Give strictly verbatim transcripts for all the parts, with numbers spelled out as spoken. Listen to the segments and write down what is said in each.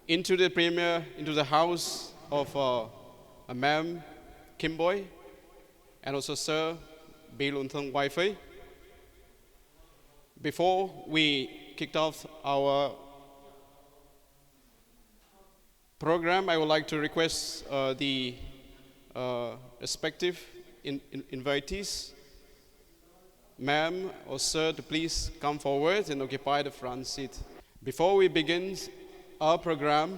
Into the premier, into the house of uh, uh, Ma'am Kimboi and also Sir Bill Unthang Waifei. Before we kicked off our program, I would like to request uh, the uh, respective in, in, invitees, ma'am or sir, to please come forward and occupy the front seat. Before we begin our program,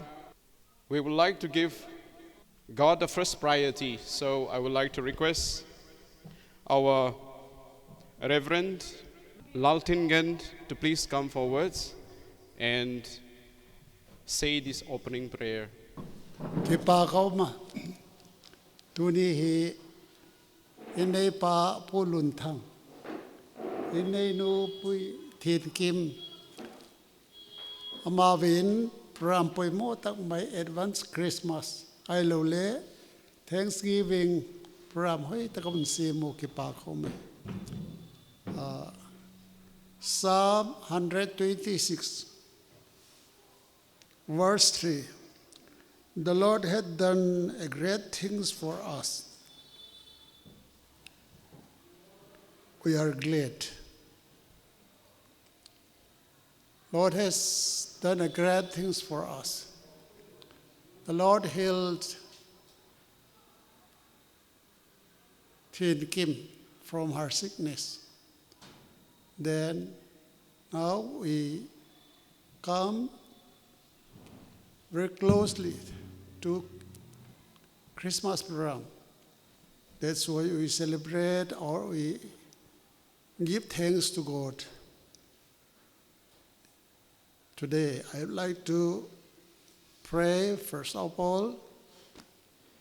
we would like to give God the first priority. So I would like to request our Reverend Laltingen to please come forward and say this opening prayer. Kipak a um a. Tuni hi i neipa Pu Lunthang, i neinu Pu Thinkim, amavin program poimoh tak mai, advance Christmas ahilou le Thanksgiving program hoitak a hung sem u, kipak a um e. Uh, Psalm hundred twenty-six, verse three. The Lord hath done a great things for us. We are glad. Lord has done a great things for us. The Lord healed Thin Kim from her sickness. Then now we come very closely to Christmas program. That's why we celebrate or we give thanks to God. Today, I would like to pray, first of all,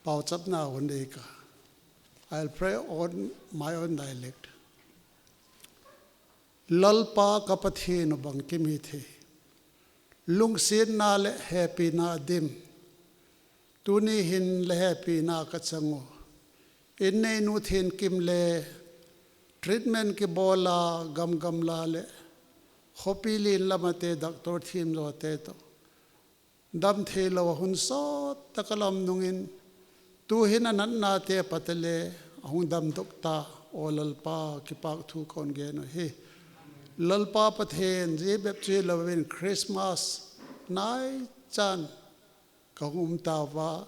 pauchapna hun dei ka. I'll pray on my own dialect. Lalpa ka Pathen, na bangkim hi thei. Lungsetna le hepina dim. Tuni hin le hepina ka chang u. I neinu Thin Kim le treatment kibol a gam gamla le khopi lien lam a te doctor themjo te toh Dam thei lo a hun sawt tak a lam nungin, tu hin a natnate patale a hung dam dok ta, aw Lalpa, kipak thu ka hun gen uh hi. Lalpa Pathian, zia bep chu hi lo in Christmas nai chan ka hung um ta va,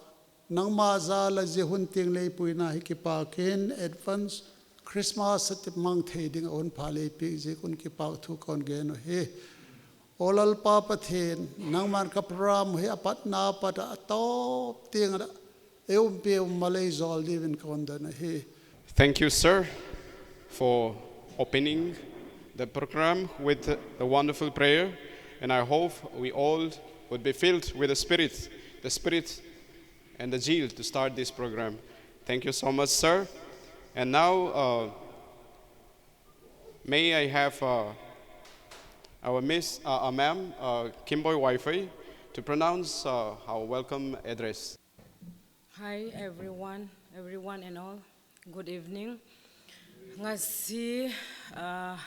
nangma jal a zia hun tiang lei puina hi kipak in advance Christmas a ti mang thei ding a hun pha lei piak ziak un kipak thu ka hun gen uh hi. Aw Lalpa Pathian, nangman ka program hi a patna pat a tawp tiang a ei umpi um malei zawl diuvin ka hun don uh hi. Thank you, sir, for opening the program with the wonderful prayer. And I hope we all would be filled with the Spirit, the Spirit and the zeal to start this program. Thank you so much, sir. And now, uh, may I have uh, our Miss, uh, uh, Ma'am, uh, Kimboy Waifei, to pronounce uh, our welcome address. Hi everyone, everyone and all. Good evening. Ngasi, uh,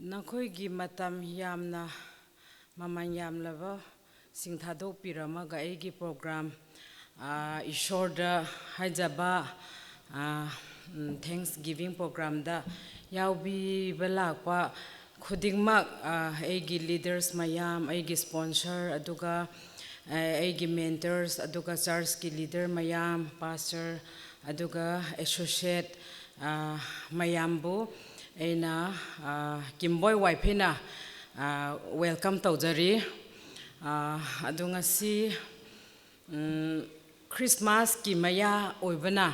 ꯅꯈꯣꯏꯒꯤ ꯃꯇꯝ ꯌꯥꯝꯅ ꯃꯃꯜ ꯌꯥꯝꯂꯕ ꯁꯤꯡ ꯊꯥꯗꯣꯛꯄꯤꯔꯝꯃꯒ ꯑꯩꯒꯤ program, ꯑ, ꯏꯁꯣꯔꯗ ꯍꯥꯏꯖꯕ, ꯑ, ꯎꯝ, Thanksgiving programꯗ ꯌꯥꯎꯕꯤꯕ ꯂꯥꯛꯄ ꯈꯨꯗꯤꯡꯃꯛ, ꯑ, ꯑꯩꯒꯤ leaders ꯃꯌꯥꯝ, ꯑꯩꯒꯤ sponsor, ꯑꯗꯨꯒ, ꯑ, ꯑꯩꯒꯤ mentors, ꯑꯗꯨꯒ churchꯀꯤ leader ꯃꯌꯥꯝ, pastor, ꯑꯗꯨꯒ associate, ꯑ, ꯃꯌꯥꯝꯕꯨ ꯑꯩꯅ, ꯑ, ꯀꯤꯝꯕꯣꯏ ꯋꯥꯏꯐꯩꯅ, ꯑ, welcome ꯇꯧꯖꯔꯤ꯫ ꯑ, ꯑꯗꯨ ꯉꯁꯤ, ꯎꯝ, Christmasꯀꯤ ꯃꯌꯥ ꯑꯣꯏꯕꯅ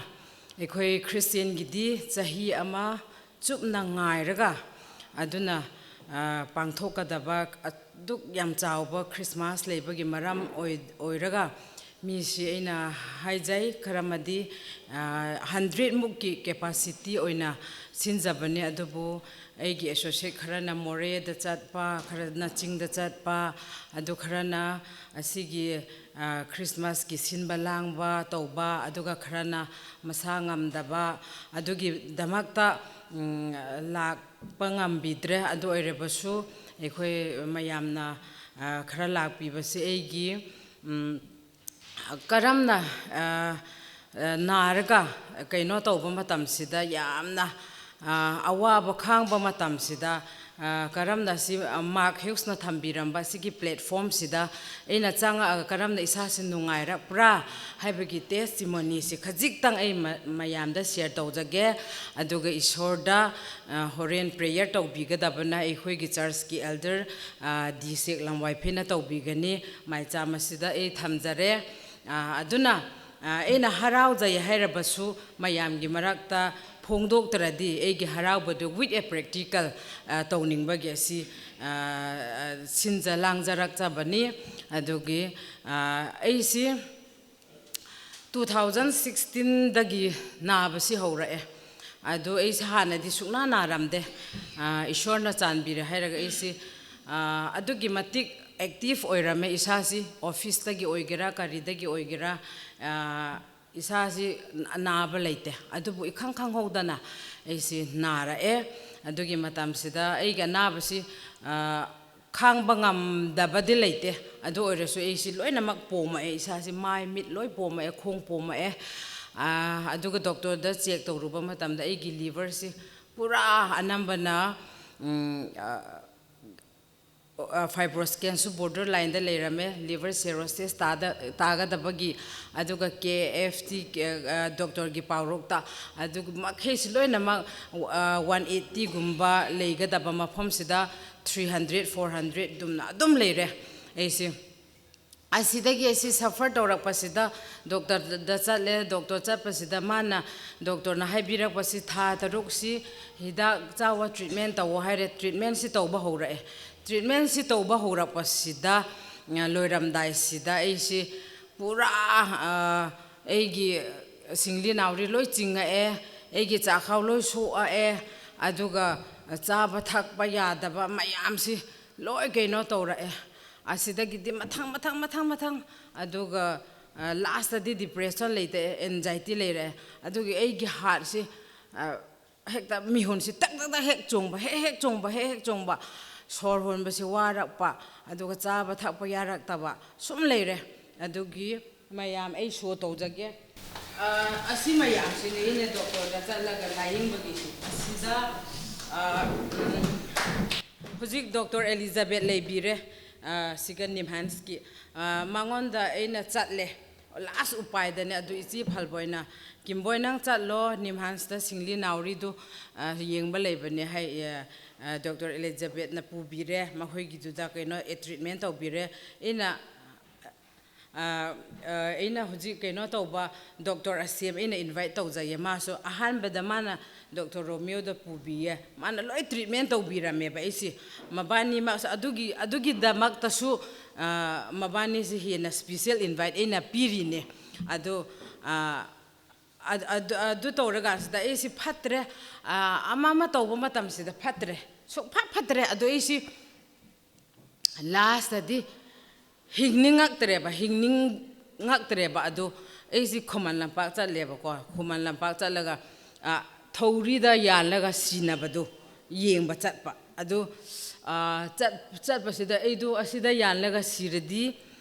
ꯑꯩꯈꯣꯏ Christianꯒꯤꯗꯤ ꯆꯍꯤ ꯑꯃ ꯆꯨꯞꯅ ꯉꯥꯏꯔꯒ ꯑꯗꯨꯅ, ꯑ, ꯄꯥꯡꯊꯣꯛꯀꯗꯕ ꯑꯗꯨꯛ ꯌꯥꯝ ꯆꯥꯎꯕ Christmas ꯂꯩꯕꯒꯤ ꯃꯔꯝ ꯑꯣꯏ-, ꯑꯣꯏꯔꯒ ꯃꯤꯁꯤ ꯑꯩꯅ ꯍꯥꯏꯖꯩ, ꯈꯔꯃꯗꯤ, ꯑ, hundred ꯃꯨꯛꯀꯤ capacity ꯑꯣꯏꯅ ꯁꯤꯟꯖꯕꯅꯤ, ꯑꯗꯨꯕꯨ ꯑꯩꯒꯤ associate ꯈꯔꯅ ꯃꯣꯔꯦꯗ ꯆꯠꯄ, ꯈꯔꯅ ꯆꯤꯡꯗ ꯆꯠꯄ, ꯑꯗꯨ ꯈꯔꯅ ꯑꯁꯤꯒꯤ, ꯑ, Christmasꯀꯤ ꯁꯤꯟꯕ ꯂꯥꯡꯕ ꯇꯧꯕ, ꯑꯗꯨꯒ ꯈꯔꯅ ꯃꯁꯥ ꯉꯝꯗꯕ, ꯑꯗꯨꯒꯤꯗꯃꯛꯇ, ꯎꯝ, ꯂꯥꯛꯄ ꯉꯝꯕꯤꯗ꯭ꯔꯦ꯫ ꯑꯗꯨ ꯑꯣꯏꯔꯕꯁꯨ ꯑꯩꯈꯣꯏ ꯃꯌꯥꯝꯅ ꯈꯔ ꯂꯥꯛꯄꯤꯕꯁꯦ ꯑꯩꯒꯤ ꯀꯔꯝꯅ ꯅꯥꯔꯒ ꯀꯩꯅꯣ ꯇꯧꯕ ꯃꯇꯝꯁꯤꯗ ꯌꯥꯝꯅ ꯑꯋꯥꯕ ꯈꯥꯡꯕ ꯃꯇꯝꯁꯤꯗ ꯀꯔꯝꯅ ꯁꯤ ꯃꯥꯔꯛ ꯍ꯭ꯌꯨꯁꯅ ꯊꯝꯕꯤꯔꯝꯕ ꯁꯤꯒꯤ ꯄ꯭ꯂꯦꯠꯐꯣꯝꯁꯤꯗ ꯑꯩꯅ ꯆꯪꯉꯛꯑꯒ ꯀꯔꯝꯅ ꯏꯁꯥꯁꯤ ꯅꯨꯡꯉꯥꯏꯔꯛꯄ꯭ꯔꯥ ꯍꯥꯏꯕꯒꯤ ꯇꯦꯁꯇꯤꯃꯣꯅꯤꯁꯤ ꯈꯖꯤꯛꯇꯪ ꯑꯩ ꯃꯌꯥꯝꯗ ꯁꯤꯌꯔ ꯇꯧꯖꯒꯦ꯫ ꯑꯗꯨꯒ ꯏꯁꯣꯔꯗ ꯍꯣꯔꯦꯟ ꯄ꯭ꯔꯦꯌꯔ ꯇꯧꯕꯤꯒꯗꯕꯅ ꯑꯩꯈꯣꯏꯒꯤ ꯆꯔꯆꯀꯤ ꯑꯦꯜꯗꯔ ꯗꯤ ꯁꯦꯛ ꯂꯝꯋꯥꯏꯐꯩꯅ ꯇꯧꯕꯤꯒꯅꯤ꯫ ꯃꯥꯏꯆꯥ ꯃꯁꯤꯗ ꯑꯩ ꯊꯝꯖꯔꯦ꯫ ꯑꯗꯨꯅ ꯑꯩꯅ ꯍꯔꯥꯎꯖꯩ ꯍꯥꯏꯔꯕꯁꯨ ꯃꯌꯥꯝꯒꯤ ꯃꯔꯛꯇ ꯐꯣꯡꯗꯣꯛꯇ꯭ꯔꯗꯤ ꯑꯩꯒꯤ ꯍꯔꯥꯎꯕꯗꯨ with a practical ꯇꯧꯅꯤꯡꯕꯒꯤ ꯑꯁꯤ ꯁꯤꯟꯖ ꯂꯥꯡꯖꯔꯛꯆꯕꯅꯤ꯫ ꯑꯗꯨꯒꯤ ꯑꯩꯁꯤ ꯇꯨ ꯊꯥꯎꯖꯟ ꯁꯤꯛꯁꯇꯤꯟꯗꯒꯤ ꯅꯥꯕꯁꯤ ꯍꯧꯔꯛꯑꯦ꯫ ꯑꯗꯨ ꯑꯩꯁꯦ ꯍꯥꯟꯅꯗꯤ ꯁꯨꯛꯅꯥ ꯅꯥꯔꯝꯗꯦ꯫ ꯏꯁꯣꯔꯅ ꯆꯥꯟꯕꯤꯔꯦ ꯍꯥꯏꯔꯒ ꯑꯩꯁꯤ ꯑꯗꯨꯒꯤ ꯃꯇꯤꯛ ꯑꯦꯛꯇꯤꯞ ꯑꯣꯏꯔꯝꯃꯦ ꯏꯁꯥꯁꯤ꯫ ꯑꯣꯐꯤꯁꯇꯒꯤ ꯑꯣꯏꯒꯦꯔꯥ ꯀꯔꯤꯗꯒꯤ ꯑꯣꯏꯒꯦꯔꯥ ꯏꯁꯥꯁꯤ ꯅꯥꯕ ꯂꯩꯇꯦ꯫ ꯑꯗꯨꯕꯨ ꯏꯈꯪ ꯈꯪꯍꯧꯗꯅ ꯑꯩꯁꯤ ꯅꯥꯔꯛꯑꯦ꯫ ꯑꯗꯨꯒꯤ ꯃꯇꯝꯁꯤꯗ ꯑꯩꯒꯤ ꯑꯅꯥꯕꯁꯤ ꯈꯥꯡꯕ ꯉꯝꯗꯕꯗꯤ ꯂꯩꯇꯦ꯫ ꯑꯗꯨ ꯑꯣꯏꯔꯁꯨ ꯑꯩꯁꯤ ꯂꯣꯏꯅꯃꯛ ꯄꯣꯝꯃꯛꯑꯦ꯫ ꯏꯁꯥꯁꯤ ꯃꯥꯏ ꯃꯤꯠ ꯂꯣꯏ ꯄꯣꯝꯃꯛꯑꯦ, ꯈꯣꯡ ꯄꯣꯝꯃꯛꯑꯦ꯫ ꯑꯗꯨꯒ ꯗꯣꯛꯇꯔꯗ ꯆꯦꯛ ꯇꯧꯔꯨꯕ ꯃꯇꯝꯗ ꯑꯩꯒꯤ ꯂꯤꯚꯔꯁꯤ ꯄꯨꯔꯥ ꯑꯅꯝꯕꯅ ꯐꯥꯏꯕ꯭ꯔꯣꯁꯀꯦꯟꯁꯨ ꯕꯣꯔꯗꯔ ꯂꯥꯏꯟꯗ ꯂꯩꯔꯝꯃꯦ꯫ ꯂꯤꯚꯔ ꯁꯦꯔꯣꯁꯤꯁ ꯇꯥꯒꯗꯕꯒꯤ, ꯑꯗꯨꯒ ꯀꯦ ꯑꯦꯐ ꯇꯤ ꯗꯣꯛꯇꯔꯒꯤ ꯄꯥꯎꯔꯣꯛꯇ, ꯑꯗꯨ ꯃꯈꯩꯁꯤ ꯂꯣꯏꯅꯃꯛ ꯋꯥꯟ ꯑꯩꯠꯇꯤꯒꯨꯝꯕ ꯂꯩꯒꯗꯕ ꯃꯐꯝꯁꯤꯗ ꯊ꯭ꯔꯤ ꯍꯟꯗ꯭ꯔꯦꯠ, ꯐꯣꯔ ꯍꯟꯗ꯭ꯔꯦꯠ ꯑꯗꯨꯝꯅ ꯑꯗꯨꯝ ꯂꯩꯔꯦ꯫ ꯑꯩꯁꯦ ꯑꯁꯤꯗꯒꯤ ꯑꯩꯁꯤ ꯁꯐꯔ ꯇꯧꯔꯛꯄꯁꯤꯗ ꯗꯣꯛꯇꯔꯗ ꯆꯠꯂꯦ꯫ ꯗꯣꯛꯇꯔ ꯆꯠꯄꯁꯤꯗ ꯃꯥꯅ, ꯗꯣꯛꯇꯔꯅ ꯍꯥꯏꯕꯤꯔꯛꯄꯁꯤ ꯊꯥ ꯇꯔꯨꯛꯁꯤ ꯍꯤꯗꯥꯛ ꯆꯥꯎꯋ, ꯇ꯭ꯔꯤꯠꯃꯦꯟ ꯇꯧꯋꯣ ꯍꯥꯏꯔꯦ꯫ ꯇ꯭ꯔꯤꯠꯃꯦꯟꯁꯤ ꯇꯧꯕ ꯍꯧꯔꯛꯑꯦ꯫ ꯇ꯭ꯔꯤꯠꯃꯦꯟꯁꯤ ꯇꯧꯕ ꯍꯧꯔꯛꯄꯁꯤꯗ ꯂꯣꯏꯔꯝꯗꯥꯏꯁꯤꯗ ꯑꯩꯁꯤ ꯄꯨꯔꯥ ꯑꯩꯒꯤ ꯁꯤꯡꯂꯤ ꯅꯥꯎꯔꯤ ꯂꯣꯏ ꯆꯤꯡꯉꯛꯑꯦ, ꯑꯩꯒꯤ ꯆꯥꯛꯈꯥꯎ ꯂꯣꯏ ꯁꯣꯛꯑꯛꯑꯦ, ꯑꯗꯨꯒ ꯆꯥꯕ ꯊꯛꯄ ꯌꯥꯗꯕ ꯃꯌꯥꯝꯁꯤ ꯂꯣꯏ ꯀꯩꯅꯣ ꯇꯧꯔꯛꯑꯦ꯫ ꯑꯁꯤꯗꯒꯤꯗꯤ ꯃꯊꯪ ꯃꯊꯪ ꯃꯊꯪ ꯃꯊꯪ, ꯑꯗꯨꯒ ꯂꯥꯁꯇꯗꯤ ꯗꯤꯄ꯭ꯔꯦꯁꯟ ꯂꯩꯇꯦ, ꯑꯦꯟꯖꯥꯏꯇꯤ ꯂꯩꯔꯛꯑꯦ꯫ ꯑꯗꯨꯒꯤ ꯑꯩꯒꯤ ꯍꯥꯔꯠꯁꯤ ꯍꯦꯛꯇ ꯃꯤꯍꯨꯟꯁꯤ ꯇꯛ ꯇꯛ ꯇꯛ ꯍꯦꯛ ꯆꯣꯡꯕ, ꯍꯦꯛ ꯍꯦꯛ ꯆꯣꯡꯕ, ꯍꯦꯛ ꯍꯦꯛ ꯆꯣꯡꯕ꯫ ꯁꯣꯔ ꯍꯣꯟꯕꯁꯤ ꯋꯥꯔꯛꯄ, ꯑꯗꯨꯒ ꯆꯥꯕ ꯊꯛꯄ ꯌꯥꯔꯛꯇꯕ ꯁꯨꯝ ꯂꯩꯔꯦ꯫ ꯑꯗꯨꯒꯤ ꯃꯌꯥꯝ ꯑꯩ ꯁꯣ ꯇꯧꯖꯒꯦ꯫ ꯑ, ꯑꯁꯤ ꯃꯌꯥꯝꯁꯤꯅꯤ ꯑꯩꯅ ꯗꯣꯛꯇꯔꯗ ꯆꯠꯂꯒ ꯂꯥꯌꯦꯡꯕꯒꯤꯁꯤ꯫ ꯑꯁꯤꯗ, ꯑ, ꯎꯝ, ꯍꯧꯖꯤꯛ ꯗꯣꯛꯇꯔ ꯑꯦꯂꯤꯖꯥꯕꯦꯠ ꯂꯩꯕꯤꯔꯦ, ꯑ, ꯁꯤꯒ ꯅꯤꯝꯍꯥꯟꯁꯀꯤ꯫ ꯑ, ꯃꯉꯣꯟꯗ ꯑꯩꯅ ꯆꯠꯂꯦ꯫ ꯂꯥꯁ ꯎꯄꯥꯏꯗꯅꯦ꯫ ꯑꯗꯨ ꯏꯆꯦ ꯐꯜꯕꯣꯏꯅ, "ꯀꯤꯝꯕꯣꯏ, ꯅꯪ ꯆꯠꯂꯣ, ꯅꯤꯝꯍꯥꯟꯁꯇ ꯁꯤꯡꯂꯤ ꯅꯥꯎꯔꯤꯗꯨ, ꯑ, ꯌꯦꯡꯕ ꯂꯩꯕꯅꯦ" ꯍꯥꯏ꯫ ꯑ, ꯑ, ꯗꯣꯛꯇꯔ ꯑꯦꯂꯤꯖꯥꯕꯦꯠꯅ ꯄꯨꯕꯤꯔꯦ, ꯃꯈꯣꯏꯒꯤꯗꯨꯗ ꯀꯩꯅꯣ, ꯑꯦ, ꯇ꯭ꯔꯤꯠꯃꯦꯟ ꯇꯧꯕꯤꯔꯦ꯫ ꯑꯩꯅ, ꯑ, ꯑ, ꯑꯩꯅ ꯍꯧꯖꯤꯛ ꯀꯩꯅꯣ ꯇꯧꯕ ꯗꯣꯛꯇꯔ ꯑꯁꯦꯝ ꯑꯩꯅ ꯏꯟꯚꯥꯏꯠ ꯇꯧꯖꯩꯌꯦ꯫ ꯃꯥꯁꯨ ꯑꯍꯥꯟꯕꯗ ꯃꯥꯅ ꯗꯣꯛꯇꯔ ꯔꯣꯃꯤꯌꯣꯗ ꯄꯨꯕꯤꯌꯦ꯫ ꯃꯥꯅ ꯂꯣꯏ ꯇ꯭ꯔꯤꯠꯃꯦꯟ ꯇꯧꯕꯤꯔꯝꯃꯦꯕ ꯑꯩꯁꯦ꯫ ꯃꯕꯥꯅꯤꯃꯛꯁꯨ ꯑꯗꯨꯒꯤ, ꯑꯗꯨꯒꯤꯗꯃꯛꯇꯁꯨ, ꯑ, ꯃꯕꯥꯅꯤꯁꯦ ꯍꯦꯟꯅ ꯁ꯭ꯄꯤꯁꯦꯜ ꯏꯟꯚꯥꯏꯠ ꯑꯩꯅ ꯄꯤꯔꯤꯅꯦ꯫ ꯑꯗꯣ, ꯑ, ꯑꯗ-, ꯑꯗꯨ, ꯑꯗꯨ ꯇꯧꯔꯀꯥꯟꯁꯤꯗ ꯑꯩꯁꯤ ꯐꯠꯇ꯭ꯔꯦ꯫ ꯑ, ꯑꯃ ꯑꯃ ꯇꯧꯕ ꯃꯇꯝꯁꯤꯗ ꯐꯠꯇ꯭ꯔꯦ, ꯁꯨꯡꯐꯠ ꯐꯠꯇ꯭ꯔꯦ꯫ ꯑꯗꯣ ꯑꯩꯁꯤ ꯂꯥꯁꯇꯗꯤ ꯍꯤꯡꯅꯤꯡꯉꯛꯇ꯭ꯔꯦꯕ, ꯍꯤꯡꯅꯤꯡꯉꯛꯇ꯭ꯔꯦꯕ꯫ ꯑꯗꯣ ꯑꯩꯁꯤ ꯈꯨꯃꯟ ꯂꯝꯄꯥꯛ ꯆꯠꯂꯦꯕꯀꯣ꯫ ꯈꯨꯃꯟ ꯂꯝꯄꯥꯛ ꯆꯠꯂꯒ, ꯑ, ꯊꯧꯔꯤꯗ ꯌꯥꯜꯂꯒ ꯁꯤꯅꯕꯗꯣ ꯌꯦꯡꯕ ꯆꯠꯄ꯫ ꯑꯗꯨ, ꯑ, ꯆꯠ-, ꯆꯠꯄꯁꯤꯗ ꯑꯩꯗꯣ ꯑꯁꯤꯗ ꯌꯥꯜꯂꯒ ꯁꯤꯔꯗꯤ,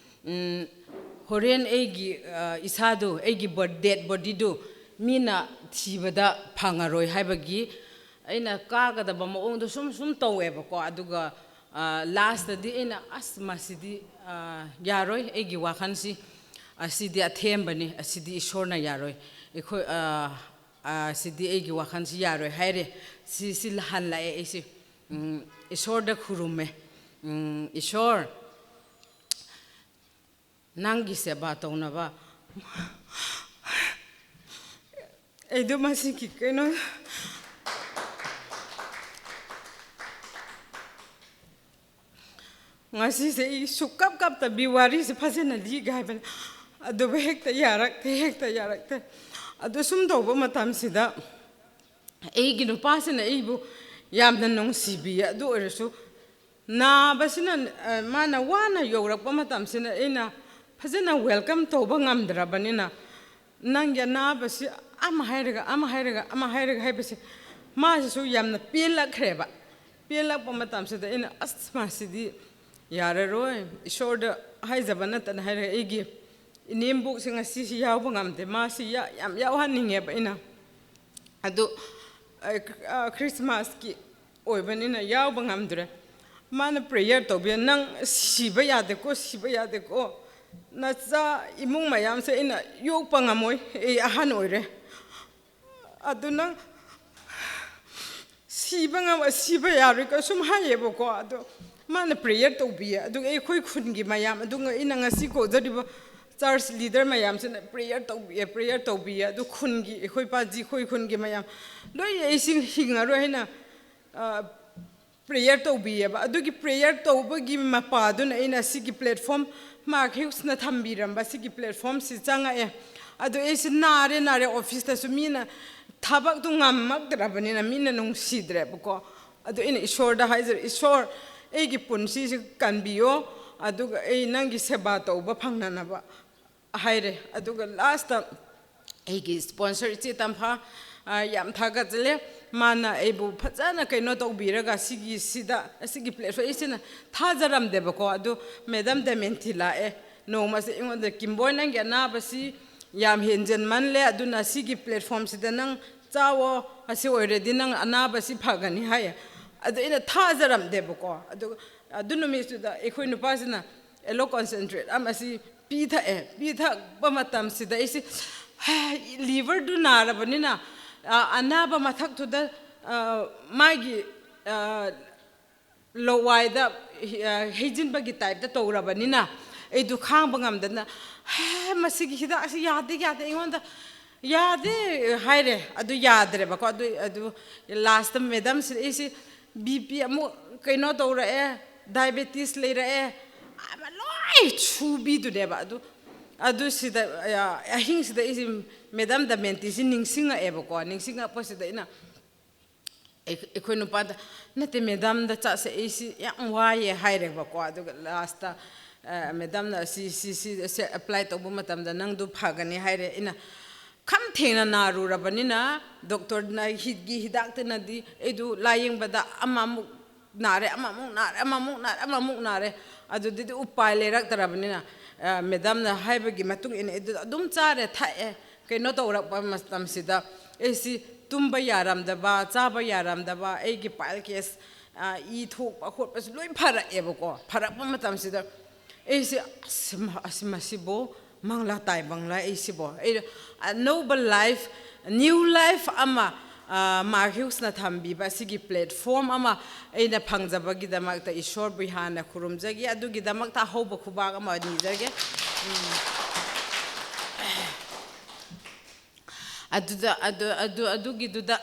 ꯎꯝ, ꯍꯣꯔꯦꯟ ꯑꯩꯒꯤ, ꯑ, ꯏꯁꯥꯗꯣ, ꯑꯩꯒꯤ ꯕꯣ-, ꯗꯦꯗ ꯕꯣꯗꯤꯗꯣ ꯃꯤꯅ ꯊꯤꯕꯗ ꯐꯪꯉꯔꯣꯏ ꯍꯥꯏꯕꯒꯤ ꯑꯩꯅ ꯀꯥꯒꯗꯕ ꯃꯑꯣꯡꯗꯣ ꯁꯨꯝ ꯁꯨꯝ ꯇꯧꯋꯦꯕꯀꯣ꯫ ꯑꯗꯨꯒ, ꯑ, ꯂꯥꯁꯇꯗꯤ ꯑꯩꯅ, "ꯑꯁ, ꯃꯁꯤꯗꯤ, ꯑ, ꯌꯥꯔꯣꯏ, ꯑꯩꯒꯤ ꯋꯥꯈꯜꯁꯤ, ꯑꯁꯤꯗꯤ ꯑꯊꯦꯝꯕꯅꯤ, ꯑꯁꯤꯗꯤ ꯏꯁꯣꯔꯅ ꯌꯥꯔꯣꯏ, ꯑꯩꯈꯣꯏ, ꯑ, ꯑ, ꯁꯤꯗꯤ ꯑꯩꯒꯤ ꯋꯥꯈꯜꯁꯤ ꯌꯥꯔꯣꯏ" ꯍꯥꯏꯔꯦ꯫ ꯁꯤ, ꯁꯤ ꯍꯜꯂꯛꯑꯦ ꯑꯩꯁꯦ꯫ ꯎꯝ, ꯏꯁꯣꯔꯗ ꯈꯨꯔꯨꯝꯃꯦ꯫ ꯎꯝ, "ꯏꯁꯣꯔ, ꯅꯪꯒꯤ ꯁꯦꯕꯥ ꯇꯧꯅꯕ ꯑꯩꯗꯣ ꯃꯁꯤꯒꯤ ꯀꯩꯅꯣ, ꯉꯁꯤꯁꯦ ꯑꯩ ꯁꯨꯛꯀꯞ ꯀꯞꯇꯕꯤ ꯋꯥꯔꯤꯁꯦ ꯐꯖꯅ ꯂꯤꯒꯦ ꯍꯥꯏꯕꯅꯤ, ꯑꯗꯨꯕꯨ ꯍꯦꯛꯇ ꯌꯥꯔꯛꯇꯦ, ꯍꯦꯛꯇ ꯌꯥꯔꯛꯇꯦ꯫ ꯑꯗꯨ ꯁꯨꯝ ꯇꯧꯕ ꯃꯇꯝꯁꯤꯗ ꯑꯩꯒꯤ ꯅꯨꯄꯥꯁꯤꯅ ꯑꯩꯕꯨ ꯌꯥꯝꯅ ꯅꯨꯡꯁꯤꯕꯤꯌꯦ꯫ ꯑꯗꯨ ꯑꯣꯏꯔꯁꯨ ꯅꯥꯕꯁꯤꯅ, ꯑ, ꯃꯥꯅ ꯋꯥꯅ ꯌꯧꯔꯛꯄ ꯃꯇꯝꯁꯤꯅ ꯑꯩꯅ ꯐꯖꯅ ꯋꯦꯜꯀꯝ ꯇꯧꯕ ꯉꯝꯗ꯭ꯔꯕꯅꯤꯅ, ꯅꯪꯒꯤ ꯑꯅꯥꯕꯁꯤ ꯑꯃ ꯍꯥꯏꯔꯒ, ꯑꯃ ꯍꯥꯏꯔꯒ, ꯑꯃ ꯍꯥꯏꯔꯒ ꯍꯥꯏꯕꯁꯦ ꯃꯥꯁꯤꯁꯨ ꯌꯥꯝꯅ ꯄꯦꯜꯂꯛꯈ꯭ꯔꯦꯕ꯫ ꯄꯦꯜꯂꯛꯄ ꯃꯇꯝꯁꯤꯗ ꯑꯩꯅ, "ꯑꯁ, ꯃꯥꯁꯤꯗꯤ ꯌꯥꯔꯔꯣꯏ, ꯏꯁꯣꯔꯗ ꯍꯥꯏꯖꯕ ꯅꯠꯇꯅ ꯍꯥꯏꯔꯒ ꯑꯩꯒꯤ ꯏꯅꯦꯝꯕꯣꯛꯁꯦ ꯉꯁꯤꯁꯤ ꯌꯥꯎꯕ ꯉꯝꯗꯦ, ꯃꯥꯁꯤ ꯌꯥ-, ꯌꯥꯝ ꯌꯥꯎꯍꯟꯅꯤꯡꯉꯦꯕ ꯑꯩꯅ꯫ ꯑꯗꯨ, ꯑ, ꯑ, ꯈ꯭ꯔꯤꯁꯃꯥꯁꯀꯤ ꯑꯣꯏꯕꯅꯤꯅ ꯌꯥꯎꯕ ꯉꯝꯗ꯭ꯔꯦ꯫ ꯃꯥꯅ ꯄ꯭ꯔꯦꯌꯔ ꯇꯧꯕꯤꯌ, "ꯅꯪ ꯁꯤꯕ ꯌꯥꯗꯦꯀꯣ, ꯁꯤꯕ ꯌꯥꯗꯦꯀꯣ, ꯅꯆꯥ ꯏꯃꯨꯡ ꯃꯌꯥꯝꯁꯦ ꯑꯩꯅ ꯌꯣꯛꯄ ꯉꯝꯃꯣꯏ, ꯑꯩ ꯑꯍꯟ ꯑꯣꯏꯔꯦ, ꯑꯗꯨ ꯅꯪ ꯁꯤꯕ ꯉꯝ-, ꯁꯤꯕ ꯌꯥꯔꯣꯏꯀꯣ" ꯁꯨꯝ ꯍꯥꯏꯌꯦꯕꯀꯣ꯫ ꯑꯗꯣ ꯃꯥꯅ ꯄ꯭ꯔꯦꯌꯔ ꯇꯧꯕꯤꯌꯦ, ꯑꯗꯨꯒ ꯑꯩꯈꯣꯏ ꯈꯨꯟꯒꯤ ꯃꯌꯥꯝ, ꯑꯗꯨꯒ ꯑꯩꯅ ꯉꯁꯤ ꯀꯧꯖꯔꯤꯕ ꯆꯔꯆ ꯂꯤꯗꯔ ꯃꯌꯥꯝꯁꯤꯅ ꯄ꯭ꯔꯦꯌꯔ ꯇꯧꯕꯤꯌꯦ, ꯄ꯭ꯔꯦꯌꯔ ꯇꯧꯕꯤꯌꯦ꯫ ꯑꯗꯨ ꯈꯨꯟꯒꯤ, ꯑꯩꯈꯣꯏ ꯄꯥꯖꯤ, ꯑꯩꯈꯣꯏ ꯈꯨꯟꯒꯤ ꯃꯌꯥꯝ ꯂꯣꯏ, "ꯑꯩꯁꯤ ꯍꯤꯡꯉꯔꯣꯏ" ꯍꯥꯏꯅ, ꯑ, ꯄ꯭ꯔꯦꯌꯔ ꯇꯧꯕꯤꯌꯦꯕ꯫ ꯑꯗꯨꯒꯤ ꯄ꯭ꯔꯦꯌꯔ ꯇꯧꯕꯒꯤ ꯃꯄꯥꯗꯨꯅ ꯑꯩꯅ ꯁꯤꯒꯤ ꯄ꯭ꯂꯦꯠꯐꯣꯝ, ꯃꯥꯔꯛ ꯍ꯭ꯌꯨꯁꯅ ꯊꯝꯕꯤꯔꯝꯕ ꯁꯤꯒꯤ ꯄ꯭ꯂꯦꯠꯐꯣꯝꯁꯤ ꯆꯪꯉꯛꯑꯦ꯫ ꯑꯗꯨ ꯑꯩꯁꯦ ꯅꯥꯔꯦ, ꯅꯥꯔꯦ, ꯑꯣꯐꯤꯁꯇꯁꯨ ꯃꯤꯅ ꯊꯕꯛꯇꯨ ꯉꯝꯃꯛꯇ꯭ꯔꯕꯅꯤꯅ ꯃꯤꯅ ꯅꯨꯡꯁꯤꯗ꯭ꯔꯦꯕꯀꯣ꯫ ꯑꯗꯨ ꯑꯩꯅ ꯏꯁꯣꯔꯗ ꯍꯥꯏꯖꯔꯦ, "ꯏꯁꯣꯔ, ꯑꯩꯒꯤ ꯄꯨꯟꯁꯤꯁꯦ ꯀꯟꯕꯤꯌꯣ, ꯑꯗꯨꯒ ꯑꯩ ꯅꯪꯒꯤ ꯁꯦꯕꯥ ꯇꯧꯕ ꯐꯪꯅꯅꯕ" ꯍꯥꯏꯔꯦ꯫ ꯑꯗꯨꯒ ꯂꯥꯁꯇ ꯑꯩꯒꯤ ꯁ꯭ꯄꯣꯟꯁꯔ ꯏꯆꯦ ꯇꯝꯐꯥ, ꯑ, ꯌꯥꯝ ꯊꯥꯒꯠꯆꯜꯂꯦ꯫ ꯃꯥꯅ ꯑꯩꯕꯨ ꯐꯖꯅ ꯀꯩꯅꯣ ꯇꯧꯕꯤꯔꯒ ꯁꯤꯒꯤꯁꯤꯗ, ꯑꯁꯤꯒꯤ ꯄ꯭ꯂꯦꯠꯐꯣꯝ ꯑꯩꯁꯤꯅ ꯊꯥꯖꯔꯝꯗꯦꯕꯀꯣ꯫ ꯑꯗꯨ ꯃꯦꯗꯥꯝ ꯗꯃꯦꯟꯇꯤ ꯂꯥꯛꯑꯦ ꯅꯣꯡꯃꯁꯦ ꯑꯩꯉꯣꯟꯗ, "ꯀꯤꯝꯕꯣꯏ, ꯅꯪꯒꯤ ꯑꯅꯥꯕꯁꯤ ꯌꯥꯝ ꯍꯦꯟꯖꯟꯃꯜꯂꯦ, ꯑꯗꯨꯅ ꯁꯤꯒꯤ ꯄ꯭ꯂꯦꯠꯐꯣꯝꯁꯤꯗ ꯅꯪ ꯆꯥꯋꯣ, ꯑꯁꯤ ꯑꯣꯏꯔꯗꯤ ꯅꯪ ꯑꯅꯥꯕꯁꯤ ꯐꯒꯅꯤ" ꯍꯥꯏꯌꯦ꯫ ꯑꯗꯨ ꯑꯩꯅ ꯊꯥꯖꯔꯝꯗꯦꯕꯀꯣ꯫ ꯑꯗꯨ, ꯑꯗꯨ ꯅꯨꯃꯤꯠꯇꯨꯗ ꯑꯩꯈꯣꯏ ꯅꯨꯄꯥꯁꯤꯅ ꯑꯦꯂꯣ ꯀꯣꯟꯁꯦꯟꯇ꯭ꯔꯦꯠ ꯑꯃ ꯑꯁꯤ ꯄꯤꯊꯛꯑꯦ꯫ ꯄꯤꯊꯛꯄ ꯃꯇꯝꯁꯤꯗ ꯑꯩꯁꯦ, ꯂꯤꯚꯔꯗꯨ ꯅꯥꯔꯕꯅꯤꯅ, ꯑ, ꯑꯅꯥꯕ ꯃꯊꯛꯇꯨꯗ, ꯑ, ꯃꯥꯒꯤ, ꯑ, ꯂꯋꯥꯏꯗ, ꯑ, ꯍꯩꯖꯤꯟꯕꯒꯤ ꯇꯥꯏꯞꯇ ꯇꯧꯔꯕꯅꯤꯅ ꯑꯩꯗꯨ ꯈꯥꯡꯕ ꯉꯝꯗꯅ, "ꯍꯦ, ꯃꯁꯤꯒꯤ ꯍꯤꯗꯥꯛ ꯑꯁꯤ ꯌꯥꯗꯦ, ꯌꯥꯗꯦ, ꯑꯩꯉꯣꯟꯗ ꯌꯥꯗꯦ" ꯍꯥꯏꯔꯦ꯫ ꯑꯗꯨ ꯌꯥꯗ꯭ꯔꯦꯕꯀꯣ꯫ ꯑꯗꯨ, ꯑꯗꯨ ꯂꯥꯁꯇ ꯃꯦꯗꯥꯝꯁꯤꯗ ꯑꯩꯁꯦ ꯕꯤ ꯄꯤ ꯑꯃꯨꯛ ꯀꯩꯅꯣ ꯇꯧꯔꯛꯑꯦ, ꯗꯥꯏꯕꯦꯇꯤꯁ ꯂꯩꯔꯛꯑꯦ, ꯑꯃ ꯂꯣꯏ ꯁꯨꯕꯤꯗꯨꯅꯦꯕ꯫ ꯑꯗꯨ, ꯑꯗꯨ ꯁꯤꯗ, ꯑ, ꯑꯍꯤꯡꯁꯤꯗ ꯑꯩꯁꯦ ꯃꯦꯗꯥꯝ ꯗꯃꯦꯟꯇꯤꯁꯤ ꯅꯤꯡꯁꯤꯡꯉꯛꯑꯦꯕꯀꯣ꯫ ꯅꯤꯡꯁꯤꯡꯉꯛꯄꯁꯤꯗ ꯑꯩꯅ ꯑꯩ-, ꯑꯩꯈꯣꯏ ꯅꯨꯄꯥꯗ, "ꯅꯠꯇꯦ, ꯃꯦꯗꯥꯝꯗ ꯆꯠꯁꯦ, ꯑꯩꯁꯤ ꯌꯥꯝ ꯋꯥꯏꯌꯦ" ꯍꯥꯏꯔꯦꯕꯀꯣ꯫ ꯑꯗꯨꯒ ꯂꯥꯁꯇ, ꯑ, ꯃꯦꯗꯥꯝꯅ ꯁꯤ, ꯁꯤ, ꯁꯤ, ꯁꯤ ꯑꯦꯄ꯭ꯂꯥꯏ ꯇꯧꯕ ꯃꯇꯝꯗ ꯅꯪꯗꯨ ꯐꯒꯅꯤ ꯍꯥꯏꯔꯦ꯫ ꯑꯩꯅ ꯈꯝ ꯊꯦꯡꯅ ꯅꯥꯔꯨꯔꯕꯅꯤꯅ ꯗꯣꯛꯇꯔꯅ ꯍꯤꯠꯀꯤ ꯍꯤꯗꯥꯛꯇꯅꯗꯤ ꯑꯩꯗꯨ ꯂꯥꯌꯦꯡꯕꯗ ꯑꯃꯃꯨꯛ ꯅꯥꯔꯦ, ꯑꯃꯃꯨꯛ ꯅꯥꯔꯦ, ꯑꯃꯃꯨꯛ ꯅꯥꯔꯦ, ꯑꯃꯃꯨꯛ ꯅꯥꯔꯦ꯫ ꯑꯗꯨꯗꯗꯤ ꯎꯄꯥꯏ ꯂꯩꯔꯛꯇ꯭ꯔꯕꯅꯤꯅ, ꯑ, ꯃꯦꯗꯥꯝꯅ ꯍꯥꯏꯕꯒꯤ ꯃꯇꯨꯡ ꯏꯟꯅ ꯑꯩ ꯑꯗꯨꯗ ꯑꯗꯨꯝ ꯆꯥꯔꯦ, ꯊꯛꯑꯦ꯫ ꯀꯩꯅꯣ ꯇꯧꯔꯛꯄ ꯃꯇꯝꯁꯤꯗ ꯑꯩꯁꯤ ꯇꯨꯝꯕ ꯌꯥꯔꯝꯗꯕ, ꯆꯥꯕ ꯌꯥꯔꯝꯗꯕ, ꯑꯩꯒꯤ ꯄꯥꯏꯜ ꯀꯦꯁ, ꯑ, ꯏ ꯊꯣꯛꯄ ꯈꯣꯠꯄꯁꯨ ꯂꯣꯏ ꯐꯔꯛꯑꯦꯕꯀꯣ꯫ ꯐꯔꯛꯄ ꯃꯇꯝꯁꯤꯗ ꯑꯩꯁꯦ, "ꯑꯁ, ꯃ-, ꯑꯁ, ꯃꯁꯤꯕꯨ ꯃꯪꯂꯥ ꯇꯥꯏꯕꯪꯂꯥ ꯑꯩꯁꯤꯕꯣ?" ꯑꯩ ꯑꯅꯧꯕ ꯂꯥꯏꯐ, ꯅ꯭ꯌꯨ ꯂꯥꯏꯐ ꯑꯃ, ꯑ, ꯃꯥꯔꯛ ꯍ꯭ꯌꯨꯁꯅ ꯊꯝꯕꯤꯕ ꯑꯁꯤꯒꯤ ꯄ꯭ꯂꯦꯠꯐꯣꯝ ꯑꯃ ꯑꯩꯅ ꯐꯪꯖꯕꯒꯤꯗꯃꯛꯇ ꯏꯁꯣꯔꯕꯨ ꯍꯥꯟꯅ ꯈꯨꯔꯨꯝꯖꯒꯦ꯫ ꯑꯗꯨꯒꯤꯗꯃꯛꯇ ꯑꯍꯧꯕ ꯈꯨꯕꯥꯛ ꯑꯃ ꯅꯤꯖꯒꯦ꯫ ꯎꯝ꯫ ꯑꯗꯨꯗ, ꯑꯗꯨ, ꯑꯗꯨ, ꯑꯗꯨꯒꯤꯗꯨꯗ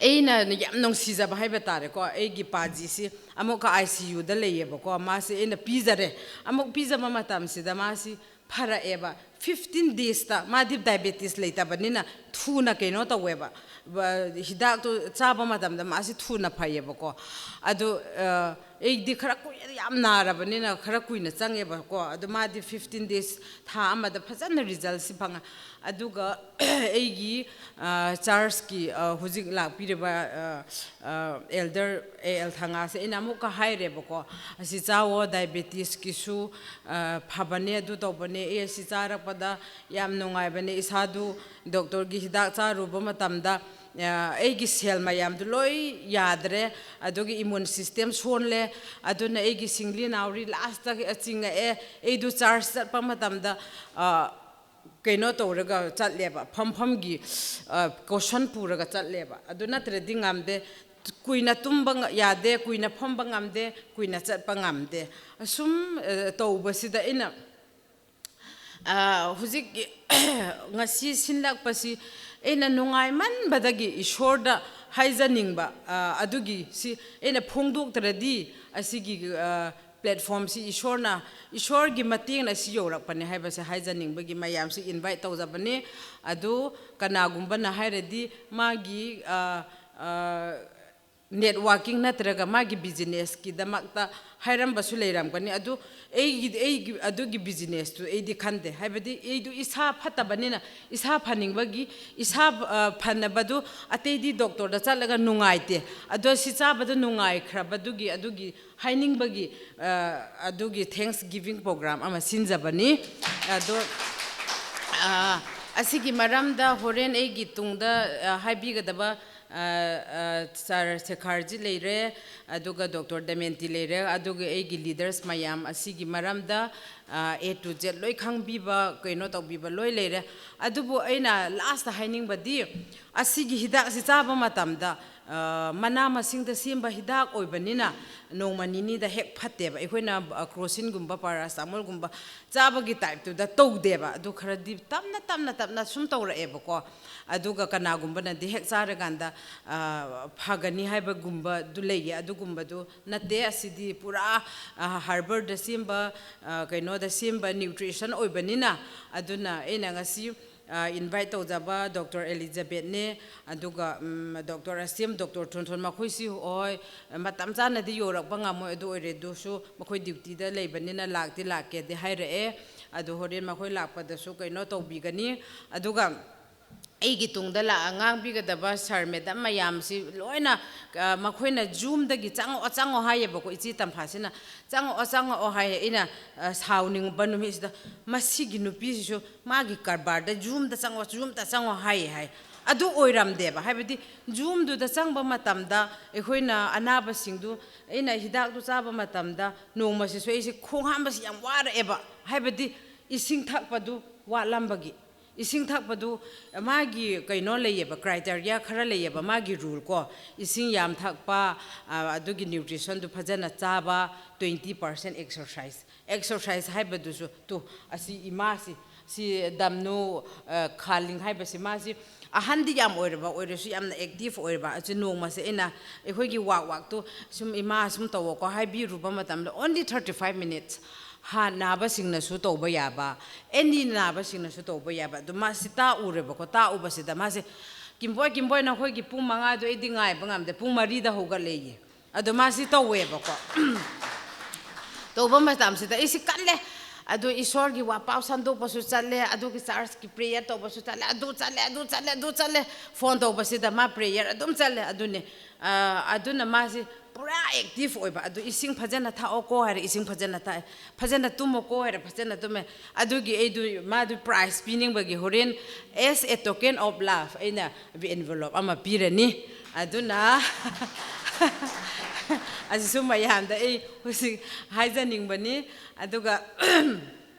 ꯑꯩꯅ ꯌꯥꯝ ꯅꯨꯡꯁꯤꯖꯕ ꯍꯥꯏꯕ ꯇꯥꯔꯦꯀꯣ, ꯑꯩꯒꯤ ꯄꯥꯖꯤꯁꯤ ꯑꯃꯨꯛꯀ ꯑꯥꯏ ꯁꯤ ꯌꯨꯗ ꯂꯩꯌꯦꯕꯀꯣ꯫ ꯃꯥꯁꯦ ꯑꯩꯅ ꯄꯤꯖꯔꯦ, ꯑꯃꯨꯛ ꯄꯤꯖꯕ ꯃꯇꯝꯁꯤꯗ ꯃꯥꯁꯤ ꯐꯔꯛꯑꯦꯕ꯫ ꯐꯤꯐꯇꯤꯟ ꯗꯦꯖꯇ, ꯃꯥꯗꯤ ꯗꯥꯏꯕꯦꯇꯤꯁ ꯂꯩꯇꯕꯅꯤꯅ ꯊꯨꯅ ꯀꯩꯅꯣ ꯇꯧꯋꯦꯕ, ꯕ-, ꯍꯤꯗꯥꯛꯇꯨ ꯆꯥꯕ ꯃꯇꯝꯗ ꯃꯥꯁꯤ ꯊꯨꯅ ꯐꯩꯌꯦꯕꯀꯣ꯫ ꯑꯗꯨ, ꯑ, ꯑꯩꯗꯤ ꯈꯔ ꯀꯨꯏꯅ, ꯌꯥꯝ ꯅꯥꯔꯕꯅꯤꯅ ꯈꯔ ꯀꯨꯏꯅ ꯆꯪꯉꯦꯕꯀꯣ꯫ ꯑꯗꯨ ꯃꯥꯗꯤ ꯐꯤꯐꯇꯤꯟ ꯗꯦꯖ, ꯊꯥ ꯑꯃꯗ ꯐꯖꯅ ꯔꯤꯖꯜꯁꯤ ꯐꯪꯉꯦ꯫ ꯑꯗꯨꯒ ꯑꯩꯒꯤ, ꯑ, ꯆꯔꯆꯀꯤ, ꯑ, ꯍꯧꯖꯤꯛ ꯂꯥꯛꯄꯤꯔꯤꯕ, ꯑ, ꯑ, ꯑꯦꯜꯗꯔ ꯑꯦ ꯑꯦꯜ ꯊꯪꯒꯥꯁꯦ ꯑꯩꯅ ꯑꯃꯨꯛꯀ ꯍꯥꯏꯔꯦꯕꯀꯣ, "ꯑꯁꯤ ꯆꯥꯎꯋꯣ, ꯗꯥꯏꯕꯦꯇꯤꯁꯀꯤꯁꯨ, ꯑ, ꯐꯕꯅꯦ, ꯑꯗꯨ ꯇꯧꯕꯅꯦ, ꯑꯦ, ꯑꯁꯤ ꯆꯥꯔꯛꯄꯗ ꯌꯥꯝ ꯅꯨꯡꯉꯥꯏꯕꯅꯦ, ꯏꯁꯥꯗꯨ ꯗꯣꯛꯇꯔꯒꯤ ꯍꯤꯗꯥꯛ ꯆꯥꯔꯨꯕ ꯃꯇꯝꯗ, ꯑ, ꯑꯩꯒꯤ ꯁꯦꯜ ꯃꯌꯥꯝꯗꯨ ꯂꯣꯏ ꯌꯥꯗ꯭ꯔꯦ, ꯑꯗꯨꯒꯤ ꯏꯃ꯭ꯌꯨꯟ ꯁꯤꯁꯇꯦꯝ ꯁꯣꯜꯂꯦ, ꯑꯗꯨꯅ ꯑꯩꯒꯤ ꯁꯤꯡꯂꯤ ꯅꯥꯎꯔꯤ ꯂꯥꯁꯇ ꯆꯤꯡꯉꯛꯑꯦ꯫ ꯑꯩꯗꯨ ꯆꯔꯆ ꯆꯠꯄ ꯃꯇꯝꯗ, ꯑ, ꯀꯩꯅꯣ ꯇꯧꯔꯒ ꯆꯠꯂꯦꯕ, ꯐꯝꯐꯝꯒꯤ, ꯑ, ꯀꯣꯁꯟ ꯄꯨꯔꯒ ꯆꯠꯂꯦꯕ꯫ ꯑꯗꯨ ꯅꯠꯇ꯭ꯔꯗꯤ ꯉꯝꯗꯦ꯫ ꯀꯨꯏꯅ ꯇꯨꯝꯕ ꯉ-, ꯌꯥꯗꯦ, ꯀꯨꯏꯅ ꯐꯝꯕ ꯉꯝꯗꯦ, ꯀꯨꯏꯅ ꯆꯠꯄ ꯉꯝꯗꯦ꯫ ꯑꯁꯨꯝ, ꯑ, ꯇꯧꯕꯁꯤꯗ ꯑꯩꯅ, ꯑ, ꯍꯧꯖꯤꯛ ꯉꯁꯤ ꯁꯤꯜꯂꯛꯄꯁꯤ ꯑꯩꯅ ꯅꯨꯡꯉꯥꯏꯃꯟꯕꯗꯒꯤ ꯏꯁꯣꯔꯗ ꯍꯥꯏꯖꯅꯤꯡꯕ, ꯑ, ꯑꯗꯨꯒꯤ ꯁꯤ ꯑꯩꯅ ꯐꯣꯡꯗꯣꯛꯇ꯭ꯔꯗꯤ ꯑꯁꯤꯒꯤ, ꯑ, ꯄ꯭ꯂꯦꯠꯐꯣꯝꯁꯤ ꯏꯁꯣꯔꯅ, ꯏꯁꯣꯔꯒꯤ ꯃꯇꯦꯡꯅ ꯁꯤ ꯌꯧꯔꯛꯄꯅꯦ ꯍꯥꯏꯕꯁꯦ ꯍꯥꯏꯖꯅꯤꯡꯕꯒꯤ ꯃꯌꯥꯝꯁꯤ ꯏꯟꯚꯥꯏꯠ ꯇꯧꯖꯕꯅꯤ꯫ ꯑꯗꯨ ꯀꯅꯥꯒꯨꯝꯕꯅ ꯍꯥꯏꯔꯗꯤ ꯃꯥꯒꯤ, ꯑ, ꯑ, networking ꯅꯠꯇ꯭ꯔꯒ ꯃꯥꯒꯤ businessꯀꯤꯗꯃꯛꯇ ꯍꯥꯏꯔꯝꯕꯁꯨ ꯂꯩꯔꯝꯒꯅꯤ꯫ ꯑꯗꯨ ꯑꯩꯒꯤ ꯑꯩꯒꯤ ꯑꯗꯨꯒꯤ businessꯇꯨ ꯑꯩꯗꯤ ꯈꯟꯗꯦ꯫ ꯍꯥꯏꯕꯗꯤ ꯑꯩꯗꯨ ꯏꯁꯥ ꯐꯠꯇꯕꯅꯤꯅ, ꯏꯁꯥ ꯐꯅꯤꯡꯕꯒꯤ, ꯏꯁꯥ ꯐꯅꯕꯗꯨ ꯑꯇꯩꯗꯤ doctorꯗ ꯆꯠꯂꯒ ꯅꯨꯡꯉꯥꯏꯇꯦ꯫ ꯑꯗꯣ ꯁꯤ ꯆꯥꯕꯗ ꯅꯨꯡꯉꯥꯏꯈ꯭ꯔꯕꯗꯨꯒꯤ, ꯑꯗꯨꯒꯤ ꯍꯥꯏꯅꯤꯡꯕꯒꯤ, ꯑꯗꯨꯒꯤ thanksgiving program ꯑꯃ ꯁꯤꯟꯖꯕꯅꯤ꯫ ꯑꯗꯣ ꯑꯁꯤꯒꯤ ꯃꯔꯝꯗ ꯍꯣꯔꯦꯟ ꯑꯩꯒꯤ ꯇꯨꯡꯗ ꯍꯥꯏꯕꯤꯒꯗꯕ ꯁꯥꯔ ꯁꯦꯈꯥꯔꯖꯤ ꯂꯩꯔꯦ, ꯑꯗꯨꯒ ꯗꯣꯛꯇꯔ ꯗꯃꯦꯟꯇꯤ ꯂꯩꯔꯦ, ꯑꯗꯨꯒ ꯑꯩꯒꯤ leaders ꯃꯌꯥꯝ ꯑꯁꯤꯒꯤ ꯃꯔꯝꯗ A to Z ꯂꯣꯏ ꯈꯪꯕꯤꯕ, ꯀꯩꯅꯣ ꯇꯧꯕꯤꯕ ꯂꯣꯏ ꯂꯩꯔꯦ꯫ ꯑꯗꯨꯕꯨ ꯑꯩꯅ lastꯇ ꯍꯥꯏꯅꯤꯡꯕꯗꯤ, ꯑꯁꯤꯒꯤ ꯍꯤꯗꯥꯛꯁꯤ ꯆꯥꯕ ꯃꯇꯝꯗ ꯃꯅꯥ ꯃꯁꯤꯡꯗ ꯁꯦꯝꯕ ꯍꯤꯗꯥꯛ ꯑꯣꯏꯕꯅꯤꯅ ꯅꯣꯡꯃ ꯅꯤꯅꯤꯗ ꯍꯦꯛ ꯐꯠꯇꯦꯕ꯫ ꯑꯩꯈꯣꯏꯅ Crocin ꯒꯨꯝꯕ paracetamol ꯒꯨꯝꯕ ꯆꯥꯕꯒꯤ type ꯇꯨꯗ ꯇꯧꯗꯦꯕ꯫ ꯑꯗꯨ ꯈꯔꯗꯤ ꯇꯞꯅ ꯇꯞꯅ ꯇꯞꯅ ꯁꯨꯝ ꯇꯧꯔꯛꯑꯦꯕꯀꯣ꯫ ꯑꯗꯨꯒ ꯀꯅꯥꯒꯨꯝꯕꯅꯗꯤ ꯍꯦꯛ ꯆꯥꯔꯀꯥꯟꯗ ꯐꯒꯅꯤ ꯍꯥꯏꯕꯒꯨꯝꯕꯗꯨ ꯂꯩꯌꯦ꯫ ꯑꯗꯨꯒꯨꯝꯕꯗꯨ ꯅꯠꯇꯦ꯫ ꯑꯁꯤꯗꯤ ꯄꯨꯔꯥ herbalꯗ ꯁꯦꯝꯕ, ꯀꯩꯅꯣꯗ ꯁꯦꯝꯕ nutrition ꯑꯣꯏꯕꯅꯤꯅ꯫ ꯑꯗꯨꯅ ꯑꯩꯅ ꯉꯁꯤ invite ꯇꯧꯖꯕ ꯗꯣꯛꯇꯔ ꯑꯦꯂꯤꯖꯥꯕꯦꯠꯅꯦ, ꯑꯗꯨꯒ ꯗꯣꯛꯇꯔ ꯑꯁꯤꯝ, ꯗꯣꯛꯇꯔ ꯊꯣꯟꯊꯣꯟ, ꯃꯈꯣꯏꯁꯤ ꯍꯣꯏ ꯃꯇꯝ ꯆꯥꯅꯗꯤ ꯌꯧꯔꯛꯄ ꯉꯝꯃꯣꯏ꯫ ꯑꯗꯨ ꯑꯣꯏꯔꯦ ꯑꯗꯨꯁꯨ ꯃꯈꯣꯏ dutyꯗ ꯂꯩꯕꯅꯤꯅ ꯂꯥꯛꯇꯤ ꯂꯥꯛꯀꯦꯗꯤ ꯍꯥꯏꯔꯛꯑꯦ꯫ ꯑꯗꯨ ꯍꯣꯔꯦꯟ ꯃꯈꯣꯏ ꯂꯥꯛꯄꯗꯁꯨ ꯀꯩꯅꯣ ꯇꯧꯕꯤꯒꯅꯤ꯫ ꯑꯗꯨꯒ ꯑꯩꯒꯤ ꯇꯨꯡꯗ ꯂꯥꯛꯑ ꯉꯥꯡꯕꯤꯒꯗꯕ ꯁꯥꯔ ꯃꯦꯗꯥꯝ ꯃꯌꯥꯝꯁꯤ ꯂꯣꯏꯅ ꯃꯈꯣꯏꯅ Zoomꯗꯒꯤ ꯆꯪꯉꯛꯑꯣ ꯆꯪꯉꯛꯑꯣ ꯍꯥꯏꯌꯦꯕꯀꯣ꯫ ꯏꯆꯦ ꯇꯝꯐꯥꯁꯤꯅ ꯆꯪꯉꯛꯑꯣ ꯆꯪꯉꯛꯑꯣ ꯍꯥꯏꯌꯦ꯫ ꯑꯩꯅ ꯁꯥꯎꯅꯤꯡꯕ ꯅꯨꯃꯤꯠꯁꯤꯗ, ꯃꯁꯤꯒꯤ ꯅꯨꯄꯤꯁꯤꯁꯨ ꯃꯥꯒꯤ ꯀꯔꯕꯥꯔꯗ Zoomꯗ ꯆꯪꯉꯣ, Zoomꯗ ꯆꯪꯉꯣ ꯍꯥꯏꯌꯦ ꯍꯥꯏ꯫ ꯑꯗꯨ ꯑꯣꯏꯔꯝꯗꯦꯕ꯫ ꯍꯥꯏꯕꯗꯤ Zoomꯗꯨꯗ ꯆꯪꯕ ꯃꯇꯝꯗ ꯑꯩꯈꯣꯏꯅ ꯑꯅꯥꯕꯁꯤꯡꯗꯨ, ꯑꯩꯅ ꯍꯤꯗꯥꯛꯇꯨ ꯆꯥꯕ ꯃꯇꯝꯗ ꯅꯣꯡꯃꯁꯤꯁꯨ ꯑꯩꯁꯦ ꯈꯣꯡ ꯍꯥꯝꯕꯁꯤ ꯌꯥꯝ ꯋꯥꯔꯛꯑꯦꯕ꯫ ꯍꯥꯏꯕꯗꯤ ꯏꯁꯤꯡ ꯊꯛꯄꯗꯨ ꯋꯥꯠꯂꯝꯕꯒꯤ꯫ ꯏꯁꯤꯡ ꯊꯛꯄꯗꯨ ꯃꯥꯒꯤ ꯀꯩꯅꯣ ꯂꯩꯌꯦꯕ, criteria ꯈꯔ ꯂꯩꯌꯦꯕ, ꯃꯥꯒꯤ rule ꯀꯣ꯫ ꯏꯁꯤꯡ ꯌꯥꯝ ꯊꯛꯄ, ꯑꯗꯨꯒꯤ nutritionꯗꯨ ꯐꯖꯅ ꯆꯥꯕ, twenty percent exercise꯫ Exercise ꯍꯥꯏꯕꯗꯨꯁꯨ ꯇꯨ, ꯑꯁꯤ ꯏꯃꯥꯁꯤ, ꯁꯤ ꯗꯝꯅꯨ ꯈꯥꯂꯤꯡ ꯍꯥꯏꯕꯁꯤ, ꯃꯥꯁꯤ ꯑꯍꯟꯗꯤ ꯌꯥꯝ ꯑꯣꯏꯔꯕ ꯑꯣꯏꯔꯁꯨ ꯌꯥꯝꯅ active ꯑꯣꯏꯔꯕ꯫ ꯑꯁꯤ ꯅꯣꯡꯃꯁꯦ ꯑꯩꯅ ꯑꯩꯈꯣꯏꯒꯤ walk walkꯇꯨ ꯁꯨꯝ ꯏꯃꯥ ꯁꯨꯝ ꯇꯧꯋꯣꯀꯣ ꯍꯥꯏꯕꯤꯔꯨꯕ ꯃꯇꯝꯗ only thirty five minutes꯫ Heart ꯅꯥꯕꯁꯤꯡꯅꯁꯨ ꯇꯧꯕ ꯌꯥꯕ, any ꯅꯥꯕꯁꯤꯡꯅꯁꯨ ꯇꯧꯕ ꯌꯥꯕ꯫ ꯑꯗꯨ ꯃꯥꯁꯤ ꯇꯥꯛꯎꯔꯦꯕꯀꯣ꯫ ꯇꯥꯛꯎꯕꯁꯤꯗ ꯃꯥꯁꯦ "ꯀꯤꯝꯕꯣꯏ, ꯀꯤꯝꯕꯣꯏ, ꯅꯈꯣꯏꯒꯤ ꯄꯨꯡ ꯃꯉꯥꯗꯣ ꯑꯩꯗꯤ ꯉꯥꯏꯕ ꯉꯝꯗꯦ, ꯄꯨꯡ ꯃꯔꯤꯗ ꯍꯧꯒꯠꯂꯦꯌꯦ"꯫ ꯑꯗꯣ ꯃꯥꯁꯤ ꯇꯧꯋꯦꯕꯀꯣ꯫ ꯇꯧꯕ ꯃꯇꯝꯁꯤꯗ ꯑꯩꯁꯤ ꯀꯜꯂꯦ꯫ ꯑꯗꯣ ꯏꯁꯣꯔꯒꯤ ꯋꯥꯄꯥꯎ ꯁꯟꯗꯣꯛꯄꯁꯨ ꯆꯠꯂꯦ, ꯑꯗꯨꯒꯤ ꯆꯔꯆꯀꯤ ꯄ꯭ꯔꯦꯌꯔ ꯇꯧꯕꯁꯨ ꯆꯠꯂꯦ, ꯑꯗꯨ ꯆꯠꯂꯦ, ꯑꯗꯨ ꯆꯠꯂꯦ, ꯑꯗꯨ ꯆꯠꯂꯦ꯫ ꯐꯣꯟ ꯇꯧꯕꯁꯤꯗ ꯃꯥ ꯄ꯭ꯔꯦꯌꯔ ꯑꯗꯨꯝ ꯆꯠꯂꯦ꯫ ꯑꯗꯨꯅꯦ, ꯑ, ꯑꯗꯨꯅ ꯃꯥꯁꯤ ꯄꯨꯔꯥ ꯑꯦꯛꯇꯤꯚ ꯑꯣꯏꯕ꯫ ꯑꯗꯨ "ꯏꯁꯤꯡ ꯐꯖꯅ ꯊꯛꯑꯣꯀꯣ" ꯍꯥꯏꯔꯦ, ꯏꯁꯤꯡ ꯐꯖꯅ ꯊꯛꯑꯦ, "ꯐꯖꯅ ꯇꯨꯝꯃꯣꯀꯣ" ꯍꯥꯏꯔꯦ, ꯐꯖꯅ ꯇꯨꯝꯃꯦ꯫ ꯑꯗꯨꯒꯤ ꯑꯩꯗꯨ ꯃꯥꯗꯨ ꯄ꯭ꯔꯥꯏꯖ ꯄꯤꯅꯤꯡꯕꯒꯤ ꯍꯣꯔꯦꯟ as a token of love ꯑꯩꯅ ꯑꯦꯟꯚꯦꯂꯣꯞ ꯑꯃ ꯄꯤꯔꯅꯤ꯫ ꯑꯗꯨꯅ ꯑꯁꯤꯁꯨ ꯃꯌꯥꯝꯗ ꯑꯩ ꯍꯧꯖꯤꯛ ꯍꯥꯏꯖꯅꯤꯡꯕꯅꯤ꯫ ꯑꯗꯨꯒ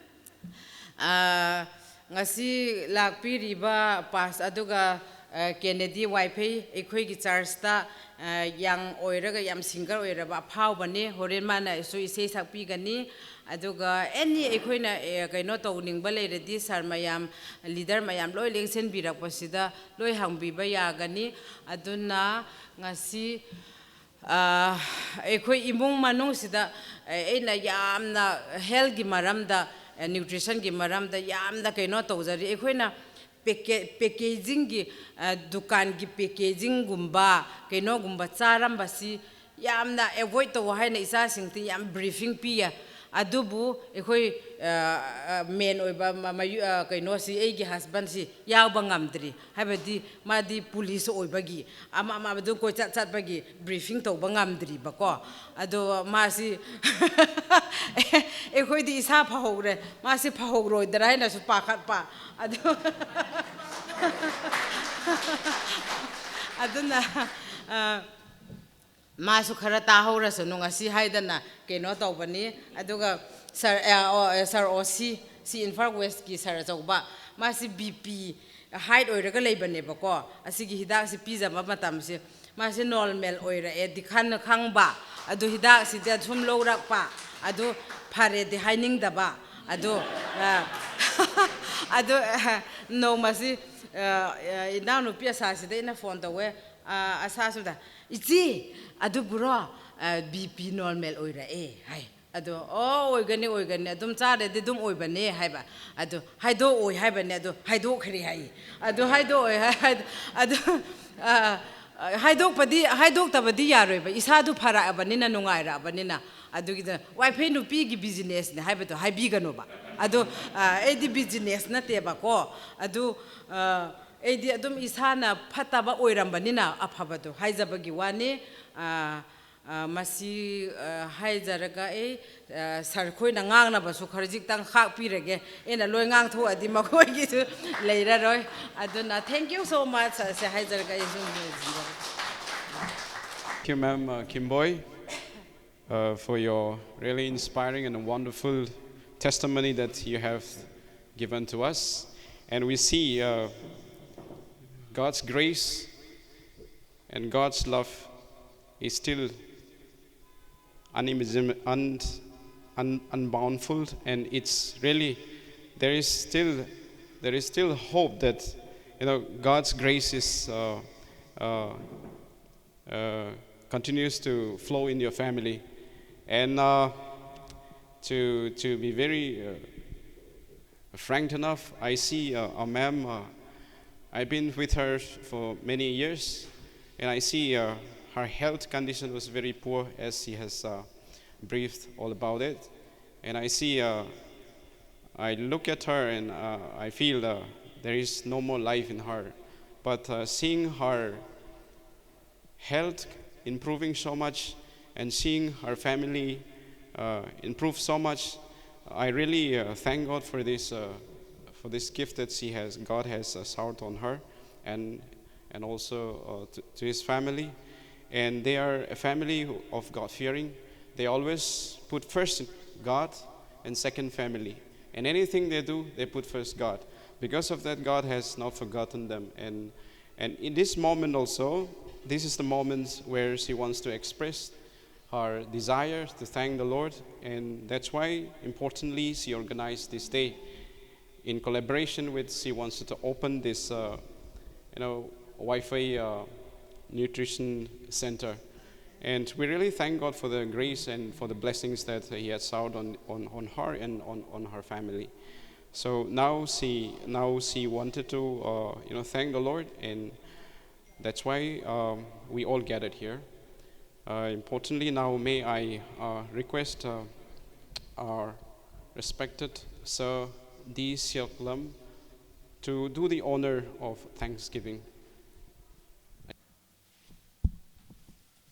ꯑ, ꯉꯁꯤ ꯂꯥꯛꯄꯤꯔꯤꯕ ꯄꯥꯁ ꯑꯗꯨꯒ, ꯑ, ꯀꯦꯅꯦꯗꯤ ꯋꯥꯏꯐꯩ, ꯑꯩꯈꯣꯏꯒꯤ ꯆꯔꯆꯇ, ꯑ, ꯌꯥꯡ ꯑꯣꯏꯔꯒ ꯌꯥꯝ ꯁꯤꯡꯒꯔ ꯑꯣꯏꯔꯕ ꯑꯐꯥꯎꯕꯅꯤ꯫ ꯍꯣꯔꯦꯟ ꯃꯥꯅꯁꯨ ꯏꯁꯩ ꯁꯛꯄꯤꯒꯅꯤ꯫ ꯑꯗꯨꯒ ꯑꯦꯅꯤ ꯑꯩꯈꯣꯏꯅ, ꯑꯦ, ꯀꯩꯅꯣ ꯇꯧꯅꯤꯡꯕ ꯂꯩꯔꯗꯤ ꯁꯥꯔ ꯃꯌꯥꯝ, ꯂꯤꯗꯔ ꯃꯌꯥꯝ ꯂꯣꯏ ꯂꯦꯡꯁꯤꯟꯕꯤꯔꯛꯄꯁꯤꯗ ꯂꯣꯏ ꯍꯪꯕꯤꯕ ꯌꯥꯒꯅꯤ꯫ ꯑꯗꯨꯅ ꯉꯁꯤ ꯑ, ꯑꯩꯈꯣꯏ ꯏꯃꯨꯡ ꯃꯅꯨꯡꯁꯤꯗ, ꯑ, ꯑꯩꯅ ꯌꯥꯝꯅ ꯍꯦꯜꯊꯀꯤ ꯃꯔꯝꯗ, ꯑ, ꯅ꯭ꯌꯨꯇ꯭ꯔꯤꯁꯟꯒꯤ ꯃꯔꯝꯗ ꯌꯥꯝꯅ ꯀꯩꯅꯣ ꯇꯧꯖꯔꯤ꯫ ꯑꯩꯈꯣꯏꯅ ꯄꯦꯀꯦ-, ꯄꯦꯀꯦꯖꯤꯡꯒꯤ, ꯑ, ꯗꯨꯀꯥꯟꯒꯤ ꯄꯦꯀꯦꯖꯤꯡꯒꯨꯝꯕ ꯀꯩꯅꯣꯒꯨꯝꯕ ꯆꯥꯔꯝꯕꯁꯤ ꯌꯥꯝꯅ ꯑꯦꯚꯣꯏꯗ ꯇꯧ ꯍꯥꯏꯅ ꯏꯆꯥꯁꯤꯡꯗꯤ ꯌꯥꯝ ꯕ꯭ꯔꯤꯐꯤꯡ ꯄꯤꯌꯦ꯫ ꯑꯗꯨꯕꯨ ꯑꯩꯈꯣꯏ, ꯑ, ꯑ, ꯃꯦꯟ ꯑꯣꯏꯕ ꯃ-, ꯃꯌꯨ-, ꯑ, ꯀꯩꯅꯣꯁꯤ, ꯑꯩꯒꯤ ꯍꯁꯕꯦꯟꯁꯤ ꯌꯥꯎꯕ ꯉꯝꯗ꯭ꯔꯤ꯫ ꯍꯥꯏꯕꯗꯤ ꯃꯥꯗꯤ ꯄꯨꯂꯤꯁ ꯑꯣꯏꯕꯒꯤ, ꯑꯃ ꯑꯃ ꯑꯗꯨꯝ ꯀꯣꯏꯆꯠ ꯆꯠꯄꯒꯤ ꯕ꯭ꯔꯤꯐꯤꯡ ꯇꯧꯕ ꯉꯝꯗ꯭ꯔꯤꯕꯀꯣ꯫ ꯑꯗꯣ ꯃꯥꯁꯤ ꯑꯩꯈꯣꯏꯗꯤ ꯏꯁꯥ ꯐꯍꯧꯔꯦ, ꯃꯥꯁꯤ ꯐꯍꯧꯔꯣꯏꯗ꯭ꯔꯥ ꯍꯥꯏꯅꯁꯨ ꯄꯥꯈꯠꯄ꯫ ꯑꯗꯨ ꯑꯗꯨꯅ, ꯑ, ꯃꯥꯁꯨ ꯈꯔ ꯇꯥꯍꯧꯔꯁꯅꯨ ꯉꯁꯤ ꯍꯥꯏꯗꯅ ꯀꯩꯅꯣ ꯇꯧꯕꯅꯤ꯫ ꯑꯗꯨꯒ ꯁꯥꯔ, ꯑ, ꯑꯣ, ꯑ, ꯁꯥꯔ ꯑꯣ ꯁꯤ, ꯁꯤ ꯏꯝꯐꯥꯜ ꯋꯦꯁꯀꯤ ꯁꯥꯔ ꯑꯆꯧꯕ, ꯃꯥꯁꯤ ꯕꯤ ꯄꯤ ꯍꯥꯏꯠ ꯑꯣꯏꯔꯒ ꯂꯩꯕꯅꯦꯕꯀꯣ꯫ ꯑꯁꯤꯒꯤ ꯍꯤꯗꯥꯛꯁꯤ ꯄꯤꯖꯕ ꯃꯇꯝꯁꯦ ꯃꯥꯁꯤ ꯅꯣꯔꯃꯦꯜ ꯑꯣꯏꯔꯛꯑꯦꯗꯤ ꯈꯟꯅ ꯈꯪꯕ, ꯑꯗꯨ ꯍꯤꯗꯥꯛꯁꯤꯗꯤ ꯁꯨꯝ ꯂꯧꯔꯛꯄ, ꯑꯗꯨ ꯐꯔꯦꯗꯤ ꯍꯥꯏꯅꯤꯡꯗꯕ, ꯑꯗꯨ, ꯑ, ꯑꯗꯨ, ꯑ, ꯅꯣꯡꯃꯁꯤ, ꯑ, ꯑ, ꯏꯅꯥꯎꯅꯨꯄꯤ ꯑꯁꯥꯁꯤꯗ ꯑꯩꯅ ꯐꯣꯟ ꯇꯧꯋꯦ꯫ ꯑ, ꯑꯁꯥꯁꯤꯗ, "ꯏꯆꯦ, ꯑꯗꯨꯕꯨꯔꯣ, ꯑ, ꯕꯤ ꯄꯤ ꯅꯣꯔꯃꯦꯜ ꯑꯣꯏꯔꯛꯑꯦ" ꯍꯥꯏ꯫ ꯑꯗꯣ ꯑꯣ ꯑꯣꯏꯒꯅꯤ ꯑꯣꯏꯒꯅꯤ ꯑꯗꯨꯝ ꯆꯥꯔꯗꯤ ꯑꯗꯨꯝ ꯑꯣꯏꯕꯅꯦ ꯍꯥꯏꯕ꯫ ꯑꯗꯣ ꯍꯥꯏꯗꯣꯛꯑꯣꯏ ꯍꯥꯏꯕꯅꯦ ꯑꯗꯣ ꯍꯥꯏꯗꯣꯛꯈ꯭ꯔꯦ ꯍꯥꯏꯌꯦ꯫ ꯑꯗꯣ ꯍꯥꯏꯗꯣꯛꯑꯣꯏ ꯍꯥꯏ ꯑꯗꯣ ꯑ, ꯍꯥꯏꯗꯣꯛꯄꯗꯤ ꯍꯥꯏꯗꯣꯛꯇꯕꯗꯤ ꯌꯥꯔꯣꯏꯕ꯫ ꯏꯁꯥꯗꯨ ꯐꯔꯛꯑꯕꯅꯤꯅ ꯅꯨꯡꯉꯥꯏꯔꯛꯑꯕꯅꯤꯅ꯫ ꯑꯗꯨꯒꯤꯗ ꯋꯥꯏꯐꯩ ꯅꯨꯄꯤꯒꯤ ꯕꯤꯖꯤꯅꯦꯁꯅꯦ ꯍꯥꯏꯕꯗꯣ ꯍꯥꯏꯕꯤꯒꯅꯣꯕ꯫ ꯑꯗꯣ ꯑ, ꯑꯩꯗꯤ ꯕꯤꯖꯤꯅꯦꯁ ꯅꯠꯇꯦꯕꯀꯣ꯫ ꯑꯗꯨ ꯑ, ꯑꯩꯗꯤ ꯑꯗꯨꯝ ꯏꯁꯥꯅ ꯐꯠꯇꯕ ꯑꯣꯏꯔꯝꯕꯅꯤꯅ ꯑꯐꯕꯗꯣ ꯍꯥꯏꯖꯕꯒꯤ ꯋꯥꯅꯤ꯫ ꯑ, ꯑ, ꯃꯁꯤ ꯑ, ꯍꯥꯏꯖꯔꯒ ꯑꯩ ꯑ, ꯁꯥꯔ ꯈꯣꯏꯅ ꯉꯥꯡꯅꯕꯁꯨ ꯈꯔꯖꯤꯛꯇꯪ ꯈꯥꯛꯄꯤꯔꯒꯦ꯫ ꯑꯩꯅ ꯂꯣꯏ ꯉꯥꯡꯊꯣꯛꯑꯗꯤ ꯃꯈꯣꯏꯒꯤꯁꯨ ꯂꯩꯔꯔꯣꯏ꯫ ꯑꯗꯨꯅ thank you so much ꯁꯦ ꯍꯥꯏꯖꯔꯒ ꯑꯩ ꯁꯨꯝ ꯂꯣꯏꯁꯤꯟꯖꯔꯒꯦ꯫ Thank you, ma'am uh, Kimboi, uh, for your really inspiring and wonderful testimony that you have given to us. And we see uh, God's grace and God's love is still unimagin- un- un- unboundful, and it's really there is still there is still hope that you know God's grace is uh, uh, uh, continues to flow in your family, and uh, to to be very uh, frank enough, I see uh, a ma'am. Uh, I've been with her for many years, and I see uh, her health condition was very poor, as she has uh, briefed all about it. And I see, uh, I look at her, and uh, I feel uh, there is no more life in her. But uh, seeing her health improving so much and seeing her family uh, improve so much, I really uh, thank God for this uh, for this gift that she has. God has uh, showered on her and and also uh, to, to his family. And they are a family of God fearing. They always put first God and second family. And anything they do, they put first God. Because of that, God has not forgotten them. And and in this moment also, this is the moment where she wants to express her desire to thank the Lord, and that's why, importantly, she organized this day in collaboration with, she wants to open this, uh, you know, Wi-Fi uh, nutrition center. And we really thank God for the grace and for the blessings that He has showered on, on, on her and on, on her family. So now she, now she wanted to, uh, you know, thank the Lord, and that's why, um, we all gathered here. Uh, importantly, now may I, uh, request, uh, our respected Sir D. Siak Lam to do the honor of thanksgiving.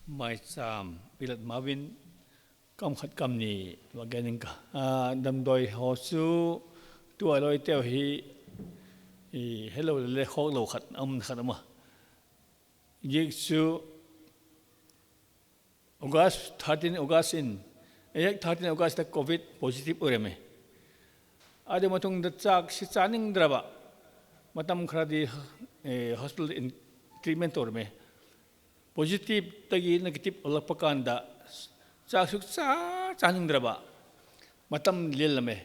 Mai cham, ilat mavin, kam khat kam ni, wa ganing ka. Ah, damdoi ho chu, tu aloi teo hi, i, hello le khok lo khat, am khat ama. Yik chu, August, thirteen August in, eh, thirteen August ta COVID positive ure me. Ade matung da chak si chaning draba. Matam khara di, eh, hospital in treatment ore me. Positive tagi negative olak pakanda chak suk cha chaning draba. Matam lel me.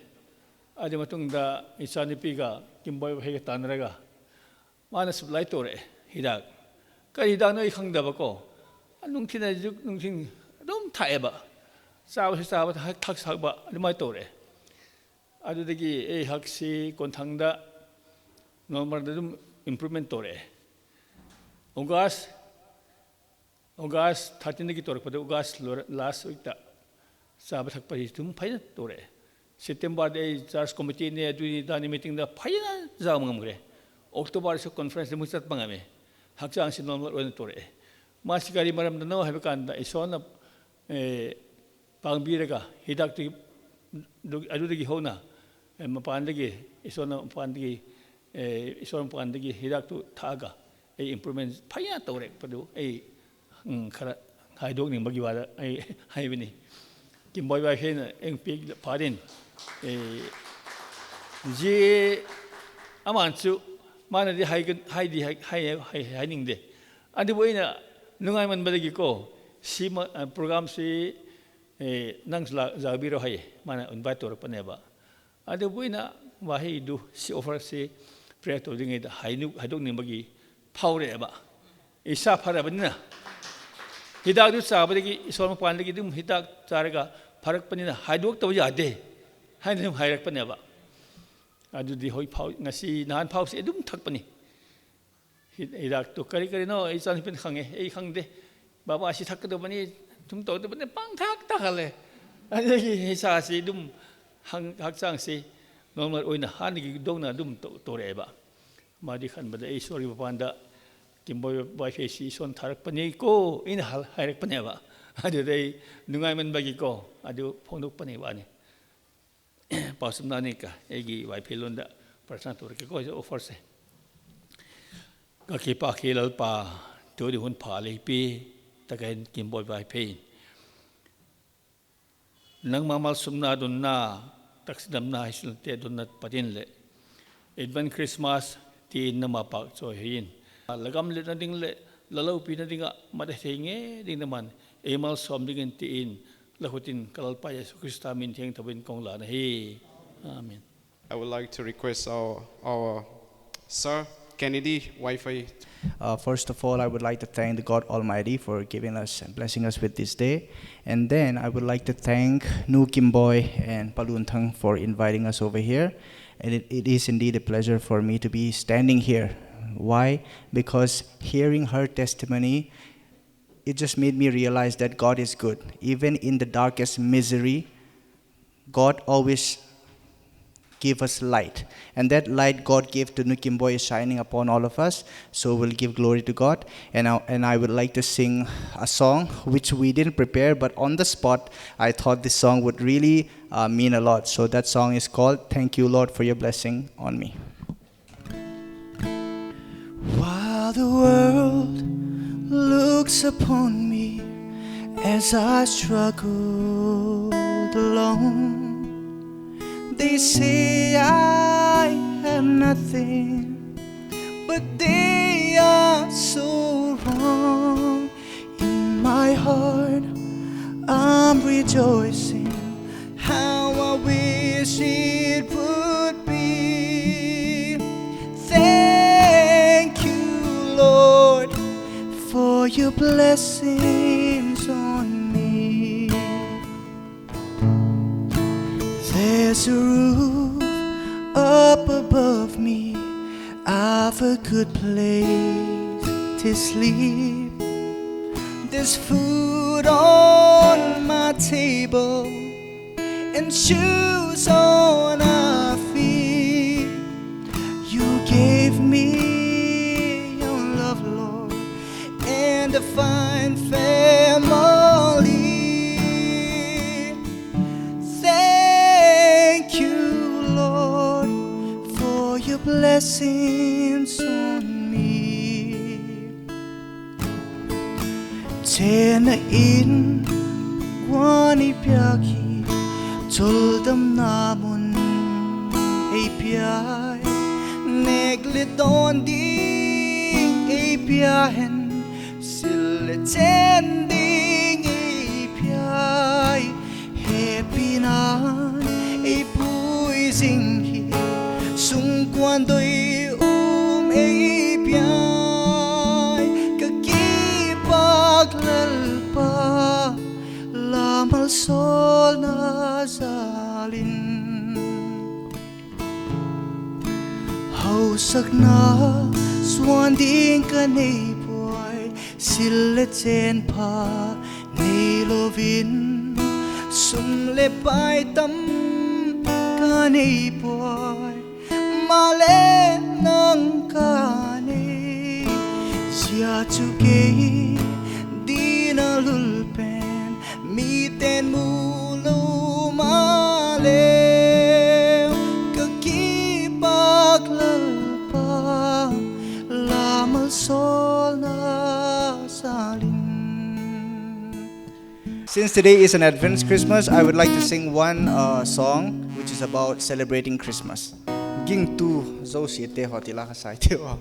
Ade matung da isa ni piga, Kimboi hega tanraga. Mana supply tore, hidak. Ka hidak no ikhang daba ko. Nung thina juk, nung thin, dum thae ba. Sa sa ba, thak sa ba, lumai tore. Adu dagi, eh, hak si, kon thang da, normal da dum improvement tore. August, August thirteen dagi tore, pada August lor-, last week ta. Sa ba thak pa hi dum phai tore. September de church committee ne, adu ni dani meeting da phai na za ngam gre. October so conference de muchat pangame. Hakchang si normal wen tore. Masi kari maram da no, habi kan da, isona, eh, pangbiraga, hidak tu, du-, adu dagi hona, eh, mapan dagi, isona mapan dagi, eh, isona mapan dagi, hidak tu thaga, eh, improvement phaya tore, padu, eh, mm, khara, haidok ni magi wala, eh, hai bini. Kimboi ba hena, eng pig padin, eh, ji aman chu, mana di hai, hai di hai, hai, hai, hai ning de. Adi bu ina, nungai man badagi ko, si ma, eh, program si, eh, nang la, za biro hai, mana invite tor pa ne ba. Ade buina, wahi du, si offer si, prayer to dingi da, hai nu, hai dong ni magi, phaure ba. Isa phara ba ni na. ꯍꯤꯗꯥꯛꯇꯨ ꯆꯥꯕꯗꯒꯤ ꯏꯁꯣꯔ ꯃꯄꯥꯟꯗꯒꯤ ꯑꯗꯨꯝ ꯍꯤꯗꯥꯛ ꯆꯥꯔꯒ ꯐꯔꯛꯄꯅꯤꯅ ꯍꯥꯏꯗꯣꯛꯇꯕ ꯌꯥꯗꯦ ꯍꯥꯏꯅ ꯑꯗꯨꯝ ꯍꯥꯏꯔꯛꯄꯅꯦꯕ꯫ ꯑꯗꯨꯗꯤ ꯍꯧꯖꯤꯛ ꯐꯥꯎ, ꯉꯁꯤ ꯅꯍꯥꯟ ꯐꯥꯎꯁꯤ ꯑꯗꯨꯝ ꯊꯛꯄꯅꯤ꯫ ꯍꯤ-, ꯍꯤꯗꯥꯛꯇꯨ ꯀꯔꯤ ꯀꯔꯤꯅꯣ ꯑꯩ ꯏꯆꯥꯅꯨꯄꯤꯅ ꯈꯪꯉꯦ, ꯑꯩ ꯈꯪꯗꯦ꯫ "ꯕꯕꯥ, ꯁꯤ ꯊꯛꯀꯗꯕꯅꯤ, ꯁꯨꯝ ꯇꯧꯒꯗꯕꯅꯤ", ꯄꯪꯊꯛ ꯊꯛꯍꯜꯂꯦ꯫ ꯑꯗꯒꯤ ꯏꯁꯥꯁꯤ ꯑꯗꯨꯝ ꯍꯪ-, ꯍꯛꯆꯥꯡꯁꯤ ꯅꯣꯔꯃꯦꯜ ꯑꯣꯏꯅ ꯍꯥꯟꯅꯒꯤꯗꯧꯅ ꯑꯗꯨꯝ ꯇꯧ-, ꯇꯧꯔꯛꯑꯦꯕ꯫ ꯃꯥꯗꯤ ꯈꯟꯕꯗ ꯑꯩ ꯏꯁꯣꯔꯒꯤ ꯃꯄꯥꯟꯗ ꯀꯤꯝꯕꯣꯏ ꯋꯥꯏꯐꯩꯁꯤ ꯏꯁꯣꯔꯅ ꯊꯥꯔꯛꯄꯅꯤꯀꯣ ꯑꯩꯅ ꯍꯜ-, ꯍꯥꯏꯔꯛꯄꯅꯦꯕ꯫ ꯑꯗꯨꯗ ꯑꯩ ꯅꯨꯡꯉꯥꯏꯃꯟꯕꯒꯤꯀꯣ ꯑꯗꯨ ꯐꯣꯡꯗꯣꯛꯄꯅꯦ ꯋꯥꯅꯤ꯫ ꯄꯥꯎꯁꯨꯝꯅꯥꯅꯤꯀ ꯑꯩꯒꯤ ꯋꯥꯏꯐꯩ ꯂꯣꯟꯗ ꯄ꯭ꯔꯊꯅꯥ ꯇꯧꯔꯛꯀꯦꯀꯣ, ꯑꯩꯁꯨ ꯑꯣꯐꯔꯁꯦ꯫ ꯀꯀꯤ ꯄꯥꯈꯤ ꯂꯜꯄꯥ, ꯇꯨꯗꯤ ꯍꯨꯟ ꯐꯥ ꯂꯩꯄꯤ, ꯇꯀꯥꯏꯟ ꯀꯤꯝꯕꯣꯏ ꯋꯥꯏꯐꯩ꯫ ꯅꯪ ꯃꯃꯜ ꯁꯨꯝꯅꯗꯨꯅ, ꯇꯛꯁꯤꯗꯝꯅ ꯍꯩꯁꯤꯜꯂꯛꯇꯦ ꯑꯗꯨꯅ ꯄꯗꯤꯟꯂꯦ꯫ Advance Christmas ꯇꯤ ꯏꯟꯅ ꯃꯄꯥꯛ ꯆꯣꯏꯍꯩꯌꯤꯟ꯫ ꯂꯒꯝ ꯂꯤꯠꯅꯗꯤꯡꯂꯦ, ꯂꯂꯧ ꯄꯤꯅꯗꯤꯡꯒ, ꯃꯗ ꯊꯦꯡꯉꯦ ꯗꯤꯡꯅ ꯃꯥꯟ, ꯑꯦꯃꯜ ꯁꯣꯝꯗꯤꯡꯒꯤꯟ ꯇꯤ ꯏꯟ, ꯂꯈꯨꯇꯤꯟ ꯀꯂꯜ ꯄꯥꯏ ꯌꯦꯁꯨ ꯈ꯭ꯔꯤꯁꯇ ꯃꯤꯟ ꯊꯦꯡ ꯊꯕꯤꯟ ꯀꯣꯡꯂꯥꯅ ꯍꯤ꯫ ꯑꯥꯃꯦꯟ꯫ I would like to request our, our Sir Kennedy Wi-Fi. Uh, first of all, I would like to thank the God Almighty for giving us and blessing us with this day. And then I would like to thank Nu Kimboy and Palun Thang for inviting us over here. And it, it is indeed a pleasure for me to be standing here. Why? Because hearing her testimony, it just made me realize that God is good. Even in the darkest misery, God always give us light. And that light God gave to Nu Kimboy is shining upon all of us. So we'll give glory to God. And I, and I would like to sing a song which we didn't prepare, but on the spot, I thought this song would really, uh, mean a lot. So that song is called Thank You, Lord, for Your Blessing on Me. While the world looks upon me as I struggled alone, they say I have nothing, but they are so wrong. In my heart, I'm rejoicing. How I wish it would be. Thank you, Lord, for your blessing. There's a roof up above me, I've a good place to sleep. There's food on my table and shoes on my feet. You gave me your love, Lord, and a fine family. Thank you, Lord, for your blessings on me. Chena in guani piaki, choldam namun ei piai, negle don ding ei piahen, sille chen ding ei piai, he pinan ei pui zing hi, sungkuan doi um ei piai, ka kipak Lalpa, lamal solna zalin. Hausakna suan ding ka nei puai, sille chen pha nei lovin, sum le pai tam ka nei puai, male nang ka nei, sia chu kei dina lul pen, mi ten mu lo male, ka kipak Lalpa, lamal solna zalin. Since today is an Advent Christmas, I would like to sing one uh, song which is about celebrating Christmas. Gingtu zo si te ho tila ka sai te ho.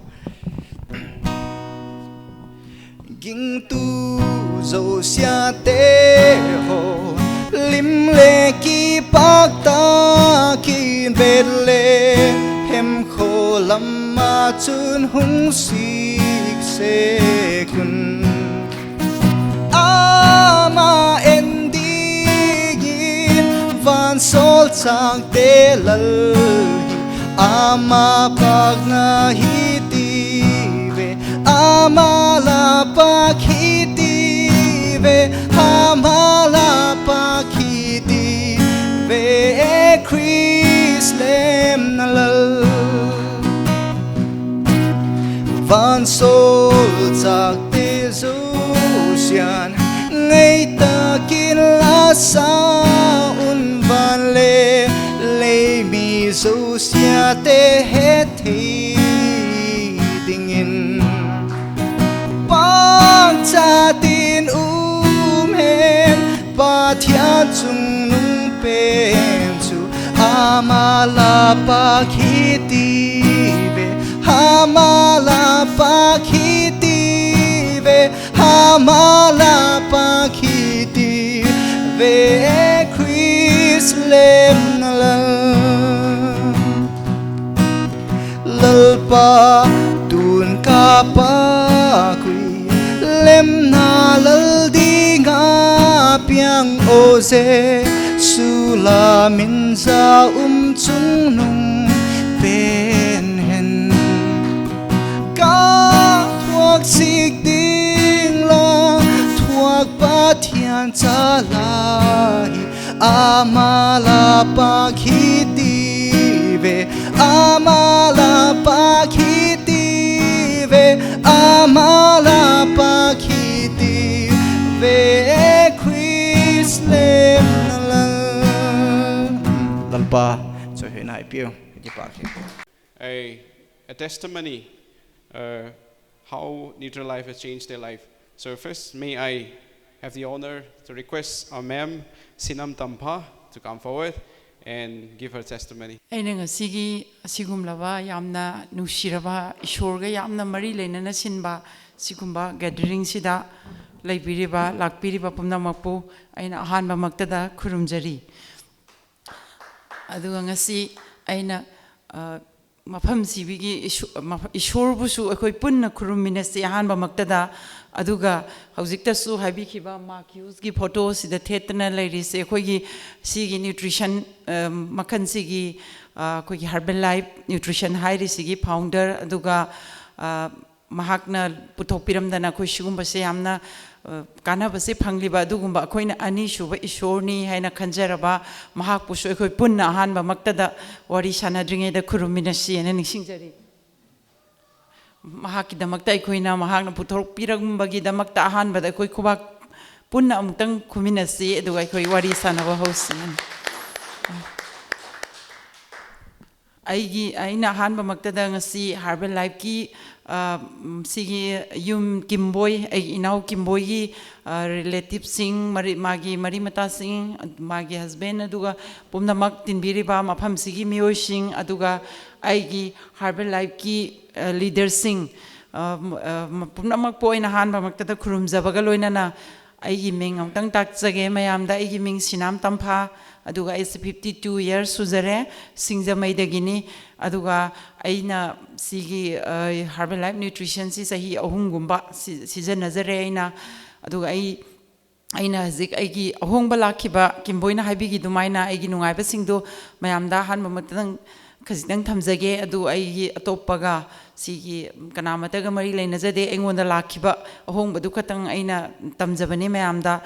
Gingtu zo sia te ho, lim le kipak ta kin Bethlehem kho lama chun hung sik se kun. Ama en dingin va Sol chak te lal hi ama pakna hi ti ve, ama la pak hi ti ve, ama la pak hi ti ve, Khrist lemna lal. Van sol chak te zosian ngei takin la sa un, van le lei mi zosia te het thei dingin, pangcha tin um hen. Pathian chungnung pen chu ama la pak hi ti ve, ama la pak hi ti ve, ama la pak hi ti ve, Khrist lemna lal. Lalpa tun ka pakui lemna lal dinga piang, o Jesu la min za um chungnung pen hen. Ka thuak sik ding la thuak Pathian cha la hi ama la pak hi ti ve, ama la pak hi ti ve, ama la pak hi ti ve, Khrist lemna lal. Lalpa chu hi nai piu ki pak hi. A, a testimony, uh, how Neutral Life has changed their life. So first, may I have the honor to request our ma'am, Sinam Tampha, to come forward and give her testimony. ꯑꯩꯅ ꯉꯁꯤꯒꯤ ꯑꯁꯤꯒꯨꯝꯂꯕ ꯌꯥꯝꯅ ꯅꯨꯡꯁꯤꯔꯕ ꯏꯁꯣꯔꯒ ꯌꯥꯝꯅ ꯃꯔꯤ ꯂꯩꯅꯅ ꯁꯤꯟꯕ ꯁꯤꯒꯨꯝꯕ gathering ꯁꯤꯗ ꯂꯩꯕꯤꯔꯤꯕ, ꯂꯥꯛꯄꯤꯔꯤꯕ ꯄꯨꯝꯅꯃꯛꯄꯨ ꯑꯩꯅ ꯑꯍꯥꯟꯕꯃꯛꯇꯗ ꯈꯨꯔꯨꯝꯖꯔꯤ꯫ ꯑꯗꯨꯒ ꯉꯁꯤ ꯑꯩꯅ, ꯑ, ꯃꯐꯝꯁꯤꯒꯤ ꯏꯁꯣꯔꯕꯨꯁꯨ ꯑꯩꯈꯣꯏ ꯄꯨꯟꯅ ꯈꯨꯔꯨꯝꯃꯤꯟꯅꯁꯤ ꯑꯍꯥꯟꯕꯃꯛꯇꯗ꯫ ꯑꯗꯨꯒ ꯍꯧꯖꯤꯛꯇꯁꯨ ꯍꯥꯏꯕꯤꯈꯤꯕ ꯃꯥꯔꯛ ꯍ꯭ꯌꯨꯁꯀꯤ ꯐꯣꯇꯣꯁꯤꯗ ꯊꯦꯠꯇꯅ ꯂꯩꯔꯤꯁꯦ ꯑꯩꯈꯣꯏꯒꯤ ꯁꯤꯒꯤ ꯅ꯭ꯌꯨꯇ꯭ꯔꯤꯁꯟ ꯃꯈꯜꯁꯤꯒꯤ, ꯑꯩꯈꯣꯏꯒꯤ ꯍꯔꯕꯦꯜ ꯂꯥꯏꯐ ꯅ꯭ꯌꯨꯇ꯭ꯔꯤꯁꯟ ꯍꯥꯏꯔꯤꯁꯤꯒꯤ ꯐꯥꯎꯟꯗꯔ, ꯑꯗꯨꯒ ꯃꯍꯥꯛꯅ ꯄꯨꯊꯣꯛꯄꯤꯔꯝꯗꯅ ꯑꯩꯈꯣꯏ ꯁꯤꯒꯨꯝꯕꯁꯦ ꯌꯥꯝꯅ ꯀꯥꯟꯅꯕꯁꯦ ꯐꯪꯂꯤꯕ ꯑꯗꯨꯒꯨꯝꯕ ꯑꯩꯈꯣꯏꯅ ꯑꯅꯤꯁꯨꯕ ꯏꯁꯣꯔꯅꯤ ꯍꯥꯏꯅ ꯈꯟꯖꯔꯕ ꯃꯍꯥꯛꯄꯨꯁꯨ ꯑꯩꯈꯣꯏ ꯄꯨꯟꯅ ꯑꯍꯥꯟꯕꯃꯛꯇꯗ ꯋꯥꯔꯤ ꯁꯥꯟꯅꯗ꯭ꯔꯤꯉꯩꯗ ꯈꯨꯔꯨꯝꯃꯤꯟꯅꯁꯤ ꯍꯥꯏꯅ ꯅꯤꯡꯁꯤꯡꯖꯔꯤ꯫ ꯃꯍꯥꯛꯀꯤꯗꯃꯛꯇ ꯑꯩꯈꯣꯏꯅ, ꯃꯍꯥꯛꯅ ꯄꯨꯊꯣꯛꯄꯤꯔꯝꯕꯒꯤꯗꯃꯛꯇ ꯑꯍꯥꯟꯕꯗ ꯑꯩꯈꯣꯏ ꯈꯨꯕꯥꯛ ꯄꯨꯟꯅ ꯑꯃꯨꯛꯇꯪ ꯈꯨꯃꯤꯟꯅꯁꯤ, ꯑꯗꯨꯒ ꯑꯩꯈꯣꯏ ꯋꯥꯔꯤ ꯁꯥꯟꯅꯕ ꯍꯧꯁꯤ꯫ ꯑꯩꯒꯤ, ꯑꯩꯅ ꯑꯍꯥꯟꯕꯃꯛꯇꯗ ꯉꯁꯤ ꯍꯥꯔꯕꯦꯜ ꯂꯥꯏꯐꯀꯤ, ꯑ, ꯁꯤꯒꯤ ꯌꯨꯝ ꯀꯤꯝꯕꯣꯏ, ꯑꯩꯒꯤ ꯏꯅꯥꯎ ꯀꯤꯝꯕꯣꯏꯒꯤ, ꯑ, ꯔꯤꯂꯦꯇꯤꯞꯁꯤꯡ, ꯃꯔꯤ, ꯃꯥꯒꯤ ꯃꯔꯤ ꯃꯇꯥꯁꯤꯡ, ꯃꯥꯒꯤ ꯍꯁꯕꯦꯟ, ꯑꯗꯨꯒ ꯄꯨꯝꯅꯃꯛ ꯇꯤꯟꯕꯤꯔꯤꯕ ꯃꯐꯝꯁꯤꯒꯤ ꯃꯤꯑꯣꯏꯁꯤꯡ, ꯑꯗꯨꯒ ꯑꯩꯒꯤ ꯍꯥꯔꯕꯦꯜ ꯂꯥꯏꯐꯀꯤ, ꯑ, ꯂꯤꯗꯔꯁꯤꯡ, ꯑ, ꯄꯨꯝꯅꯃꯛꯄꯨ ꯑꯩꯅ ꯑꯍꯥꯟꯕꯃꯛꯇꯗ ꯈꯨꯔꯨꯝꯖꯕꯒ ꯂꯣꯏꯅꯅ ꯑꯩꯒꯤ ꯃꯤꯡ ꯑꯃꯨꯛꯇꯪ ꯇꯥꯛꯆꯒꯦ ꯃꯌꯥꯝꯗ꯫ ꯑꯩꯒꯤ ꯃꯤꯡ ꯁꯤꯅꯥꯝ ꯇꯝꯐꯥ, ꯑꯗꯨꯒ ꯑꯩꯁꯦ fifty two years ꯁꯨꯖꯔꯦ, ꯁꯤꯡꯖꯃꯩꯗꯒꯤꯅꯤ꯫ ꯑꯗꯨꯒ ꯑꯩꯅ ꯁꯤꯒꯤ, ꯑ, ꯍꯥꯔꯕꯦꯜ ꯂꯥꯏꯐ ꯅ꯭ꯌꯨꯇ꯭ꯔꯤꯁꯟꯁꯤ ꯆꯍꯤ ꯑꯍꯨꯝꯒꯨꯝꯕ ꯁꯤ-, ꯁꯤꯖꯤꯟꯅꯖꯔꯦ ꯑꯩꯅ꯫ ꯑꯗꯨꯒ ꯑꯩ, ꯑꯩꯅ ꯍꯧꯖꯤꯛ ꯑꯩꯒꯤ ꯑꯍꯣꯡꯕ ꯂꯥꯛꯈꯤꯕ, ꯀꯤꯝꯕꯣꯏꯅ ꯍꯥꯏꯕꯤꯈꯤ ꯑꯗꯨꯃꯥꯏꯅ, ꯑꯩꯒꯤ ꯅꯨꯡꯉꯥꯏꯕꯁꯤꯡꯗꯣ ꯃꯌꯥꯝꯗ ꯑꯍꯥꯟꯕ ꯃꯛꯇꯗꯪ ꯈꯖꯤꯛꯇꯪ ꯊꯝꯖꯒꯦ꯫ ꯑꯗꯨ ꯑꯩꯒꯤ ꯑꯇꯣꯞꯄꯒ ꯁꯤꯒꯤ ꯀꯅꯥꯃꯠꯇꯒ ꯃꯔꯤ ꯂꯩꯅꯖꯗꯦ꯫ ꯑꯩꯉꯣꯟꯗ ꯂꯥꯛꯈꯤꯕ ꯑꯍꯣꯡꯕꯗꯨ ꯈꯛꯇꯪ ꯑꯩꯅ ꯇꯝꯖꯕꯅꯤ ꯃꯌꯥꯝꯗ꯫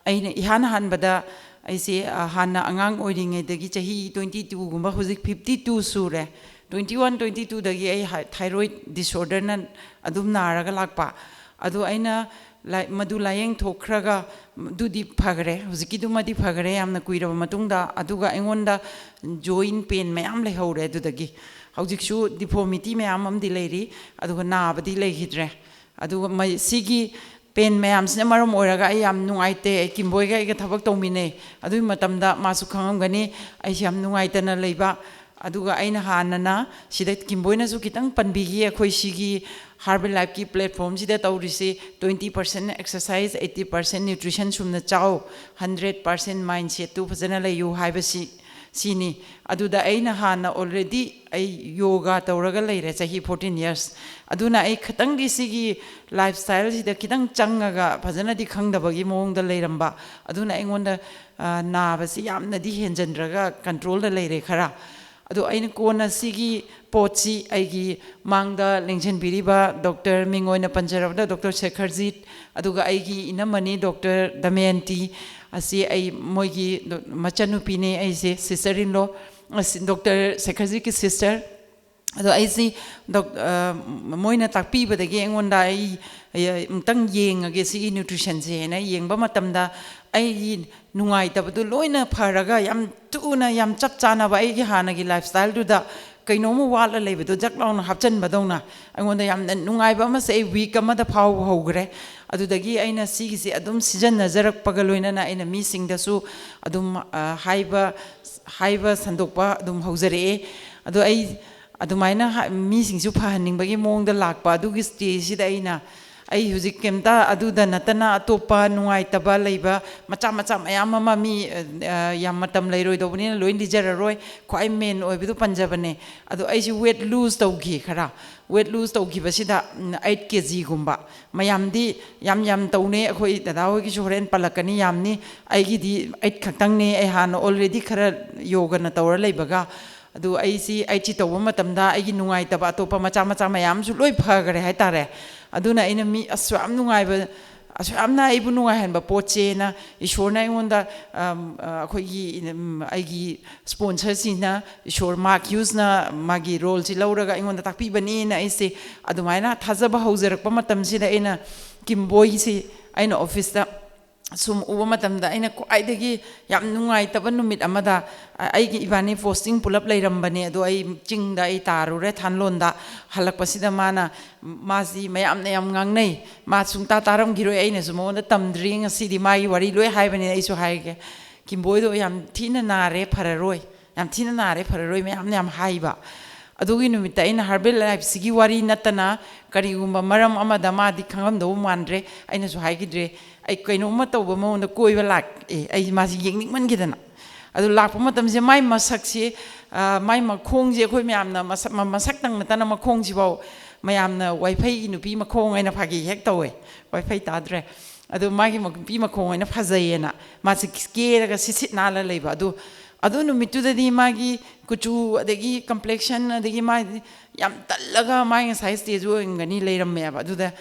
ꯑꯩꯅ ꯏꯍꯥꯟ ꯍꯥꯟꯕꯗ ꯑꯩꯁꯦ, ꯑ, ꯍꯥꯟꯅ ꯑꯉꯥꯡ ꯑꯣꯏꯔꯤꯉꯩꯗꯒꯤ, ꯆꯍꯤ twenty twoꯒꯨꯝꯕ, ꯍꯧꯖꯤꯛ fifty two ꯁꯨꯔꯦ, twenty one, twenty twoꯗꯒꯤ ꯑꯩ ꯍꯥꯏ-, thyroid disorderꯅ ꯑꯗꯨꯝ ꯅꯥꯔꯒ ꯂꯥꯛꯄ꯫ ꯑꯗꯨ ꯑꯩꯅ ꯂꯥꯏ-, ꯃꯗꯨ ꯂꯥꯏꯌꯦꯡ ꯊꯣꯛꯈ꯭ꯔꯒ ꯑꯗꯨꯗꯤ ꯐꯈ꯭ꯔꯦ, ꯍꯧꯖꯤꯛꯀꯤꯗꯨꯃꯗꯤ ꯐꯈ꯭ꯔꯦ ꯌꯥꯝꯅ ꯀꯨꯏꯔꯕ ꯃꯇꯨꯡꯗ꯫ ꯑꯗꯨꯒ ꯑꯩꯉꯣꯟꯗ joint pain ꯃꯌꯥꯝ ꯂꯩꯍꯧꯔꯦ ꯑꯗꯨꯗꯒꯤ꯫ ꯍꯧꯖꯤꯛꯁꯨ deformity ꯃꯌꯥꯝ ꯑꯃꯗꯤ ꯂꯩꯔꯤ, ꯑꯗꯨꯒ ꯅꯥꯕꯗꯤ ꯂꯩꯈꯤꯗ꯭ꯔꯦ꯫ ꯑꯗꯨꯒ ꯃꯩ-, ꯁꯤꯒꯤ pain ꯃꯌꯥꯝꯁꯤꯅ ꯃꯔꯝ ꯑꯣꯏꯔꯒ ꯑꯩ ꯌꯥꯝ ꯅꯨꯡꯉꯥꯏꯇꯦ꯫ ꯑꯩ ꯀꯤꯝꯕꯣꯏꯒ ꯑꯩꯒ ꯊꯕꯛ ꯇꯧꯃꯤꯟꯅꯩ꯫ ꯑꯗꯨꯒꯤ ꯃꯇꯝꯗ ꯃꯥꯁꯨ ꯈꯪꯉꯝꯒꯅꯤ ꯑꯩꯁꯦ ꯌꯥꯝ ꯅꯨꯡꯉꯥꯏꯇꯅ ꯂꯩꯕ꯫ ꯑꯗꯨꯒ ꯑꯩꯅ ꯍꯥꯟꯅꯅ ꯁꯤꯗ ꯀꯤꯝꯕꯣꯏꯅꯁꯨ ꯈꯤꯇꯪ ꯄꯟꯕꯤꯈꯤ, ꯑꯩꯈꯣꯏ ꯁꯤꯒꯤ ꯍꯥꯔꯕꯦꯜ ꯂꯥꯏꯐꯀꯤ platformꯁꯤꯗ ꯇꯧꯔꯤꯁꯤ twenty percent exercise, eighty percent nutrition ꯁꯨꯝꯅ ꯆꯥꯎ, hundred percent mindsetꯇꯨ ꯐꯖꯅ ꯂꯩꯌꯨ ꯍꯥꯏꯕꯁꯤ, ꯁꯤꯅꯤ꯫ ꯑꯗꯨꯗ ꯑꯩꯅ ꯍꯥꯟꯅ already ꯑꯩ ꯌꯣꯒꯥ ꯇꯧꯔꯒ ꯂꯩꯔꯦ ꯆꯍꯤ fourteen years꯫ ꯑꯗꯨꯅ ꯑꯩ ꯈꯤꯇꯪꯗꯤ ꯁꯤꯒꯤ ꯂꯥꯏꯐ ꯁ꯭ꯇꯥꯏꯜꯁꯤꯗ ꯈꯤꯇꯪ ꯆꯪꯉꯒ ꯐꯖꯅꯗꯤ ꯈꯪꯗꯕꯒꯤ ꯃꯑꯣꯡꯗ ꯂꯩꯔꯝꯕ꯫ ꯑꯗꯨꯅ ꯑꯩꯉꯣꯟꯗ ꯅꯥꯕꯁꯤ ꯌꯥꯝꯅꯗꯤ ꯍꯦꯟꯖꯟꯗ꯭ꯔꯒ ꯀꯟꯇ꯭ꯔꯣꯜꯗ ꯂꯩꯔꯦ ꯈꯔ꯫ ꯑꯗꯣ ꯑꯩꯅ ꯀꯣꯟꯅ ꯁꯤꯒꯤ ꯄꯣꯠꯁꯤ ꯑꯩꯒꯤ ꯃꯥꯡꯗ ꯂꯦꯡꯁꯤꯟꯕꯤꯔꯤꯕ ꯗꯣꯛꯇꯔ, ꯃꯤꯡ ꯑꯣꯏꯅ ꯄꯟꯖꯔꯕꯗ ꯗꯣꯛꯇꯔ ꯁꯦꯈꯔꯖꯤꯠ, ꯑꯗꯨꯒ ꯑꯩꯒꯤ ꯏꯅꯝꯃꯅꯤ ꯗꯣꯛꯇꯔ ꯗꯃꯌꯟꯇꯤ, ꯑꯁꯤ ꯑꯩ ꯃꯣꯏꯒꯤ ꯗꯣ-, ꯃꯆꯟꯅꯨꯄꯤꯅꯦ ꯑꯩꯁꯦ, sister in law, ꯑꯁꯤ ꯗꯣꯛꯇꯔ ꯁꯦꯈꯔꯖꯤꯠꯀꯤ sister꯫ ꯑꯗꯣ ꯑꯩꯁꯤ ꯗꯣꯛ-, ꯑ, ꯃꯣꯏꯅ ꯇꯥꯛꯄꯤꯕꯗꯒꯤ ꯑꯩꯉꯣꯟꯗ ꯑꯩ, ꯑꯩ ꯑꯃꯨꯛꯇꯪ ꯌꯦꯡꯉꯒꯦ ꯁꯤꯒꯤ ꯅ꯭ꯌꯨꯇ꯭ꯔꯤꯁꯟꯁꯦ ꯍꯥꯏꯅ ꯌꯦꯡꯕ ꯃꯇꯝꯗ ꯑꯩꯒꯤ ꯅꯨꯡꯉꯥꯏꯇꯕꯗꯨ ꯂꯣꯏꯅ ꯐꯔꯒ ꯌꯥꯝ ꯊꯨꯅ, ꯌꯥꯝ ꯆꯞ ꯆꯥꯅꯕ ꯑꯩꯒꯤ ꯍꯥꯟꯅꯒꯤ ꯂꯥꯏꯐ ꯁ꯭ꯇꯥꯏꯜꯗꯨꯗ ꯀꯩꯅꯣꯝꯃ ꯋꯥꯠꯂ ꯂꯩꯕꯗꯣ ꯖꯛ ꯂꯥꯎꯅ ꯍꯥꯞꯆꯟꯕꯗꯧꯅ ꯑꯩꯉꯣꯟꯗ ꯌꯥꯝꯅ ꯅꯨꯡꯉꯥꯏꯕ ꯑꯃꯁꯦ ꯑꯩ ꯋꯤꯛ ꯑꯃꯗ ꯐꯥꯎꯕ ꯍꯧꯈ꯭ꯔꯦ꯫ ꯑꯗꯨꯗꯒꯤ ꯑꯩꯅ ꯁꯤꯒꯤꯁꯦ ꯑꯗꯨꯝ ꯁꯤꯖꯤꯟꯅꯖꯔꯛꯄꯒ ꯂꯣꯏꯅꯅ ꯑꯩꯅ ꯃꯤꯁꯤꯡꯗꯁꯨ ꯑꯗꯨꯝ, ꯑ, ꯍꯥꯏꯕ, ꯍꯥꯏꯕ ꯁꯟꯗꯣꯛꯄ ꯑꯗꯨꯝ ꯍꯧꯖꯔꯛꯑꯦ꯫ ꯑꯗꯣ ꯑꯩ ꯑꯗꯨꯃꯥꯏꯅ ꯍꯥ-, ꯃꯤꯁꯤꯡꯁꯨ ꯐꯍꯟꯅꯤꯡꯕꯒꯤ ꯃꯑꯣꯡꯗ ꯂꯥꯛꯄ ꯑꯗꯨꯒꯤ ꯁ꯭ꯇꯦꯖꯁꯤꯗ ꯑꯩꯅ, ꯑꯩ ꯍꯧꯖꯤꯛ ꯀꯩꯝꯇ ꯑꯗꯨꯗ ꯅꯠꯇꯅ ꯑꯇꯣꯞꯄ ꯅꯨꯡꯉꯥꯏꯇꯕ ꯂꯩꯕ ꯃꯆꯥ ꯃꯆꯥ ꯃꯌꯥꯝ ꯑꯃ ꯃꯤ, ꯑ, ꯌꯥꯝ ꯃꯇꯝ ꯂꯩꯔꯣꯏꯗꯧꯕꯅꯤꯅ ꯂꯣꯏ ꯂꯤꯖꯔꯔꯣꯏ꯫ ꯈ꯭ꯋꯥꯏ ꯃꯦꯟ ꯑꯣꯏꯕꯗꯨ ꯄꯟꯖꯕꯅꯦ꯫ ꯑꯗꯣ ꯑꯩꯁꯤ ꯋꯦꯠ ꯂꯨꯖ ꯇꯧꯈꯤ ꯈꯔ꯫ ꯋꯦꯠ ꯂꯨꯖ ꯇꯧꯈꯤꯕꯁꯤꯗ, ꯎꯝ, eight ꯀꯦ ꯖꯤꯒꯨꯝꯕ꯫ ꯃꯌꯥꯝꯗꯤ ꯌꯥꯝ ꯌꯥꯝ ꯇꯧꯅꯩ, ꯑꯩꯈꯣꯏ ꯗꯗꯥ ꯍꯣꯏꯒꯤꯁꯨ ꯍꯣꯔꯦꯟ ꯄꯜꯂꯛꯀꯅꯤ ꯌꯥꯝꯅꯤ꯫ ꯑꯩꯒꯤꯗꯤ eight ꯈꯛꯇꯪꯅꯦ꯫ ꯑꯩ ꯍꯥꯟꯅ already ꯈꯔ ꯌꯣꯒꯅ ꯇꯧꯔ ꯂꯩꯕꯒ꯫ ꯑꯗꯨ ꯑꯩꯁꯤ eightꯁꯤ ꯇꯧꯕ ꯃꯇꯝꯗ ꯑꯩꯒꯤ ꯅꯨꯡꯉꯥꯏꯇꯕ ꯑꯇꯣꯞꯄ ꯃꯆꯥ ꯃꯆꯥ ꯃꯌꯥꯝꯁꯨ ꯂꯣꯏ ꯐꯈ꯭ꯔꯦ ꯍꯥꯏꯇꯥꯔꯦ꯫ ꯑꯗꯨꯅ ꯑꯩꯅ ꯃꯤ ꯑꯁꯨꯛ ꯌꯥꯝ ꯅꯨꯡꯉꯥꯏꯕ, ꯑꯁꯨꯛ ꯌꯥꯝꯅ ꯑꯩꯕꯨ ꯅꯨꯡꯉꯥꯏꯍꯟꯕ ꯄꯣꯠꯁꯦꯅ ꯏꯁꯣꯔꯅ ꯑꯩꯉꯣꯟꯗ, ꯑꯝ, ꯑ, ꯑꯩꯈꯣꯏꯒꯤ, ꯎꯝ, ꯑꯩꯒꯤ ꯁ꯭ꯄꯣꯟꯁꯔꯁꯤꯡꯅ, ꯏꯁꯣꯔ ꯃꯥꯔꯛ ꯍ꯭ꯌꯨꯁꯅ ꯃꯥꯒꯤ ꯔꯣꯜꯁꯤ ꯂꯧꯔꯒ ꯑꯩꯉꯣꯟꯗ ꯇꯥꯛꯄꯤꯕꯅꯦꯅ ꯑꯩꯁꯦ ꯑꯗꯨꯃꯥꯏꯅ ꯊꯥꯖꯕ ꯍꯧꯖꯔꯛꯄ ꯃꯇꯝꯁꯤꯗ ꯑꯩꯅ ꯀꯤꯝꯕꯣꯏꯁꯤ ꯑꯩꯅ ꯑꯣꯐꯤꯁꯇ ꯁꯨꯝ ꯎꯕ ꯃꯇꯝꯗ ꯑꯩꯅ ꯈ꯭ꯋꯥꯏꯗꯒꯤ ꯌꯥꯝ ꯅꯨꯡꯉꯥꯏꯇꯕ ꯅꯨꯃꯤꯠ ꯑꯃꯗ, ꯑ, ꯑꯩꯒꯤ ꯏꯕꯥꯅꯤ ꯄꯣꯁꯇꯤꯡ ꯄꯨꯂꯞ ꯂꯩꯔꯝꯕꯅꯦ꯫ ꯑꯗꯣ ꯑꯩ ꯆꯤꯡꯗ ꯑꯩ ꯇꯥꯔꯨꯔꯦ, ꯊꯥꯟꯂꯣꯟꯗ꯫ ꯍꯜꯂꯛꯄꯁꯤꯗ ꯃꯥꯅ, ꯃꯥꯁꯤ ꯃꯌꯥꯝꯅ ꯌꯥꯝ ꯉꯥꯡꯅꯩ, ꯃꯥ ꯁꯨꯡꯇꯥ ꯇꯥꯔꯝꯈꯤꯔꯣꯏ, ꯑꯩꯅꯁꯨ ꯃꯉꯣꯟꯗ ꯇꯝꯗ꯭ꯔꯤ, ꯉꯁꯤꯗꯤ ꯃꯥꯒꯤ ꯋꯥꯔꯤ ꯂꯣꯏ ꯍꯥꯏꯕꯅꯤꯅ ꯑꯩꯁꯨ ꯍꯥꯏꯒꯦ꯫ "ꯀꯤꯝꯕꯣꯏꯗꯣ ꯌꯥꯝ ꯊꯤꯅ ꯅꯥꯔꯦ, ꯐꯔꯔꯣꯏ, ꯌꯥꯝ ꯊꯤꯅ ꯅꯥꯔꯦ, ꯐꯔꯔꯣꯏ" ꯃꯌꯥꯝꯅ ꯌꯥꯝ ꯍꯥꯏꯕ꯫ ꯑꯗꯨꯒꯤ ꯅꯨꯃꯤꯠꯇ ꯑꯩꯅ ꯍꯔꯕꯦꯜ ꯂꯥꯏꯐꯁꯤꯒꯤ ꯋꯥꯔꯤ ꯅꯠꯇꯅ ꯀꯔꯤꯒꯨꯝꯕ ꯃꯔꯝ ꯑꯃꯗ ꯃꯥꯗꯤ ꯈꯪꯉꯝꯗꯧꯕ ꯃꯥꯟꯗ꯭ꯔꯦ꯫ ꯑꯩꯅꯁꯨ ꯍꯥꯏꯈꯤꯗ꯭ꯔꯦ꯫ ꯑꯩ ꯀꯩꯅꯣꯝꯃ ꯇꯧꯕ ꯃꯉꯣꯟꯗ ꯀꯣꯏꯕ ꯂꯥꯛꯑꯦ, ꯑꯩ ꯃꯥꯁꯤ ꯌꯦꯡꯅꯤꯡꯃꯟꯈꯤꯗꯅ꯫ ꯑꯗꯨ ꯂꯥꯛꯄ ꯃꯇꯝꯁꯦ ꯃꯥꯏ ꯃꯁꯛꯁꯤ, ꯑ, ꯃꯥꯏ ꯃꯈꯣꯡꯁꯦ ꯑꯩꯈꯣꯏ ꯃꯌꯥꯝꯅ ꯃꯁꯛ, ꯃ-, ꯃꯁꯛꯇꯪ ꯅꯠꯇꯅ ꯃꯈꯣꯡꯁꯤꯐꯥꯎ ꯃꯌꯥꯝꯅ ꯋꯥꯏꯐꯩꯒꯤ ꯅꯨꯄꯤ ꯃꯈꯣꯡ ꯍꯥꯏꯅ ꯐꯥꯒꯤ ꯍꯦꯛ ꯇꯧꯋꯦ꯫ ꯋꯥꯏꯐꯩ ꯇꯥꯗ꯭ꯔꯦ꯫ ꯑꯗꯨ ꯃꯥꯒꯤ ꯃ-, ꯅꯨꯄꯤ ꯃꯈꯣꯡ ꯍꯥꯏꯅ ꯐꯖꯩꯌꯦꯅ ꯃꯥꯁꯦ ꯀꯦꯔꯒ ꯁꯤꯠ ꯁꯤꯠ ꯅꯥꯜꯂ ꯂꯩꯕ꯫ ꯑꯗꯨ, ꯑꯗꯨ ꯅꯨꯃꯤꯠꯇꯨꯗꯗꯤ ꯃꯥꯒꯤ ꯀꯨꯆꯨ, ꯑꯗꯒꯤ complexion, ꯑꯗꯒꯤ ꯃꯥ ꯌꯥꯝ ꯇꯜꯂꯒ ꯃꯥꯏ ꯉꯁꯥꯏ stage ꯑꯣꯏꯔꯝꯒꯅꯤ ꯂꯩꯔꯝꯃꯦꯕ꯫ ꯑꯗꯨꯗ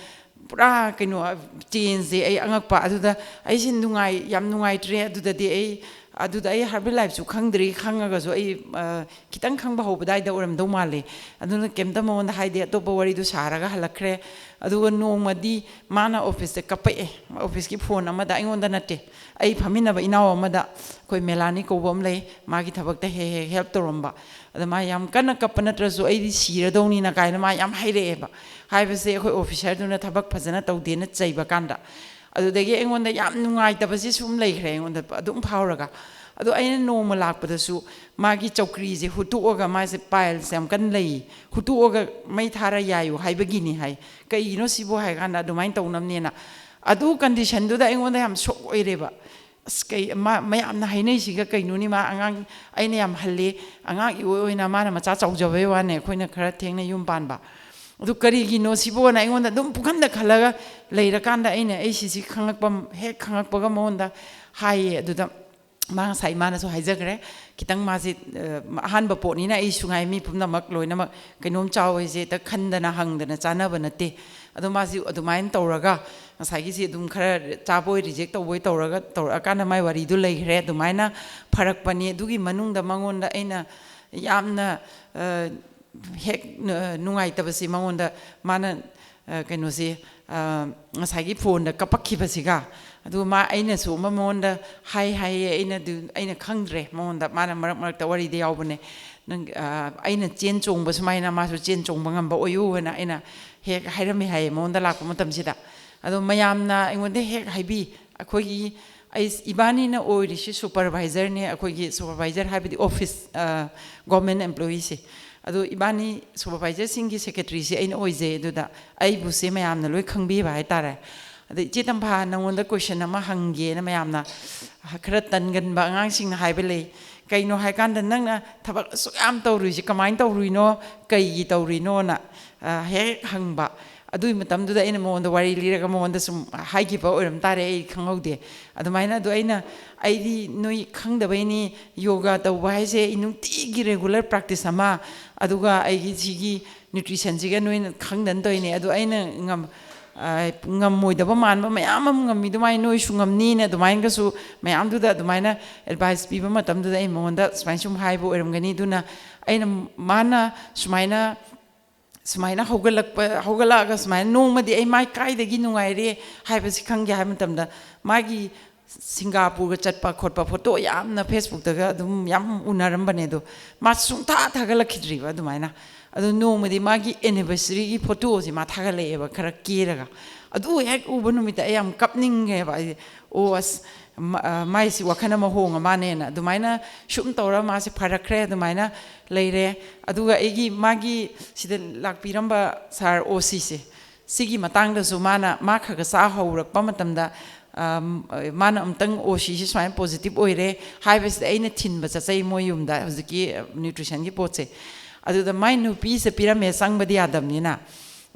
ꯄꯨꯔꯥ ꯀꯩꯅꯣ, changeꯁꯦ ꯑꯩ ꯑꯉꯛꯄ꯫ ꯑꯗꯨꯗ ꯑꯩꯁꯦ ꯅꯨꯡꯉꯥꯏ-, ꯌꯥꯝ ꯅꯨꯡꯉꯥꯏꯇ꯭ꯔꯦ꯫ ꯑꯗꯨꯗꯗꯤ ꯑꯩ, ꯑꯗꯨꯗ ꯑꯩ herbal lifeꯁꯨ ꯈꯪꯗ꯭ꯔꯤ, ꯈꯪꯉꯒꯁꯨ ꯑꯩ, ꯑ, ꯈꯤꯇꯪ ꯈꯪꯕ ꯍꯧꯕ ꯑꯗꯨꯋꯥꯏꯗ ꯑꯣꯏꯔꯝꯗꯧ ꯃꯥꯜꯂꯦ꯫ ꯑꯗꯨꯅ ꯀꯩꯝꯇ ꯃꯉꯣꯟꯗ ꯍꯥꯏꯗꯦ, ꯑꯇꯣꯞꯄ ꯋꯥꯔꯤꯗꯨ ꯁꯥꯔꯒ ꯍꯜꯂꯛꯈ꯭ꯔꯦ꯫ ꯑꯗꯨꯒ ꯅꯣꯡꯃꯗꯤ ꯃꯥꯅ officeꯇ ꯀꯞꯄꯛꯑꯦ, officeꯀꯤ phone ꯑꯃꯗ, ꯑꯩꯉꯣꯟꯗ ꯅꯠꯇꯦ, ꯑꯩ ꯐꯝꯃꯤꯟꯅꯕ ꯏꯅꯥꯎ ꯑꯃꯗ, ꯑꯩꯈꯣꯏ ꯃꯦꯂꯥꯅꯤ ꯀꯧꯕ ꯑꯃ ꯂꯩ, ꯃꯥꯒꯤ ꯊꯕꯛꯇ ꯍꯦꯛ ꯍꯦꯛ help ꯇꯧꯔꯝꯕ꯫ ꯑꯗ ꯃꯥ ꯌꯥꯝ ꯀꯟꯅ ꯀꯞꯄ ꯅꯠꯇ꯭ꯔꯁꯨ, "ꯑꯩꯗꯤ ꯁꯤꯔꯗꯧꯅꯤꯅ" ꯀꯥꯏꯅ ꯃꯥ ꯌꯥꯝ ꯍꯥꯏꯔꯛꯑꯦꯕ꯫ ꯍꯥꯏꯕꯁꯦ ꯑꯩꯈꯣꯏ officerꯗꯨꯅ ꯊꯕꯛ ꯐꯖꯅ ꯇꯧꯗꯦꯅ ꯆꯩꯕ ꯀꯥꯟꯗ꯫ ꯑꯗꯨꯗꯒꯤ ꯑꯩꯉꯣꯟꯗ ꯌꯥꯝ ꯅꯨꯡꯉꯥꯏꯇꯕꯁꯤ ꯁꯨꯝ ꯂꯩꯈ꯭ꯔꯦ ꯑꯩꯉꯣꯟꯗ ꯑꯗꯨꯝ ꯐꯥꯎꯔꯒ꯫ ꯑꯗꯣ ꯑꯩꯅ ꯅꯣꯡꯃ ꯂꯥꯛꯄꯗꯁꯨ ꯃꯥꯒꯤ ꯆꯧꯀ꯭ꯔꯤꯁꯦ ꯍꯨꯠꯇꯣꯛꯑꯒ, ꯃꯥꯁꯦ pileꯁꯦ ꯌꯥꯝ ꯀꯟꯅ ꯂꯩ, ꯍꯨꯠꯇꯣꯛꯑꯒ ꯃꯩ ꯊꯥꯔ ꯌꯥꯏꯌꯨ ꯍꯥꯏꯕꯒꯤꯅꯤ ꯍꯥꯏ꯫ ꯀꯩꯒꯤꯅꯣ ꯁꯤꯕꯨ ꯍꯥꯏ ꯀꯥꯟꯗ ꯑꯗꯨꯃꯥꯏꯅ ꯇꯧꯅꯕꯅꯦꯅ꯫ ꯑꯗꯨ conditionꯗꯨꯗ ꯑꯩꯉꯣꯟꯗ ꯌꯥꯝ shock ꯑꯣꯏꯔꯦꯕ꯫ ꯑꯁ, ꯀꯩ, ꯃꯥ, ꯃꯌꯥꯝꯅ ꯍꯥꯏꯅꯩꯁꯤꯒ ꯀꯩꯅꯣꯅꯤ? ꯃꯥ ꯑꯉꯥꯡ, ꯑꯩꯅ ꯌꯥꯝ ꯍꯜꯂꯦ, ꯑꯉꯥꯡ ꯏꯑꯣꯏ ꯑꯣꯏꯅ ꯃꯥꯅ ꯃꯆꯥ ꯆꯥꯎꯖꯕꯩ ꯋꯥꯅꯦ, ꯑꯩꯈꯣꯏꯅ ꯈꯔ ꯊꯦꯡꯅ ꯌꯨꯝ ꯄꯥꯟꯕ꯫ ꯑꯗꯨ ꯀꯔꯤꯒꯤꯅꯣ ꯁꯤꯕꯣꯅ ꯑꯩꯉꯣꯟꯗ ꯑꯗꯨꯝ ꯄꯨꯡꯈꯟꯗ ꯈꯜꯂꯒ ꯂꯩꯔꯀꯥꯟꯗ ꯑꯩꯅ, ꯑꯩ ꯁꯤꯁꯤ ꯈꯪꯉꯛꯄ, ꯍꯦꯛ ꯈꯪꯉꯛꯄꯒ ꯃꯉꯣꯟꯗ ꯍꯥꯏꯌꯦ꯫ ꯑꯗꯨꯗ ꯃꯥ ꯉꯁꯥꯏ ꯏꯃꯥꯅꯁꯨ ꯍꯥꯏꯖꯈ꯭ꯔꯦ, ꯈꯤꯇꯪ ꯃꯥꯁꯤ, ꯑ, ꯑꯍꯥꯟꯕ ꯄꯣꯠꯅꯤꯅ, ꯑꯩꯁꯨ ꯉꯥꯏ, ꯃꯤ ꯄꯨꯝꯅꯃꯛ ꯂꯣꯏꯅꯃꯛ ꯀꯩꯅꯣꯝ ꯆꯥꯎ ꯍꯥꯏꯁꯦ ꯍꯦꯛꯇ ꯈꯟꯗꯅ ꯍꯪꯗꯅ ꯆꯥꯅꯕ ꯅꯠꯇꯦ꯫ ꯑꯗꯣ ꯃꯥꯁꯤ ꯑꯗꯨꯃꯥꯏꯅ ꯇꯧꯔꯒ ꯉꯁꯥꯏꯒꯤꯁꯤ ꯑꯗꯨꯝ ꯈꯔ ꯆꯥꯕꯣꯏ reject ꯇꯧꯕꯣꯏ ꯇꯧꯔꯒ ꯇꯧꯔꯛꯑꯀꯥꯟꯗ ꯃꯥꯏ ꯋꯥꯔꯤꯗꯨ ꯂꯩꯈ꯭ꯔꯦ꯫ ꯑꯗꯨꯃꯥꯏꯅ ꯐꯔꯛꯄꯅꯤ꯫ ꯑꯗꯨꯒꯤ ꯃꯅꯨꯡꯗ ꯃꯉꯣꯟꯗ ꯑꯩꯅ ꯌꯥꯝꯅ, ꯑ, ꯍꯦꯛ ꯅ-, ꯅꯨꯡꯉꯥꯏꯇꯕꯁꯤ ꯃꯉꯣꯟꯗ ꯃꯥꯅ, ꯑ, ꯀꯩꯅꯣꯁꯤ, ꯑ, ꯉꯁꯥꯏꯒꯤ phoneꯗ ꯀꯞꯄꯛꯈꯤꯕꯁꯤꯒ, ꯑꯗꯨꯒ ꯃꯥ, ꯑꯩꯅꯁꯨ ꯑꯃ ꯃꯉꯣꯟꯗ ꯍꯥꯏ ꯍꯥꯏꯌꯦ, ꯑꯩꯅ ꯑꯗꯨ, ꯑꯩꯅ ꯈꯪꯗ꯭ꯔꯦ ꯃꯉꯣꯟꯗ, ꯃꯥꯅ ꯃꯔꯛ ꯃꯔꯛꯇ ꯋꯥꯔꯤꯗ ꯌꯥꯎꯕꯅꯦ, "ꯅꯪ, ꯑ, ꯑꯩꯅ ꯆꯦꯟ ꯆꯣꯡꯕ ꯁꯨꯃꯥꯏꯅ ꯃꯥꯁꯨ ꯆꯦꯟ ꯆꯣꯡꯕ ꯉꯝꯕ ꯑꯣꯏꯌꯨ" ꯍꯥꯏꯅ ꯑꯩꯅ ꯍꯦꯛ ꯍꯥꯏꯔꯝꯃꯤ ꯍꯥꯏꯌꯦ ꯃꯉꯣꯟꯗ ꯂꯥꯛꯄ ꯃꯇꯝꯁꯤꯗ꯫ ꯑꯗꯣ ꯃꯌꯥꯝꯅ ꯑꯩꯉꯣꯟꯗ ꯍꯦꯛ ꯍꯥꯏꯕꯤ, ꯑꯩꯈꯣꯏꯒꯤ, ꯑꯩ, ꯏꯕꯥꯅꯤꯅ ꯑꯣꯏꯔꯤꯁꯤ supervisorꯅꯦ, ꯑꯩꯈꯣꯏꯒꯤ supervisor ꯍꯥꯏꯕꯗꯤ office, ꯑ, government employeeꯁꯦ꯫ ꯑꯗꯣ ꯏꯕꯥꯅꯤ supervisorꯁꯤꯡꯒꯤ secretaryꯁꯦ ꯑꯩꯅ ꯑꯣꯏꯖꯩ꯫ ꯑꯗꯨꯗ ꯑꯩꯕꯨꯁꯦ ꯃꯌꯥꯝꯅ ꯂꯣꯏ ꯈꯪꯕꯤꯕ ꯍꯥꯏꯇꯥꯔꯦ꯫ ꯑꯗ ꯏꯆꯦ ꯇꯝꯐꯥ, ꯅꯪꯉꯣꯟꯗ question ꯑꯃ ꯍꯪꯒꯦꯅ ꯃꯌꯥꯝꯅ, ꯈꯔ ꯇꯟꯒꯟꯕ ꯑꯉꯥꯡꯁꯤꯡꯅ ꯍꯥꯏꯕ ꯂꯩ, "ꯀꯩꯅꯣ ꯍꯥꯏꯀꯥꯟꯗ ꯅꯪꯅ ꯊꯕꯛ ꯑꯁꯨꯛ ꯌꯥꯝ ꯇꯧꯔꯨꯏꯁꯦ ꯀꯃꯥꯏꯅ ꯇꯧꯔꯨꯏꯅꯣ? ꯀꯩꯒꯤ ꯇꯧꯔꯤꯅꯣꯅ?" ꯑ, ꯍꯦꯛ ꯍꯪꯕ꯫ ꯑꯗꯨꯒꯤ ꯃꯇꯝꯗꯨꯗ ꯑꯩꯅ ꯃꯉꯣꯟꯗ ꯋꯥꯔꯤ ꯂꯤꯔꯒ ꯃꯉꯣꯟꯗ ꯁꯨꯝ ꯍꯥꯏꯈꯤꯕ ꯑꯣꯏꯔꯝ ꯇꯥꯔꯦ, ꯑꯩ ꯈꯪꯍꯧꯗꯦ꯫ ꯑꯗꯨꯃꯥꯏꯅ ꯑꯗꯨ ꯑꯩꯅ, "ꯑꯩꯗꯤ ꯅꯣꯏ ꯈꯪꯗꯕꯩꯅꯤ, ꯌꯣꯒꯥ ꯇꯧꯕ ꯍꯥꯏꯁꯦ ꯑꯩ ꯅꯨꯡꯇꯤꯒꯤ regular practice ꯑꯃ, ꯑꯗꯨꯒ ꯑꯩꯒꯤ ꯁꯤꯒꯤ nutritionꯁꯤꯒ ꯅꯣꯏꯅ ꯈꯪꯗꯅ ꯇꯧꯔꯤꯅꯦ꯫ ꯑꯗꯣ ꯑꯩꯅ ꯉꯝ-, ꯑ, ꯉꯝꯃꯣꯏꯗꯕ ꯃꯥꯟꯕ ꯃꯌꯥꯝ ꯑꯃ ꯉꯝꯃꯤ, ꯑꯗꯨꯃꯥꯏꯅ ꯅꯣꯏꯁꯨ ꯉꯝꯅꯤꯅ" ꯑꯗꯨꯃꯥꯏꯅꯒꯁꯨ ꯃꯌꯥꯝꯗꯨꯗ ꯑꯗꯨꯃꯥꯏꯅ advice ꯄꯤꯕ ꯃꯇꯝꯗꯨꯗ ꯑꯩ ꯃꯉꯣꯟꯗ ꯁꯨꯃꯥꯏꯅ ꯁꯨꯝ ꯍꯥꯏꯕ ꯑꯣꯏꯔꯝꯒꯅꯤ꯫ ꯑꯗꯨꯅ ꯑꯩꯅ, ꯃꯥꯅ ꯁꯨꯃꯥꯏꯅ, ꯁꯨꯃꯥꯏꯅ ꯍꯧꯒꯠꯂꯛꯄ, ꯍꯧꯒꯠꯂꯛꯑꯒ ꯁꯨꯃꯥꯏꯅ ꯅꯣꯡꯃꯗꯤ ꯑꯩ ꯃꯥꯏ ꯀꯥꯏꯗꯒꯤ ꯅꯨꯡꯉꯥꯏꯔꯦ ꯍꯥꯏꯕꯁꯤ ꯈꯪꯒꯦ ꯍꯥꯏꯕ ꯃꯇꯝꯗ, ꯃꯥꯒꯤ ꯁꯤꯡꯒꯥꯄꯨꯔꯒ ꯆꯠꯄ ꯈꯣꯠꯄ photo ꯌꯥꯝꯅ Facebookꯇꯒ ꯑꯗꯨꯝ ꯌꯥꯝ ꯎꯅꯔꯝꯕꯅꯦ꯫ ꯑꯗꯣ ꯃꯥ ꯁꯨꯡꯊꯥ ꯊꯥꯒꯠꯂꯛꯈꯤꯗ꯭ꯔꯤꯕ ꯑꯗꯨꯃꯥꯏꯅ꯫ ꯑꯗꯣ ꯅꯣꯡꯃꯗꯤ ꯃꯥꯒꯤ anniversaryꯒꯤ photoꯁꯦ ꯃꯥ ꯊꯥꯒꯠꯂꯛꯑꯦꯕ, ꯈꯔ ꯀꯦꯔꯒ꯫ ꯑꯗꯨ ꯍꯦꯛ ꯎꯕ ꯅꯨꯃꯤꯠꯇ ꯑꯩ ꯌꯥꯝ ꯀꯞꯅꯤꯡꯉꯦꯕ꯫ ꯑꯩ, "ꯑꯣ, ꯑꯁ, ꯃ-, ꯑ, ꯃꯥꯏꯁꯤ ꯋꯥꯈꯜ ꯑꯃ ꯍꯣꯡꯉ ꯃꯥꯅꯦꯅ", ꯑꯗꯨꯃꯥꯏꯅ ꯁꯨꯝ ꯇꯧꯔ ꯃꯥꯁꯦ ꯐꯔꯛꯈ꯭ꯔꯦ꯫ ꯑꯗꯨꯃꯥꯏꯅ ꯂꯩꯔꯦ꯫ ꯑꯗꯨꯒ ꯑꯩꯒꯤ, ꯃꯥꯒꯤ ꯁꯤꯗ ꯂꯥꯛꯄꯤꯔꯝꯕ sir OCꯁꯦ, ꯁꯤꯒꯤ ꯃꯇꯥꯡꯗꯁꯨ ꯃꯥꯅ, ꯃꯥ ꯈꯔ ꯈꯔ ꯆꯥ ꯍꯧꯔꯛꯄ ꯃꯇꯝꯗ, ꯑꯝ, ꯃꯥꯅ ꯑꯃꯨꯛꯇꯪ OCꯁꯤ ꯁꯨꯃꯥꯏꯅ positive ꯑꯣꯏꯔꯦ ꯍꯥꯏꯕꯁꯤꯗ ꯑꯩꯅ ꯊꯤꯟꯕ ꯆꯠꯆꯩ ꯃꯣꯏ ꯌꯨꯝꯗ, ꯍꯧꯖꯤꯛꯀꯤ nutritionꯒꯤ ꯄꯣꯠꯁꯦ꯫ ꯑꯗꯨꯗ ꯃꯥꯏ ꯅꯨꯄꯤꯁꯦ ꯄꯤꯔꯝꯃꯦ, ꯆꯪꯕꯗꯤ ꯌꯥꯗꯕꯅꯤꯅ꯫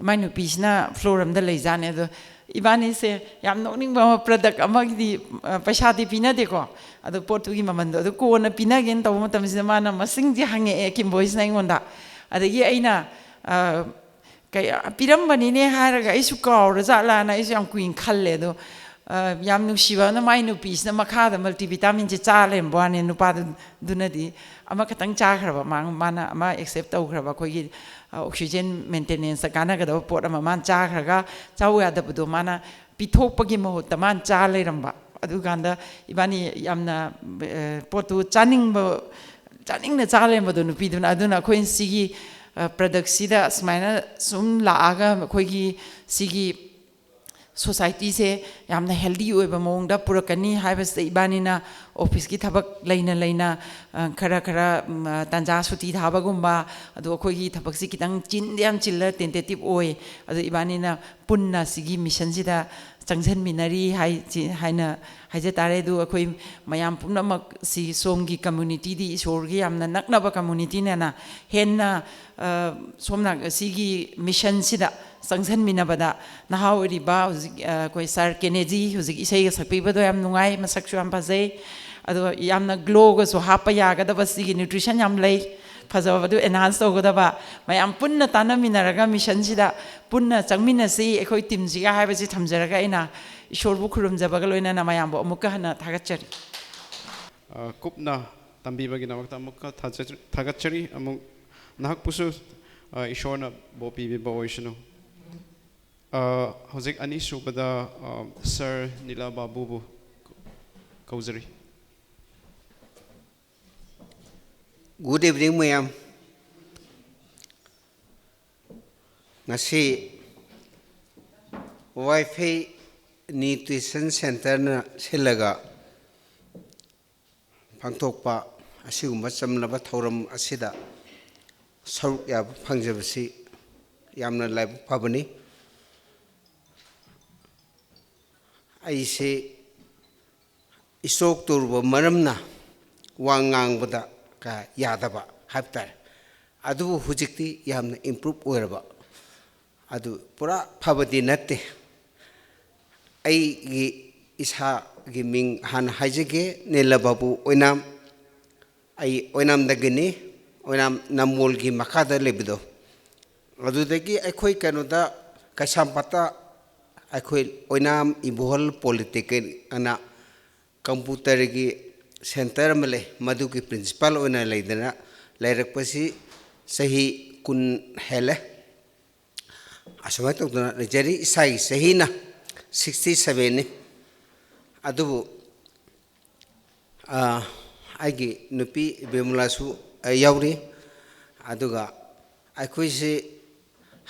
ꯃꯥꯏ ꯅꯨꯄꯤꯁꯤꯅ floor ꯑꯝꯗ ꯂꯩꯖꯥꯠꯅꯦ꯫ ꯑꯗꯣ ꯏꯕꯥꯅꯤꯁꯦ ꯌꯥꯝ ꯅꯣꯛꯅꯤꯡꯕ ꯑꯃ, product ꯑꯃꯒꯤꯗꯤ, ꯑ, ꯄꯩꯁꯥꯗꯤ ꯄꯤꯅꯗꯦꯀꯣ, ꯑꯗꯣ ꯄꯣꯠꯇꯨꯒꯤ ꯃꯃꯟꯗꯣ ꯑꯗꯨ ꯀꯣꯟꯅ ꯄꯤꯅꯒꯦꯅ ꯇꯧꯕ ꯃꯇꯝꯁꯤꯗ ꯃꯥꯅ ꯃꯁꯤꯡꯁꯦ ꯍꯪꯉꯛꯑꯦ, ꯀꯤꯝꯕꯣꯏꯁꯤꯅ ꯑꯩꯉꯣꯟꯗ꯫ ꯑꯗꯒꯤ ꯑꯩꯅ, ꯑ, ꯀꯩ, ꯄꯤꯔꯝꯕꯅꯤꯅꯦ ꯍꯥꯏꯔꯒ ꯑꯩꯁꯨ ꯀꯥꯎꯔ ꯖꯥꯠꯂꯥꯅ ꯑꯩꯁꯨ ꯌꯥꯝ ꯀꯨꯏꯅ ꯈꯜꯂꯦ꯫ ꯑꯗꯣ, ꯑ, ꯌꯥꯝ ꯅꯨꯡꯁꯤꯕ ꯑꯃꯅ, ꯃꯥꯏ ꯅꯨꯄꯤꯁꯤꯅ ꯃꯈꯥꯗ multivitaminꯁꯦ ꯆꯥ ꯂꯩꯔꯝꯕ ꯋꯥꯅꯦ꯫ ꯅꯨꯄꯥꯗꯨꯅꯗꯤ ꯑꯃꯈꯛꯇꯪ ꯆꯥꯈ꯭ꯔꯕ, ꯃꯥ-, ꯃꯥꯅ ꯑꯃ accept ꯇꯧꯈ꯭ꯔꯕ, ꯑꯩꯈꯣꯏꯒꯤ, ꯑ, oxygen maintenanceꯇ ꯀꯥꯟꯅꯒꯗꯕ ꯄꯣꯠ ꯑꯃ ꯃꯥꯅ ꯆꯥꯈ꯭ꯔꯒ, ꯆꯥꯎ ꯌꯥꯗꯕꯗꯣ ꯃꯥꯅ ꯄꯤꯊꯣꯛꯄꯒꯤ ꯃꯍꯨꯠꯇ ꯃꯥꯅ ꯆꯥ ꯂꯩꯔꯝꯕ꯫ ꯑꯗꯨꯀꯥꯟꯗ ꯏꯕꯥꯅꯤ ꯌꯥꯝꯅ, ꯑ, ꯄꯣꯠꯇꯨ ꯆꯥꯅꯤꯡꯕ, ꯆꯥꯅꯤꯡꯅ ꯆꯥ ꯂꯩꯔꯝꯕꯗꯣ ꯅꯨꯄꯤꯗꯨꯅ꯫ ꯑꯗꯨꯅ ꯑꯩꯈꯣꯏꯅ ꯁꯤꯒꯤ, ꯑ, productꯁꯤꯗ ꯁꯨꯃꯥꯏꯅ ꯁꯨꯝ ꯂꯥꯛꯑꯒ ꯑꯩꯈꯣꯏꯒꯤ ꯁꯤꯒꯤ societyꯁꯦ ꯌꯥꯝꯅ healthy ꯑꯣꯏꯕ ꯃꯑꯣꯡꯗ ꯄꯨꯔꯛꯀꯅꯤ ꯍꯥꯏꯕꯁꯤꯗ ꯏꯕꯥꯅꯤꯅ officeꯀꯤ ꯊꯕꯛ ꯂꯩꯅ ꯂꯩꯅ, ꯑ, ꯈꯔ ꯈꯔ, ꯎꯝ, ꯑ, ꯇꯥꯟꯖꯥ ꯁꯨꯇꯤ ꯊꯥꯕꯒꯨꯝꯕ, ꯑꯗꯣ ꯑꯩꯈꯣꯏꯒꯤ ꯊꯕꯛꯁꯤ ꯈꯤꯇꯪ ꯆꯤꯟꯗꯤ ꯌꯥꯝ ꯆꯤꯜꯂ tentative ꯑꯣꯏ꯫ ꯑꯗꯣ ꯏꯕꯥꯅꯤꯅ ꯄꯨꯟꯅ ꯁꯤꯒꯤ missionꯁꯤꯗ ꯆꯪꯁꯤꯟꯃꯤꯟꯅꯔꯤ ꯍꯥꯏꯁꯤ ꯍꯥꯏꯅ ꯍꯥꯏꯖ ꯇꯥꯔꯦ꯫ ꯑꯗꯨ ꯑꯩꯈꯣꯏ ꯃꯌꯥꯝ ꯄꯨꯝꯅꯃꯛ ꯁꯤ ꯁꯣꯝꯒꯤ ꯀꯝꯃ꯭ꯌꯨꯅꯤꯇꯤꯗꯤ ꯏꯁꯣꯔꯒꯤ ꯌꯥꯝꯅ ꯅꯛꯅꯕ ꯀꯝꯃ꯭ꯌꯨꯅꯤꯇꯤꯅꯦꯅ ꯍꯦꯟꯅ, ꯑ, ꯁꯣꯝ ꯅꯥ-, ꯁꯤꯒꯤ ꯃꯤꯁꯟꯁꯤꯗ ꯆꯪꯁꯤꯟꯃꯤꯟꯅꯕꯗ ꯅꯍꯥ ꯑꯣꯏꯔꯤꯕ ꯍꯧꯖꯤꯛ, ꯑ, ꯑꯩꯈꯣꯏ ꯁꯥꯔ ꯀꯦꯅꯦꯗꯤ ꯍꯧꯖꯤꯛ ꯏꯁꯩꯒ ꯁꯛꯄꯤꯕꯗꯣ ꯌꯥꯝ ꯅꯨꯡꯉꯥꯏ, ꯃꯁꯛꯁꯨ ꯌꯥꯝ ꯐꯖꯩ꯫ ꯑꯗꯣ ꯌꯥꯝꯅ ꯒ꯭ꯂꯣꯒꯁꯨ ꯍꯥꯞꯄ ꯌꯥꯒꯗꯕ, ꯁꯤꯒꯤ ꯅ꯭ꯌꯨꯇ꯭ꯔꯤꯁꯟ ꯌꯥꯝ ꯂꯩ, ꯐꯖꯕꯗꯨ ꯑꯦꯟꯍꯥꯟꯁ ꯇꯧꯒꯗꯕ, ꯃꯌꯥꯝ ꯄꯨꯟꯅ ꯇꯥꯟꯅꯃꯤꯟꯅꯔꯒ ꯃꯤꯁꯟꯁꯤꯗ ꯄꯨꯟꯅ ꯆꯪꯃꯤꯟꯅꯁꯤ ꯑꯩꯈꯣꯏ ꯇꯤꯝꯁꯤꯒ ꯍꯥꯏꯕꯁꯤ ꯊꯝꯖꯔꯒ ꯑꯩꯅ ꯏꯁꯣꯔꯕꯨ ꯈꯨꯔꯨꯝꯖꯕꯒ ꯂꯣꯏꯅꯅ ꯃꯌꯥꯝꯕꯨ ꯑꯃꯨꯛꯀ ꯍꯟꯅ ꯊꯥꯒꯠꯆꯔꯤ꯫ ꯑ, ꯀꯨꯞꯅ ꯇꯝꯕꯤꯕꯒꯤꯗꯃꯛꯇ ꯑꯃꯨꯛꯀ ꯊꯥꯖ-, ꯊꯥꯒꯠꯆꯔꯤ꯫ ꯑꯃꯨꯛ ꯅꯍꯥꯛꯄꯨꯁꯨ, ꯑ, ꯏꯁꯣꯔꯅ ꯕꯣꯔ ꯄꯤꯕꯤꯕ ꯑꯣꯏꯁꯅꯨ꯫ ꯑ, ꯍꯧꯖꯤꯛ ꯑꯅꯤꯁꯨꯕꯗ, ꯑ, ꯁꯥꯔ ꯅꯤꯂꯥ ꯕꯥꯕꯨꯕꯨ ꯀꯧꯖꯔꯤ꯫ Good evening, ꯃꯌꯥꯝ꯫ ꯉꯁꯤ ꯋꯥꯏꯐꯩ ꯅ꯭ꯌꯨꯇ꯭ꯔꯤꯁꯟ ꯁꯦꯟꯇꯔꯅ ꯁꯤꯜꯂꯒ ꯄꯥꯡꯊꯣꯛꯄ ꯑꯁꯤꯒꯨꯝꯕ ꯆꯝꯂꯕ ꯊꯧꯔꯝ ꯑꯁꯤꯗ ꯁꯔꯨꯛ ꯌꯥꯕ ꯐꯪꯖꯕꯁꯤ ꯌꯥꯝꯅ ꯂꯥꯏꯕꯛ ꯐꯕꯅꯤ꯫ ꯑꯩꯁꯦ ꯏꯁꯇ꯭ꯔꯣꯛ ꯇꯧꯔꯨꯕ ꯃꯔꯝꯅ ꯋꯥ ꯉꯥꯡꯕꯗ ꯀꯌꯥ ꯌꯥꯗꯕ ꯍꯥꯏꯕ ꯇꯥꯔꯦ꯫ ꯑꯗꯨꯕꯨ ꯍꯧꯖꯤꯛꯇꯤ ꯌꯥꯝꯅ ꯏꯝꯄ꯭ꯔꯨꯞ ꯑꯣꯏꯔꯕ, ꯑꯗꯨ ꯄꯨꯔꯥ ꯐꯕꯗꯤ ꯅꯠꯇꯦ꯫ ꯑꯩꯒꯤ ꯏꯁꯥꯒꯤ ꯃꯤꯡ ꯍꯥꯟꯅ ꯍꯥꯏꯖꯒꯦ, ꯅꯤꯂꯕꯥꯕꯨ ꯑꯣꯏꯅꯥꯝ꯫ ꯑꯩ ꯑꯣꯏꯅꯥꯝꯗꯒꯤꯅꯤ, ꯑꯣꯏꯅꯥꯝ ꯅꯝꯕꯣꯜꯒꯤ ꯃꯈꯥꯗ ꯂꯩꯕꯗꯣ꯫ ꯑꯗꯨꯗꯒꯤ ꯑꯩꯈꯣꯏ ꯀꯩꯅꯣꯗ, ꯀꯩꯁꯥꯝꯄꯥꯠꯇ ꯑꯩꯈꯣꯏ ꯑꯣꯏꯅꯥꯝ ꯏꯕꯣꯍꯜ ꯄꯣꯂꯤꯇꯦꯛꯅꯤꯛ ꯑꯅ ꯀꯝꯄ꯭ꯌꯨꯇꯔꯒꯤ ꯁꯦꯟꯇꯔ ꯑꯃ ꯂꯩ, ꯃꯗꯨꯒꯤ ꯄ꯭ꯔꯤꯟꯁꯤꯄꯥꯜ ꯑꯣꯏꯅ ꯂꯩꯗꯅ ꯂꯩꯔꯛꯄꯁꯤ ꯆꯍꯤ ꯀꯨꯟ ꯍꯦꯜꯂꯦ꯫ ꯑꯁꯨꯃꯥꯏꯅ ꯇꯧꯗꯅ ꯂꯩꯖꯔꯤ꯫ ꯏꯁꯥꯒꯤ ꯆꯍꯤꯅ ꯁꯤꯛꯁꯇꯤ ꯁꯕꯦꯟꯅꯤ꯫ ꯑꯗꯨꯕꯨ, ꯑ, ꯑꯩꯒꯤ ꯅꯨꯄꯤ ꯕꯤꯃꯂꯥꯁꯨ, ꯑ, ꯌꯥꯎꯔꯤ꯫ ꯑꯗꯨꯒ ꯑꯩꯈꯣꯏꯁꯤ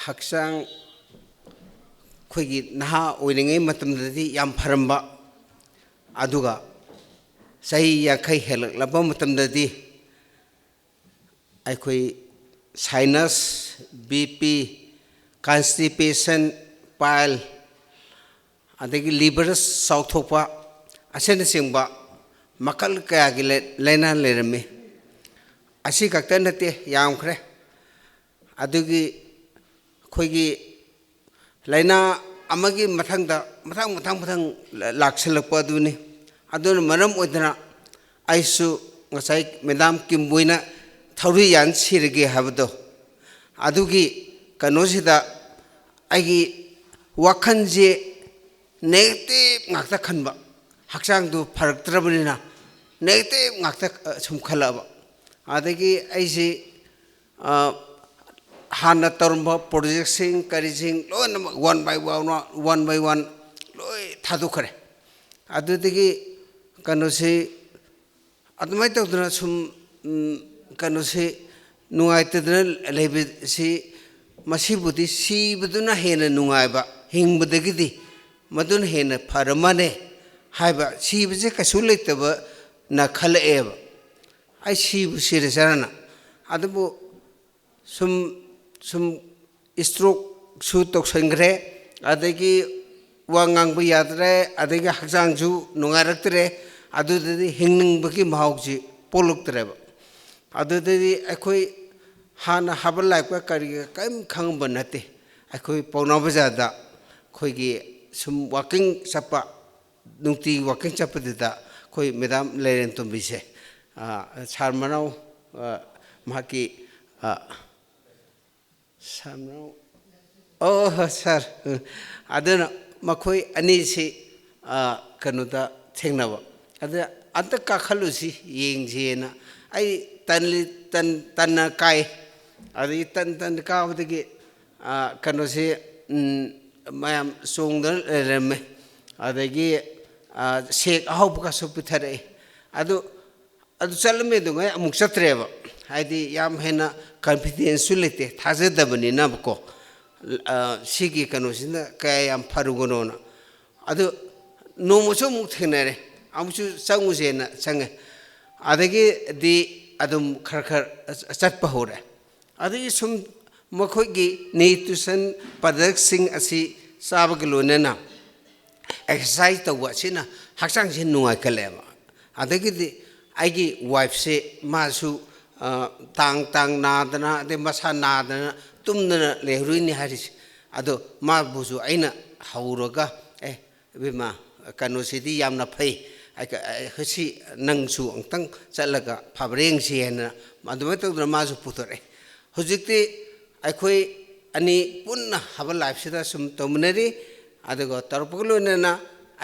ꯍꯛꯆꯥꯡ, ꯑꯩꯈꯣꯏꯒꯤ ꯅꯍꯥ ꯑꯣꯏꯔꯤꯉꯩ ꯃꯇꯝꯗꯗꯤ ꯌꯥꯝ ꯐꯔꯝꯕ, ꯑꯗꯨꯒ ꯆꯍꯤ ꯌꯥꯡꯈꯩ ꯍꯦꯜꯂꯛꯂꯕ ꯃꯇꯝꯗꯗꯤ ꯑꯩꯈꯣꯏ sinus, BP, constipation, pile, ꯑꯗꯒꯤ ꯂꯤꯚꯔ ꯆꯥꯎꯊꯣꯛꯄ ꯑꯁꯤꯅꯆꯤꯡꯕ ꯃꯈꯜ ꯀꯌꯥꯒꯤ ꯂꯩ-, ꯂꯥꯏꯅꯥ ꯂꯩꯔꯝꯃꯤ꯫ ꯑꯁꯤ ꯈꯛꯇ ꯅꯠꯇꯦ, ꯌꯥꯝꯈ꯭ꯔꯦ꯫ ꯑꯗꯨꯒꯤ ꯑꯩꯈꯣꯏꯒꯤ ꯂꯥꯏꯅꯥ ꯑꯃꯒꯤ ꯃꯊꯪꯗ ꯃꯊꯪ, ꯃꯊꯪ, ꯃꯊꯪ ꯂꯥꯛꯁꯤꯜꯂꯛꯄ ꯑꯗꯨꯅꯤ꯫ ꯑꯗꯨꯅ ꯃꯔꯝ ꯑꯣꯏꯗꯅ ꯑꯩꯁꯨ ꯉꯁꯥꯏ ꯃꯦꯗꯥꯝ ꯀꯤꯝꯕꯣꯏꯅ ꯊꯧꯔꯤ ꯌꯥꯟ ꯁꯤꯔꯒꯦ ꯍꯥꯏꯕꯗꯣ, ꯑꯗꯨꯒꯤ ꯀꯩꯅꯣꯁꯤꯗ ꯑꯩꯒꯤ ꯋꯥꯈꯜꯁꯦ ꯅꯦꯒꯦꯇꯤꯚ ꯉꯥꯛꯇ ꯈꯟꯕ, ꯍꯛꯆꯥꯡꯗꯨ ꯐꯔꯛꯇ꯭ꯔꯕꯅꯤꯅ ꯅꯦꯒꯦꯇꯤꯚ ꯉꯥꯛꯇ, ꯑ, ꯁꯨꯝ ꯈꯜꯂꯛꯑꯕ꯫ ꯑꯗꯒꯤ ꯑꯩꯁꯤ, ꯑ, ꯍꯥꯟꯅ ꯇꯧꯔꯝꯕ ꯄ꯭ꯔꯣꯖꯦꯛꯁꯤꯡ ꯀꯔꯤꯁꯤꯡ ꯂꯣꯏꯅꯃꯛ one by one, one by one ꯂꯣꯏ ꯊꯥꯗꯣꯛꯈ꯭ꯔꯦ꯫ ꯑꯗꯨꯗꯒꯤ ꯀꯩꯅꯣꯁꯤ ꯑꯗꯨꯃꯥꯏꯅ ꯇꯧꯗꯅ ꯁꯨꯝ, ꯎꯝ, ꯀꯩꯅꯣꯁꯤ ꯅꯨꯡꯉꯥꯏꯇꯗꯅ ꯂꯩꯕꯁꯤ, ꯃꯁꯤꯕꯨꯗꯤ ꯁꯤꯕꯗꯨꯅ ꯍꯦꯟꯅ ꯅꯨꯡꯉꯥꯏꯕ, ꯍꯤꯡꯕꯗꯒꯤꯗꯤ ꯃꯗꯨꯅ ꯍꯦꯟꯅ ꯐꯔ ꯃꯥꯜꯂꯦ ꯍꯥꯏꯕ, ꯁꯤꯕꯁꯦ ꯀꯩꯁꯨ ꯂꯩꯇꯕꯅ ꯈꯜꯂꯛꯑꯦꯕ꯫ ꯑꯩ ꯁꯤꯕꯨ ꯁꯤꯔꯁꯤꯔꯅ꯫ ꯑꯗꯨꯕꯨ ꯁꯨꯝ, ꯁꯨꯝ ꯁ꯭ꯇ꯭ꯔꯣꯛꯁꯨ ꯇꯧꯁꯟꯈ꯭ꯔꯦ, ꯑꯗꯒꯤ ꯋꯥ ꯉꯥꯡꯕ ꯌꯥꯗ꯭ꯔꯦ, ꯑꯗꯒꯤ ꯍꯛꯆꯥꯡꯁꯨ ꯅꯨꯡꯉꯥꯏꯔꯛꯇ꯭ꯔꯦ꯫ ꯑꯗꯨꯗꯗꯤ ꯍꯤꯡꯅꯤꯡꯕꯒꯤ ꯃꯍꯥꯎꯁꯤ ꯄꯣꯛꯂꯛꯇ꯭ꯔꯦꯕ꯫ ꯑꯗꯨꯗꯗꯤ ꯑꯩꯈꯣꯏ ꯍꯥꯟꯅ ꯍꯥꯕ ꯂꯥꯏꯛꯄ ꯀꯔꯤꯒ ꯀꯔꯤꯝ ꯈꯪꯉꯝꯕ ꯅꯠꯇꯦ꯫ ꯑꯩꯈꯣꯏ ꯄꯥꯎꯅꯥ ꯕꯖꯥꯔꯗ ꯑꯩꯈꯣꯏꯒꯤ ꯁꯨꯝ ꯋꯥꯀꯤꯡ ꯆꯠꯄ, ꯅꯨꯡꯇꯤꯒꯤ ꯋꯥꯀꯤꯡ ꯆꯠꯄꯗꯨꯗ ꯑꯩꯈꯣꯏ ꯃꯦꯗꯥꯝ ꯂꯩꯔꯦꯟꯇꯣꯝꯕꯤꯁꯦ, ꯑ, ꯁꯥꯔ ꯃꯅꯥꯎ, ꯑ, ꯃꯍꯥꯛꯀꯤ, ꯑ, ꯁꯥꯔ ꯃꯅꯥꯎ, ꯑꯣ, ꯁꯥꯔ, ꯎꯝ, ꯑꯗꯨꯅ ꯃꯈꯣꯏ ꯑꯅꯤꯁꯤ, ꯑ, ꯀꯩꯅꯣꯗ ꯊꯦꯡꯅꯕ꯫ ꯑꯗꯨꯗ "ꯑꯝꯇ ꯀꯥꯈꯠꯂꯨꯁꯤ, ꯌꯦꯡꯁꯦꯅ" ꯑꯩ ꯇꯟꯂꯤ-, ꯇꯟ-, ꯇꯟꯅ ꯀꯥꯏ꯫ ꯑꯗꯒꯤ ꯇꯟ ꯇꯟ ꯀꯥꯕꯗꯒꯤ, ꯑ, ꯀꯩꯅꯣꯁꯤ, ꯎꯝ, ꯃꯌꯥꯝ ꯆꯣꯡꯗꯅ ꯂꯩꯔꯝꯃꯦ꯫ ꯑꯗꯒꯤ, ꯑ, ꯁꯦꯛ ꯑꯍꯥꯎꯕꯒꯁꯨ ꯄꯨꯊꯔꯛꯑꯦ꯫ ꯑꯗꯨ, ꯑꯗꯨ ꯆꯠꯂꯝꯃꯦꯗꯨꯉꯩ ꯑꯃꯨꯛ ꯆꯠꯇ꯭ꯔꯦꯕ꯫ ꯍꯥꯏꯗꯤ ꯌꯥꯝ ꯍꯦꯟꯅ ꯀꯟꯐꯤꯗꯦꯟꯁꯁꯨ ꯂꯩꯇꯦ, ꯊꯥꯖꯗꯕꯅꯤꯅꯕꯀꯣ꯫ ꯑ, ꯁꯤꯒꯤ ꯀꯩꯅꯣꯁꯤꯅ ꯀꯌꯥ ꯌꯥꯝ ꯐꯔꯨꯒꯅꯣꯅ꯫ ꯑꯗꯨ ꯅꯣꯡꯃꯁꯨ ꯑꯃꯨꯛ ꯊꯦꯡꯅꯔꯦ, ꯑꯃꯨꯛꯁꯨ ꯆꯪꯉꯨꯁꯦꯅ ꯆꯪꯉꯦ꯫ ꯑꯗꯒꯤꯗꯤ ꯑꯗꯨꯝ ꯈꯔ ꯈꯔ ꯆꯠꯄ ꯍꯧꯔꯦ꯫ ꯑꯗꯒꯤ ꯁꯨꯝ ꯃꯈꯣꯏꯒꯤ ꯅ꯭ꯌꯨꯇ꯭ꯔꯤꯁꯟ ꯄ꯭ꯔꯗꯛꯁꯤꯡ ꯑꯁꯤ ꯆꯥꯕꯒ ꯂꯣꯏꯅꯅ ꯑꯦꯛꯁꯔꯁꯥꯏꯁ ꯇꯧꯕ ꯑꯁꯤꯅ ꯍꯛꯆꯥꯡꯁꯦ ꯅꯨꯡꯉꯥꯏꯈꯠꯂꯦꯕ꯫ ꯑꯗꯒꯤꯗꯤ ꯑꯩꯒꯤ ꯋꯥꯏꯐꯁꯦ ꯃꯥꯁꯨ, ꯑ, ꯇꯥꯡ ꯇꯥꯡ ꯅꯥꯗꯅ, ꯑꯗꯩ ꯃꯁꯥ ꯅꯥꯗꯅ ꯇꯨꯝꯗꯅ ꯂꯩꯍꯧꯔꯤꯅꯤ ꯍꯥꯏꯔꯤꯁꯦ꯫ ꯑꯗꯣ ꯃꯥꯕꯨꯁꯨ ꯑꯩꯅ ꯍꯧꯔꯒ, "ꯑꯦ, ꯏꯕꯦꯝꯃ, ꯀꯩꯅꯣꯁꯤꯗꯤ ꯌꯥꯝꯅ ꯐꯩ, ꯑꯩ-, ꯑꯩ-, ꯁꯤ ꯅꯪꯁꯨ ꯑꯃꯨꯛꯇꯪ ꯆꯠꯂꯒ ꯐꯕ꯭ꯔꯥ ꯌꯦꯡꯁꯤ" ꯍꯥꯏꯅ ꯑꯗꯨꯃꯥꯏꯅ ꯇꯧꯗꯅ ꯃꯥꯁꯨ ꯄꯨꯊꯣꯔꯛꯑꯦ꯫ ꯍꯧꯖꯤꯛꯇꯤ ꯑꯩꯈꯣꯏ ꯑꯅꯤ ꯄꯨꯟꯅ ꯍꯔꯕꯦꯜ ꯂꯥꯏꯐꯁꯤꯗ ꯁꯨꯝ ꯇꯧꯃꯤꯟꯅꯔꯤ꯫ ꯑꯗꯨꯒ ꯇꯧꯔꯛꯄꯒ ꯂꯣꯏꯅꯅ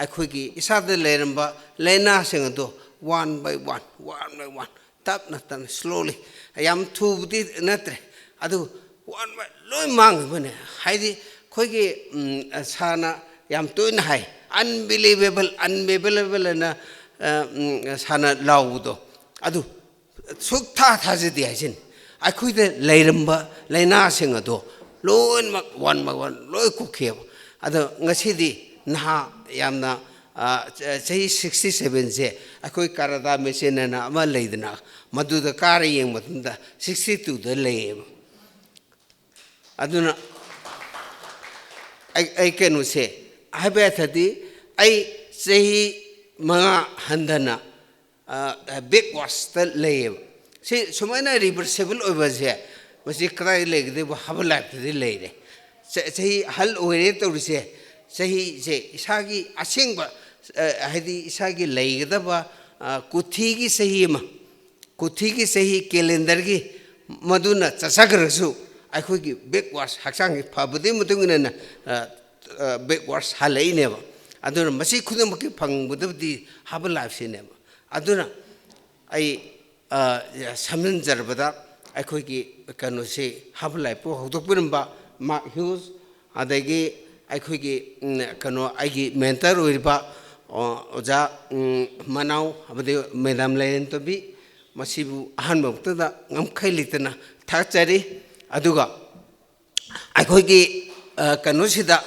ꯑꯩꯈꯣꯏꯒꯤ ꯏꯁꯥꯗ ꯂꯩꯔꯝꯕ ꯂꯥꯏꯅꯥꯁꯤꯡ ꯑꯗꯣ one by one, one by one, ꯇꯞꯅ ꯇꯞꯅ, slowly, ꯌꯥꯝ ꯊꯨꯕꯗꯤ ꯅꯠꯇ꯭ꯔꯦ, ꯑꯗꯨ one by one ꯂꯣꯏ ꯃꯥꯡꯈꯤꯕꯅꯦ꯫ ꯍꯥꯏꯗꯤ ꯑꯩꯈꯣꯏꯒꯤ, ꯎꯝ, ꯁꯥꯔꯅ ꯌꯥꯝ ꯇꯣꯏꯅ ꯍꯥꯏ, "Unbelievable, unbelievable" ꯍꯥꯏꯅ, ꯑ, ꯎꯝ, ꯁꯥꯔꯅ ꯂꯥꯎꯕꯗꯣ, ꯑꯗꯨ ꯁꯨꯛꯊꯥ ꯊꯥꯖꯗꯦ ꯍꯥꯏꯁꯤꯅꯤ꯫ ꯑꯩꯈꯣꯏꯗ ꯂꯩꯔꯝꯕ ꯂꯥꯏꯅꯥꯁꯤꯡ ꯑꯗꯣ ꯂꯣꯏꯅꯃꯛ one by one ꯂꯣꯏ ꯀꯣꯛꯈꯤꯑꯕ꯫ ꯑꯗꯣ ꯉꯁꯤꯗꯤ ꯅꯍꯥ ꯌꯥꯝꯅ, ꯑ, ꯆ-, ꯆꯍꯤ sixty sevenꯁꯦ ꯑꯩꯈꯣꯏ ꯀꯥꯔꯥꯗꯥ ꯃꯦꯆꯤꯟ ꯍꯥꯏꯅ ꯑꯃ ꯂꯩꯗꯅ, ꯃꯗꯨꯗ ꯀꯥꯔ ꯌꯦꯡꯕ ꯃꯇꯝꯗ sixty twoꯗ ꯂꯩꯌꯦꯕ꯫ ꯑꯗꯨꯅ ꯑꯩ, ꯑꯩ ꯀꯩꯅꯣꯁꯦ ꯍꯥꯏꯕ ꯌꯥꯗ꯭ꯔꯗꯤ, ꯑꯩ ꯆꯍꯤ ꯃꯉꯥ ꯍꯟꯊꯅ, ꯑ, backwardꯇ ꯂꯩꯌꯦꯕ꯫ ꯁꯤ ꯁꯨꯃꯥꯏꯅ reversible ꯑꯣꯏꯕꯁꯦ, ꯃꯁꯤ ꯀꯗꯥꯏꯗ ꯂꯩꯒꯗꯣꯏꯕ? ꯍꯔꯕꯦꯜ ꯂꯥꯏꯐꯇꯗꯤ ꯂꯩꯔꯦ꯫ ꯆ-, ꯆꯍꯤ ꯑꯍꯜ ꯑꯣꯏꯔꯦ ꯇꯧꯔꯤꯁꯦ, ꯆꯍꯤꯁꯦ ꯏꯁꯥꯒꯤ ꯑꯁꯦꯡꯕ, ꯑ, ꯍꯥꯏꯗꯤ ꯏꯁꯥꯒꯤ ꯂꯩꯒꯗꯕ, ꯑ, ꯀꯨꯊꯤꯒꯤ ꯆꯍꯤ ꯑꯃ, ꯀꯨꯊꯤꯒꯤ ꯆꯍꯤ calendarꯒꯤ, ꯃꯗꯨꯅ ꯆꯠꯆꯈ꯭ꯔꯒꯁꯨ ꯑꯩꯈꯣꯏꯒꯤ backward, ꯍꯛꯆꯥꯡꯒꯤ ꯐꯕꯗꯨꯒꯤ ꯃꯇꯨꯡ ꯏꯟꯅ, ꯑ, ꯑ, backward ꯍꯜꯂꯛꯏꯅꯦꯕ꯫ ꯑꯗꯨꯅ ꯃꯁꯤ ꯈꯨꯗꯤꯡꯃꯛꯀꯤ ꯐꯪꯒꯗꯕꯗꯤ ꯍꯔꯕꯦꯜ ꯂꯥꯏꯐꯁꯤꯅꯦꯕ꯫ ꯑꯗꯨꯅ ꯑꯩ, ꯑ, ꯁꯝꯖꯤꯟꯖꯔꯕꯗ, ꯑꯩꯈꯣꯏꯒꯤ ꯀꯩꯅꯣꯁꯤ, ꯍꯔꯕꯦꯜ ꯂꯥꯏꯐꯄꯨ ꯍꯧꯗꯣꯛꯄꯤꯔꯝꯕ ꯃꯥꯔꯛ ꯍ꯭ꯌꯨꯁ, ꯑꯗꯒꯤ ꯑꯩꯈꯣꯏꯒꯤ, ꯎꯝ, ꯀꯩꯅꯣ, ꯑꯩꯒꯤ mentor ꯑꯣꯏꯔꯤꯕ, ꯑꯣ, ꯑꯣꯖꯥ, ꯎꯝ, ꯃꯅꯥꯎ, ꯑꯃꯗꯤ ꯃꯦꯗꯥꯝ ꯂꯥꯏꯔꯦꯟꯇꯣꯝꯕꯤ, ꯃꯁꯤꯕꯨ ꯑꯍꯥꯟꯕ ꯃꯛꯇꯗ ꯉꯝꯈꯩ ꯂꯩꯇꯅ ꯊꯥꯒꯠꯆꯔꯤ꯫ ꯑꯗꯨꯒ ꯑꯩꯈꯣꯏꯒꯤ, ꯑ, ꯀꯩꯅꯣꯁꯤꯗ,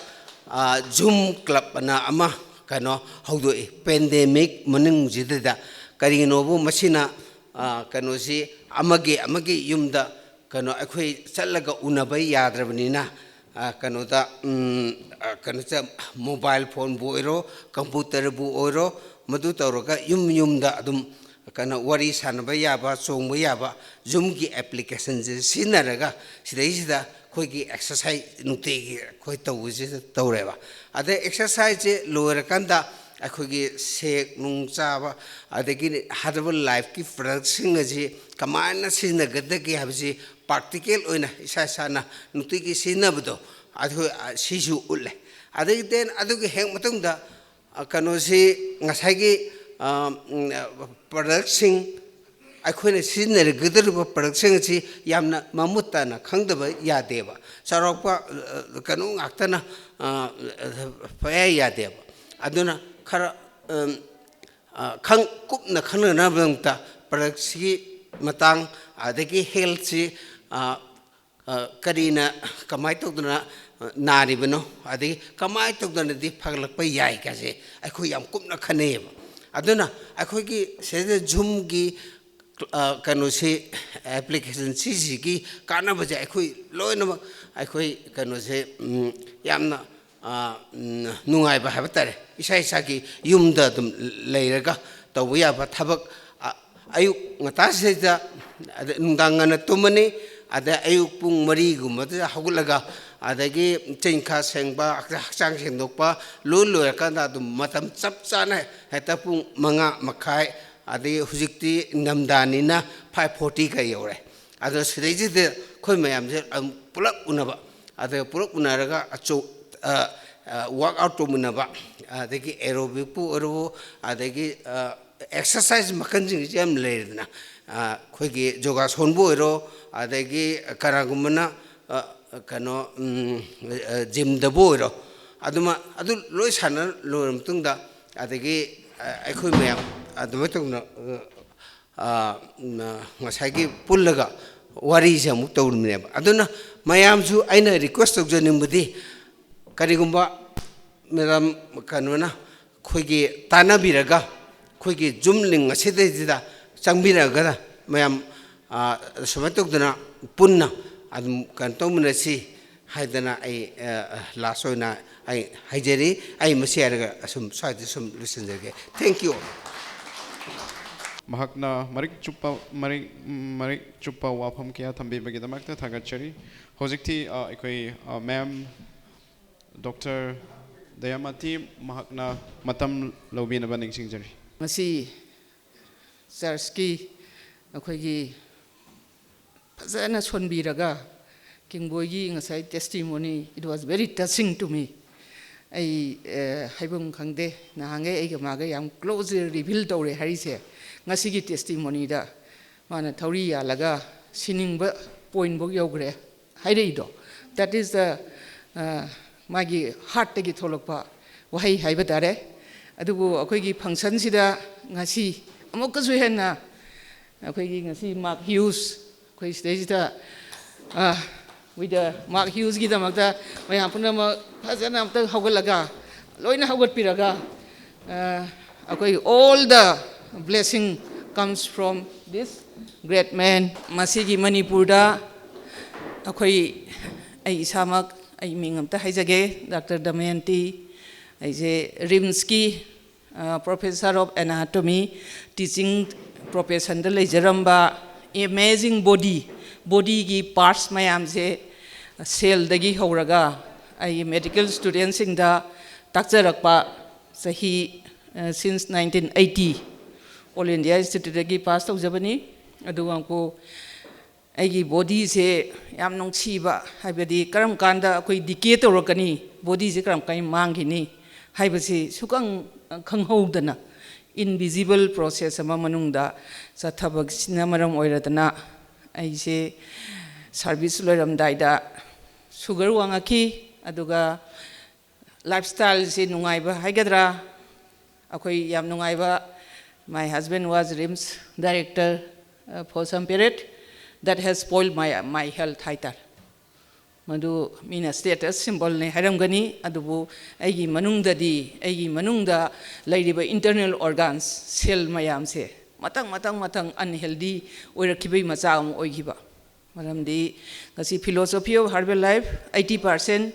ꯑ, Zoom club ꯑꯅ ꯑꯃ, ꯀꯩꯅꯣ, ꯍꯧꯗꯣꯛꯏ꯫ Pandemic ꯃꯅꯨꯡꯁꯤꯗ ꯀꯔꯤꯒꯤꯅꯣꯕꯨ ꯃꯁꯤꯅ, ꯑ, ꯀꯩꯅꯣꯁꯤ ꯑꯃꯒꯤ ꯑꯃꯒꯤ ꯌꯨꯝꯗ, ꯀꯩꯅꯣ, ꯑꯩꯈꯣꯏ ꯆꯠꯂꯒ ꯎꯅꯕ ꯌꯥꯗ꯭ꯔꯕꯅꯤꯅ, ꯑ, ꯀꯩꯅꯣꯗ, ꯎꯝ, ꯑ, ꯀꯩꯅꯣꯁꯦ, mobile phoneꯕꯨ ꯑꯣꯏꯔꯣ, computerꯕꯨ ꯑꯣꯏꯔꯣ, ꯃꯗꯨ ꯇꯧꯔꯒ ꯌꯨꯝ ꯌꯨꯝꯗ ꯑꯗꯨꯝ ꯀꯩꯅꯣ ꯋꯥꯔꯤ ꯁꯥꯟꯅꯕ ꯌꯥꯕ, ꯆꯣꯡꯕ ꯌꯥꯕ Zoomꯒꯤ applicationꯁꯦ ꯁꯤꯖꯤꯟꯅꯔꯒ ꯁꯤꯗꯩꯁꯤꯗ ꯑꯩꯈꯣꯏꯒꯤ exercise ꯅꯨꯡꯇꯤꯒꯤ ꯑꯩꯈꯣꯏ ꯇꯧꯕꯁꯤꯗ ꯇꯧꯔꯦꯕ꯫ ꯑꯗꯩ exerciseꯁꯦ ꯂꯣꯏꯔꯀꯥꯟꯗ ꯑꯩꯈꯣꯏꯒꯤ ꯁꯦꯛ ꯅꯨꯡ ꯆꯥꯕ, ꯑꯗꯒꯤ herbal lifeꯀꯤ productꯁꯤꯡ ꯑꯁꯤ ꯀꯃꯥꯏꯅ ꯁꯤꯖꯤꯟꯅꯒꯗꯒꯦ ꯍꯥꯏꯕꯁꯤ practical ꯑꯣꯏꯅ ꯏꯁꯥ ꯏꯁꯥꯅ ꯅꯨꯡꯇꯤꯒꯤ ꯁꯤꯖꯤꯟꯅꯕꯗꯣ, ꯑꯗꯨ, ꯑ, ꯁꯤꯁꯨ ꯎꯠꯂꯦ꯫ ꯑꯗꯒꯤ then ꯑꯗꯨꯒꯤ ꯍꯦꯛ ꯃꯇꯨꯡꯗ, ꯑ, ꯀꯩꯅꯣꯁꯤ ꯉꯁꯥꯏꯒꯤ, ꯑ, ꯎꯝ, ꯑ, productꯁꯤꯡ ꯑꯩꯈꯣꯏꯅ ꯁꯤꯖꯤꯟꯅꯒꯗꯧꯔꯤꯕ productꯁꯤꯡ ꯑꯁꯤ ꯌꯥꯝꯅ ꯃꯃꯨꯠ ꯇꯥꯅ ꯈꯪꯗꯕ ꯌꯥꯗꯦꯕ꯫ ꯆꯥꯎꯔꯥꯛꯄ, ꯑ, ꯀꯩꯅꯣ ꯉꯥꯛꯇꯅ, ꯑ, ꯑ, ꯄꯪꯌꯥ ꯌꯥꯗꯦꯕ꯫ ꯑꯗꯨꯅ ꯈꯔ, ꯎꯝ, ꯑ, ꯈꯪ-, ꯀꯨꯞꯅ ꯈꯪꯅꯅꯕꯒꯤꯗꯃꯛꯇ productꯁꯤꯒꯤ ꯃꯇꯥꯡ, ꯑꯗꯒꯤ healthꯁꯤ, ꯑ, ꯑ, ꯀꯔꯤꯅ, ꯀꯃꯥꯏꯅ ꯇꯧꯗꯅ, ꯑ, ꯅꯥꯔꯤꯕꯅꯣ, ꯑꯗꯒꯤ ꯀꯃꯥꯏꯅ ꯇꯧꯗꯅꯗꯤ ꯐꯒꯠꯂꯛꯄ ꯌꯥꯏ ꯀꯥꯏꯁꯦ ꯑꯩꯈꯣꯏ ꯌꯥꯝ ꯀꯨꯞꯅ ꯈꯟꯅꯩꯌꯦꯕ꯫ ꯑꯗꯨꯅ ꯑꯩꯈꯣꯏꯒꯤ ꯁꯤꯗꯩꯗ Zoomꯒꯤ, ꯑ, ꯀꯩꯅꯣꯁꯤ, application ꯁꯤꯁꯤꯒꯤ ꯀꯥꯟꯅꯕꯁꯦ ꯑꯩꯈꯣꯏ ꯂꯣꯏꯅꯃꯛ, ꯑꯩꯈꯣꯏ ꯀꯩꯅꯣꯁꯦ, ꯎꯝ, ꯌꯥꯝꯅ, ꯑ, ꯎꯝ, ꯅꯨꯡꯉꯥꯏꯕ ꯍꯥꯏꯕ ꯇꯥꯔꯦ꯫ ꯏꯁꯥ ꯏꯁꯥꯒꯤ ꯌꯨꯝꯗ ꯑꯗꯨꯝ ꯂꯩꯔꯒ ꯇꯧꯕ ꯌꯥꯕ ꯊꯕꯛ, ꯑ, ꯑꯌꯨꯛ ꯉꯟꯇꯥꯁꯤꯗꯩꯗ, ꯑꯗ ꯅꯨꯡꯗꯥꯡ ꯉꯟꯅ ꯇꯨꯝꯃꯅꯤ, ꯑꯗ ꯑꯌꯨꯛ ꯄꯨꯡ ꯃꯔꯤꯒꯨꯝꯕꯗ ꯍꯧꯒꯠꯂꯒ, ꯑꯗꯒꯤ ꯆꯤꯟꯈꯥ ꯁꯦꯡꯕ, ꯍꯛꯆꯥꯡ ꯁꯦꯡꯗꯣꯛꯄ ꯂꯣꯏ ꯂꯣꯏꯔꯀꯥꯟꯗ ꯑꯗꯨꯝ ꯃꯇꯝ ꯆꯞ ꯆꯥꯅ ꯍꯦꯛꯇ ꯄꯨꯡ ꯃꯉꯥ ꯃꯈꯥꯏ, ꯑꯗꯒꯤ ꯍꯧꯖꯤꯛꯇꯤ ꯏꯪꯊꯝꯊꯥꯅꯤꯅ five fortyꯒ ꯌꯧꯔꯦ꯫ ꯑꯗꯣ ꯁꯤꯗꯩꯁꯤꯗ ꯑꯩꯈꯣꯏ ꯃꯌꯥꯝꯁꯦ ꯑꯗꯨꯝ ꯄꯨꯂꯞ ꯎꯅꯕ, ꯑꯗ ꯄꯨꯂꯞ ꯎꯅꯔꯒ ꯑꯆꯧ-, ꯑ, ꯑ, workout ꯇꯧꯃꯤꯟꯅꯕ, ꯑꯗꯒꯤ aerobicꯄꯨ ꯑꯣꯏꯔꯣ, ꯑꯗꯒꯤ, ꯑ, exercise ꯃꯈꯜꯁꯤꯡꯁꯦ ꯌꯥꯝ ꯂꯩꯔꯦꯗꯅ꯫ ꯑ, ꯑꯩꯈꯣꯏꯒꯤ ꯌꯣꯒꯥꯁꯣꯟꯕꯨ ꯑꯣꯏꯔꯣ, ꯑꯗꯒꯤ ꯀꯅꯥꯒꯨꯝꯕꯅ, ꯑ, ꯀꯩꯅꯣ, ꯎꯝ, ꯑ, gymꯗꯕꯨ ꯑꯣꯏꯔꯣ, ꯑꯗꯨꯃ, ꯑꯗꯨ ꯂꯣꯏ ꯁꯥꯟꯅ ꯂꯣꯏꯔ ꯃꯇꯨꯡꯗ, ꯑꯗꯒꯤ, ꯑ, ꯑꯩꯈꯣꯏ ꯃꯌꯥꯝ ꯑꯗꯨꯃꯥꯏꯅ ꯇꯧꯗꯅ, ꯑ, ꯑ, ꯉꯁꯥꯏꯒꯤ ꯄꯨꯜꯂꯒ ꯋꯥꯔꯤꯁꯦ ꯑꯃꯨꯛ ꯇꯧꯔꯤꯕꯅꯦꯕ꯫ ꯑꯗꯨꯅ ꯃꯌꯥꯝꯁꯨ ꯑꯩꯅ request ꯇꯧꯖꯅꯤꯡꯕꯗꯤ, ꯀꯔꯤꯒꯨꯝꯕ madam ꯀꯩꯅꯣꯅ ꯑꯩꯈꯣꯏꯒꯤ ꯇꯥꯟꯅꯕꯤꯔꯒ, ꯑꯩꯈꯣꯏꯒꯤ Zoom link ꯑꯁꯤꯗꯩꯁꯤꯗ ꯆꯪꯕꯤꯔꯒ ꯃꯌꯥꯝ, ꯑ, ꯁꯨꯃꯥꯏꯅ ꯇꯧꯗꯅ ꯄꯨꯟꯅ ꯑꯗꯨꯝ ꯀꯩꯅꯣ ꯇꯧꯃꯤꯟꯅꯁꯤ꯫ ꯍꯥꯏꯗꯅ ꯑꯩ ꯂꯥꯁ ꯑꯣꯏꯅ ꯑꯩ ꯍꯥꯏꯖꯔꯤ꯫ ꯑꯩ ꯃꯁꯤ ꯍꯥꯏꯔꯒ ꯑꯁꯨꯝ ꯁ꯭ꯋꯥꯏꯗ ꯁꯨꯝ ꯂꯣꯏꯁꯤꯟꯖꯔꯒꯦ꯫ Thank you꯫ ꯃꯍꯥꯛꯅ ꯃꯔꯤꯛ ꯆꯨꯞꯄ ꯃꯔꯤꯛ ꯃꯔꯤꯛ ꯆꯨꯞꯄ ꯋꯥꯐꯝ ꯀꯌꯥ ꯊꯝꯕꯤꯕꯒꯤꯗꯃꯛꯇ ꯊꯥꯒꯠꯆꯔꯤ꯫ ꯍꯧꯖꯤꯛꯇꯤ ꯑꯩꯈꯣꯏ ꯃꯦꯝ ꯗꯣꯛꯇꯔ ꯗꯌꯥꯃꯇꯤ ꯃꯍꯥꯛꯅ ꯃꯇꯝ ꯂꯧꯕꯤꯅꯕ ꯅꯤꯡꯁꯤꯡꯖꯔꯤ꯫ ꯉꯁꯤ ꯆꯔꯆꯀꯤ ꯑꯩꯈꯣꯏꯒꯤ ꯐꯖꯅ ꯁꯣꯟꯕꯤꯔꯒ ꯀꯤꯡꯕꯣꯏꯒꯤ ꯉꯁꯥꯏ testimony, it was very touching to me꯫ ꯑꯩ ꯍꯥꯏꯐꯝ ꯈꯪꯗꯦ, ꯅꯍꯥꯟꯈꯩ ꯑꯩꯒ ꯃꯥꯒ ꯌꯥꯝ close reveal ꯇꯧꯔꯦ ꯍꯥꯏꯔꯤꯁꯦ ꯉꯁꯤꯒꯤ testimonyꯗ ꯃꯥꯅ ꯊꯧꯔꯤ ꯌꯥꯜꯂꯒ ꯁꯤꯅꯤꯡꯕ point ꯐꯥꯎ ꯌꯧꯈ꯭ꯔꯦ ꯍꯥꯏꯔꯛꯏꯗꯣ꯫ That is the ꯃꯥꯒꯤ heartꯇꯒꯤ ꯊꯣꯛꯂꯛꯄ ꯋꯥꯍꯩ ꯍꯥꯏꯕ ꯇꯥꯔꯦ꯫ ꯑꯗꯨꯕꯨ ꯑꯩꯈꯣꯏꯒꯤ functionꯁꯤꯗ ꯉꯁꯤ ꯑꯃꯨꯛꯀꯁꯨ ꯍꯦꯟꯅ ꯑꯩꯈꯣꯏꯒꯤ ꯉꯁꯤ ꯃꯥꯔꯛ ꯍ꯭ꯌꯨꯁ ꯑꯩꯈꯣꯏ ꯁꯤꯗꯩꯁꯤꯗ with the ꯃꯥꯔꯛ ꯍ꯭ꯌꯨꯁꯀꯤꯗꯃꯛꯇ ꯃꯌꯥꯝ ꯄꯨꯝꯅꯃꯛ ꯐꯖꯅ ꯑꯝꯇꯪ ꯍꯧꯒꯠꯂꯒ ꯂꯣꯏꯅ ꯍꯧꯒꯠꯄꯤꯔꯒ ꯑꯩꯈꯣꯏ all the blessing comes from this great man꯫ ꯃꯁꯤꯒꯤ ꯃꯅꯤꯄꯨꯔꯗ ꯑꯩꯈꯣꯏ ꯑꯩ ꯏꯁꯥꯃꯛ ꯑꯩ ꯃꯤꯡ ꯑꯝꯇ ꯍꯥꯏꯖꯒꯦ꯫ ꯗꯥꯛꯇꯔ ꯗꯃꯌꯟꯇꯤ꯫ ꯑꯩꯁꯦ ꯔꯤꯝꯁꯀꯤ professor of anatomy, teaching professionꯗ ꯂꯩꯖꯔꯝꯕ, amazing body, bodyꯒꯤ parts ꯃꯌꯥꯝꯁꯦ cellꯗꯒꯤ ꯍꯧꯔꯒ ꯑꯩ medical studentꯁꯤꯡꯗ ꯇꯥꯛꯆꯔꯛꯄ ꯆꯍꯤ since nineteen eighty All India Instituteꯇꯒꯤ pass ꯇꯧꯖꯕꯅꯤ꯫ ꯑꯗꯨꯒ ꯑꯩꯒꯤ bodyꯁꯦ ꯌꯥꯝ ꯅꯨꯡꯁꯤꯕ, ꯍꯥꯏꯕꯗꯤ ꯀꯔꯝ ꯀꯥꯟꯗ ꯑꯩꯈꯣꯏ decay ꯇꯧꯔꯛꯀꯅꯤ, bodyꯁꯦ ꯀꯔꯝ ꯀꯥꯟꯗ ꯃꯥꯡꯈꯤꯅꯤ ꯍꯥꯏꯕꯁꯤ ꯁꯨꯈꯪ ꯈꯪꯍꯧꯗꯅ invisible process ꯑꯃ ꯃꯅꯨꯡꯗ ꯆꯠꯊꯕꯁꯤꯅ ꯃꯔꯝ ꯑꯣꯏꯔꯗꯅ ꯑꯩꯁꯦ service ꯂꯣꯏꯔꯝꯗꯥꯏꯗ sugar ꯋꯥꯡꯉꯛꯈꯤ꯫ ꯑꯗꯨꯒ lifestyleꯁꯤ ꯅꯨꯡꯉꯥꯏꯕ ꯍꯥꯏꯒꯗ꯭ꯔꯥ, ꯑꯩꯈꯣꯏ ꯌꯥꯝ ꯅꯨꯡꯉꯥꯏꯕ, my husband was RIMS director for some period, that has spoiled my my health ꯍꯥꯏꯇꯥꯔꯦ꯫ ꯃꯗꯨ ꯃꯤꯅ status symbolꯅꯦ ꯍꯥꯏꯔꯝꯒꯅꯤ, ꯑꯗꯨꯕꯨ ꯑꯩꯒꯤ ꯃꯅꯨꯡꯗꯗꯤ, ꯑꯩꯒꯤ ꯃꯅꯨꯡꯗ ꯂꯩꯔꯤꯕ internal organs, cell ꯃꯌꯥꯝꯁꯦ ꯃꯊꯪ ꯃꯊꯪ ꯃꯊꯪ unhealthy ꯑꯣꯏꯔꯛꯈꯤꯕꯒꯤ ꯃꯆꯥꯛ ꯑꯃ ꯑꯣꯏꯈꯤꯕ꯫ ꯃꯔꯝꯗꯤ ꯉꯁꯤ philosophy of herbal life eighty percent,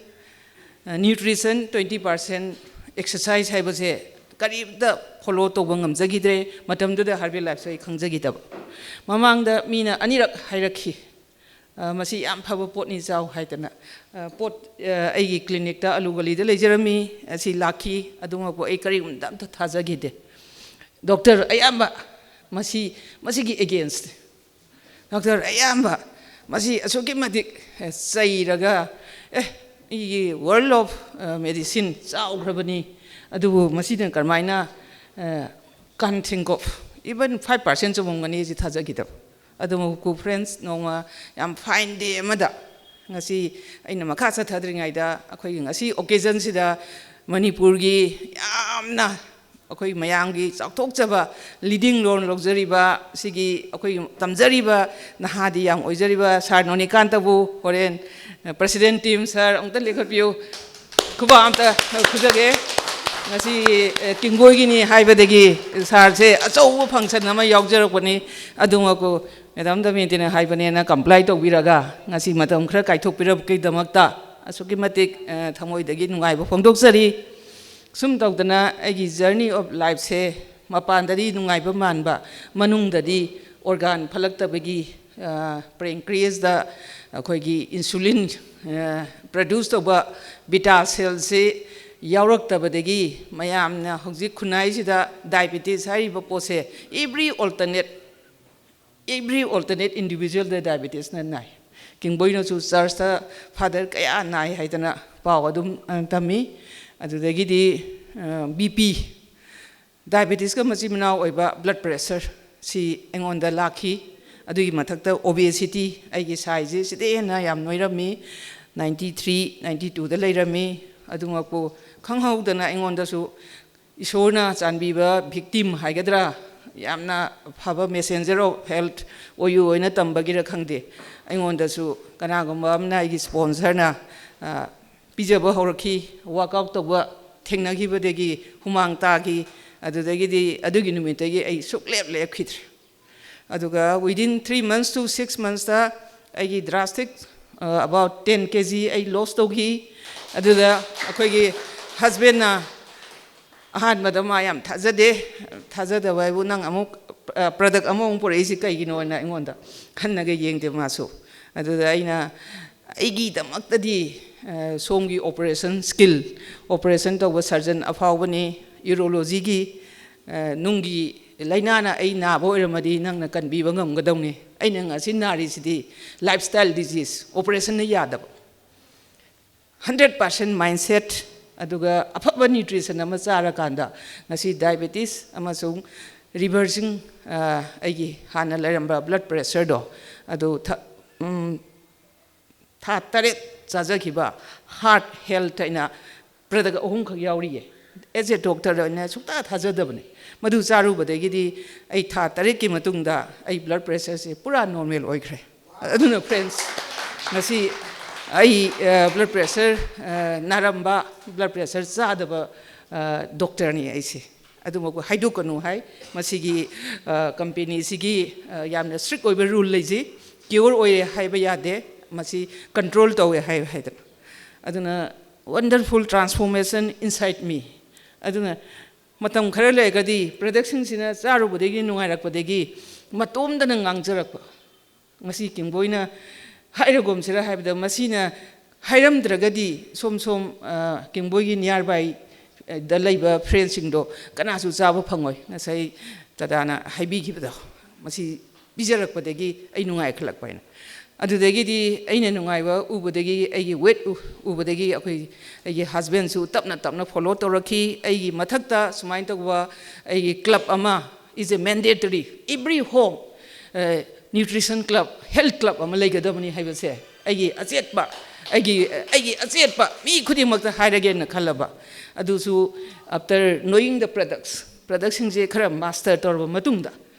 nutrition twenty percent, exercise ꯍꯥꯏꯕꯁꯦ ꯀꯔꯤꯝꯇ follow ꯇꯧꯕ ꯉꯝꯖꯈꯤꯗ꯭ꯔꯦ꯫ ꯃꯇꯝꯗꯨꯗ herbal lifeꯁꯦ ꯑꯩ ꯈꯪꯖꯈꯤꯗꯕ꯫ ꯃꯃꯥꯡꯗ ꯃꯤꯅ ꯑꯅꯤꯔꯛ ꯍꯥꯏꯔꯛꯈꯤ, "ꯑ, ꯃꯁꯤ ꯌꯥꯝ ꯐꯕ ꯄꯣꯠꯅꯤ, ꯆꯥꯎ" ꯍꯥꯏꯗꯅ꯫ ꯑ, ꯄꯣꯠ, ꯑ, ꯑꯩꯒꯤ clinicꯇ ꯑꯂꯨ ꯒꯂꯤꯗ ꯂꯩꯖꯔꯝꯃꯤ, ꯑꯁꯤ ꯂꯥꯛꯈꯤ꯫ ꯑꯗꯨꯃꯛꯄꯨ ꯑꯩ ꯀꯔꯤꯒꯨꯝꯕꯗ ꯑꯝꯇ ꯊꯥꯖꯈꯤꯗꯦ꯫ Doctor ꯑꯌꯥꯝꯕ ꯃꯁꯤ, ꯃꯁꯤꯒꯤ against꯫ Doctor ꯑꯌꯥꯝꯕ ꯃꯁꯤ ꯑꯁꯨꯛꯀꯤ ꯃꯇꯤꯛ, ꯑꯦ, ꯆꯩꯔꯒ, "ꯑꯦ, ꯃꯤꯒꯤ world of, ꯑ, medicine ꯆꯥꯎꯈ꯭ꯔꯕꯅꯤ, ꯑꯗꯨꯕꯨ ꯃꯁꯤꯅ ꯀꯔꯝꯍꯥꯏꯅ, ꯑ, can't think of even five percent ꯆꯨꯝꯃꯝꯒꯅꯤ" ꯁꯤ ꯊꯥꯖꯈꯤꯗꯕ꯫ ꯑꯗꯨꯃꯛꯄꯨ friends, ꯅꯣꯡꯃ ꯌꯥꯝ fine day ꯑꯃꯗ, ꯉꯁꯤ ꯑꯩꯅ ꯃꯈꯥ ꯆꯠꯊꯗ꯭ꯔꯤꯉꯩꯗ, ꯑꯩꯈꯣꯏꯒꯤ ꯉꯁꯤ occasionꯁꯤꯗ ꯃꯅꯤꯄꯨꯔꯒꯤ ꯌꯥꯝꯅ ꯑꯩꯈꯣꯏ ꯃꯌꯥꯝꯒꯤ ꯆꯥꯎꯊꯣꯛꯆꯕ leading role ꯂꯧꯖꯔꯤꯕ, ꯁꯤꯒꯤ ꯑꯩꯈꯣꯏꯒꯤ ꯇꯝꯖꯔꯤꯕ ꯅꯍꯥꯗꯤ ꯌꯥꯝ ꯑꯣꯏꯖꯔꯤꯕ sir ꯅꯣꯅꯤꯀꯥꯟꯇꯕꯨ ꯍꯣꯔꯦꯟ, ꯑ, president team sir ꯑꯃꯨꯛꯇ ꯂꯦꯞꯈꯠꯄꯤꯌꯨ꯫ ꯈꯨꯕꯥꯛ ꯑꯝꯇ ꯈꯨꯖꯒꯦ꯫ ꯉꯁꯤ, ꯑ, ꯀꯤꯡꯕꯣꯏꯒꯤꯅꯤ ꯍꯥꯏꯕꯗꯒꯤ sirꯁꯦ ꯑꯆꯧꯕ function ꯑꯃ ꯌꯥꯎꯖꯔꯛꯄꯅꯤ꯫ ꯑꯗꯨꯃꯛꯄꯨ Madam ꯗꯃꯌꯟꯇꯤꯅ ꯍꯥꯏꯕꯅꯦꯅ comply ꯇꯧꯕꯤꯔꯒ ꯉꯁꯤ ꯃꯇꯝ ꯈꯔ ꯀꯥꯏꯊꯣꯛꯄꯤꯔꯛꯄꯒꯤꯗꯃꯛꯇ ꯑꯁꯨꯛꯀꯤ ꯃꯇꯤꯛ, ꯑ, ꯊꯃꯣꯏꯗꯒꯤ ꯅꯨꯡꯉꯥꯏꯕ ꯐꯣꯡꯗꯣꯛꯆꯔꯤ꯫ ꯁꯨꯝ ꯇꯧꯗꯅ ꯑꯩꯒꯤ journey of lifeꯁꯦ ꯃꯄꯥꯟꯗꯗꯤ ꯅꯨꯡꯉꯥꯏꯕ ꯃꯥꯟꯕ, ꯃꯅꯨꯡꯗꯗꯤ organ ꯐꯠꯂꯛꯇꯕꯒꯤ, ꯑ, pancreasꯇ ꯑꯩꯈꯣꯏꯒꯤ insulin, ꯑ, produce ꯇꯧꯕ beta cellꯁꯤ ꯌꯥꯎꯔꯛꯇꯕꯗꯒꯤ ꯃꯌꯥꯝꯅ ꯍꯧꯖꯤꯛ ꯈꯨꯟꯅꯥꯏꯁꯤꯗ diabetes ꯍꯥꯏꯔꯤꯕ ꯄꯣꯠꯁꯦ every alternate, every alternate individualꯗ diabetesꯅ ꯅꯥꯏ꯫ ꯀꯤꯡꯕꯣꯏꯅꯁꯨ churchꯇ father ꯀꯌꯥ ꯅꯥꯏ ꯍꯥꯏꯗꯅ ꯄꯥꯎ ꯑꯗꯨꯝ, ꯑ, ꯇꯝꯃꯤ꯫ ꯑꯗꯨꯗꯒꯤꯗꯤ, ꯑ, BP, diabetesꯀ ꯃꯆꯤꯟ ꯃꯅꯥꯎ ꯑꯣꯏꯕ blood pressure ꯁꯤ ꯑꯩꯉꯣꯟꯗ ꯂꯥꯛꯈꯤ꯫ ꯑꯗꯨꯒꯤ ꯃꯊꯛꯇ obesity, ꯑꯩꯒꯤ sizeꯁꯦ ꯁꯤꯗꯩ ꯍꯦꯟꯅ ꯌꯥꯝ ꯅꯣꯏꯔꯝꯃꯤ, ninety three, ninety twoꯗ ꯂꯩꯔꯝꯃꯤ꯫ ꯑꯗꯨꯃꯛꯄꯨ ꯈꯪꯍꯧꯗꯅ ꯑꯩꯉꯣꯟꯗꯁꯨ ꯏꯁꯣꯔꯅ ꯆꯥꯟꯕꯤꯕ victim ꯍꯥꯏꯒꯗ꯭ꯔꯥ, ꯌꯥꯝꯅ ꯐꯕ messenger of health ꯑꯣꯏꯌꯨ ꯍꯥꯏꯅ ꯇꯝꯕꯒꯤꯔ ꯈꯪꯗꯦ, ꯑꯩꯉꯣꯟꯗꯁꯨ ꯀꯅꯥꯒꯨꯝꯕ ꯑꯃꯅ, ꯑꯩꯒꯤ sponsorꯅ, ꯑ, ꯄꯤꯖꯕ ꯍꯧꯔꯛꯈꯤ꯫ Workout ꯇꯧꯕ ꯊꯦꯡꯅꯈꯤꯕꯗꯒꯤ ꯍꯨꯃꯥꯡ ꯇꯥꯈꯤ꯫ ꯑꯗꯨꯗꯒꯤꯗꯤ, ꯑꯗꯨꯒꯤ ꯅꯨꯃꯤꯠꯇꯒꯤ ꯑꯩ ꯁꯨꯛꯂꯦꯞ ꯂꯦꯞꯈꯤꯗ꯭ꯔꯦ꯫ ꯑꯗꯨꯒ within three months to six monthsꯇ ꯑꯩꯒꯤ drastic, about ten K G ꯑꯩ loss ꯇꯧꯈꯤ꯫ ꯑꯗꯨꯗ ꯑꯩꯈꯣꯏꯒꯤ husbandꯅ ꯑꯍꯥꯟꯕꯗ ꯃꯥ ꯌꯥꯝ ꯊꯥꯖꯗꯦ꯫ "ꯊꯥꯖꯗꯕ ꯍꯥꯏꯕꯨ, ꯅꯪ ꯑꯃꯨꯛ product ꯑꯃꯃꯨꯛ ꯄꯨꯔꯛꯏꯁꯤ ꯀꯩꯒꯤꯅꯣꯅ?" ꯑꯩꯉꯣꯟꯗ ꯍꯟꯅꯒ ꯌꯦꯡꯗꯦ ꯃꯥꯁꯨ꯫ ꯑꯗꯨꯗ ꯑꯩꯅ ꯑꯩꯒꯤꯗꯃꯛꯇꯗꯤ, ꯑ, ꯁꯣꯝꯒꯤ operation skill, operation ꯇꯧꯕ surgeon ꯑꯐꯥꯎꯕꯅꯤ, urologyꯒꯤ, ꯑ, ꯅꯨꯡꯒꯤ ꯂꯥꯏꯅꯥꯅ ꯑꯩ ꯅꯥꯕ ꯑꯣꯏꯔꯝꯃꯗꯤ ꯅꯪꯅ ꯀꯟꯕꯤꯕ ꯉꯝꯒꯗꯧꯅꯤ꯫ ꯑꯩꯅ ꯉꯁꯤ ꯅꯥꯔꯤꯁꯤꯗꯤ lifestyle disease, operationꯅ ꯌꯥꯗꯕ꯫ Hundred percent mindset, ꯑꯗꯨꯒ ꯑꯐꯕ nutrition ꯑꯃ ꯆꯥꯔꯀꯥꯟꯗ ꯉꯁꯤ diabetes ꯑꯃꯁꯨꯡ reversing, ꯑ, ꯑꯩꯒꯤ ꯍꯥꯟꯅ ꯂꯩꯔꯝꯕ blood pressureꯗꯣ ꯑꯗꯨ ꯊ-, ꯎꯝ, ꯊꯥ ꯇꯔꯦꯠ ꯆꯥꯖꯈꯤꯕ heart health ꯍꯥꯏꯅ product ꯑꯍꯨꯝꯈꯛ ꯌꯥꯎꯔꯤꯌꯦ꯫ As a doctor ꯑꯣꯏꯅ ꯁꯨꯡꯊꯥ ꯊꯥꯖꯗꯕꯅꯦ꯫ ꯃꯗꯨ ꯆꯥꯔꯨꯕꯗꯒꯤꯗꯤ ꯑꯩ ꯊꯥ ꯇꯔꯦꯠꯀꯤ ꯃꯇꯨꯡꯗ ꯑꯩ blood pressureꯁꯦ ꯄꯨꯔꯥ normal ꯑꯣꯏꯈ꯭ꯔꯦ꯫ ꯑꯗꯨꯅ friends, ꯉꯁꯤ ꯑꯩ, ꯑ, blood pressure, ꯑ, ꯅꯥꯔꯝꯕ, blood pressure ꯆꯥꯗꯕ, ꯑ, doctorꯅꯤ ꯑꯩꯁꯦ꯫ ꯑꯗꯨꯃꯛꯄꯨ ꯍꯥꯏꯗꯣꯛꯀꯅꯨ ꯍꯥꯏ꯫ ꯃꯁꯤꯒꯤ, ꯑ, companyꯁꯤꯒꯤ, ꯑ, ꯌꯥꯝꯅ strict ꯑꯣꯏꯕ rule ꯂꯩꯖꯩ꯫ Cure ꯑꯣꯏꯔꯦ ꯍꯥꯏꯕ ꯌꯥꯗꯦ, ꯃꯁꯤ control ꯇꯧꯋꯦ ꯍꯥꯏ ꯍꯥꯏꯗꯅ꯫ ꯑꯗꯨꯅ wonderful transformation inside me꯫ ꯑꯗꯨꯅ ꯃꯇꯝ ꯈꯔ ꯂꯩꯔꯒꯗꯤ productꯁꯤꯡꯁꯤꯅ ꯆꯥꯔꯨꯕꯗꯒꯤ ꯅꯨꯡꯉꯥꯏꯔꯛꯄꯗꯒꯤ ꯃꯇꯣꯝꯗꯅ ꯉꯥꯡꯖꯔꯛꯄ꯫ ꯉꯁꯤ ꯀꯦꯡꯕꯣꯏꯅ ꯍꯥꯏꯔꯒꯨꯝꯁꯤꯔ ꯍꯥꯏꯕꯗ, ꯃꯁꯤꯅ ꯍꯥꯏꯔꯝꯗ꯭ꯔꯒꯗꯤ ꯁꯣꯝ ꯁꯣꯝ, ꯑ, ꯀꯦꯡꯕꯣꯏꯒꯤ nearby ꯗ ꯂꯩꯕ friendꯁꯤꯡꯗꯣ ꯀꯅꯥꯁꯨ ꯆꯥꯕ ꯐꯪꯉꯣꯏ꯫ ꯉꯁꯥꯏ ꯇꯥꯗꯥꯅ ꯍꯥꯏꯕꯤꯈꯤꯕꯗꯣ, ꯃꯁꯤ ꯄꯤꯖꯔꯛꯄꯗꯒꯤ ꯑꯩ ꯅꯨꯡꯉꯥꯏꯈꯠꯂꯛꯄ ꯍꯥꯏꯅ꯫ ꯑꯗꯨꯗꯒꯤꯗꯤ ꯑꯩꯅ ꯅꯨꯡꯉꯥꯏꯕ ꯎꯕꯗꯒꯤ, ꯑꯩꯒꯤ weight ꯎ-, ꯎꯕꯗꯒꯤ ꯑꯩꯈꯣꯏ, ꯑꯩꯒꯤ husbandꯁꯨ ꯇꯞꯅ ꯇꯞꯅ follow ꯇꯧꯔꯛꯈꯤ꯫ ꯑꯩꯒꯤ ꯃꯊꯛꯇ ꯁꯨꯃꯥꯏꯅ ꯇꯧꯕ ꯑꯩꯒꯤ club ꯑꯃ is a mandatory, every home, ꯑ, nutrition club, health club ꯑꯃ ꯂꯩꯒꯗꯕꯅꯤ ꯍꯥꯏꯕꯁꯦ ꯑꯩꯒꯤ ꯑꯆꯦꯠꯄ, ꯑꯩꯒꯤ, ꯑꯩꯒꯤ ꯑꯆꯦꯠꯄ ꯃꯤ ꯈꯨꯗꯤꯡꯃꯛꯇ ꯍꯥꯏꯔꯒꯦꯅ ꯈꯜꯂꯕ꯫ ꯑꯗꯨꯁꯨ after knowing the products, productꯁꯤꯡꯁꯦ ꯈꯔ master ꯇꯧꯔꯕ ꯃꯇꯨꯡꯗ,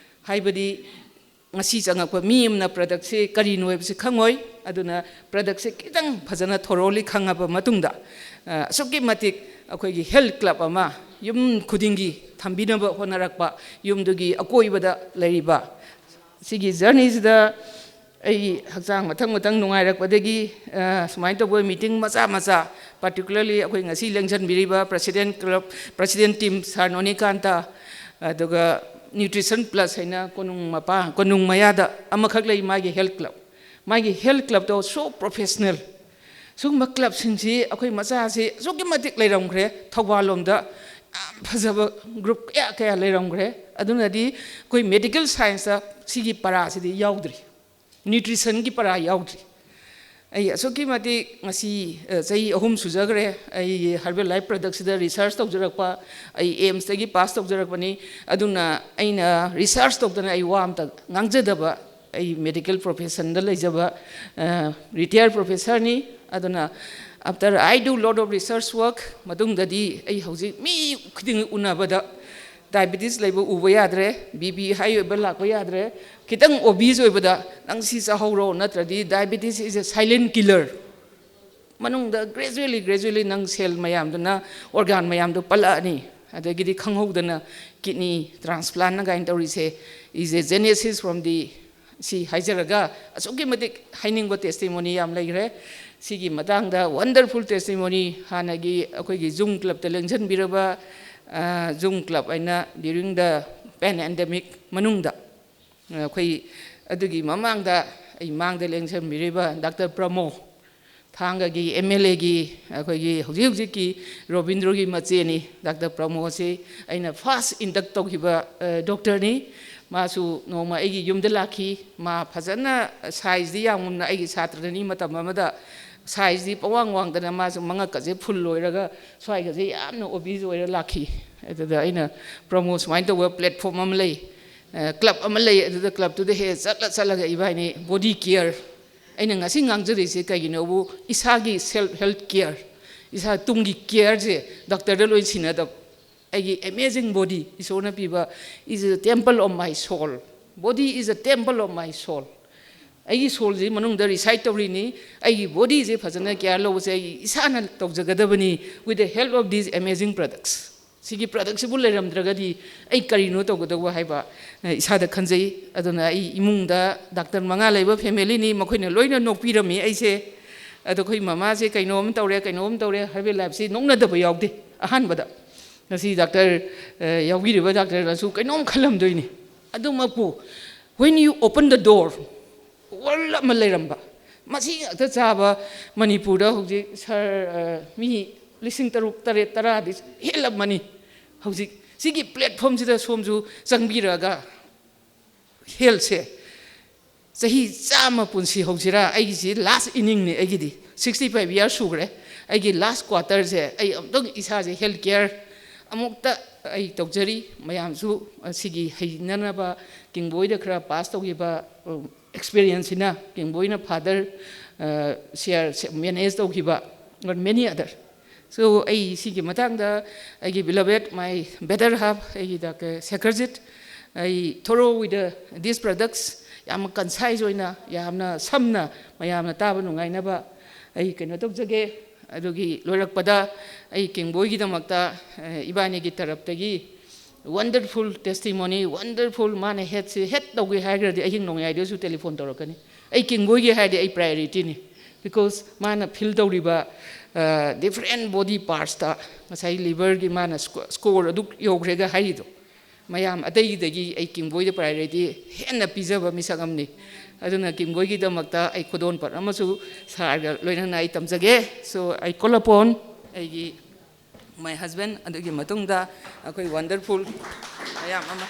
ꯍꯥꯏꯕꯗꯤ ꯉꯁꯤ ꯆꯪꯉꯛꯄ ꯃꯤ ꯑꯃꯅ productꯁꯦ ꯀꯔꯤꯅꯣ ꯍꯥꯏꯕꯁꯤ ꯈꯪꯉꯣꯏ꯫ ꯑꯗꯨꯅ productꯁꯦ ꯈꯤꯇꯪ ꯐꯖꯅ thoroughly ꯈꯪꯉꯕ ꯃꯇꯨꯡꯗ, ꯑ, ꯑꯁꯨꯛꯀꯤ ꯃꯇꯤꯛ ꯑꯩꯈꯣꯏꯒꯤ health club ꯑꯃ ꯌꯨꯝ ꯈꯨꯗꯤꯡꯒꯤ ꯊꯝꯕꯤꯅꯕ ꯍꯣꯠꯅꯔꯛꯄ, ꯌꯨꯝꯗꯨꯒꯤ ꯑꯀꯣꯏꯕꯗ ꯂꯩꯔꯤꯕ ꯁꯤꯒꯤ journeyꯁꯤꯗ ꯑꯩ ꯍꯛꯆꯥꯡ ꯃꯊꯪ ꯃꯊꯪ ꯅꯨꯡꯉꯥꯏꯔꯛꯄꯗꯒꯤ, ꯑ, ꯁꯨꯃꯥꯏꯅ ꯇꯧꯕ meeting ꯃꯆꯥ ꯃꯆꯥ, particularly ꯑꯩꯈꯣꯏ ꯉꯁꯤ ꯂꯦꯡꯁꯤꯟꯕꯤꯔꯤꯕ president club, president team sir ꯅꯣꯅꯤꯀꯥꯟꯇ, ꯑꯗꯨꯒ Nutrition Plus ꯍꯥꯏꯅ ꯀꯣꯅꯨꯡ ꯃꯄꯥ, ꯀꯣꯅꯨꯡ ꯃꯌꯥꯗ ꯑꯃꯈꯛ ꯂꯩ, ꯃꯥꯒꯤ health club꯫ ꯃꯥꯒꯤ health club ꯇꯣ so professional꯫ ꯁꯤꯒꯨꯝꯕ club ꯁꯤꯡꯁꯤ ꯑꯩꯈꯣꯏ ꯃꯆꯥꯁꯤ ꯑꯁꯨꯛꯀꯤ ꯃꯇꯤꯛ ꯂꯩꯔꯝꯈ꯭ꯔꯦ, ꯊꯧꯕꯥꯜ ꯂꯣꯝꯗ ꯌꯥꯝ ꯐꯖꯕ group ꯀꯌꯥ ꯀꯌꯥ ꯂꯩꯔꯝꯈ꯭ꯔꯦ꯫ ꯑꯗꯨꯅꯗꯤ ꯑꯩꯈꯣꯏ medical science ꯇ ꯁꯤꯒꯤ ꯄꯔꯥꯁꯤꯗꯤ ꯌꯥꯎꯗ꯭ꯔꯤ, nutrition ꯒꯤ ꯄꯔꯥ ꯌꯥꯎꯗ꯭ꯔꯤ꯫ ꯑꯩ ꯑꯁꯨꯛꯀꯤ ꯃꯇꯤꯛ ꯉꯁꯤ, ꯑ, ꯆꯍꯤ ꯑꯍꯨꯝ ꯁꯨꯖꯈ꯭ꯔꯦ ꯑꯩ Herbalife product ꯁꯤꯗ research ꯇꯧꯖꯔꯛꯄ꯫ ꯑꯩ AIIMS ꯇꯒꯤ pass ꯇꯧꯖꯔꯛꯄꯅꯤ꯫ ꯑꯗꯨꯅ ꯑꯩꯅ research ꯇꯧꯗꯅ ꯑꯩ ꯋꯥ ꯑꯝꯇ ꯉꯥꯡꯖꯗꯕ, ꯑꯩ medical profession ꯗ ꯂꯩꯖꯕ, ꯑ, retired professor ꯅꯤ꯫ ꯑꯗꯨꯅ after I do lot of research work, ꯃꯇꯨꯡꯗꯗꯤ ꯑꯩ ꯍꯧꯖꯤꯛ ꯃꯤ ꯈꯨꯗꯤꯡ ꯎꯅꯕꯗ diabetes ꯂꯩꯕ ꯎꯕ ꯌꯥꯗ꯭ꯔꯦ, BP high ꯑꯣꯏꯕ ꯂꯥꯛꯄ ꯌꯥꯗ꯭ꯔꯦ꯫ ꯈꯤꯇꯪ obese ꯑꯣꯏꯕꯗ, "ꯅꯪ ꯁꯤ ꯆꯥꯍꯧꯔꯣ, ꯅꯠꯇ꯭ꯔꯗꯤ diabetes is a silent killer"꯫ ꯃꯅꯨꯡꯗ gradually, gradually ꯅꯪ cell ꯃꯌꯥꯝꯗꯨꯅ, organ ꯃꯌꯥꯝꯗꯨ ꯄꯜꯂꯛꯑꯅꯤ꯫ ꯑꯗꯒꯤꯗꯤ ꯈꯪꯍꯧꯗꯅ kidney transplant ꯅ ꯀꯥꯏꯅ ꯇꯧꯔꯤꯁꯦ is a genesis from the, ꯁꯤ ꯍꯥꯏꯖꯔꯒ, ꯑꯁꯨꯛꯀꯤ ꯃꯇꯤꯛ ꯍꯥꯏꯅꯤꯡꯕ testimony ꯌꯥꯝ ꯂꯩꯈ꯭ꯔꯦ꯫ ꯁꯤꯒꯤ ꯃꯇꯥꯡꯗ wonderful testimony ꯍꯥꯟꯅꯒꯤ ꯑꯩꯈꯣꯏꯒꯤ Zoom club ꯇ ꯂꯦꯡꯁꯤꯟꯕꯤꯔꯕ, ꯑ, Zoom club ꯍꯥꯏꯅ during the pandemic ꯃꯅꯨꯡꯗ, ꯑ, ꯑꯩꯈꯣꯏ ꯑꯗꯨꯒꯤ ꯃꯃꯥꯡꯗ ꯑꯩ ꯃꯥꯡꯗ ꯂꯦꯡꯁꯤꯟꯕꯤꯔꯤꯕ Doctor ꯄ꯭ꯔꯃꯣ, ꯊꯥꯡꯒꯒꯤ MLA ꯒꯤ ꯑꯩꯈꯣꯏꯒꯤ ꯍꯧꯖꯤꯛ ꯍꯧꯖꯤꯛꯀꯤ ꯔꯣꯕꯤꯟꯗ꯭ꯔꯣꯒꯤ ꯃꯆꯦꯅꯤ꯫ Doctor ꯄ꯭ꯔꯃꯣꯗ ꯑꯩꯅ first induct ꯇꯧꯈꯤꯕ, ꯑ, doctor ꯅꯤ꯫ ꯃꯥꯁꯨ ꯅꯣꯡꯃ ꯑꯩꯒꯤ ꯌꯨꯝꯗ ꯂꯥꯛꯈꯤ꯫ ꯃꯥ ꯐꯖꯅ size ꯗꯤ ꯌꯥꯝꯅ ꯑꯩꯒꯤ ꯁꯥꯇ꯭ꯔꯅꯤ꯫ ꯃꯇꯝ ꯑꯃꯗ size ꯗꯤ ꯄꯋꯥꯡ ꯋꯥꯡꯗꯅ ꯃꯥꯁꯨ ꯃꯉꯛꯀꯁꯦ full ꯑꯣꯏꯔꯒ ꯁ꯭ꯋꯥꯏꯒꯁꯦ ꯌꯥꯝꯅ obese ꯑꯣꯏꯔ ꯂꯥꯛꯈꯤ꯫ ꯑꯗꯨꯗ ꯑꯩꯅ, "ꯄ꯭ꯔꯃꯣꯗ, ꯁꯨꯃꯥꯏꯅ ꯇꯧꯕ platform ꯑꯃ ꯂꯩ, ꯑ, club ꯑꯃ ꯂꯩ, ꯑꯗꯨꯗ club ꯇꯨꯗ ꯍꯦꯛ ꯆꯠꯂ ꯆꯠꯂꯒ ꯏꯕꯥꯅꯤ body care"꯫ ꯑꯩꯅ ꯉꯁꯤ ꯉꯥꯡꯖꯔꯤꯁꯦ ꯀꯩꯒꯤꯅꯣꯕꯨ, ꯏꯁꯥꯒꯤ self health care, ꯏꯁꯥ ꯇꯨꯡꯒꯤ care ꯁꯦ doctor ꯗ ꯂꯣꯏ ꯁꯤꯟꯅꯗꯕ꯫ ꯑꯩꯒꯤ amazing body, ꯏꯁꯣꯔꯅ ꯄꯤꯕ, is a temple of my soul꯫ Body is a temple of my soul꯫ ꯑꯩꯒꯤ soul ꯁꯤ ꯃꯅꯨꯡꯗ reside ꯇꯧꯔꯤꯅꯤ꯫ ꯑꯩꯒꯤ body ꯁꯦ ꯐꯖꯅ care ꯂꯧꯕꯁꯦ ꯑꯩ ꯏꯁꯥꯅ ꯇꯧꯖꯒꯗꯕꯅꯤ, with the help of these amazing products꯫ ꯁꯤꯒꯤ ꯄ꯭ꯔꯗꯛꯁꯤꯕꯨ ꯂꯩꯔꯝꯗ꯭ꯔꯒꯗꯤ ꯑꯩ ꯀꯔꯤꯅꯣ ꯇꯧꯒꯗꯧꯕ ꯍꯥꯏꯕ, ꯑ, ꯏꯁꯥꯗ ꯈꯟꯖꯩ꯫ ꯑꯗꯨꯅ ꯑꯩ ꯏꯃꯨꯡꯗ ꯗꯥꯛꯇꯔ ꯃꯉꯥ ꯂꯩꯕ ꯐꯦꯃꯤꯂꯤꯅꯤ, ꯃꯈꯣꯏꯅ ꯂꯣꯏꯅ ꯅꯣꯛꯄꯤꯔꯝꯃꯤ ꯑꯩꯁꯦ꯫ ꯑꯗꯣ ꯑꯩꯈꯣꯏ ꯃꯃꯥꯁꯦ ꯀꯩꯅꯣꯝ ꯇꯧꯔꯦ, ꯀꯩꯅꯣꯝ ꯇꯧꯔꯦ, ꯍꯔꯕꯦꯜ ꯂꯥꯏꯐꯁꯤ ꯅꯣꯛꯅꯗꯕ ꯌꯥꯎꯗꯦ꯫ ꯑꯍꯥꯟꯕꯗ ꯉꯁꯤ ꯗꯥꯛꯇꯔ, ꯑ, ꯌꯥꯎꯕꯤꯔꯤꯕ ꯗꯥꯛꯇꯔꯅꯁꯨ ꯀꯩꯅꯣꯝ ꯈꯜꯂꯝꯗꯣꯏꯅꯤ꯫ ꯑꯗꯨꯃꯛꯄꯨ, when you open the door, world ꯑꯃ ꯂꯩꯔꯝꯕ, ꯃꯁꯤ ꯉꯥꯛꯇ ꯆꯥꯕ ꯃꯅꯤꯄꯨꯔꯗ ꯍꯧꯖꯤꯛ ꯁꯥꯔ, ꯑ, ꯃꯤ ꯂꯤꯁꯤꯡ ꯇꯔꯨꯛ, ꯇꯔꯦꯠ, ꯇꯔꯥꯗꯤ ꯍꯦꯜꯂꯝꯃꯅꯤ꯫ ꯍꯧꯖꯤꯛ ꯁꯤꯒꯤ ꯄ꯭ꯂꯦꯠꯐꯣꯝꯁꯤꯗ ꯁꯣꯝꯁꯨ ꯆꯪꯕꯤꯔꯛꯑꯒ ꯍꯦꯜꯊꯁꯦ ꯆꯍꯤ ꯆꯥꯝꯃ ꯄꯨꯟꯁꯤ ꯍꯧꯁꯤꯔꯥ? ꯑꯩꯒꯤꯁꯤ ꯂꯥꯁ ꯏꯅꯤꯡꯅꯤ ꯑꯩꯒꯤꯗꯤ꯫ ꯁꯤꯛꯁꯇꯤ ꯐꯥꯏꯚ ꯏꯌꯥꯔ ꯁꯨꯈ꯭ꯔꯦ꯫ ꯑꯩꯒꯤ ꯂꯥꯁ ꯀ꯭ꯋꯥꯇꯔꯁꯦ ꯑꯩ ꯑꯃꯨꯛꯇꯪ ꯏꯁꯥꯁꯦ ꯍꯦꯜꯊ ꯀꯤꯌꯔ ꯑꯃꯨꯛꯇ ꯑꯩ ꯇꯧꯖꯔꯤ꯫ ꯃꯌꯥꯝꯁꯨ ꯑꯁꯤꯒꯤ ꯍꯩꯅꯅꯕ ꯀꯤꯡꯕꯣꯏꯗ ꯈꯔ ꯄꯥꯁ ꯇꯧꯈꯤꯕ, ꯑꯦꯛꯁꯄꯤꯔꯤꯌꯦꯟꯁꯁꯤꯅ ꯀꯤꯡꯕꯣꯏꯅ ꯐꯥꯗꯔ, ꯁꯤꯌꯥꯔ ꯃꯦꯅꯦꯖ ꯇꯧꯈꯤꯕ, many other꯫ So, ꯑꯩ ꯁꯤꯒꯤ ꯃꯇꯥꯡꯗ ꯑꯩꯒꯤ beloved, my better half, ꯑꯩꯒꯤ ꯗꯥꯛꯇꯔ ꯁꯦꯈꯔꯖꯤꯠ, ꯑꯩ thorough with the, these products, ꯌꯥꯝꯅ ꯀꯟꯁꯥꯏꯖ ꯑꯣꯏꯅ, ꯌꯥꯝꯅ ꯁꯝꯅ, ꯃꯌꯥꯝꯅ ꯇꯥꯕ ꯅꯨꯡꯉꯥꯏꯅꯕ ꯑꯩ ꯀꯩꯅꯣ ꯇꯧꯖꯒꯦ꯫ ꯑꯗꯨꯒꯤ ꯂꯣꯏꯔꯛꯄꯗ ꯑꯩ ꯀꯤꯡꯕꯣꯏꯒꯤꯗꯃꯛꯇ, ꯑ, ꯏꯕꯥꯅꯤꯒꯤ ꯇꯔꯞꯇꯒꯤ ꯋꯟꯗꯔꯐꯨꯜ ꯇꯦꯁꯇꯤꯃꯣꯅꯤ, ꯋꯟꯗꯔꯐꯨꯜ, ꯃꯥꯅ ꯍꯦꯠꯁꯤ ꯍꯦꯠ ꯇꯧꯒꯦ ꯍꯥꯏꯈ꯭ꯔꯗꯤ ꯑꯍꯤꯡ ꯅꯣꯡꯌꯥꯏꯗꯁꯨ ꯇꯦꯂꯤꯐꯣꯟ ꯇꯧꯔꯛꯀꯅꯤ꯫ ꯑꯩ ꯀꯤꯡꯕꯣꯏꯒꯤ ꯍꯥꯏꯔꯗꯤ ꯑꯩ ꯄ꯭ꯔꯥꯏꯑꯣꯔꯤꯇꯤꯅꯤ꯫ ꯕꯤꯀꯣꯖ ꯃꯥꯅ ꯐꯤꯜ ꯇꯧꯔꯤꯕ, ꯑ, ꯗꯤꯐꯔꯦꯟ ꯕꯣꯗꯤ ꯄꯥꯔꯠꯁꯇ ꯉꯁꯥꯏ ꯂꯤꯚꯔꯒꯤ ꯃꯥꯅ ꯁ꯭ꯀꯣ-, ꯁ꯭ꯀꯣꯔ ꯑꯗꯨꯛ ꯌꯧꯈ꯭ꯔꯦꯒ ꯍꯥꯏꯔꯤꯗꯣ, ꯃꯌꯥꯝ ꯑꯇꯩꯗꯒꯤ ꯑꯩ ꯀꯤꯡꯕꯣꯏꯗ ꯄ꯭ꯔꯥꯏꯑꯣꯔꯤꯇꯤ ꯍꯦꯟꯅ ꯄꯤꯖꯕ ꯃꯤꯁꯛ ꯑꯃꯅꯤ꯫ ꯑꯗꯨꯅ ꯀꯤꯡꯕꯣꯏꯒꯤꯗꯃꯛꯇ ꯑꯩ ꯈꯨꯗꯣꯜꯄꯣꯠ ꯑꯃꯁꯨ ꯁꯥꯔꯒ ꯂꯣꯏꯅꯅ ꯑꯩ ꯇꯝꯖꯒꯦ꯫ So, I call upon ꯑꯩꯒꯤ my husband, ꯑꯗꯨꯒꯤ ꯃꯇꯨꯡꯗ ꯑꯩꯈꯣꯏ ꯋꯟꯗꯔꯐꯨꯜ ꯃꯌꯥꯝ ꯑꯃ꯫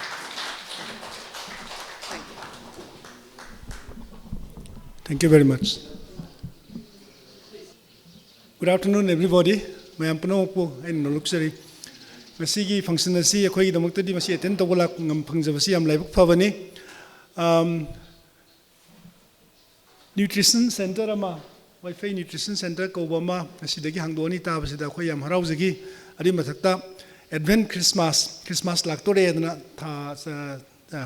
Thank you very much. Good afternoon, everybody. ꯃꯌꯥꯝ ꯄꯨꯝꯅꯃꯛꯄꯨ ꯑꯩꯅ ꯅꯣꯂꯨꯛꯆꯔꯤ꯫ ꯉꯁꯤꯒꯤ ꯐꯪꯁꯟ ꯑꯁꯤ ꯑꯩꯈꯣꯏꯒꯤꯗꯃꯛꯇꯗꯤ ꯃꯁꯤ ꯑꯦꯇꯦꯟ ꯇꯧꯕ ꯂꯥꯛ-, ꯉꯝ-, ꯐꯪꯖꯕꯁꯤ ꯌꯥꯝ ꯂꯥꯏꯕꯛ ꯐꯕꯅꯤ꯫ ꯑꯝ, ꯅ꯭ꯌꯨꯇ꯭ꯔꯤꯁꯟ ꯁꯦꯟꯇꯔ ꯑꯃ, ꯋꯥꯏꯐꯩ ꯅ꯭ꯌꯨꯇ꯭ꯔꯤꯁꯟ ꯁꯦꯟꯇꯔ ꯀꯧꯕ ꯑꯃ ꯉꯁꯤꯗꯒꯤ ꯍꯥꯡꯗꯣꯛꯑꯅꯤ ꯇꯥꯕꯁꯤꯗ ꯑꯩꯈꯣꯏ ꯌꯥꯝ ꯍꯔꯥꯎꯖꯈꯤ꯫ ꯑꯗꯨꯒꯤ ꯃꯊꯛꯇ ꯑꯦꯗꯚꯦꯟ ꯈ꯭ꯔꯤꯁꯃꯥꯁ, ꯈ꯭ꯔꯤꯁꯃꯥꯁ ꯂꯥꯛꯇꯣꯔꯦꯗꯅ ꯊꯥ, ꯆ-,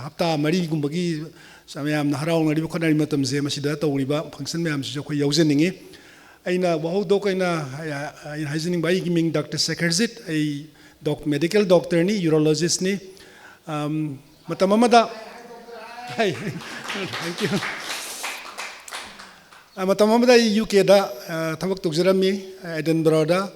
ꯍꯞꯇꯥ ꯃꯔꯤꯒꯨꯝꯕꯒꯤ ꯃꯌꯥꯝꯅ ꯍꯔꯥꯎꯅꯔꯤꯕ ꯈꯣꯠꯅꯔꯤꯕ ꯃꯇꯝꯁꯦ ꯃꯁꯤꯗ ꯇꯧꯔꯤꯕ ꯐꯪꯁꯟ ꯃꯌꯥꯝꯁꯤꯁꯨ ꯑꯩꯈꯣꯏ ꯌꯥꯎꯖꯅꯤꯡꯉꯤ꯫ ꯑꯩꯅ ꯋꯥꯍꯧꯗꯣꯛ ꯑꯣꯏꯅ ꯑꯩꯅ ꯍꯥꯏꯖꯅꯤꯡꯕ, ꯑꯩꯒꯤ ꯃꯤꯡ ꯗꯥꯛꯇꯔ ꯁꯦꯈꯔꯖꯤꯠ, ꯑꯩ Doc, medical doctorꯅꯤ, urologistꯅꯤ꯫ ꯑꯝ, ꯃꯇꯝ ꯑꯃꯗ, ꯍꯥꯏ, thank you꯫ ꯑ, ꯃꯇꯝ ꯑꯃꯗ ꯑꯩ ꯌꯨ ꯀꯦꯗ, ꯑ, ꯊꯕꯛ ꯇꯧꯖꯔꯝꯃꯤ, ꯑꯦꯗꯤꯟꯕꯔꯣꯗ꯫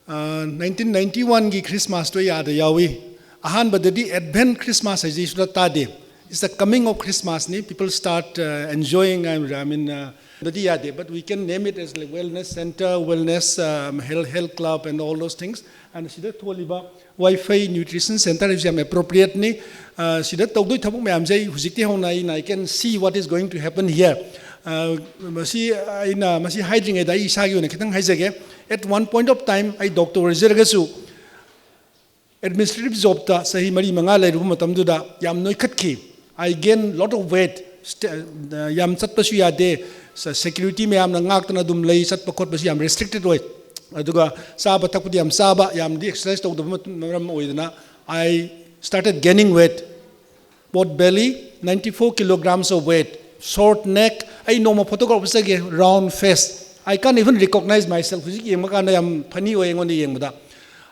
ꯑ, nineteen ninety oneꯒꯤ Christmasꯇꯣ ꯑꯩ ꯑꯥꯗ ꯌꯥꯎꯏ꯫ ꯑꯍꯥꯟꯕꯗꯗꯤ Advent Christmas ꯍꯥꯏꯁꯤ ꯁꯨꯡꯇꯥ ꯇꯥꯗꯦ꯫ It's the coming of Christmasꯅꯤ꯫ People start, uh, enjoying, I mean, uh, ꯗꯗꯤ ꯌꯥꯗꯦ, but we can name it as like wellness center, wellness, um, health, health club and all those things. And ꯁꯤꯗ ꯊꯣꯜꯂꯤꯕ Wi-Fi Nutrition Center ꯍꯥꯏꯕꯁꯤ ꯌꯥꯝ appropriateꯅꯤ꯫ ꯑ, ꯁꯤꯗ ꯇꯧꯗꯣꯏ ꯊꯕꯛ ꯃꯌꯥꯝꯁꯦ ꯑꯩ ꯍꯧꯖꯤꯛꯇꯤ ꯍꯧꯅ ꯑꯩꯅ, I can see what is going to happen here꯫ ꯑ, ꯃꯁꯤ ꯑꯩꯅ ꯃꯁꯤ ꯍꯥꯏꯗ꯭ꯔꯤꯉꯩꯗ ꯑꯩ ꯏꯁꯥꯒꯤ ꯑꯣꯏꯅ ꯈꯤꯇꯪ ꯍꯥꯏꯖꯒꯦ꯫ At one point of time ꯑꯩ doctor ꯑꯣꯏꯖꯔꯒꯁꯨ, administrative jobꯇ ꯆꯍꯤ ꯃꯔꯤ ꯃꯉꯥ ꯂꯩꯔꯨꯕ ꯃꯇꯝꯗꯨꯗ ꯌꯥꯝ ꯅꯣꯏꯈꯠꯈꯤ꯫ I gain lot of weight꯫ Stay-, ꯌꯥꯝ ꯆꯠꯄꯁꯨ ꯌꯥꯗꯦ꯫ ꯁ-, security ꯃꯌꯥꯝꯅ ꯉꯥꯛꯇꯅ ꯑꯗꯨꯝ ꯂꯩ꯫ ꯆꯠꯄ ꯈꯣꯠꯄꯁꯨ ꯌꯥꯝ restricted ꯑꯣꯏ꯫ ꯑꯗꯨꯒ ꯆꯥꯕ ꯊꯛꯄꯗꯤ ꯌꯥꯝ ꯆꯥꯕ, ꯌꯥꯝꯗꯤ exercise ꯇꯧꯗꯕ ꯃꯇꯝ, ꯃꯔꯝ ꯑꯣꯏꯗꯅ, I started gaining weight꯫ Pot belly, ninety four kilograms of weight, short neck꯫ ꯑꯩ ꯅꯣꯡꯃ photograph ꯎꯠꯆꯒꯦ, round face꯫ I can't even recognize myself꯫ ꯍꯧꯖꯤꯛ ꯌꯦꯡꯕ ꯀꯥꯟꯗ ꯌꯥꯝ funny ꯑꯣꯏ ꯑꯩꯉꯣꯟꯗ ꯌꯦꯡꯕꯗ꯫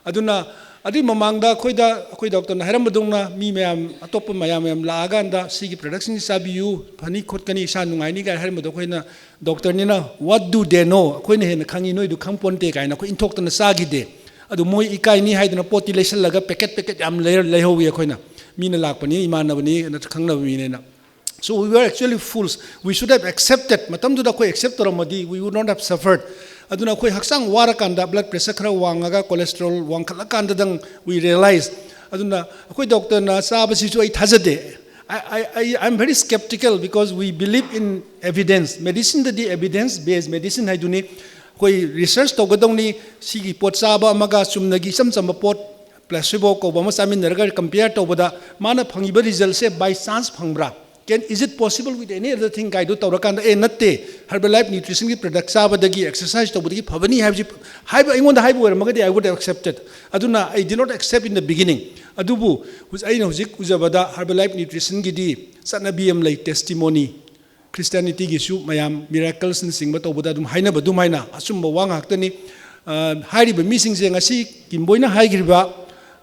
ꯑꯗꯨꯅ ꯑꯗꯨꯒꯤ ꯃꯃꯥꯡꯗ ꯑꯩꯈꯣꯏꯗ, ꯑꯩꯈꯣꯏ doctorꯅ ꯍꯥꯏꯔꯝꯕꯗꯧꯅ, ꯃꯤ ꯃꯌꯥꯝ, ꯑꯇꯣꯞꯄ ꯃꯌꯥꯝ ꯃꯌꯥꯝ ꯂꯥꯛꯑꯀꯥꯟꯗ ꯁꯤꯒꯤ productꯁꯤꯡꯁꯤ ꯆꯥꯕꯤꯌꯨ, ꯐꯅꯤ ꯈꯣꯠꯀꯅꯤ, ꯏꯁꯥ ꯅꯨꯡꯉꯥꯏꯅꯤ ꯀꯥꯏꯅ ꯍꯥꯏꯔꯝꯕꯗꯣ, ꯑꯩꯈꯣꯏꯅ, doctorꯅꯤꯅ, "What do they know? ꯑꯩꯈꯣꯏꯅ ꯍꯦꯟꯅ ꯈꯪꯉꯤ, ꯅꯣꯏꯗꯨ ꯈꯪ ꯄꯣꯟꯇꯦ" ꯀꯥꯏꯅ ꯑꯩꯈꯣꯏ ꯏꯟꯊꯣꯛꯇꯅ ꯆꯥꯈꯤꯗꯦ꯫ ꯑꯗꯨ ꯃꯣꯏ ꯏꯀꯥꯏꯅꯤ ꯍꯥꯏꯗꯅ ꯄꯣꯠꯇꯤ ꯂꯩꯁꯜꯂꯒ packet packet ꯌꯥꯝ ꯂꯩꯔ-, ꯂꯩꯍꯧꯋꯤ ꯑꯩꯈꯣꯏꯅ꯫ ꯃꯤꯅ ꯂꯥꯛꯄꯅꯤ, ꯏꯃꯥꯟꯅꯕꯅꯤ, ꯅꯠꯇ꯭ꯔ ꯈꯪꯅꯕ ꯃꯤꯅꯦꯅ꯫ So we were actually fools. We should have accepted. ꯃꯇꯝꯗꯨꯗ ꯑꯩꯈꯣꯏ accept ꯇꯧꯔꯝꯃꯗꯤ, we would not have suffered. ꯑꯗꯨꯅ ꯑꯩꯈꯣꯏ ꯍꯛꯆꯥꯡ ꯋꯥꯔꯀꯥꯟꯗ, blood pressure ꯈꯔ ꯋꯥꯡꯉꯒ, cholesterol ꯋꯥꯡꯈꯠꯂꯀꯥꯟꯗꯗꯪ we realize. ꯑꯗꯨꯅ ꯑꯩꯈꯣꯏ doctorꯅ ꯆꯥꯕꯁꯤꯁꯨ ꯑꯩ ꯊꯥꯖꯗꯦ꯫ I, I, I, I'm very skeptical because we believe in evidence. Medicineꯗꯗꯤ evidence based medicine ꯍꯥꯏꯗꯨꯅꯤ꯫ ꯑꯩꯈꯣꯏ research ꯇꯧꯒꯗꯧꯅꯤ꯫ ꯁꯤꯒꯤ ꯄꯣꯠ ꯆꯥꯕ ꯑꯃꯒ ꯆꯨꯝꯅꯒꯤ ꯏꯆꯝ ꯆꯝꯕ ꯄꯣꯠ, placebo ꯀꯧꯕ ꯑꯃ ꯆꯥꯃꯤꯟꯅꯔꯒ compare ꯇꯧꯕꯗ, ꯃꯥꯅ ꯐꯪꯉꯤꯕ resultꯁꯦ by chance ꯐꯪꯕ꯭ꯔꯥ? Can, is it possible with any other thing ꯀꯥꯏꯗꯨ ꯇꯧꯔꯀꯥꯟꯗ, "ꯑꯦ, ꯅꯠꯇꯦ, Herbalife Nutritionꯒꯤ product ꯆꯥꯕꯗꯒꯤ, exercise ꯇꯧꯕꯗꯒꯤ ꯐꯕꯅꯤ" ꯍꯥꯏꯕꯁꯤ, ꯍꯥꯏꯕ, ꯑꯩꯉꯣꯟꯗ ꯍꯥꯏꯕ ꯑꯣꯏꯔꯝꯃꯒꯗꯤ, I would have accepted꯫ ꯑꯗꯨꯅ I did not accept in the beginning꯫ ꯑꯗꯨꯕꯨ ꯍꯧꯖꯤꯛ, ꯑꯩꯅ ꯍꯧꯖꯤꯛ ꯎꯖꯕꯗ Herbalife Nutritionꯒꯤꯗꯤ ꯆꯠꯅꯕꯤ ꯑꯃ ꯂꯩ, testimony꯫ Christianityꯒꯤꯁꯨ ꯃꯌꯥꯝ miraclesꯅꯆꯤꯡꯕ ꯇꯧꯕꯗ ꯑꯗꯨꯝ ꯍꯥꯏꯅꯕ ꯑꯗꯨꯃꯥꯏꯅ ꯑꯆꯨꯝꯕ ꯋꯥ ꯉꯥꯛꯇꯅꯤ꯫ ꯑ, ꯍꯥꯏꯔꯤꯕ ꯃꯤꯁꯤꯡꯁꯦ ꯉꯁꯤ ꯀꯤꯝꯕꯣꯏꯅ ꯍꯥꯏꯈ꯭ꯔꯤꯕ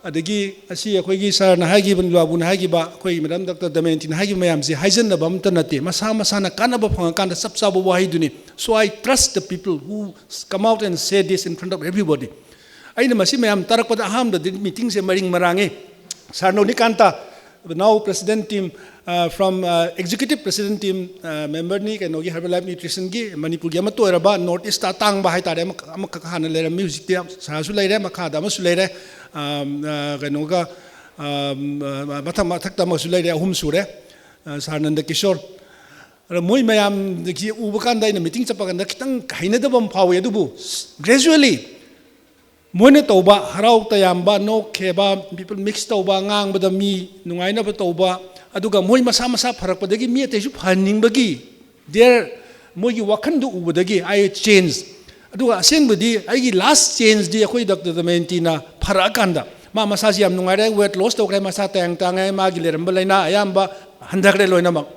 ꯑꯗꯒꯤ ꯑꯁꯤ ꯑꯩꯈꯣꯏꯒꯤ ꯁꯥꯔꯅ ꯍꯥꯏꯈꯤꯕ, ꯅꯤꯂꯨꯕꯥꯕꯨꯅ ꯍꯥꯏꯈꯤꯕ, ꯑꯩꯈꯣꯏ ꯃꯦꯗꯥꯝ ꯗꯣꯛꯇꯔ ꯗꯃꯌꯟꯇꯤꯅ ꯍꯥꯏꯈꯤꯕ ꯃꯌꯥꯝꯁꯦ ꯍꯥꯏꯖꯟꯅꯕ ꯑꯝꯇ ꯅꯠꯇꯦ, ꯃꯁꯥ ꯃꯁꯥꯅ ꯀꯥꯟꯅꯕ ꯐꯪꯉꯀꯥꯟꯗ ꯆꯞ ꯆꯥꯕ ꯋꯥꯍꯩꯗꯨꯅꯤ꯫ So I trust the people who come out and say this in front of everybody. ꯑꯩꯅ ꯃꯁꯤ ꯃꯌꯥꯝ ꯇꯥꯔꯛꯄꯗ ꯑꯍꯥꯟꯕꯗꯗꯤ ꯃꯤꯇꯤꯡꯁꯦ ꯃꯔꯤꯡ ꯃꯔꯥꯡꯉꯤ꯫ ꯁꯥꯔ ꯅꯣꯅꯤꯀꯥꯟꯇ, now president team, uh, from, uh, executive president team, uh, memberꯅꯤ ꯀꯩꯅꯣꯒꯤ Herbalife Nutritionꯒꯤ, ꯃꯅꯤꯄꯨꯔꯒꯤ ꯑꯃꯠꯇ ꯑꯣꯏꯔꯕ, North Eastꯇ ꯑꯇꯥꯡꯕ ꯍꯥꯏꯇꯥꯔꯦ, ꯑꯃꯈꯛ ꯑꯃꯈꯛ ꯍꯥꯟꯅ ꯂꯩꯔꯝꯃꯤ, ꯍꯧꯖꯤꯛꯇꯤ ꯁꯥꯔꯁꯨ ꯂꯩꯔꯦ, ꯃꯈꯥꯗ ꯑꯃꯁꯨ ꯂꯩꯔꯦ, ꯑꯝ, ꯑ, ꯀꯩꯅꯣꯒ, ꯑꯝ, ꯑ, ꯃꯊꯛ ꯃꯊꯛꯇ ꯑꯃꯁꯨ ꯂꯩꯔꯦ, ꯑꯍꯨꯝ ꯁꯨꯔꯦ, ꯑ, ꯁꯥꯔ ꯅꯟꯗ ꯀꯤꯁꯣꯔ꯫ ꯑꯗ ꯃꯣꯏ ꯃꯌꯥꯝꯗꯒꯤ ꯎꯕ ꯀꯥꯟꯗ ꯑꯩꯅ ꯃꯤꯇꯤꯡ ꯆꯠꯄ ꯀꯥꯟꯗ ꯈꯤꯇꯪ ꯍꯩꯅꯗꯕ ꯑꯃ ꯐꯥꯎꯏ, ꯑꯗꯨꯕꯨ gradually ꯃꯣꯏꯅ ꯇꯧꯕ ꯍꯔꯥꯎ ꯇꯌꯥꯝꯕ, ꯅꯣꯛ ꯈꯦꯕ, people mix ꯇꯧꯕ, ꯉꯥꯡꯕꯗ ꯃꯤ ꯅꯨꯡꯉꯥꯏꯅꯕ ꯇꯧꯕ, ꯑꯗꯨꯒ ꯃꯣꯏ ꯃꯁꯥ ꯃꯁꯥ ꯐꯔꯛꯄꯗꯒꯤ ꯃꯤ ꯑꯇꯩꯁꯨ ꯐꯍꯟꯅꯤꯡꯕꯒꯤ their, ꯃꯣꯏꯒꯤ ꯋꯥꯈꯜꯗꯨ ꯎꯕꯗꯒꯤ I change꯫ ꯑꯗꯨꯒ ꯑꯁꯦꯡꯕꯗꯤ ꯑꯩꯒꯤ last changeꯗꯤ ꯑꯩꯈꯣꯏ ꯗꯣꯛꯇꯔ ꯗꯃꯌꯟꯇꯤꯅ ꯐꯔꯛꯑꯀꯥꯟꯗ, ꯃꯥ ꯃꯁꯥꯁꯤ ꯌꯥꯝ ꯅꯨꯡꯉꯥꯏꯔꯦ, weight loss ꯇꯧꯈ꯭ꯔꯦ, ꯃꯁꯥ ꯇꯌꯥꯡ ꯇꯥꯡꯉꯦ, ꯃꯥꯒꯤ ꯂꯩꯔꯝꯕ ꯂꯥꯏꯅꯥ ꯑꯌꯥꯝꯕ ꯍꯟꯊꯈ꯭ꯔꯦ ꯂꯣꯏꯅꯃꯛ꯫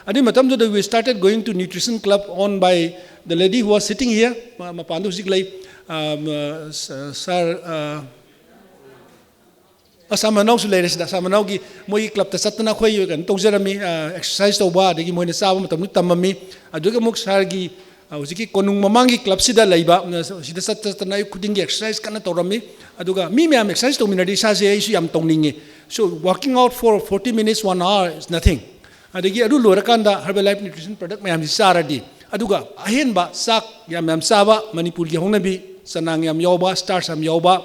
ꯑꯗꯨꯒꯤ ꯃꯇꯝꯗꯨꯗ we started going to nutrition club owned by the lady who was sitting here, ꯃ-, ꯃꯄꯥꯟꯗ ꯍꯧꯖꯤꯛ ꯂꯩ, ꯑ, ꯃ-, ꯁ-, ꯁꯥꯔ, ꯑ, ꯑꯁꯥꯝ ꯃꯅꯥꯎꯁꯨ ꯂꯩꯔꯦ ꯁꯤꯗ꯫ ꯑꯁꯥꯝ ꯃꯅꯥꯎꯒꯤ ꯃꯣꯏꯒꯤ clubꯇ ꯆꯠꯇꯅ ꯑꯩꯈꯣꯏ ꯀꯩꯅꯣ ꯇꯧꯖꯔꯝꯃꯤ, ꯑ, exercise ꯇꯧꯕ, ꯑꯗꯒꯤ ꯃꯣꯏꯅ ꯆꯥꯕ ꯃꯇꯝꯗꯨ ꯇꯝꯃꯝꯃꯤ꯫ ꯑꯗꯨꯒ ꯑꯃꯨꯛ ꯁꯥꯔꯒꯤ, ꯑ, ꯍꯧꯖꯤꯛꯀꯤ ꯀꯣꯅꯨꯡ ꯃꯃꯥꯡꯒꯤ clubꯁꯤꯗ ꯂꯩꯕ, ꯑ, ꯁꯤꯗ ꯆꯠ ꯆꯠꯇꯅ ꯑꯌꯨꯛ ꯈꯨꯗꯤꯡꯒꯤ exercise ꯀꯟꯅ ꯇꯧꯔꯝꯃꯤ꯫ ꯑꯗꯨꯒ ꯃꯤ ꯃꯌꯥꯝ exercise ꯇꯧꯃꯤꯟꯅꯔꯗꯤ ꯏꯁꯥꯁꯦ ꯑꯩꯁꯨ ꯌꯥꯝ ꯇꯧꯅꯤꯡꯉꯤ꯫ So working out for forty minutes, one hour is nothing꯫ ꯑꯗꯒꯤ ꯑꯗꯨ ꯂꯣꯏꯔꯀꯥꯟꯗ Herbalife Nutrition product ꯃꯌꯥꯝꯁꯤ ꯆꯥꯔꯗꯤ, ꯑꯗꯨꯒ ꯑꯍꯦꯟꯕ ꯆꯥꯛ ꯌꯥꯝ ꯌꯥꯝ ꯆꯥꯕ, ꯃꯅꯤꯄꯨꯔꯒꯤ ꯍꯧꯅꯕꯤ, ꯆꯅꯥꯡ ꯌꯥꯝ ꯌꯥꯎꯕ, starch ꯌꯥꯝ ꯌꯥꯎꯕ,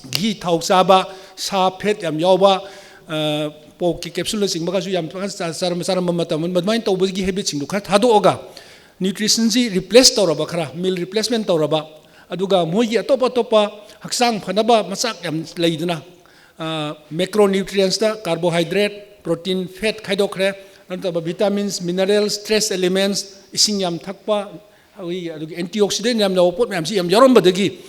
ꯘꯤ ꯊꯥꯎ ꯆꯥꯕ, ꯁꯥ fat ꯌꯥꯝ ꯌꯥꯎꯕ, ꯑ, porkꯀꯤ capsuleꯅꯆꯤꯡꯕꯒꯁꯨ ꯌꯥꯝ ꯐꯖꯅ ꯆꯥ-, ꯆꯥꯔꯝꯕ, ꯆꯥꯔꯝꯕ ꯃꯇꯝ, ꯑꯗꯨꯃꯥꯏꯅ ꯇꯧꯕꯒꯤ habitꯁꯤꯡꯗꯣ ꯈꯔ ꯊꯥꯗꯣꯛꯑꯒ, nutritionꯁꯤ replace ꯇꯧꯔꯕ, ꯈꯔ meal replacement ꯇꯧꯔꯕ, ꯑꯗꯨꯒ ꯃꯣꯏꯒꯤ ꯑꯇꯣꯞ ꯑꯇꯣꯞꯄ ꯍꯛꯆꯥꯡ ꯐꯅꯕ ꯃꯆꯥꯛ ꯌꯥꯝ ꯂꯩꯗꯅ, ꯑ, macronutrientsꯇ carbohydrate, protein, fat ꯈꯥꯏꯗꯣꯛꯈ꯭ꯔꯦ, ꯅꯠꯇꯕ vitamins, minerals, trace elements, ꯏꯁꯤꯡ ꯌꯥꯝ ꯊꯛꯄ, ꯑꯩꯈꯣꯏꯒꯤ ꯑꯗꯨꯒꯤ antioxidant ꯌꯥꯝ ꯌꯥꯎꯕ ꯄꯣꯠ ꯃꯌꯥꯝꯁꯤ ꯌꯥꯝ ꯌꯥꯎꯔꯝꯕꯗꯒꯤ,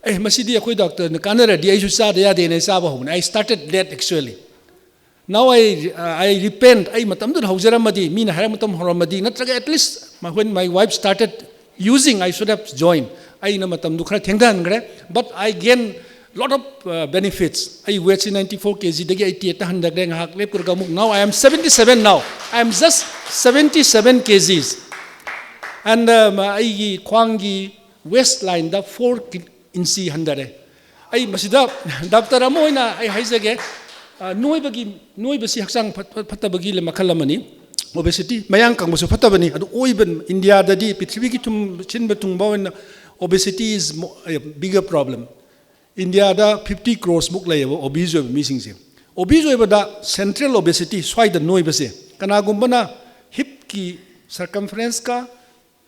"ꯑꯦ, ꯃꯁꯤꯗꯤ ꯑꯩꯈꯣꯏ ꯗꯣꯛꯇꯔꯅ ꯀꯥꯟꯅꯔꯗꯤ ꯑꯩꯁꯨ ꯆꯥꯗ ꯌꯥꯗꯦꯅ" ꯑꯩ ꯆꯥꯕ ꯍꯧꯕꯅꯦ꯫ I started late actually. Now I, I repent, ꯑꯩ ꯃꯇꯝꯗꯨꯗ ꯍꯧꯖꯔꯝꯃꯗꯤ, ꯃꯤꯅ ꯍꯥꯏꯔꯛꯄ ꯃꯇꯝ ꯍꯧꯔꯝꯃꯗꯤ, ꯅꯠꯇ꯭ꯔꯒ at least when my wife started using, I should have joined. ꯑꯩꯅ ꯃꯇꯝꯗꯨ ꯈꯔ ꯊꯦꯡꯊꯍꯟꯈ꯭ꯔꯦ, but I gain, Lot of uh, benefits. ꯑꯩ ꯋꯦꯠꯁꯤ ninety four kg ꯗꯒꯤ eighty eight ꯇ ꯍꯟꯊꯈ꯭ꯔꯦ ꯉꯥꯏꯍꯥꯛ ꯂꯦꯞꯄꯨꯔꯒ ꯑꯃꯨꯛ. Now I am seventy seven now. I am just seventy seven kgs. And uh, ꯑꯩꯒꯤ ꯈ꯭ꯋꯥꯡꯒꯤ ꯋꯦꯁ ꯂꯥꯏꯟꯗ four inch ꯍꯟꯊꯔꯦ. ꯑꯩ ꯃꯁꯤꯗ ꯗꯥꯛꯇꯔ ꯑꯃ ꯑꯣꯏꯅ ꯑꯩ ꯍꯥꯏꯖꯒꯦ, ꯑ, ꯅꯣꯏꯕꯒꯤ, ꯅꯣꯏꯕꯁꯤ ꯍꯛꯆꯥꯡ ꯐꯠ-, ꯐꯠ-, ꯐꯠꯇꯕꯒꯤ ꯃꯈꯜ ꯑꯃꯅꯤ. Obesity, ꯃꯌꯥꯡ ꯀꯪꯕꯁꯨ ꯐꯠꯇꯕꯅꯤ. ꯑꯗꯨ ꯑꯣꯏꯕ ꯏꯟꯗꯤꯌꯥꯗꯗꯤ ꯄ꯭ꯔꯤꯊꯤꯕꯤꯒꯤ ꯊꯨꯝ ꯁꯤꯟꯕ ꯊꯨꯡꯕ ꯑꯣꯏꯅ obesity is mo-, a bigger problem. ꯏꯟꯗꯤꯌꯥꯗ fifty crores ꯃꯨꯛ ꯂꯩꯌꯦꯕ obese ꯑꯣꯏꯕ ꯃꯤꯁꯤꯡꯁꯦ. Obese ꯑꯣꯏꯕꯗ central obesity, ꯁ꯭ꯋꯥꯏꯗ ꯅꯣꯏꯕꯁꯦ, ꯀꯅꯥꯒꯨꯝꯕꯅ ꯍꯤꯞꯀꯤ circumference ꯀ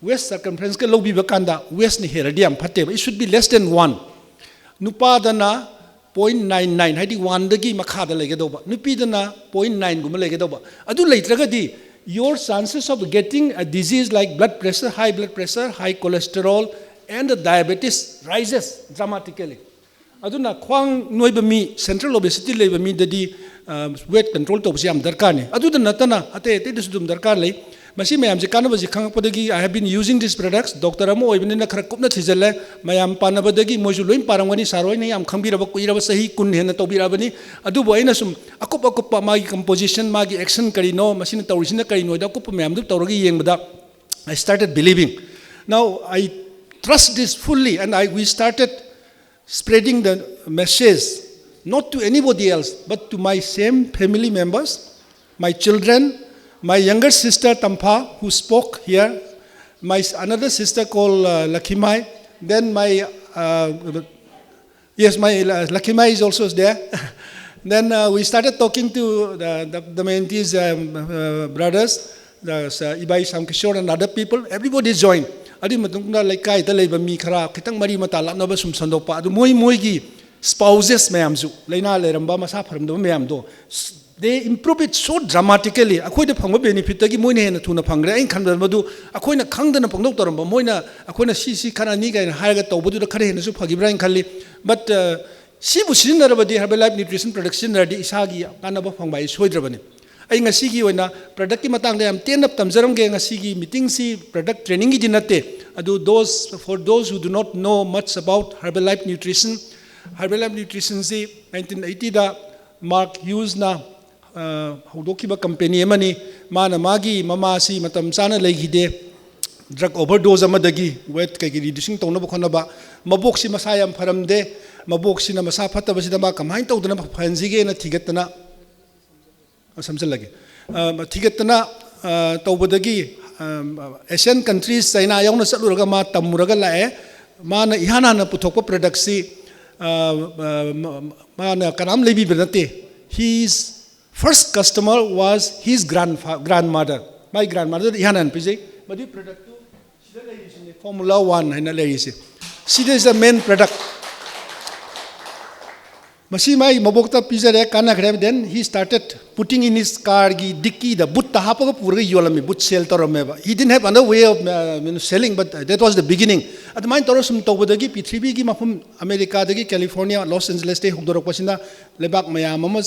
waist circumference ꯀ ꯂꯧꯕꯤꯕ ꯀꯥꯟꯗ waist ꯅ ꯍꯦꯜꯂꯗꯤ ꯌꯥꯝ ꯐꯠꯇꯦꯕ. It should be less than one. ꯅꯨꯄꯥꯗꯅ point nine nine, ꯍꯥꯏꯗꯤ one ꯗꯒꯤ ꯃꯈꯥꯗ ꯂꯩꯒꯗꯧꯕ, ꯅꯨꯄꯤꯗꯅ point nine ꯒꯨꯝꯕ ꯂꯩꯒꯗꯧꯕ. ꯑꯗꯨ ꯂꯩꯇ꯭ꯔꯒꯗꯤ your chances of getting a disease like blood pressure, high blood pressure, high cholesterol and diabetes rises dramatically. ꯑꯗꯨꯅ ꯈ꯭ꯋꯥꯡ ꯅꯣꯏꯕ ꯃꯤ, central obesity ꯂꯩꯕ ꯃꯤꯗꯗꯤ, ꯑ, weight control ꯇꯧꯕꯁꯤ ꯌꯥꯝ ꯗꯔꯀꯥꯔꯅꯤ. ꯑꯗꯨꯗ ꯅꯠꯇꯅ ꯑꯇꯩ ꯑꯇꯩꯗꯁꯨ ꯑꯗꯨꯝ ꯗꯔꯀꯥꯔ ꯂꯩ. ꯃꯁꯤ ꯃꯌꯥꯝꯁꯦ ꯀꯥꯟꯅꯕꯁꯤ ꯈꯪꯉꯛꯄꯗꯒꯤ I have been using these products. Doctor ꯑꯃ ꯑꯣꯏꯕꯅꯤꯅ ꯈꯔ ꯀꯨꯞꯅ ꯊꯤꯖꯤꯜꯂꯦ. ꯃꯌꯥꯝ ꯄꯥꯟꯅꯕꯗꯒꯤ ꯃꯣꯏꯁꯨ ꯂꯣꯏ ꯄꯥꯔꯝꯒꯅꯤ, ꯁꯥꯔ ꯍꯣꯏꯅ ꯌꯥꯝ ꯈꯪꯕꯤꯔꯕ, ꯀꯨꯏꯔꯕ, ꯆꯍꯤ ꯀꯨꯟ ꯍꯦꯟꯅ ꯇꯧꯕꯤꯔꯛꯑꯕꯅꯤ. ꯑꯗꯨꯕꯨ ꯑꯩꯅ ꯁꯨꯝ ꯑꯀꯨꯞ ꯑꯀꯨꯞꯄ ꯃꯥꯒꯤ composition, ꯃꯥꯒꯤ action ꯀꯔꯤꯅꯣ, ꯃꯁꯤꯅ ꯇꯧꯔꯤꯁꯤꯅ ꯀꯔꯤꯅꯣ ꯍꯥꯏꯗ ꯑꯀꯨꯞꯄ ꯃꯌꯥꯝꯗꯨ ꯇꯧꯔꯒ ꯌꯦꯡꯕꯗ, I started believing. Now I trust this fully and I, we started spreading the message not to anybody else but to my same family members, my children, my younger sister Tampha, who spoke here, my s-, another sister called uh, Lakhimai, then my uh, yes, my uh, Lakhimai is also there. Then uh, we started talking to the, the, the Mentees um, uh, brothers, the uh, Ibai Samkishore and other people. Everybody joined. ꯑꯗꯨꯒꯤ ꯃꯇꯨꯡꯗ ꯂꯩꯀꯥꯏꯗ ꯂꯩꯕ ꯃꯤ ꯈꯔ ꯈꯤꯇꯪ ꯃꯔꯤ ꯃꯇꯥ ꯂꯥꯞꯅꯕ ꯁꯨꯝ ꯁꯟꯗꯣꯛꯄ, ꯑꯗꯨ ꯃꯣꯏ ꯃꯣꯏꯒꯤ spouses ꯃꯌꯥꯝꯁꯨ, ꯂꯥꯏꯅꯥ ꯂꯩꯔꯝꯕ, ꯃꯁꯥ ꯐꯔꯝꯗꯕ ꯃꯌꯥꯝꯗꯣ, they improve it so dramatically. ꯑꯩꯈꯣꯏꯗ ꯐꯪꯕ benefit ꯇꯒꯤ ꯃꯣꯏꯅ ꯍꯦꯟꯅ ꯊꯨꯅ ꯐꯪꯈ꯭ꯔꯦ꯫ ꯑꯩꯅ ꯈꯟꯕꯗ ꯃꯗꯨ ꯑꯩꯈꯣꯏꯅ ꯈꯪꯗꯅ ꯄꯪꯇꯧ ꯇꯧꯔꯝꯕ, ꯃꯣꯏꯅ ꯑꯩꯈꯣꯏꯅ ꯁꯤ ꯁꯤ ꯈꯔ ꯑꯅꯤ ꯀꯥꯏꯅ ꯍꯥꯏꯔꯒ ꯇꯧꯕꯗꯨꯗ ꯈꯔ ꯍꯦꯟꯅꯁꯨ ꯐꯈꯤꯕ꯭ꯔꯥ ꯍꯥꯏꯅ ꯈꯜꯂꯤ꯫ But uh, ꯁꯤꯕꯨ ꯁꯤꯖꯤꯟꯅꯔꯕꯗꯤ, Herbalife Nutrition product ꯁꯤꯖꯤꯟꯅꯔꯗꯤ ꯏꯁꯥꯒꯤ ꯀꯥꯟꯅꯕ ꯐꯪꯕ ꯍꯥꯏ ꯁꯣꯏꯗ꯭ꯔꯕꯅꯤ꯫ ꯑꯩ ꯉꯁꯤꯒꯤ ꯑꯣꯏꯅ product ꯀꯤ ꯃꯇꯥꯡꯗ ꯌꯥꯝ ꯇꯦꯟꯅ ꯇꯝꯖꯔꯝꯒꯦ꯫ ꯉꯁꯤꯒꯤ meeting ꯁꯤ product training ꯒꯤꯗꯤ ꯅꯠꯇꯦ꯫ ꯑꯗꯨ those, for those who do not know much about Herbalife Nutrition, Herbalife Nutritionꯁꯤ nineteen eightyꯗ Mark Hughesꯅ ꯍꯧꯗꯣꯛꯈꯤꯕ ꯀꯝꯄꯦꯅꯤ ꯑꯃꯅꯤ꯫ ꯃꯥꯅ ꯃꯥꯒꯤ ꯃꯃꯥꯁꯤ ꯃꯇꯝ ꯆꯥꯅ ꯂꯩꯈꯤꯗꯦ, drug overdose ꯑꯃꯗꯒꯤ weight ꯀꯩꯀꯩ reducing ꯇꯧꯅꯕ ꯈꯣꯠꯅꯕ꯫ ꯃꯕꯣꯛꯁꯤ ꯃꯁꯥ ꯌꯥꯝ ꯐꯔꯝꯗꯦ꯫ ꯃꯕꯣꯛꯁꯤꯅ ꯃꯁꯥ ꯐꯠꯇꯕꯁꯤꯗ ꯃꯥ ꯀꯃꯥꯏꯅ ꯇꯧꯗꯅ ꯐꯍꯟꯁꯤꯒꯦꯅ ꯊꯤꯒꯠꯇꯅ, ꯑ, ꯁꯝꯖꯜꯂꯒꯦ꯫ ꯑ, ꯊꯤꯒꯠꯇꯅ, ꯑ, ꯇꯧꯕꯗꯒꯤ, ꯑ, Asian countries, China ꯌꯥꯎꯅ ꯆꯠꯂꯨꯔꯒ ꯃꯥ ꯇꯝꯃꯨꯔꯒ ꯂꯥꯛꯑꯦ꯫ ꯃꯥꯅ ꯏꯍꯥꯟ ꯍꯥꯟꯅ ꯄꯨꯊꯣꯛꯄ productꯁꯤ, ꯑ, ꯑ, ꯃ-, ꯃꯥꯅ ꯀꯅꯥꯝ ꯂꯩꯕꯤꯕ ꯅꯠꯇꯦ꯫ His first customer was his grandfa-, grandmother꯫ ꯃꯥꯒꯤ grandmotherꯗ ꯏꯍꯥꯟ ꯍꯥꯟꯅ ꯄꯤꯖꯩ꯫ ꯃꯗꯨꯒꯤ productꯇꯨ ꯁꯤꯗ ꯂꯩꯔꯤꯁꯤꯅꯤ, Formula One ꯍꯥꯏꯅ ꯂꯩꯔꯤꯁꯦ꯫ ꯁꯤꯗ is the main product꯫ ꯃꯁꯤ ꯃꯥꯒꯤ ꯃꯕꯣꯛꯇ ꯄꯤꯖꯔꯦ, ꯀꯥꯟꯅꯈ꯭ꯔꯦ꯫ Then he started putting in his carꯒꯤ dickeyꯗ, bootꯇ ꯍꯥꯞꯄꯒ ꯄꯨꯔꯒ ꯌꯣꯜꯂꯝꯃꯤ, boot sale ꯇꯧꯔꯝꯃꯦꯕ꯫ He didn't have other way of, uh, you know, selling, but that was the beginning꯫ ꯑꯗꯨꯃꯥꯏꯅ ꯇꯧꯔ ꯁꯨꯝ ꯇꯧꯕꯗꯒꯤ ꯄ꯭ꯔꯤꯊꯤꯕꯤꯒꯤ ꯃꯐꯝ, ꯑꯃꯦꯔꯤꯀꯥꯗꯒꯤ, California, Los Angelesꯇꯒꯤ ꯍꯧꯗꯣꯔꯛꯄꯁꯤꯅ ꯂꯩꯕꯥꯛ ꯃꯌꯥꯝ ꯑꯃ,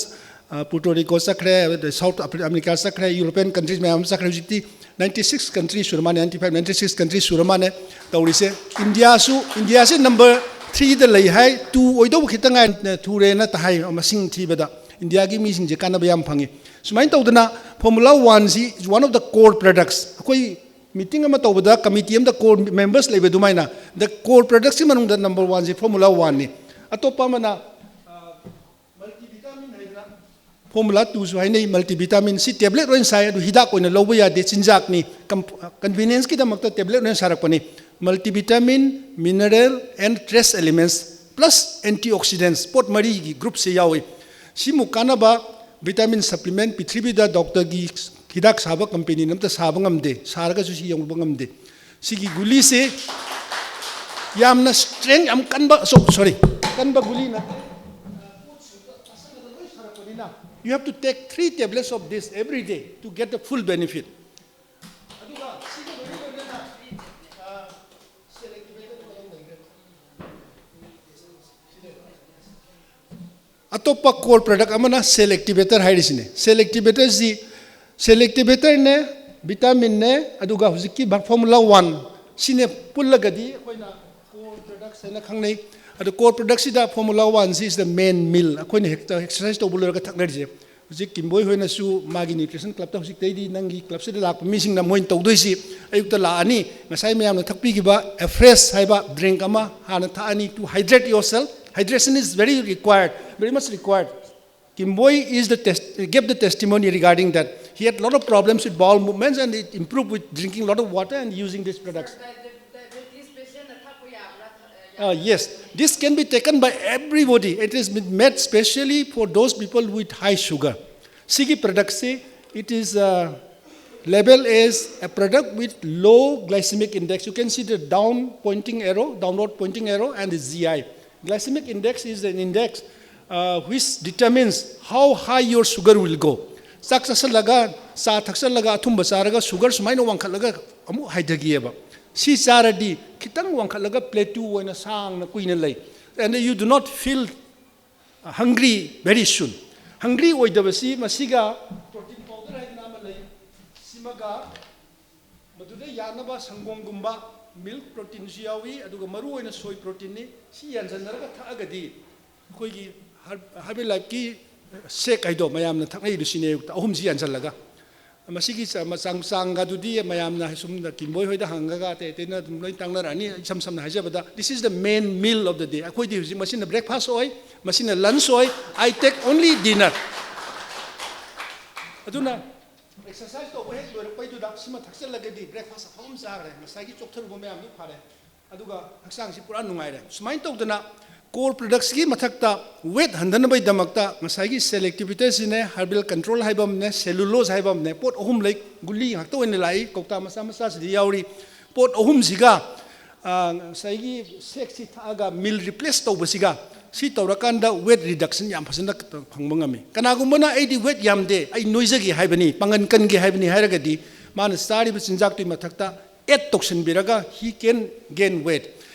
ꯑ, Puerto Rico ꯆꯠꯈ꯭ꯔꯦ, ꯑꯗꯩ South Afri-, America ꯆꯠꯈ꯭ꯔꯦ, European countries ꯃꯌꯥꯝ ꯑꯃ ꯆꯠꯈ꯭ꯔꯦ꯫ ꯍꯧꯖꯤꯛꯇꯤ ninety six countries ꯁꯨꯔ ꯃꯥꯜꯂꯦ, ninety five, ninety six countries ꯁꯨꯔ ꯃꯥꯜꯂꯦ ꯇꯧꯔꯤꯁꯦ꯫ ꯏꯟꯗꯤꯌꯥꯁꯨ, ꯏꯟꯗꯤꯌꯥꯁꯦ number threeꯗ ꯂꯩ ꯍꯥꯏ, two ꯑꯣꯏꯗꯧꯕ ꯈꯤꯇꯪ ꯉꯥꯏ, ꯊꯨꯔꯦꯅ ꯇ-, ꯍꯥꯏ ꯃꯁꯤꯡ ꯊꯤꯕꯗ꯫ ꯏꯟꯗꯤꯌꯥꯒꯤ ꯃꯤꯁꯤꯡꯁꯦ ꯀꯥꯟꯅꯕ ꯌꯥꯝ ꯐꯪꯉꯤ꯫ ꯁꯨꯃꯥꯏꯅ ꯇꯧꯗꯅ Formula Oneꯁꯤ is one of the core products꯫ ꯑꯩꯈꯣꯏ meeting ꯑꯃ ꯇꯧꯕꯗ committee ꯑꯃꯗ core members ꯂꯩꯕ ꯑꯗꯨꯃꯥꯏꯅ, the core productsꯀꯤ ꯃꯅꯨꯡꯗ number oneꯁꯤ Formula Oneꯅꯤ꯫ ꯑꯇꯣꯞꯄ ꯑꯃꯅ, ꯑ, multivitamin ꯍꯥꯏꯗꯅ Formula Twoꯁꯨ ꯍꯥꯏꯅꯩ꯫ Multivitamin ꯁꯤ tablet ꯑꯣꯏꯅ ꯁꯥꯏ, ꯑꯗꯨ ꯍꯤꯗꯥꯛ ꯑꯣꯏꯅ ꯂꯧꯕ ꯌꯥꯗꯦ, ꯆꯤꯟꯖꯥꯛꯅꯤ꯫ Com-, convenienceꯀꯤꯗꯃꯛꯇ tablet ꯑꯣꯏꯅ ꯁꯥꯔꯛꯄꯅꯤ꯫ Multivitamin, mineral and trace elements plus antioxidants, ꯄꯣꯠ ꯃꯔꯤꯒꯤ groupꯁꯦ ꯌꯥꯎꯏ꯫ ꯁꯤꯃꯨꯛ ꯀꯥꯟꯅꯕ vitamin supplement ꯄ꯭ꯔꯤꯊꯤꯕꯤꯗ doctorꯒꯤ ꯍꯤꯗꯥꯛ ꯁꯥꯕ companyꯅ ꯑꯝꯇ ꯁꯥꯕ ꯉꯝꯗꯦ, ꯁꯥꯔꯒꯁꯨ ꯁꯤ ꯌꯧꯕ ꯉꯝꯗꯦ꯫ ꯁꯤꯒꯤ ꯒꯨꯂꯤꯁꯦ ꯌꯥꯝꯅ strength, ꯌꯥꯝ ꯀꯟꯕ, so-, sorry, ꯀꯟꯕ ꯒꯨꯂꯤ ꯅꯠꯇꯦ꯫ You have to take three tablets of this every day to get the full benefit. ꯑꯗꯨꯒ ꯁꯤꯒ ꯂꯣꯏꯅ ꯂꯣꯏꯅꯅ, ꯑ, cell activator ꯑꯃ ꯂꯩꯈ꯭ꯔꯦ꯫ ꯑꯇꯣꯞꯄ core product ꯑꯃꯅ cell activator ꯍꯥꯏꯔꯤꯁꯤꯅꯦ꯫ Cell activatorꯁꯤ, cell activatorꯅꯦ, vitaminꯅꯦ, ꯑꯗꯨꯒ ꯍꯧꯖꯤꯛꯀꯤ Formula One, ꯁꯤꯅꯦ ꯄꯨꯜꯂꯒꯗꯤ ꯑꯩꯈꯣꯏꯅ core products ꯍꯥꯏꯅ ꯈꯪꯅꯩ꯫ ꯑꯗꯣ core product ꯁꯤꯗ Formula One ꯁꯤ is the main meal, ꯑꯩꯈꯣꯏꯅ ꯍꯦꯛꯇ exercise ꯇꯧꯕ ꯂꯣꯏꯔꯒ ꯊꯛꯅꯔꯤꯁꯦ꯫ ꯍꯧꯖꯤꯛ ꯀꯤꯝꯕꯣꯏ ꯍꯣꯏꯅꯁꯨ ꯃꯥꯒꯤ nutrition club ꯇ ꯍꯧꯖꯤꯛꯇꯩꯗꯤ ꯅꯪꯒꯤ club ꯁꯤꯗ ꯂꯥꯛꯄ ꯃꯤꯁꯤꯡꯅ ꯃꯣꯏꯅ ꯇꯧꯗꯣꯏꯁꯤ, ꯑꯌꯨꯛꯇ ꯂꯥꯛꯑꯅꯤ, ꯉꯁꯥꯏ ꯃꯌꯥꯝꯅ ꯊꯛꯄꯤꯈꯤꯕ F R E S H ꯍꯥꯏꯕ drink ꯑꯃ ꯍꯥꯟꯅ ꯊꯛꯑꯅꯤ, to hydrate yourself. Hydration is very required, very much required. Kimboi is the test, gave the testimony regarding that. He had a lot of problems with bowel movements, and it improved with drinking a lot of water and using these products. Diabetes patient ꯅ ꯊꯛꯄ ꯌꯥꯕ꯭ꯔꯥ? Uh, yes, this can be taken by everybody. It is made specially for those people with high sugar. ꯁꯤꯒꯤ product ꯁꯤ, it is, uh, label as a product with low glycemic index. You can see the down pointing arrow, downward pointing arrow, and the G I. Glycemic index is an index, uh, which determines how high your sugar will go. ꯆꯥꯛ ꯆꯥꯁꯤꯜꯂꯒ, ꯆꯥ ꯊꯛꯆꯜꯂꯒ, ꯑꯊꯨꯝꯕ ꯆꯥꯔꯒ sugar ꯁꯨꯃꯥꯏꯅ ꯋꯥꯡꯈꯠꯂꯒ ꯑꯃꯨꯛ ꯍꯥꯏꯊꯈꯤꯑꯕ꯫ ꯁꯤ ꯆꯥꯔꯗꯤ ꯈꯤꯇꯪ ꯋꯥꯡꯈꯠꯂꯒ plateau ꯑꯣꯏꯅ ꯁꯥꯡꯅ ꯀꯨꯏꯅ ꯂꯩ꯫ And you do not feel hungry very soon. Hungry ꯑꯣꯏꯗꯕꯁꯤ ꯃꯁꯤꯒ protein powder ꯍꯥꯏꯗꯅ ꯑꯃ ꯂꯩ, ꯁꯤꯃꯒ ꯃꯗꯨꯗ ꯌꯥꯅꯕ ꯁꯪꯒꯣꯝꯒꯨꯝꯕ milk protein ꯁꯨ ꯌꯥꯎꯏ, ꯑꯗꯨꯒ ꯃꯔꯨꯑꯣꯏꯅ soy protein ꯅꯤ꯫ ꯁꯤ ꯌꯥꯟꯁꯤꯟꯅꯔꯒ ꯊꯛꯑꯒꯗꯤ ꯑꯩꯈꯣꯏꯒꯤ Herbalife ꯀꯤ shake ꯍꯥꯏꯗꯣ ꯃꯌꯥꯝꯅ ꯊꯛꯅꯩꯗꯣ ꯁꯤꯅꯦ, ꯑꯌꯨꯛꯇ ꯑꯍꯨꯝꯁꯤ ꯌꯥꯟꯁꯤꯜꯂꯒ꯫ ꯃꯁꯤꯒꯤ ꯆ-, ꯃ-, ꯆꯥꯡ, ꯆꯥꯡꯒꯗꯨꯗꯤ ꯃꯌꯥꯝꯅ ꯁꯨꯝ ꯀꯤꯝꯕꯣꯏ ꯍꯣꯏꯗ ꯍꯪꯉꯒ ꯑꯇꯩ ꯑꯇꯩꯅ ꯑꯗꯨꯝ ꯂꯣꯏ ꯇꯥꯡꯅꯔꯛꯑꯅꯤ꯫ ꯏꯁꯝ ꯁꯝꯅ ꯍꯥꯏꯖꯕꯗ, this is the main meal of the day. ꯑꯩꯈꯣꯏꯗꯤ ꯍꯧꯖꯤꯛ ꯃꯁꯤꯅ breakfast ꯑꯣꯏ, ꯃꯁꯤꯅ lunch ꯑꯣꯏ, I take only dinner. ꯑꯗꯨꯅ exercise ꯇꯧꯕ ꯍꯦꯛ ꯂꯣꯏꯔꯛꯄꯩꯗꯨꯗ ꯁꯤꯃ ꯊꯛꯆꯜꯂꯒꯗꯤ breakfast ꯑꯐꯕ ꯑꯃ ꯆꯥꯈ꯭ꯔꯦ, ꯉꯁꯥꯏꯒꯤ ꯆꯣꯛꯊꯔꯨꯕ ꯃꯌꯥꯝꯗꯨ ꯐꯔꯦ, ꯑꯗꯨꯒ ꯍꯛꯆꯥꯡꯁꯤ ꯄꯨꯔꯥ ꯅꯨꯡꯉꯥꯏꯔꯦ꯫ ꯁꯨꯃꯥꯏꯅ ꯇꯧꯗꯅ core products ꯀꯤ ꯃꯊꯛꯇ weight ꯍꯟꯊꯅꯕꯒꯤꯗꯃꯛꯇ ꯉꯁꯥꯏꯒꯤ cell activators ꯁꯤꯅꯦ, herbal control ꯍꯥꯏꯕ ꯑꯃꯅꯦ, cellulose ꯍꯥꯏꯕ ꯑꯃꯅꯦ, ꯄꯣꯠ ꯑꯍꯨꯝ ꯂꯩ꯫ ꯒꯨꯂꯤ ꯉꯥꯛꯇ ꯑꯣꯏꯅ ꯂꯥꯛꯏ, ꯀꯧꯇꯥ ꯃꯆꯥ ꯃꯆꯥꯁꯤꯗ ꯌꯥꯎꯔꯤ꯫ ꯄꯣꯠ ꯑꯍꯨꯝꯁꯤꯒ, ꯑ, ꯉꯁꯥꯏꯒꯤ shake ꯁꯤ ꯊꯛꯑꯒ meal replace ꯇꯧꯕꯁꯤꯒ, ꯁꯤ ꯇꯧꯔꯀꯥꯟꯗ weight reduction ꯌꯥꯝ ꯐꯖꯅ ꯐꯪꯕ ꯉꯝꯃꯤ꯫ ꯀꯅꯥꯒꯨꯝꯕꯅ "ꯑꯩꯗꯤ weight ꯌꯥꯝꯗꯦ, ꯑꯩ ꯅꯣꯏꯖꯒꯦ ꯍꯥꯏꯕꯅꯤ, ꯄꯥꯡꯒꯟ ꯀꯟꯒꯦ ꯍꯥꯏꯕꯅꯤ" ꯍꯥꯏꯔꯒꯗꯤ, ꯃꯥꯅ ꯆꯥꯔꯤꯕ ꯆꯤꯟꯖꯥꯛꯇꯨꯒꯤ ꯃꯊꯛꯇ add ꯇꯧꯁꯤꯟꯕꯤꯔꯒ he can gain weight꯫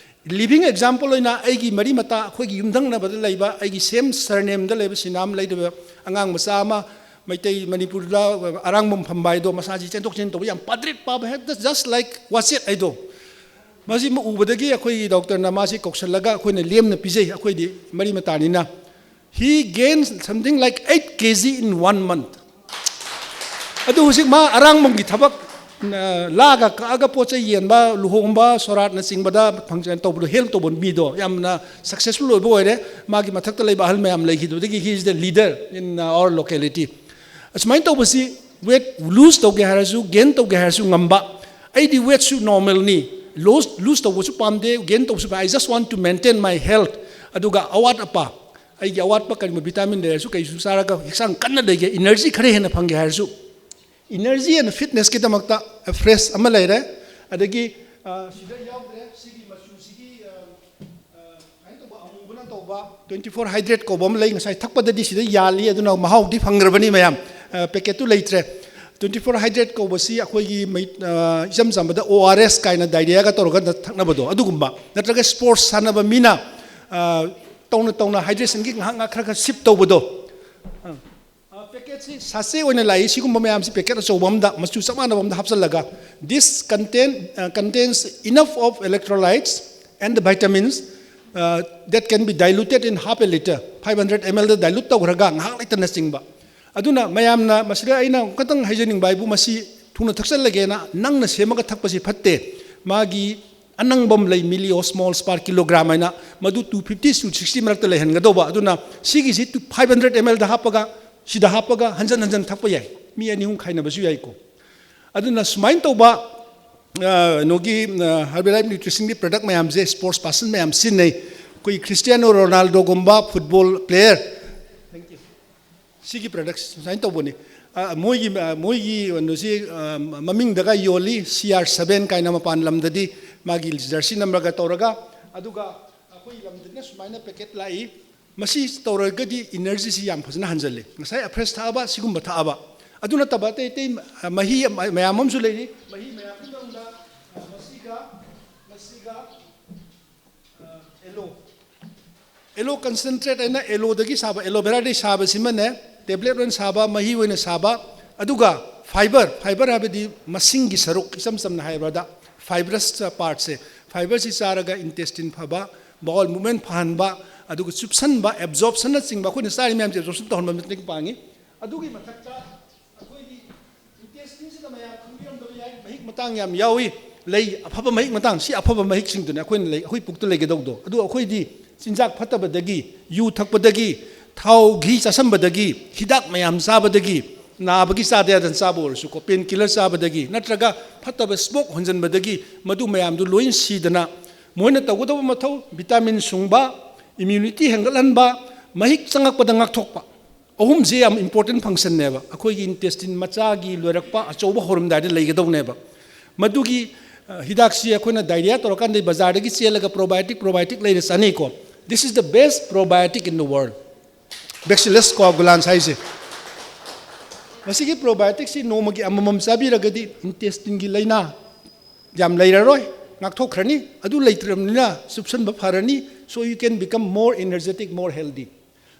Living example ꯑꯣꯏꯅ ꯑꯩꯒꯤ ꯃꯔꯤ ꯃꯇꯥ, ꯑꯩꯈꯣꯏꯒꯤ ꯌꯨꯝꯊꯪꯅꯕꯗ ꯂꯩꯕ, ꯑꯩꯒꯤ same surname ꯗ ꯂꯩꯕ, ꯁꯤꯅꯥꯝ ꯂꯩꯔꯤꯕ ꯑꯉꯥꯡ ꯃꯆꯥ ꯑꯃ, ꯃꯩꯇꯩ, ꯃꯅꯤꯄꯨꯔꯗ ꯑꯔꯥꯡꯕꯝ ꯐꯝꯕ ꯍꯥꯏꯗꯣ, ꯃꯁꯥꯁꯤ ꯆꯦꯟꯊꯣꯛ ꯆꯦꯟꯁꯤꯟ ꯇꯧꯕ ꯌꯥꯝ ꯄꯥꯗ꯭ꯔꯤꯛ ꯄꯥꯕ, ꯍꯦꯛꯇ just like ꯋꯥꯆꯦꯠ ꯍꯥꯏꯗꯣ꯫ ꯃꯁꯤ ꯎꯕꯗꯒꯤ ꯑꯩꯈꯣꯏꯒꯤ ꯗꯣꯛꯇꯔꯅ ꯃꯥꯁꯤ ꯀꯧꯁꯜꯂꯒ ꯑꯩꯈꯣꯏꯅ ꯂꯦꯝꯅ ꯄꯤꯖꯩ, ꯑꯩꯈꯣꯏꯗꯤ ꯃꯔꯤ ꯃꯇꯥꯅꯤꯅ꯫ He gained something like eight K G in one month. ꯑꯗꯨ ꯍꯧꯖꯤꯛ ꯃꯥ ꯑꯔꯥꯡꯕꯝꯒꯤ ꯊꯕꯛ, ꯑ, ꯂꯥꯒ ꯀꯛꯑꯒ ꯄꯣꯠ ꯆꯩ ꯌꯦꯟꯕ, ꯂꯨꯍꯣꯡꯕ ꯁꯣꯔꯥꯠꯅꯆꯤꯡꯕꯗ function ꯇꯧꯕꯗꯣ, help ꯇꯧꯕ ꯃꯤꯗꯣ ꯌꯥꯝꯅ successful ꯑꯣꯏꯕ ꯑꯣꯏꯔꯦ꯫ ꯃꯥꯒꯤ ꯃꯊꯛꯇ ꯂꯩꯕ ꯑꯍꯜ ꯃꯌꯥꯝ ꯂꯩꯈꯤꯗꯕꯗꯒꯤ he is the leader in our locality. ꯑꯁꯨꯃꯥꯏꯅ ꯇꯧꯕꯁꯤ weight lose ꯇꯧꯒꯦ ꯍꯥꯏꯔꯁꯨ, gain ꯇꯧꯒꯦ ꯍꯥꯏꯔꯁꯨ ꯉꯝꯕ꯫ ꯑꯩꯗꯤ weightꯁꯨ normalꯅꯤ, lose, lose ꯇꯧꯕꯁꯨ ꯄꯥꯝꯗꯦ, gain ꯇꯧꯕꯁꯨ ꯄꯥꯝ-, I just want to maintain my health. ꯑꯗꯨꯒ ꯑꯋꯥꯠ ꯑꯄꯥ, ꯑꯩꯒꯤ ꯑꯋꯥꯠꯄ ꯀꯔꯤꯒꯨꯝꯕ vitamin ꯂꯩꯔꯁꯨ ꯀꯩꯁꯨ ꯆꯥꯔꯒ ꯍꯛꯆꯥꯡ ꯀꯟꯅ ꯂꯩꯒꯦ, energy ꯈꯔ ꯍꯦꯟꯅ ꯐꯪꯒꯦ ꯍꯥꯏꯔꯁꯨ, energy and fitnessꯀꯤꯗꯃꯛꯇ fresh ꯑꯃ ꯂꯩꯔꯦ꯫ ꯑꯗꯒꯤ, ꯑ, ꯁꯤꯗ ꯌꯥꯎꯗ꯭ꯔꯦ, ꯁꯤꯒꯤ ꯃꯆꯨꯁꯤꯒꯤ, ꯑ, ꯑ, ꯁꯨꯃꯥꯏꯅ ꯇꯧꯕ ꯑꯃꯨꯕꯅ ꯇꯧꯕ twenty four hydrate ꯀꯧꯕ ꯑꯃ ꯂꯩ꯫ ꯉꯁꯥꯏ ꯊꯛꯄꯗꯗꯤ ꯁꯤꯗ ꯌꯥꯜꯂꯤ, ꯑꯗꯨꯅ ꯃꯍꯥꯎꯗꯤ ꯐꯪꯗ꯭ꯔꯕꯅꯤ ꯃꯌꯥꯝ꯫ ꯑ, packetꯇꯨ ꯂꯩꯇ꯭ꯔꯦ꯫ Twenty four hydrate ꯀꯧꯕꯁꯤ ꯑꯩꯈꯣꯏꯒꯤ ꯃꯩ-, ꯑ, ꯏꯆꯝ ꯆꯝꯕꯗ O R S ꯀꯥꯏꯅ diarrheaꯒ ꯇꯧꯔꯒ ꯊꯛꯅꯕꯗꯣ ꯑꯗꯨꯒꯨꯝꯕ, ꯅꯠꯇ꯭ꯔꯒ sports ꯁꯥꯟꯅꯕ ꯃꯤꯅ, ꯑ, ꯇꯧꯅ ꯇꯧꯅ hydrationꯒꯤ ꯉꯥꯏꯍꯥꯛ ꯉꯥꯏꯍꯥꯛ ꯈꯔ ꯈꯔ sip ꯇꯧꯕꯗꯣ꯫ ꯑ, packetꯁꯤ sachet ꯑꯣꯏꯅ ꯂꯥꯛꯏ꯫ ꯁꯤꯒꯨꯝꯕ ꯃꯌꯥꯝꯁꯤ packet ꯑꯆꯧꯕ ꯑꯃꯗ ꯃꯆꯨ ꯆꯞ ꯃꯥꯟꯅꯕ ꯑꯃꯗ ꯍꯥꯞꯆꯜꯂꯒ, this contain, uh, contains enough of electrolytes and the vitamins, uh, that can be diluted in half a litre, five hundred M Lꯗ dilute ꯇꯧꯈ꯭ꯔꯒ ꯉꯥꯏꯍꯥꯛ ꯂꯩꯇꯅ ꯆꯤꯡꯕ꯫ ꯑꯗꯨꯅ ꯃꯌꯥꯝꯅ ꯃꯁꯤꯗ ꯑꯩꯅ ꯑꯃꯨꯛꯇꯪ ꯍꯥꯏꯖꯅꯤꯡꯕ ꯍꯥꯏꯕꯨ, ꯃꯁꯤ ꯊꯨꯅ ꯊꯛꯆꯜꯂꯒꯦꯅ ꯅꯪꯅ ꯁꯦꯝꯃꯒ ꯊꯛꯄꯁꯤ ꯐꯠꯇꯦ꯫ ꯃꯥꯒꯤ ꯑꯅꯪꯕꯝ ꯂꯩ, milliosmoles per kilogram ꯍꯥꯏꯅ, ꯃꯗꯨ two fifty to sixty ꯃꯔꯛꯇ ꯂꯩꯍꯟꯒꯗꯧꯕ꯫ ꯑꯗꯨꯅ ꯁꯤꯒꯤꯁꯤ five hundred M Lꯗ ꯍꯥꯞꯄꯒ, ꯁꯤꯗ ꯍꯥꯞꯄꯒ ꯍꯟꯖꯟ ꯍꯟꯖꯟ ꯊꯛꯄ ꯌꯥꯏ, ꯃꯤ ꯑꯅꯤ ꯑꯍꯨꯝ ꯈꯥꯏꯅꯕꯁꯨ ꯌꯥꯏꯀꯣ꯫ ꯑꯗꯨꯅ ꯁꯨꯃꯥꯏꯅ ꯇꯧꯕ, ꯑ, ꯀꯩꯅꯣꯒꯤ, ꯑ, Herbalife Nutritionꯒꯤ product ꯃꯌꯥꯝꯁꯦ sports person ꯃꯌꯥꯝ ꯁꯤꯖꯤꯟꯅꯩ꯫ ꯑꯩꯈꯣꯏ Cristiano Ronaldoꯒꯨꯝꯕ football player, ꯁꯤꯒꯤ product ꯁꯨꯃꯥꯏꯅ ꯇꯧꯕꯅꯤ꯫ ꯑ, ꯃꯣꯏꯒꯤ, ꯑ, ꯃꯣꯏꯒꯤ ꯀꯩꯅꯣꯁꯤ, ꯑ, ꯃꯃꯤꯡꯗꯒ ꯌꯣꯜꯂꯤ, C R seven ꯀꯥꯏꯅ ꯃꯄꯥꯟ ꯂꯝꯗꯗꯤ ꯃꯥꯒꯤ jersey numberꯒ ꯇꯧꯔꯒ꯫ ꯑꯗꯨꯒ ꯑꯩꯈꯣꯏ ꯂꯝꯗꯅ ꯁꯨꯃꯥꯏꯅ packet ꯂꯥꯛꯏ꯫ ꯃꯁꯤ ꯇꯧꯔꯒꯗꯤ energyꯁꯤ ꯌꯥꯝ ꯐꯖꯅ ꯍꯟꯖꯜꯂꯤ꯫ ꯉꯁꯥꯏ afresh ꯊꯛꯑꯕ, ꯁꯤꯒꯨꯝꯕ ꯊꯛꯑꯕ, ꯑꯗꯨ ꯅꯠꯇꯕ ꯑꯇꯩ ꯑꯇꯩ, ꯑ, ꯃꯍꯤ ꯃꯌꯥꯝ ꯑꯃꯁꯨ ꯂꯩꯔꯤ꯫ ꯃꯍꯤ ꯃꯌꯥꯝꯒꯤ ꯃꯅꯨꯡꯗ, ꯑ, ꯃꯁꯤꯒ, ꯃꯁꯤꯒ, ꯑ, aloe, aloe concentrate ꯍꯥꯏꯅ aloeꯗꯒꯤ ꯁꯥꯕ, aloe veraꯗꯒꯤ ꯁꯥꯕꯁꯤꯃꯅꯦ, tablet ꯑꯣꯏꯅ ꯁꯥꯕ, ꯃꯍꯤ ꯑꯣꯏꯅ ꯁꯥꯕ, ꯑꯗꯨꯒ fiber, fiber ꯍꯥꯏꯕꯗꯤ ꯃꯁꯤꯡꯒꯤ ꯁꯔꯨꯛ, ꯏꯆꯝ ꯆꯝꯅ ꯍꯥꯏꯔꯕꯗ fibrous partꯁꯦ, Fiberꯁꯤ ꯆꯥꯔꯒ intestine ꯐꯕ, bowel movement ꯐꯍꯟꯕ, ꯑꯗꯨꯒ ꯆꯨꯞꯁꯟꯕ, absorptionꯅꯆꯤꯡꯕ, ꯑꯩꯈꯣꯏꯅ ꯆꯥꯔꯤ ꯃꯌꯥꯝꯁꯦ absorption ꯇꯧꯍꯟꯕ ꯃꯇꯦꯡ ꯄꯥꯡꯉꯤ꯫ ꯑꯗꯨꯒꯤ ꯃꯊꯛꯇ ꯑꯩꯈꯣꯏꯒꯤ intestineꯁꯤꯗ ꯃꯌꯥꯝ ꯈꯪꯕꯤꯔꯝꯗꯕ ꯌꯥꯏ, ꯃꯍꯤꯛ ꯃꯇꯥꯡ ꯌꯥꯝ ꯌꯥꯎꯏ꯫ ꯂꯩ ꯑꯐꯕ ꯃꯍꯤꯛ ꯃꯇꯥꯡ, ꯁꯤ ꯑꯐꯕ ꯃꯍꯤꯛꯁꯤꯡꯗꯨꯅꯤ ꯑꯩꯈꯣꯏꯅ ꯂꯩ, ꯑꯩꯈꯣꯏ ꯄꯨꯛꯇ ꯂꯩꯒꯗꯧꯗꯣ꯫ ꯑꯗꯨ ꯑꯩꯈꯣꯏꯗꯤ ꯆꯤꯟꯖꯥꯛ ꯐꯠꯇꯕꯗꯒꯤ, ꯌꯨ ꯊꯛꯄꯗꯒꯤ, ꯊꯥꯎ ꯘꯤ ꯆꯥꯁꯟꯕꯗꯒꯤ, ꯍꯤꯗꯥꯛ ꯃꯌꯥꯝ ꯆꯥꯕꯗꯒꯤ, ꯅꯥꯕꯒꯤ ꯆꯥꯗ ꯌꯥꯗꯅ ꯆꯥꯕ ꯑꯣꯏꯔꯁꯨꯀꯣ, pain killer ꯆꯥꯕꯗꯒꯤ, ꯅꯠꯇ꯭ꯔꯒ ꯐꯠꯇꯕ smoke ꯍꯣꯟꯖꯟꯕꯗꯒꯤ, ꯃꯗꯨ ꯃꯌꯥꯝꯗꯨ ꯂꯣꯏ ꯁꯤꯗꯅ, ꯃꯣꯏꯅ ꯇꯧꯒꯗꯕ ꯃꯊꯧ, vitamin ꯁꯨꯡꯕ, immunity ꯍꯦꯟꯒꯠꯍꯟꯕ, ꯃꯍꯤꯛ ꯆꯪꯉꯛꯄꯗ ꯉꯥꯛꯊꯣꯛꯄ, ꯑꯍꯨꯝꯁꯤ ꯌꯥꯝ important functionꯅꯦꯕ꯫ ꯑꯩꯈꯣꯏꯒꯤ intestine ꯃꯆꯥꯒꯤ ꯂꯣꯏꯔꯛꯄ ꯑꯆꯧꯕ ꯍꯧꯔꯝꯗꯥꯏꯗ ꯂꯩꯒꯗꯧꯅꯦꯕ꯫ ꯃꯗꯨꯒꯤ, ꯑ, ꯍꯤꯗꯥꯛꯁꯤ ꯑꯩꯈꯣꯏꯅ diarrhea ꯇꯧꯔꯀꯥꯟꯗ ꯕꯖꯥꯔꯗꯒꯤ ꯆꯦꯜꯂꯒ probiotic, probiotic ꯂꯩꯔ ꯆꯥꯅꯩꯀꯣ꯫ This is the best probiotic in the world, Bacillus coagulans ꯍꯥꯏꯁꯦ꯫ ꯃꯁꯤꯒꯤ probioticꯁꯤ ꯅꯣꯡꯃꯒꯤ ꯑꯃꯃꯝ ꯆꯥꯕꯤꯔꯒꯗꯤ intestineꯒꯤ ꯂꯥꯏꯅꯥ ꯌꯥꯝ ꯂꯩꯔꯔꯣꯏ, ꯉꯥꯛꯊꯣꯛꯈ꯭ꯔꯅꯤ꯫ ꯑꯗꯨ ꯂꯩꯇ꯭ꯔꯕꯅꯤꯅ ꯆꯨꯞꯁꯟꯕ ꯐꯔꯅꯤ꯫ So you can become more energetic, more healthy.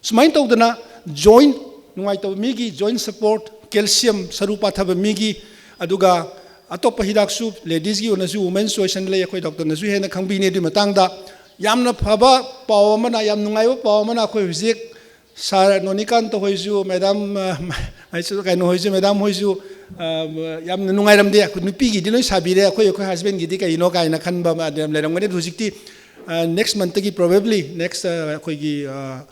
ꯁꯨꯃꯥꯏꯅ ꯇꯧꯗꯅ joint ꯅꯨꯡꯉꯥꯏꯇꯕ ꯃꯤꯒꯤ joint support, calcium ꯁꯔꯨ ꯄꯥꯊꯕ ꯃꯤꯒꯤ, ꯑꯗꯨꯒ ꯑꯇꯣꯞꯄ ꯍꯤꯗꯥꯛꯁꯨ ladiesꯀꯤ ꯑꯣꯏꯅꯁꯨ Women's Choice ꯍꯥꯏꯅ ꯂꯩ, ꯑꯩꯈꯣꯏ doctorꯅꯁꯨ ꯍꯦꯟꯅ ꯈꯪꯕꯤꯅꯤ ꯑꯗꯨꯒꯤ ꯃꯇꯥꯡꯗ꯫ ꯌꯥꯝꯅ ꯐꯕ ꯄꯥꯎ ꯑꯃꯅ, ꯌꯥꯝ ꯅꯨꯡꯉꯥꯏꯕ ꯄꯥꯎ ꯑꯃꯅ, ꯑꯩꯈꯣꯏ ꯍꯧꯖꯤꯛ sir ꯅꯣꯅꯤꯀꯥꯟꯇ ꯍꯣꯏꯁꯨ, madam, ꯑ, ꯀꯩꯅꯣ ꯍꯣꯏꯁꯨ, madam ꯍꯣꯏꯁꯨ, ꯑ, ꯌꯥꯝꯅ ꯅꯨꯡꯉꯥꯏꯔꯝꯗꯦ꯫ ꯑꯩꯈꯣꯏ ꯅꯨꯄꯤꯒꯤꯗꯤ ꯂꯣꯏ ꯁꯥꯕꯤꯔꯦ, ꯑꯩꯈꯣꯏ, ꯑꯩꯈꯣꯏ husbandꯒꯤꯗꯤ ꯀꯩꯅꯣ ꯀꯥꯏꯅ ꯈꯟꯕ ꯑꯃ ꯑꯗꯨ ꯌꯥꯝ ꯂꯩꯔꯝꯒꯅꯤ꯫ ꯑꯗꯨ ꯍꯧꯖꯤꯛꯇꯤ, ꯑ, next monthꯇꯒꯤ probably next, ꯑ, ꯑꯩꯈꯣꯏꯒꯤ, ꯑ,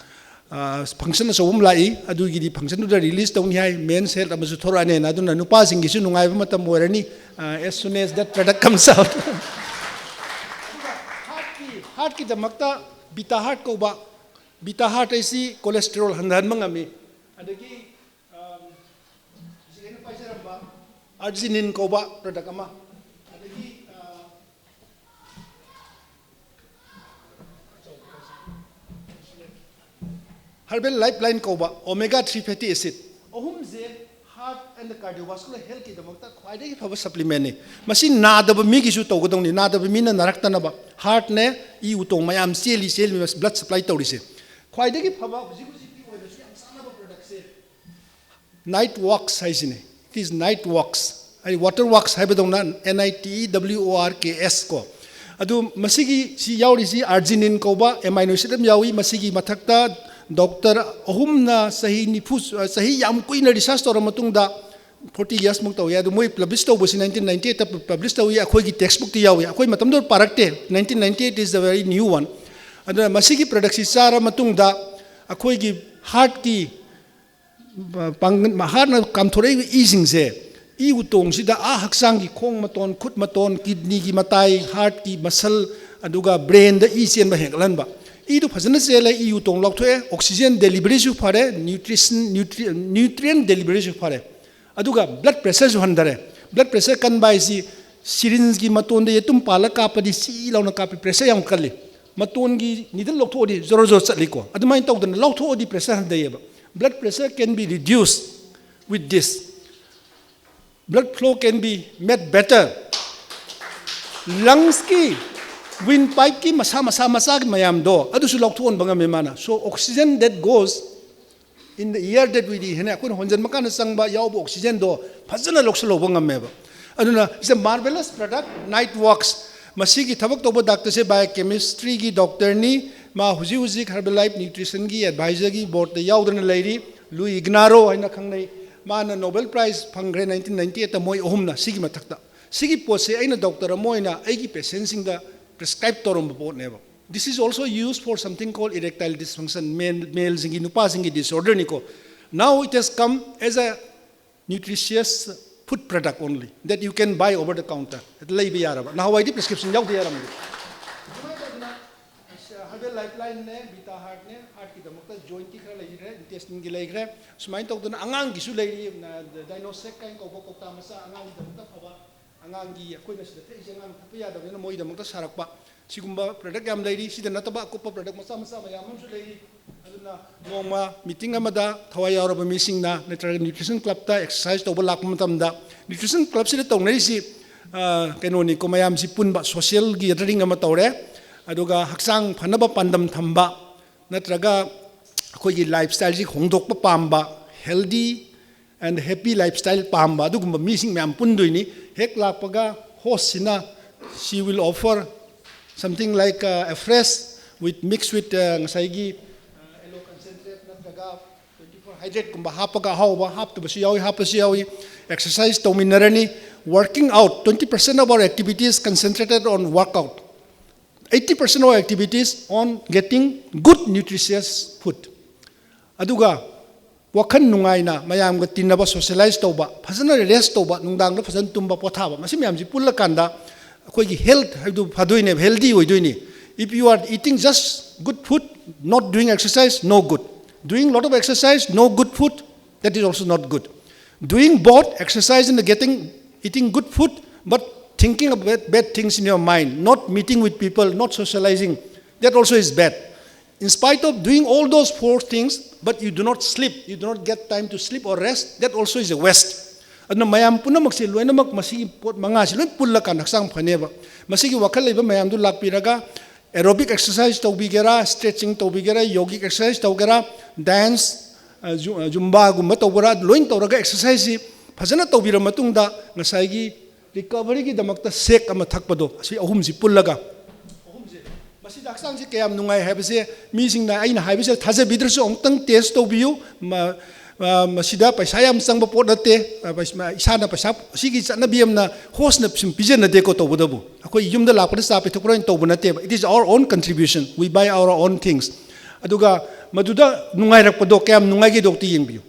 ꯑ, function ꯑꯆꯧꯕ ꯑꯃ ꯂꯥꯛꯏ, ꯑꯗꯨꯒꯤꯗꯤ functionꯗꯨꯗ release ꯇꯧꯅꯤ ꯍꯥꯏ, men's health ꯑꯃꯁꯨ ꯊꯣꯔꯛꯑꯅꯦꯅ꯫ ꯑꯗꯨꯅ ꯅꯨꯄꯥꯁꯤꯡꯒꯤꯁꯨ ꯅꯨꯡꯉꯥꯏꯕ ꯃꯇꯝ ꯑꯣꯏꯔꯅꯤ, ꯑ, as soon as that product comes out꯫ ꯑꯗꯨꯒ heartꯀꯤ, heartꯀꯤꯗꯃꯛꯇ Vita Heart ꯀꯧꯕ, Vita Heart ꯍꯥꯏꯁꯤ cholesterol ꯍꯟꯊꯍꯟꯕ ꯉꯝꯃꯤ꯫ ꯑꯗꯒꯤ, ꯑ, ꯍꯧꯖꯤꯛ ꯑꯩꯅ ꯄꯥꯏꯖꯔꯝꯕ arginine ꯀꯧꯕ product ꯑꯃ, ꯑꯗꯒꯤ, ꯑ, Herbal Lifeline ꯀꯧꯕ omega three fatty acid, ꯑꯍꯨꯝꯁꯦ heart and cardiovascular healthꯀꯤꯗꯃꯛꯇ ꯈ꯭ꯋꯥꯏꯗꯒꯤ ꯐꯕ supplementꯅꯤ꯫ ꯃꯁꯤ ꯅꯥꯗꯕ ꯃꯤꯒꯤꯁꯨ ꯇꯧꯒꯗꯧꯅꯤ, ꯅꯥꯗꯕ ꯃꯤꯅ ꯅꯥꯔꯛꯇꯅꯕ꯫ Heartꯅꯦ ꯏ ꯎꯇꯣꯡ ꯃꯌꯥꯝ ꯆꯦꯜꯂꯤ, ꯆꯦꯜꯂꯤ, blood supply ꯇꯧꯔꯤꯁꯦ꯫ ꯈ꯭ꯋꯥꯏꯗꯒꯤ ꯐꯕ ꯍꯧꯖꯤꯛ ꯍꯧꯖꯤꯛꯀꯤ ꯑꯣꯏꯕꯁꯨ ꯌꯥꯝ ꯆꯥꯟꯅꯕ productꯁꯦ Niteworks ꯍꯥꯏꯁꯤꯅꯦ꯫ It is Niteworks꯫ ꯑꯩ Waterworks ꯍꯥꯏꯕꯗꯧꯅ, N I T E W O R K S ꯀꯣ꯫ ꯑꯗꯨ ꯃꯁꯤꯒꯤ ꯁꯤ ꯌꯥꯎꯔꯤꯁꯤ arginine ꯀꯧꯕ amino acid ꯑꯃ ꯌꯥꯎꯏ꯫ ꯃꯁꯤꯒꯤ ꯃꯊꯛꯇ ꯗꯣꯛꯇꯔ ꯑꯍꯨꯝꯅ ꯆꯍꯤ ꯅꯤꯐꯨ, ꯆꯍꯤ ꯌꯥꯝ ꯀꯨꯏꯅ research ꯇꯧꯔ ꯃꯇꯨꯡꯗ, forty years ꯃꯨꯛ ꯇꯧꯏ꯫ ꯑꯗꯨ ꯃꯣꯏ publish ꯇꯧꯕꯁꯤ nineteen ninety eight ꯇ publish ꯇꯧꯏ꯫ ꯑꯩꯈꯣꯏꯒꯤ text book ꯇ ꯌꯥꯎꯏ꯫ ꯑꯩꯈꯣꯏ ꯃꯇꯝꯗꯨꯗ ꯄꯥꯔꯛꯇꯦ꯫ Nineteen ninety eight is the very new one꯫ ꯑꯗꯨꯅ ꯃꯁꯤꯒꯤ product ꯁꯤ ꯆꯥꯔ ꯃꯇꯨꯡꯗ ꯑꯩꯈꯣꯏꯒꯤ heart ꯀꯤ ꯄꯥꯡꯒꯜ, heart ꯅ ꯀꯥꯝꯊꯣꯔꯛꯏꯕ ꯏꯁꯤꯡꯁꯦ ꯏ ꯎꯇꯣꯡꯁꯤꯗ ꯑꯥ ꯍꯛꯆꯥꯡꯒꯤ ꯈꯣꯡ ꯃꯇꯣꯟ, ꯈꯨꯠ ꯃꯇꯣꯟ, kidney ꯒꯤ ꯃꯇꯥꯏ, heart ꯀꯤ muscle, ꯑꯗꯨꯒ brain ꯗ ꯏ ꯆꯦꯟꯕ ꯍꯦꯟꯒꯠꯍꯟꯕ꯫ ꯏꯗꯨ ꯐꯖꯅ ꯆꯦꯜꯂꯦ, ꯏ ꯎꯇꯣꯡ ꯂꯧꯊꯣꯛꯑꯦ, oxygen delivery ꯁꯨ ꯐꯔꯦ, nutrition, nutri-, nutrient delivery ꯁꯨ ꯐꯔꯦ, ꯑꯗꯨꯒ blood pressure ꯁꯨ ꯍꯟꯊꯔꯦ꯫ Blood pressure ꯀꯟꯕ ꯍꯥꯏꯁꯤ syringe ꯀꯤ ꯃꯇꯣꯟꯗ ꯌꯦꯇꯨꯝ ꯄꯥꯜꯂ ꯀꯥꯞꯄꯗꯤ ꯆꯤ ꯂꯥꯎꯅ ꯀꯥꯞꯄꯤ, pressure ꯌꯥꯝ ꯀꯜꯂꯤ꯫ ꯃꯇꯣꯟꯒꯤ needle ꯂꯧꯊꯣꯛꯑꯗꯤ ꯖꯣꯔꯣ ꯖꯣꯔꯣ ꯆꯠꯂꯤꯀꯣ꯫ ꯑꯗꯨꯃꯥꯏꯅ ꯇꯧꯗꯅ ꯂꯧꯊꯣꯛꯑꯗꯤ pressure ꯍꯟꯊꯩꯌꯦꯕ꯫ Blood pressure can be reduced with this. Blood flow can be made better. Lungs ꯀꯤ windpipe ꯀꯤ ꯃꯁꯥ ꯃꯁꯥ ꯃꯆꯥꯒꯤ ꯃꯌꯥꯝꯗꯣ ꯑꯗꯨꯁꯨ ꯂꯧꯊꯣꯛꯍꯟꯕ ꯉꯝꯃꯦ ꯃꯥꯅ꯫ So oxygen that goes in the air that we breathe, ꯍꯥꯏꯅ ꯑꯩꯈꯣꯏꯅ ꯍꯣꯟꯖꯟꯕ ꯀꯥꯟꯗ ꯆꯪꯕ ꯌꯥꯎꯕ oxygen ꯗꯣ ꯐꯖꯅ ꯂꯧꯁꯤꯜꯍꯧꯕ ꯉꯝꯃꯦꯕ꯫ ꯑꯗꯨꯅ it's a marvelous product, Niteworks꯫ ꯃꯁꯤꯒꯤ ꯊꯕꯛ ꯇꯧꯕ doctor ꯁꯦ biochemistry ꯒꯤ doctor ꯅꯤ꯫ ꯃꯥ ꯍꯧꯖꯤꯛ ꯍꯧꯖꯤꯛ Herbalife Nutrition ꯒꯤ advisor ꯒꯤ board ꯇ ꯌꯥꯎꯗꯨꯅ ꯂꯩꯔꯤ꯫ Luis Ignarro ꯍꯥꯏꯅ ꯈꯪꯅꯩ꯫ ꯃꯥꯅ Nobel Prize ꯐꯪꯈ꯭ꯔꯦ nineteen ninety eight ꯇ, ꯃꯣꯏ ꯑꯍꯨꯝꯅ ꯁꯤꯒꯤ ꯃꯊꯛꯇ꯫ ꯁꯤꯒꯤ ꯄꯣꯠꯁꯦ ꯑꯩꯅ doctor ꯑꯃ ꯑꯣꯏꯅ ꯑꯩꯒꯤ patient ꯁꯤꯡꯗ prescribe ꯇꯧꯔꯝꯕ ꯄꯣꯠꯅꯦꯕ꯫ This is also used for something called erectile dysfunction, male, male ꯁꯤꯡꯒꯤ, ꯅꯨꯄꯥꯁꯤꯡꯒꯤ disorder ꯅꯤꯀꯣ꯫ Now it has come as a nutritious food product only that you can buy over the counter. ꯂꯩꯕ ꯌꯥꯔꯕ꯫ ꯅꯍꯥꯟꯋꯥꯏꯗꯤ prescription ꯌꯥꯎꯗ ꯌꯥꯔꯝꯗꯦ꯫ ꯑꯗꯨꯃꯥꯏꯅ ꯇꯧꯗꯅ Herbal Lifeline ꯅꯦ, Vita Heart ꯅꯦ, heart ꯀꯤꯗꯃꯛꯇ, joint ꯀꯤ ꯈꯔ ꯂꯩꯈ꯭ꯔꯦ, intestine ꯒꯤ ꯂꯩꯈ꯭ꯔꯦ꯫ ꯁꯨꯃꯥꯏꯅ ꯇꯧꯗꯅ ꯑꯉꯥꯡꯒꯤꯁꯨ ꯂꯩꯔꯤ, ꯅ-, Dinosec ꯀꯥꯏꯅ ꯀꯧꯕ ꯀꯧꯇꯥ ꯃꯆꯥ, ꯑꯉꯥꯡꯒꯤꯗꯃꯛꯇ ꯐꯕ꯫ ꯑꯉꯥꯡꯒꯤ, ꯑꯩꯈꯣꯏꯅ ꯁꯤꯗ ꯊꯛꯏꯁꯦ ꯑꯉꯥꯡ ꯊꯛꯄ ꯌꯥꯗꯕꯅꯤꯅ ꯃꯣꯏꯒꯤꯗꯃꯛꯇ ꯁꯥꯔꯛꯄ꯫ ꯁꯤꯒꯨꯝꯕ product ꯌꯥꯝ ꯂꯩꯔꯤ꯫ ꯁꯤꯗ ꯅꯠꯇꯕ ꯑꯀꯨꯞꯄ product ꯃꯆꯥ ꯃꯆꯥ ꯃꯌꯥꯝ ꯑꯃꯁꯨ ꯂꯩꯔꯤ꯫ ꯑꯗꯨꯅ ꯅꯣꯡꯃ meeting ꯑꯃꯗ ꯊꯋꯥꯏ ꯌꯥꯎꯔꯕ ꯃꯤꯁꯤꯡꯅ ꯅꯠꯇ꯭ꯔꯒ nutrition club ꯇ exercise ꯇꯧꯕ ꯂꯥꯛꯄ ꯃꯇꯝꯗ, nutrition club ꯁꯤꯗ ꯇꯧꯅꯔꯤꯁꯤ, ꯑ, ꯀꯩꯅꯣꯅꯤꯀꯣ, ꯃꯌꯥꯝꯁꯤ ꯄꯨꯟꯕ, social gathering ꯑꯃ ꯇꯧꯔꯦ꯫ ꯑꯗꯨꯒ ꯍꯛꯆꯥꯡ ꯐꯅꯕ ꯄꯥꯟꯗꯝ ꯊꯝꯕ, ꯅꯠꯇ꯭ꯔꯒ ꯑꯩꯈꯣꯏꯒꯤ lifestyle ꯁꯤ ꯍꯣꯡꯗꯣꯛꯄ ꯄꯥꯝꯕ, healthy and happy lifestyle ꯄꯥꯝꯕ ꯑꯗꯨꯒꯨꯝꯕ ꯃꯤꯁꯤꯡ ꯃꯌꯥꯝ ꯄꯨꯟꯗꯣꯏꯅꯤ꯫ ꯍꯦꯛ ꯂꯥꯛꯄꯒ host ꯁꯤꯅ, she will offer Something like uh, a fresh with mixed with uh, ꯉꯁꯥꯏꯒꯤ uh, aloe concentrate ꯅꯠꯇ꯭ꯔꯒ twenty-four hydrate ꯀꯨꯝꯕ ꯍꯥꯞꯄꯒ ꯑꯍꯥꯎꯕ ꯍꯥꯞꯇꯕꯁꯨ ꯌꯥꯎꯏ, ꯍꯥꯞꯄꯁꯨ ꯌꯥꯎꯏ꯫ Exercise ꯇꯧꯃꯤꯟꯅꯔꯅꯤ꯫ Working out, twenty percent of our activities concentrated on workout, eighty percent of our activities on getting good nutritious food. ꯑꯗꯨꯒ ꯋꯥꯈꯜ ꯅꯨꯡꯉꯥꯏꯅ ꯃꯌꯥꯝꯒ ꯇꯤꯟꯅꯕ, socialize ꯇꯧꯕ, ꯐꯖꯅ rest ꯇꯧꯕ, ꯅꯨꯡꯗꯥꯡꯗ ꯐꯖꯅ ꯇꯨꯝꯕ, ꯄꯣꯊꯥꯕ, ꯃꯁꯤ ꯃꯌꯥꯝꯁꯤ ꯄꯨꯜꯂꯀꯥꯟꯗ ꯑꯩꯈꯣꯏꯒꯤ health ꯍꯥꯏꯕꯗꯨ ꯐꯗꯣꯏꯅꯦꯕ, healthy ꯑꯣꯏꯗꯣꯏꯅꯤ꯫ If you are eating just good food, not doing exercise, no good. Doing lot of exercise, no good food, that is also not good. Doing both exercise and getting, eating good food, but thinking of bad, bad things in your mind, not meeting with people, not socializing, that also is bad. In spite of doing all those four things, but you do not sleep, you do not get time to sleep or rest, that also is a waste. ꯑꯗꯨꯅ ꯃꯌꯥꯝ ꯄꯨꯝꯅꯃꯛꯁꯦ ꯂꯣꯏꯅꯃꯛ ꯃꯁꯤꯒꯤ ꯄꯣꯠ ꯃꯉꯥꯁꯤ ꯂꯣꯏ ꯄꯨꯜꯂꯀꯥꯟꯗ ꯍꯛꯆꯥꯡ ꯐꯅꯦꯕ꯫ ꯃꯁꯤꯒꯤ ꯋꯥꯈꯜ ꯂꯩꯕ ꯃꯌꯥꯝꯗꯨ ꯂꯥꯛꯄꯤꯔꯒ aerobic exercise ꯇꯧꯕꯤꯒꯦꯔꯥ, stretching ꯇꯧꯕꯤꯒꯦꯔꯥ, yogic exercise ꯇꯧꯒꯦꯔꯥ, dance, ꯑ, ꯖꯨ-, ꯑ, Zumbaꯒꯨꯝꯕ ꯇꯧꯕ꯭ꯔꯥ, ꯂꯣꯏꯅ ꯇꯧꯔꯒ exerciseꯁꯤ ꯐꯖꯅ ꯇꯧꯕꯤꯔ ꯃꯇꯨꯡꯗ ꯉꯁꯥꯏꯒꯤ recoveryꯒꯤꯗꯃꯛꯇ shake ꯑꯃ ꯊꯛꯄꯗꯣ, ꯑꯁꯤ ꯑꯍꯨꯝꯁꯤ ꯄꯨꯜꯂꯒ, ꯑꯍꯨꯝꯁꯦ, ꯃꯁꯤꯗ ꯍꯛꯆꯥꯡꯁꯤ ꯀꯌꯥꯝ ꯅꯨꯡꯉꯥꯏ ꯍꯥꯏꯕꯁꯦ ꯃꯤꯁꯤꯡꯅ ꯑꯩꯅ ꯍꯥꯏꯕꯁꯦ ꯊꯥꯖꯕꯤꯗ꯭ꯔꯁꯨ ꯑꯃꯨꯛꯇꯪ test ꯇꯧꯕꯤꯌꯨ꯫ ꯃ-, ꯑ, ꯃꯁꯤꯗ ꯄꯩꯁꯥ ꯌꯥꯝ ꯆꯪꯕ ꯄꯣꯠ ꯅꯠꯇꯦ꯫ ꯑ, ꯄꯩꯁ-, ꯃ-, ꯏꯁꯥꯅ ꯄꯩꯁꯥ, ꯁꯤꯒꯤ ꯆꯠꯅꯕꯤ ꯑꯃꯅ ꯍꯣꯁꯅ ꯁꯨꯝ ꯄꯤꯖꯅꯗꯦꯀꯣ ꯇꯧꯕꯗꯕꯨ꯫ ꯑꯩꯈꯣꯏ ꯌꯨꯝꯗ ꯂꯥꯛꯄꯗ ꯆꯥ ꯄꯤꯊꯛꯄ꯭ꯔꯥ ꯑꯣꯏꯅ ꯇꯧꯕ ꯅꯠꯇꯦꯕ꯫ It is our own contribution. We buy our own things. ꯑꯗꯨꯒ ꯃꯗꯨꯗ ꯅꯨꯡꯉꯥꯏꯔꯛꯄꯗꯣ ꯀꯌꯥꯝ ꯅꯨꯡꯉꯥꯏꯒꯦꯗꯣ ꯑꯝꯇ ꯌꯦꯡꯕꯤꯌꯨ꯫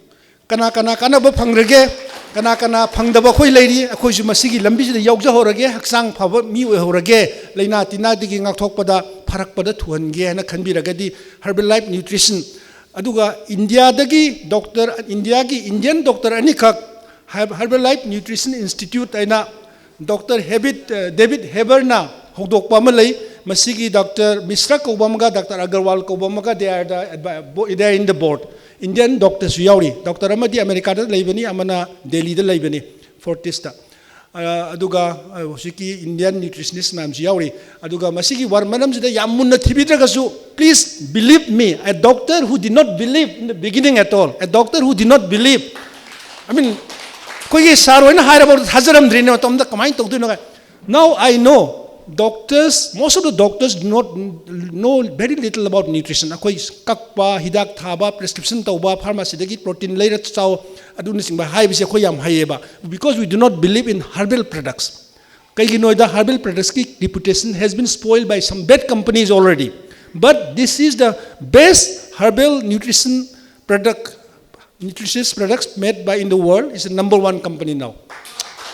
ꯀꯅꯥ ꯀꯅꯥ ꯀꯥꯟꯅꯕ ꯐꯪꯈ꯭ꯔꯒꯦ? ꯀꯅꯥ ꯀꯅꯥ ꯐꯪꯗꯕ ꯑꯩꯈꯣꯏ ꯂꯩꯔꯤ? ꯑꯩꯈꯣꯏꯁꯨ ꯃꯁꯤꯒꯤ ꯂꯝꯕꯤꯁꯤꯗ ꯌꯥꯎꯖꯍꯧꯔꯒꯦ, ꯍꯛꯆꯥꯡ ꯐꯕ ꯃꯤ ꯑꯣꯏꯍꯧꯔꯒꯦ, ꯂꯥꯏꯅꯥ ꯇꯤꯟꯅꯥꯗꯒꯤ ꯉꯥꯛꯊꯣꯛꯄꯗ, ꯐꯔꯛꯄꯗ ꯊꯨꯍꯟꯒꯦ ꯍꯥꯏꯅ ꯈꯟꯕꯤꯔꯒꯗꯤ Herbalife Nutrition꯫ ꯑꯗꯨꯒ ꯏꯟꯗꯤꯌꯥꯗꯒꯤ doctor, ꯏꯟꯗꯤꯌꯥꯒꯤ Indian doctor ꯑꯅꯤꯈꯛ Herbalife Nutrition Institute ꯍꯥꯏꯅ Doctor David, David Haberꯅ ꯍꯧꯗꯣꯛꯄ ꯑꯃ ꯂꯩ꯫ ꯃꯁꯤꯒꯤ Doctor Mishra ꯀꯧꯕ ꯑꯃꯒ Doctor Agarwal ꯀꯧꯕ ꯑꯃꯒ, they are the advi-, they are in the board. Indian doctorꯁꯨ ꯌꯥꯎꯔꯤ꯫ Doctor ꯑꯃꯗꯤ ꯑꯃꯦꯔꯤꯀꯥꯗ ꯂꯩꯕꯅꯤ, ꯑꯃꯅ ꯗꯦꯜꯂꯤꯗ ꯂꯩꯕꯅꯤ, Fortisꯇ꯫ ꯑ, ꯑꯗꯨꯒ, ꯑ, ꯍꯧꯖꯤꯛꯀꯤ Indian nutritionist ꯃꯌꯥꯝꯁꯨ ꯌꯥꯎꯔꯤ꯫ ꯑꯗꯨꯒ ꯃꯁꯤꯒꯤ ꯋꯥꯔ-, ꯃꯔꯝꯁꯤꯗ ꯌꯥꯝ ꯃꯨꯟꯅ ꯊꯤꯕꯤꯗ꯭ꯔꯒꯁꯨ, please believe me, a doctor who did not believe in the beginning at all, a doctor who did not believe, I mean, ꯑꯩꯈꯣꯏꯒꯤ sir ꯍꯣꯏꯅ ꯍꯥꯏꯔꯕ ꯊꯥꯖꯔꯝꯗ꯭ꯔꯤꯅꯦ ꯃꯇꯝꯗ, ꯀꯃꯥꯏꯅ ꯇꯧꯗꯣꯏꯅꯣ ꯀꯥꯏ꯫ Now I know, Doctors, most of the doctors do not know very little about nutrition. ꯑꯩꯈꯣꯏ ꯀꯛꯄ, ꯍꯤꯗꯥꯛ ꯊꯥꯕ, prescription ꯇꯧꯕ, pharmacyꯗꯒꯤ protein ꯂꯩꯔ ꯆꯥꯎ, ꯑꯗꯨꯅꯆꯤꯡꯕ ꯍꯥꯏꯕꯁꯦ ꯑꯩꯈꯣꯏ ꯌꯥꯝ ꯍꯩꯌꯦꯕ, because we do not believe in herbal products. ꯀꯩꯒꯤꯅꯣꯗ, herbal productsꯀꯤ reputation has been spoiled by some bad companies already. But this is the best herbal nutrition product, nutritious products made by in the world. Is the number one company now.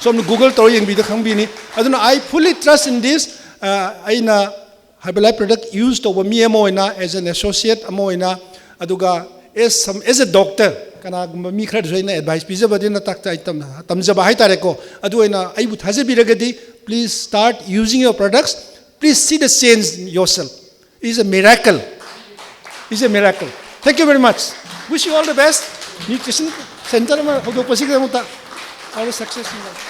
ꯁꯣꯝꯅ Google ꯇꯧꯔ ꯌꯦꯡꯕꯤꯗ ꯈꯪꯕꯤꯅꯤ꯫ ꯑꯗꯨꯅ I fully trust in this. ꯑꯩꯅ Herbalife product use ꯇꯧꯕ ꯃꯤ ꯑꯃ ꯑꯣꯏꯅ, as an associate ꯑꯃ ꯑꯣꯏꯅ, ꯑꯗꯨꯒ as some, as a doctor, ꯀꯅꯥꯒꯨꯝꯕ ꯃꯤ ꯈꯔꯗꯁꯨ ꯑꯩꯅ advice ꯄꯤꯖꯕꯗꯤ ꯅꯠꯇꯦ, ꯑꯩ ꯇꯝ-, ꯇꯝꯖꯕ ꯍꯥꯏꯇꯥꯔꯦꯀꯣ꯫ ꯑꯗꯨ ꯑꯣꯏꯅ ꯑꯩꯕꯨ ꯊꯥꯖꯕꯤꯔꯒꯗꯤ, please start using your products. Please see the change yourself. It's a miracle. It's a miracle. Thank you very much. Wish you all the best. Nutrition center ꯑꯃ ꯍꯧꯗꯣꯛꯄꯁꯤꯒꯤꯗꯃꯛꯇ, all the success in life.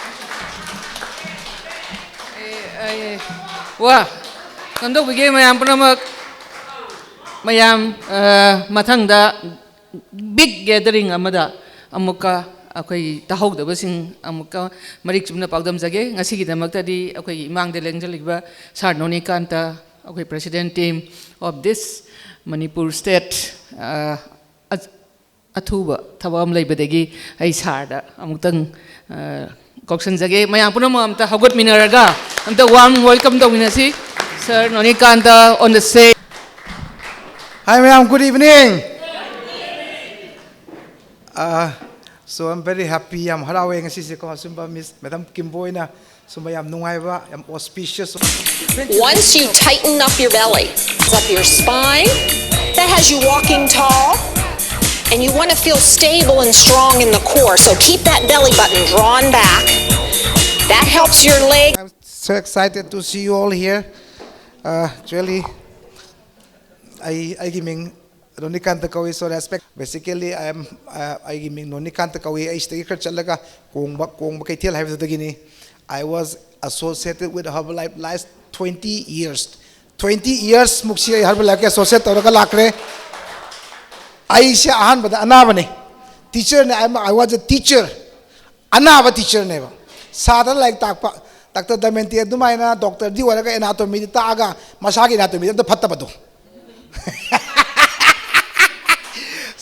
ꯑꯦ, ꯑꯦ, ꯋꯥ, ꯀꯝꯗꯧꯕꯤꯒꯦ ꯃꯌꯥꯝ ꯄꯨꯝꯅꯃꯛ? ꯃꯌꯥꯝ, ꯑ, ꯃꯊꯪꯗ big gathering ꯑꯃꯗ ꯑꯃꯨꯛꯀ ꯑꯩꯈꯣꯏ ꯇꯥꯍꯧꯗꯕꯁꯤꯡ ꯑꯃꯨꯛꯀ ꯃꯔꯤꯛ ꯆꯨꯝꯅ ꯄꯥꯎꯗꯝꯖꯒꯦ꯫ ꯉꯁꯤꯒꯤꯗꯃꯛꯇꯗꯤ ꯑꯩꯈꯣꯏꯒꯤ ꯏꯃꯥꯡꯗ ꯂꯦꯡꯖꯜꯂꯤꯕ Sir ꯅꯣꯅꯤꯀꯥꯟꯇ, ꯑꯩꯈꯣꯏ president team of this Manipur state, ꯑ, ꯑ-, ꯑꯊꯨꯕ ꯊꯕꯛ ꯑꯃ ꯂꯩꯕꯗꯒꯤ ꯑꯩ sirꯗ ꯑꯃꯨꯛꯇꯪ, ꯑ, ꯀꯧꯁꯟꯖꯒꯦ꯫ ꯃꯌꯥꯝ ꯄꯨꯝꯅꯃꯛ ꯑꯝꯇ ꯍꯧꯒꯠꯃꯤꯟꯅꯔꯒ ꯑꯝꯇ warm welcome ꯇꯧꯃꯤꯟꯅꯁꯤ꯫ Sir ꯅꯣꯅꯤꯀꯥꯟꯇ on the stage. Hi ꯃꯌꯥꯝ, good evening. Uh, so I'm very happy, ꯌꯥꯝ ꯍꯔꯥꯎꯋꯦ ꯉꯁꯤꯁꯦꯀꯣ, ꯑꯁꯨꯝꯕ Miss Madam Kimbo ꯍꯣꯏꯅ ꯁꯨꯝꯕ ꯌꯥꯝ ꯅꯨꯡꯉꯥꯏꯕ, ꯌꯥꯝ auspicious. Once you tighten up your belly, up your spine, that has you walking tall. And you want to feel stable and strong in the core, so keep that belly button drawn back. That helps your leg. I'm so excited to see you all here. Uh, actually, ꯑꯩ ꯑꯩꯒꯤ ꯃꯤꯡ ꯅꯣꯅꯤꯀꯥꯟꯇ ꯀꯧꯏ, so respect. Basically, I am, uh, ꯑꯩꯒꯤ ꯃꯤꯡ ꯅꯣꯅꯤꯀꯥꯟꯇ ꯀꯧꯏ꯫ ꯑꯩ ꯁꯤꯗꯒꯤ ꯈꯔ ꯆꯠꯂꯒ ꯀꯣꯡꯕ, ꯀꯣꯡꯕ ꯀꯩꯊꯦꯜ ꯍꯥꯏꯕꯗꯨꯗꯒꯤꯅꯤ꯫ I was associated with Herbalife last twenty years. Twenty years ꯃꯨꯛꯁꯤ ꯑꯩ Herbalifeꯀ associate ꯇꯧꯔꯒ ꯂꯥꯛꯈ꯭ꯔꯦ꯫ ꯑꯩꯁꯦ ꯑꯍꯥꯟꯕꯗ ꯑꯅꯥꯕꯅꯤ, teacherꯅꯦ꯫ I was a teacher. ꯑꯅꯥꯕ teacherꯅꯦꯕ꯫ ꯁꯥꯗꯅ ꯂꯥꯏꯔꯤꯛ ꯇꯥꯛꯄ꯫ ꯗꯥꯛꯇꯔ ꯗꯃꯦꯟꯇꯤ ꯑꯗꯨꯃꯥꯏꯅ ꯗꯣꯛꯇꯔꯗꯤ ꯑꯣꯏꯔꯒ ꯑꯦꯅꯥꯇꯣꯃꯤꯗꯤ ꯇꯥꯛꯑꯒ ꯃꯁꯥꯒꯤ ꯑꯦꯅꯥꯇꯣꯃꯤꯗꯤ ꯑꯝꯇ ꯐꯠꯇꯕꯗꯣ꯫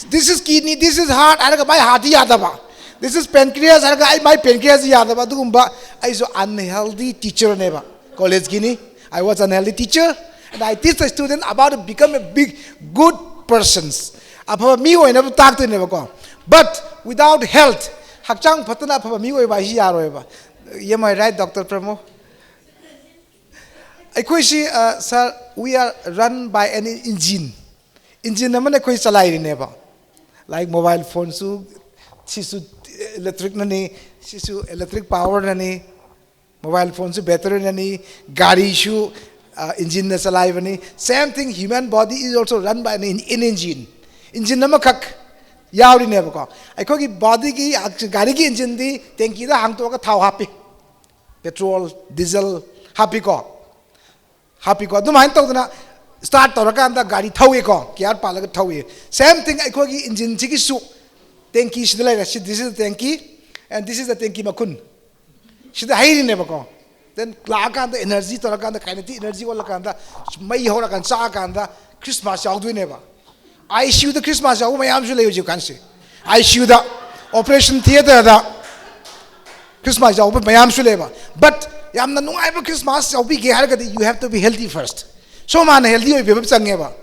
This is kidney, this is heart ꯍꯥꯏꯔꯒ ꯃꯥꯏ ꯍꯥꯔꯠꯇꯤ ꯌꯥꯗꯕ꯫ This is pancreas ꯍꯥꯏꯔꯒ ꯑꯩ ꯃꯥꯏ ꯄꯦꯟꯀ꯭ꯔꯤꯌꯥꯁꯁꯤ ꯌꯥꯗꯕ꯫ ꯑꯗꯨꯒꯨꯝꯕ ꯑꯩꯁꯨ unhealthy ꯇꯤꯆꯔꯅꯦꯕ꯫ ꯀꯣꯂꯦꯖꯀꯤꯅꯤ꯫ I was unhealthy teacher and I teach the student about to become a big good persons. ꯑꯐꯕ ꯃꯤ ꯑꯣꯏꯅꯕ ꯇꯥꯛꯇꯣꯏꯅꯦꯕꯀꯣ꯫ But without health, ꯍꯛꯆꯥꯡ ꯐꯠꯇꯅ ꯑꯐꯕ ꯃꯤ ꯑꯣꯏꯕ ꯍꯥꯏꯁꯤ ꯌꯥꯔꯣꯏꯕ꯫ Am I right, Doctor Pramo? ꯑꯩꯈꯣꯏꯁꯤ, uh, sir, we are run by an engine. Engine ꯑꯃꯅ ꯑꯩꯈꯣꯏ ꯆꯂꯥꯏꯔꯤꯅꯦꯕ꯫ Like mobile phoneꯁꯨ, ꯁꯤꯁꯨ electricꯅꯅꯤ, ꯁꯤꯁꯨ electric powerꯅꯅꯤ, mobile phoneꯁꯨ batteryꯅꯅꯤ, ꯒꯥꯔꯤꯁꯨ, uh, engineꯅ ꯆꯂꯥꯏꯕꯅꯤ꯫ Same thing, human body is also run by an, an engine. Engine ꯑꯃꯈꯛ ꯌꯥꯎꯔꯤꯅꯦꯕꯀꯣ꯫ ꯑꯩꯈꯣꯏꯒꯤ bodyꯒꯤ, ꯒꯥꯔꯤꯒꯤ engineꯗꯤ tankiꯗ ꯍꯥꯡꯇꯣꯛꯑꯒ ꯊꯥꯎ ꯍꯥꯞꯄꯤ꯫ Petrol, diesel ꯍꯥꯞꯄꯤꯀꯣ꯫ ꯍꯥꯞꯄꯤꯀꯣ꯫ ꯑꯗꯨꯃꯥꯏꯅ ꯇꯧꯗꯅ start ꯇꯧꯔꯀꯥꯟꯗ ꯒꯥꯔꯤ ꯊꯧꯏꯀꯣ, gear ꯄꯥꯜꯂꯒ ꯊꯧꯏ꯫ Same thing ꯑꯩꯈꯣꯏꯒꯤ engineꯁꯤꯒꯤꯁꯨ tankiꯁꯤꯗ ꯂꯩꯔꯦ꯫ ꯁꯤ, this is the tanki and this is the tanki ꯃꯈꯨꯟ꯫ ꯁꯤꯗ ꯍꯩꯔꯤꯅꯦꯕꯀꯣ꯫ Then ꯂꯥꯛꯑꯀꯥꯟꯗ energy ꯇꯧꯔꯀꯥꯟꯗ, kinetic energy ꯑꯣꯜꯂꯀꯥꯟꯗ, ꯃꯩ ꯍꯧꯔꯀꯥꯟꯗ, ꯆꯥꯛꯑꯀꯥꯟꯗ Christmas ꯌꯥꯎꯗꯣꯏꯅꯦꯕ꯫ ICUꯗ Christmas ꯌꯥꯎꯕ ꯃꯌꯥꯝꯁꯨ ꯂꯩ ꯍꯧꯖꯤꯛꯀꯥꯟꯁꯦ꯫ ICUꯗ, operation theatreꯗ Christmas ꯌꯥꯎꯕ ꯃꯌꯥꯝꯁꯨ ꯂꯩꯕ꯫ But ꯌꯥꯝꯅ ꯅꯨꯡꯉꯥꯏꯕ Christmas ꯌꯥꯎꯕꯤꯒꯦ ꯍꯥꯏꯔꯒꯗꯤ you have to be healthy first. ꯁꯣꯝ ꯍꯥꯟꯅ healthy ꯑꯣꯏꯕꯤꯕ ꯑꯃ ꯆꯪꯉꯦꯕ꯫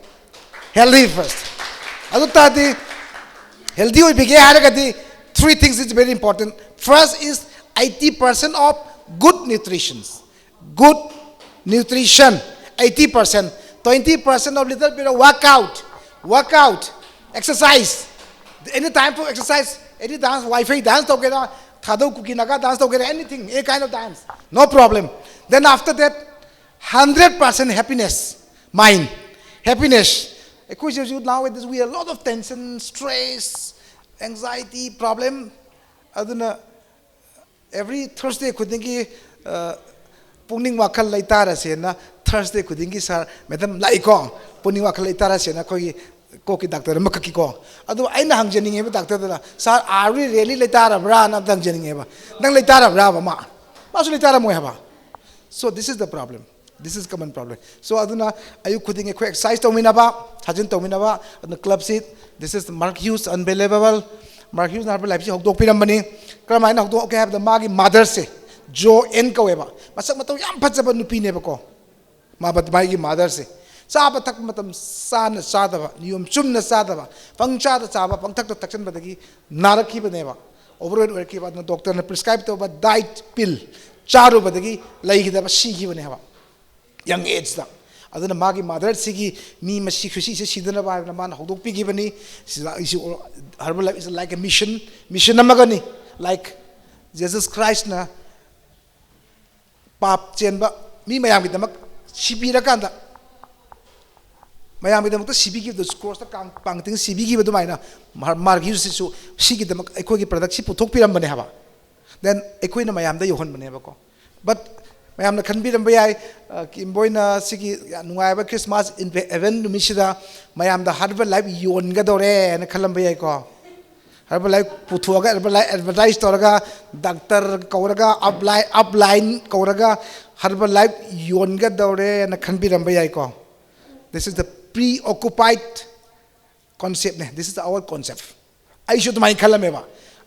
Healthy first. ꯑꯗꯨ ꯇꯥꯔꯗꯤ healthy ꯑꯣꯏꯕꯤꯒꯦ ꯍꯥꯏꯔꯒꯗꯤ three things is very important. First is eighty percent of good nutrition. Good nutrition, eighty percent. Twenty percent of little bit of workout, workout, exercise. Any time for exercise, any dance, Wi-Fi dance ꯇꯧꯒꯦꯔꯥ, ꯊꯥꯗꯧ ꯀꯨꯀꯤ Naga dance ꯇꯧꯒꯦꯔꯥ, anything, any kind of dance, no problem. Then after that, hundred percent happiness, mind, happiness. ꯑꯩꯈꯣꯏꯁꯦ ꯍꯧꯖꯤꯛ nowadays we have a lot of tension, stress, anxiety, problem. ꯑꯗꯨꯅ every Thursday ꯈꯨꯗꯤꯡꯒꯤ, ꯑ, ꯄꯨꯛꯅꯤꯡ ꯋꯥꯈꯜ ꯂꯩꯇꯥꯔꯁꯦꯅ Thursday ꯈꯨꯗꯤꯡꯒꯤ sir, madam ꯂꯥꯛꯏꯀꯣ, ꯄꯨꯛꯅꯤꯡ ꯋꯥꯈꯜ ꯂꯩꯇꯥꯔꯁꯦꯅ ꯑꯩꯈꯣꯏꯒꯤ ꯀꯣꯛꯀꯤ doctor ꯑꯃꯈꯛꯀꯤꯀꯣ꯫ ꯑꯗꯨ ꯑꯩꯅ ꯍꯪꯖꯅꯤꯡꯉꯦꯕ doctorꯗꯨꯗ, "Sir, are we really ꯂꯩꯇꯥꯔꯕ꯭ꯔꯥꯅ?" ꯑꯝꯇ ꯍꯪꯖꯅꯤꯡꯉꯦꯕ꯫ "ꯅꯪ ꯂꯩꯇꯥꯔꯕ꯭ꯔꯥꯕ ꯃꯥ?" ꯃꯥꯁꯨ ꯂꯩꯇꯥꯔꯝꯃꯣꯏ ꯍꯥꯏꯕ꯫ So this is the problem. This is common problem. So ꯑꯗꯨꯅ ꯑꯌꯨꯛ ꯈꯨꯗꯤꯡꯒꯤ ꯑꯩꯈꯣꯏ ꯑꯦꯛꯁꯔꯁꯥꯏꯁ ꯇꯧꯃꯤꯟꯅꯕ, ꯁꯥꯖꯦꯜ ꯇꯧꯃꯤꯟꯅꯕ, ꯑꯗꯨꯅ ꯀ꯭ꯂꯕꯁꯤ, this is Mark Hughes, unbelievable. Mark Hughesꯅ ꯍꯥꯏꯕ ꯂꯥꯏꯐꯁꯤ ꯍꯧꯗꯣꯛꯄꯤꯔꯝꯕꯅꯤ꯫ ꯀꯔꯝꯍꯥꯏꯅ ꯍꯧꯗꯣꯛꯀꯦ ꯍꯥꯏꯕꯗ, ꯃꯥꯒꯤ ꯃꯥꯗꯔꯁꯦ, ꯖꯣ ꯑꯦꯟ ꯀꯧꯋꯦꯕ, ꯃꯁꯛ ꯃꯇꯧ ꯌꯥꯝ ꯐꯖꯕ ꯅꯨꯄꯤꯅꯦꯕꯀꯣ꯫ ꯃꯥ, ꯃꯥꯒꯤ ꯃꯥꯗꯔꯁꯦ ꯆꯥꯕ ꯊꯛꯄ ꯃꯇꯝ ꯆꯥꯅ ꯆꯥꯗꯕ, ꯅꯤꯌꯣꯝ ꯆꯨꯝꯅ ꯆꯥꯗꯕ, ꯄꯪꯆꯥꯗ ꯆꯥꯕ, ꯄꯪꯊꯛꯇ ꯊꯛꯆꯟꯕꯗꯒꯤ ꯅꯥꯔꯛꯈꯤꯕꯅꯦꯕ꯫ ꯑꯣꯚꯔꯋꯦꯠ ꯑꯣꯏꯔꯛꯈꯤꯕ꯫ ꯑꯗꯨꯅ ꯗꯣꯛꯇꯔꯅ ꯄ꯭ꯔꯤꯁꯀ꯭ꯔꯥꯏꯕ ꯇꯧꯕ ꯗꯥꯏꯠ ꯄꯤꯜ ꯆꯥꯔꯨꯕꯗꯒꯤ ꯂꯩꯈꯤꯗꯕ, ꯁꯤꯈꯤꯕꯅꯦ ꯍꯥꯏꯕ, ꯌꯪ ꯑꯦꯖꯇ꯫ ꯑꯗꯨꯅ ꯃꯥꯒꯤ ꯃꯥꯗꯔꯁꯤꯒꯤ ꯃꯤ ꯃꯁꯤ ꯈꯨꯁꯤꯁꯦ ꯁꯤꯗꯅꯕ ꯍꯥꯏꯗꯅ ꯃꯥꯅ ꯍꯧꯗꯣꯛꯄꯤꯈꯤꯕꯅꯤ꯫ ꯁꯤꯗ ꯑꯩꯁꯨ Herbalife is like a mission, mission ꯑꯃꯒꯅꯤ꯫ Like Jesus Christꯅ ꯄꯥꯞ ꯆꯦꯟꯕ ꯃꯤ ꯃꯌꯥꯝꯒꯤꯗꯃꯛ ꯁꯤꯕꯤꯔꯀꯥꯟꯗ, ꯃꯌꯥꯝꯒꯤꯗꯃꯛꯇ ꯁꯤꯕꯤꯈꯤꯕꯗꯨ, ꯀ꯭ꯔꯣꯁꯇ ꯀꯥꯡ-, ꯄꯥꯡꯇꯤꯡ ꯁꯤꯕꯤꯈꯤꯕ ꯑꯗꯨꯃꯥꯏꯅ ꯃꯥꯔ-, ꯃꯥꯔꯛ ꯍ꯭ꯌꯨꯁꯁꯤꯁꯨ ꯁꯤꯒꯤꯗꯃꯛ ꯑꯩꯈꯣꯏꯒꯤ ꯄ꯭ꯔꯗꯛꯁꯤ ꯄꯨꯊꯣꯛꯄꯤꯔꯝꯕꯅꯦ ꯍꯥꯏꯕ꯫ Then ꯑꯩꯈꯣꯏꯅ ꯃꯌꯥꯝꯗ ꯌꯧꯍꯟꯕꯅꯦꯕꯀꯣ꯫ But ꯃꯌꯥꯝꯅ ꯈꯟꯕꯤꯔꯝꯕ ꯌꯥꯏ, ꯑ, ꯀꯤꯝꯕꯣꯏꯅ ꯁꯤꯒꯤ ꯌꯥꯝ ꯅꯨꯡꯉꯥꯏꯕ Christmas in Heaven ꯅꯨꯃꯤꯠꯁꯤꯗ ꯃꯌꯥꯝꯗ Herbalife ꯌꯣꯟꯒꯗꯧꯔꯦ ꯍꯥꯏꯅ ꯈꯜꯂꯝꯕ ꯌꯥꯏꯀꯣ꯫ Herbalife ꯄꯨꯊꯣꯛꯑꯒ, Herbalife ꯑꯦꯗꯚꯔꯇꯥꯏꯁ ꯇꯧꯔꯒ, ꯗꯥꯛꯇꯔ ꯀꯧꯔꯒ, ꯑꯞꯂꯥꯏ-, ꯑꯞꯂꯥꯏꯟ ꯀꯧꯔꯒ Herbalife ꯌꯣꯟꯒꯗꯧꯔꯦꯅ ꯈꯟꯕꯤꯔꯝꯕ ꯌꯥꯏꯀꯣ꯫ This is the preoccupied conceptꯅꯦ, this is our concept. ꯑꯩꯁꯨ ꯑꯗꯨꯃꯥꯏꯅ ꯈꯜꯂꯝꯃꯦꯕ,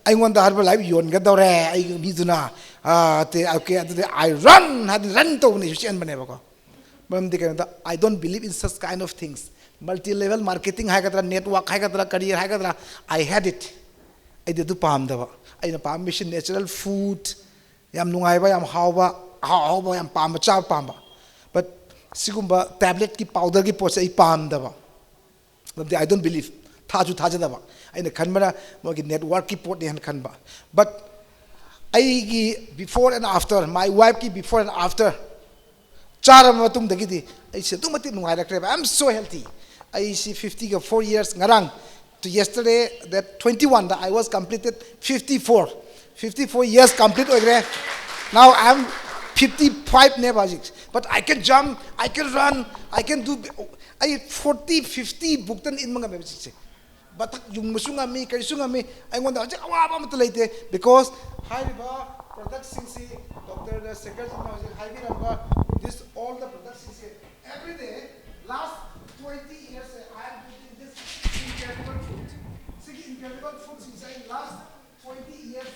ꯑꯩꯉꯣꯟꯗ Herbalife ꯌꯣꯟꯒꯗꯧꯔꯦ ꯑꯩꯒꯤ ꯃꯤꯗꯨꯅ, ꯑꯥ, ꯇꯦ-, okay, ꯑꯗꯨꯗꯤ I run ꯍꯥꯏꯗꯤ ꯔꯟ ꯇꯧꯕꯅꯦ, ꯑꯩꯁꯨ ꯆꯦꯟꯕꯅꯦꯕꯀꯣ꯫ ꯃꯔꯝꯗꯤ ꯀꯩꯅꯣꯗ, I don't believe in such kind of things. Multi level marketing ꯍꯥꯏꯒꯗ꯭ꯔꯥ, network ꯍꯥꯏꯒꯗ꯭ꯔꯥ, ꯀꯔꯤ ꯍꯥꯏꯒꯗ꯭ꯔꯥ, I hate it. ꯑꯩꯗꯤ ꯑꯗꯨ ꯄꯥꯝꯗꯕ꯫ ꯑꯩꯅ ꯄꯥꯝꯃꯤꯁꯤ natural food, ꯌꯥꯝ ꯅꯨꯡꯉꯥꯏꯕ, ꯌꯥꯝ ꯍꯥꯎꯕ, ꯑꯍꯥꯎ ꯑꯍꯥꯎꯕ ꯌꯥꯝ ꯄꯥꯝꯕ, ꯆꯥꯕ ꯄꯥꯝꯕ꯫ But ꯁꯤꯒꯨꯝꯕ ꯇꯦꯕ꯭ꯂꯦꯠꯀꯤ, ꯄꯥꯎꯗꯔꯒꯤ ꯄꯣꯠꯁꯦ ꯑꯩ ꯄꯥꯝꯗꯕ꯫ ꯃꯔꯝꯗꯤ I don't believe, ꯊꯥꯁꯨ ꯊꯥꯖꯗꯕ꯫ ꯑꯩꯅ ꯈꯟꯕꯅ ꯃꯣꯏꯒꯤ ꯅꯦꯠꯋꯥꯔꯛꯀꯤ ꯄꯣꯠꯅꯦ ꯍꯥꯏꯅ ꯈꯟꯕ꯫ But ꯑꯩꯒꯤ before and after, my wifeꯀꯤ before and after ꯆꯥꯔꯕ ꯃꯇꯨꯡꯗꯒꯤꯗꯤ ꯑꯩꯁꯦ ꯑꯗꯨꯛ ꯃꯇꯤꯛ ꯅꯨꯡꯉꯥꯏꯔꯛꯈ꯭ꯔꯦꯕ꯫ I am so healthy. ꯑꯩꯁꯤ fiftyꯒ four years, ꯉꯔꯥꯡ, to yesterday, that twenty-oneꯗ I was completed fifty-four. Fifty-four years complete ꯑꯣꯏꯈ꯭ꯔꯦ꯫ Now I am fifty-fiveꯅꯦꯕ ꯍꯧꯖꯤꯛ꯫ But I can jump, I can run, I can do, ꯑꯩ forty, fifty ꯕꯨꯛꯇꯅ ꯏꯟꯕ ꯉꯝꯃꯦꯕ ꯍꯧꯖꯤꯛꯁꯦ꯫ ꯃꯊꯛ ꯌꯨꯡꯕꯁꯨ ꯉꯝꯃꯤ, ꯀꯔꯤꯁꯨ ꯉꯝꯃꯤ꯫ ꯑꯩꯉꯣꯟꯗ ꯍꯧꯖꯤꯛ ꯑꯋꯥꯕ ꯑꯃꯠꯇ ꯂꯩꯇꯦ, because ꯍꯥꯏꯔꯤꯕ Productꯁꯤꯡꯁꯤ ꯗꯣꯛꯇꯔ ꯁꯦꯀꯔꯖꯤꯠꯅ ꯍꯧꯖꯤꯛ ꯍꯥꯏꯕꯤꯔꯝꯕ, this all the productꯁꯤꯡꯁꯦ every day last twenty years I am using this incredible food. ꯁꯤꯒꯤ incredible foodꯁꯤꯡꯁꯦ ꯑꯩ last twenty years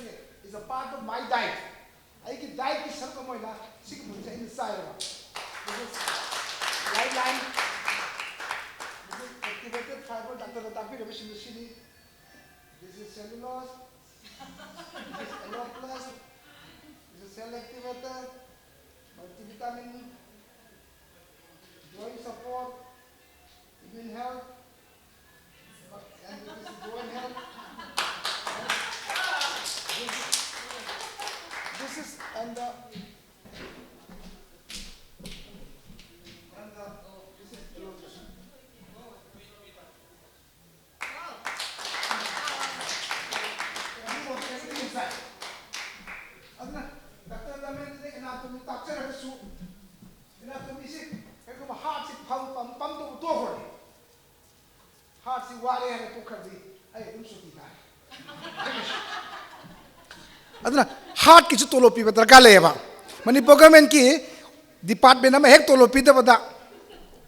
is a part of my diet. ꯑꯩꯒꯤ dietꯀꯤ ꯁꯔꯨꯛ ꯑꯃ ꯑꯣꯏꯅ ꯁꯤꯒꯨꯝꯕꯁꯦ ꯑꯩꯅ ꯆꯥꯏꯌꯦꯕ꯫ This is guideline. This is activated fiber, ꯗꯥꯛꯇꯔꯅ ꯇꯥꯛꯄꯤꯔꯕꯁꯤꯡꯗꯣ ꯁꯤꯅꯤ꯫ This is cellulose. This is aloe plus. This is cell activator. Multivitamin. Joint support. Immune health. And this is joint health. This is, this is and the and the this is close. ꯑꯗꯨꯅ doctor ꯔꯃꯦꯟꯗꯨꯅ anatomy ꯇꯥꯛꯆꯔꯒꯁꯨ, anatomyꯁꯤ ꯀꯩꯒꯨꯝꯕ heartꯁꯤ ꯐꯝ pump pump ꯇꯧꯕ ꯇꯣꯛꯈ꯭ꯔꯗꯤ, heartꯁꯤ ꯋꯥꯔꯦ ꯍꯥꯏꯅ ꯇꯣꯛꯈ꯭ꯔꯗꯤ ꯑꯩ ꯑꯗꯨꯝ ꯁꯨꯇꯤ ꯇꯥꯔꯦ꯫ ꯑꯗꯨꯅ heartꯀꯤꯁꯨ ꯇꯣꯂꯣꯞ ꯄꯤꯕ ꯗꯔꯀꯥꯔ ꯂꯩꯌꯦꯕ꯫ ꯃꯅꯤꯄꯨꯔ governmentꯀꯤ department ꯑꯃ ꯍꯦꯛ ꯇꯣꯂꯣꯞ ꯄꯤꯗꯕꯗ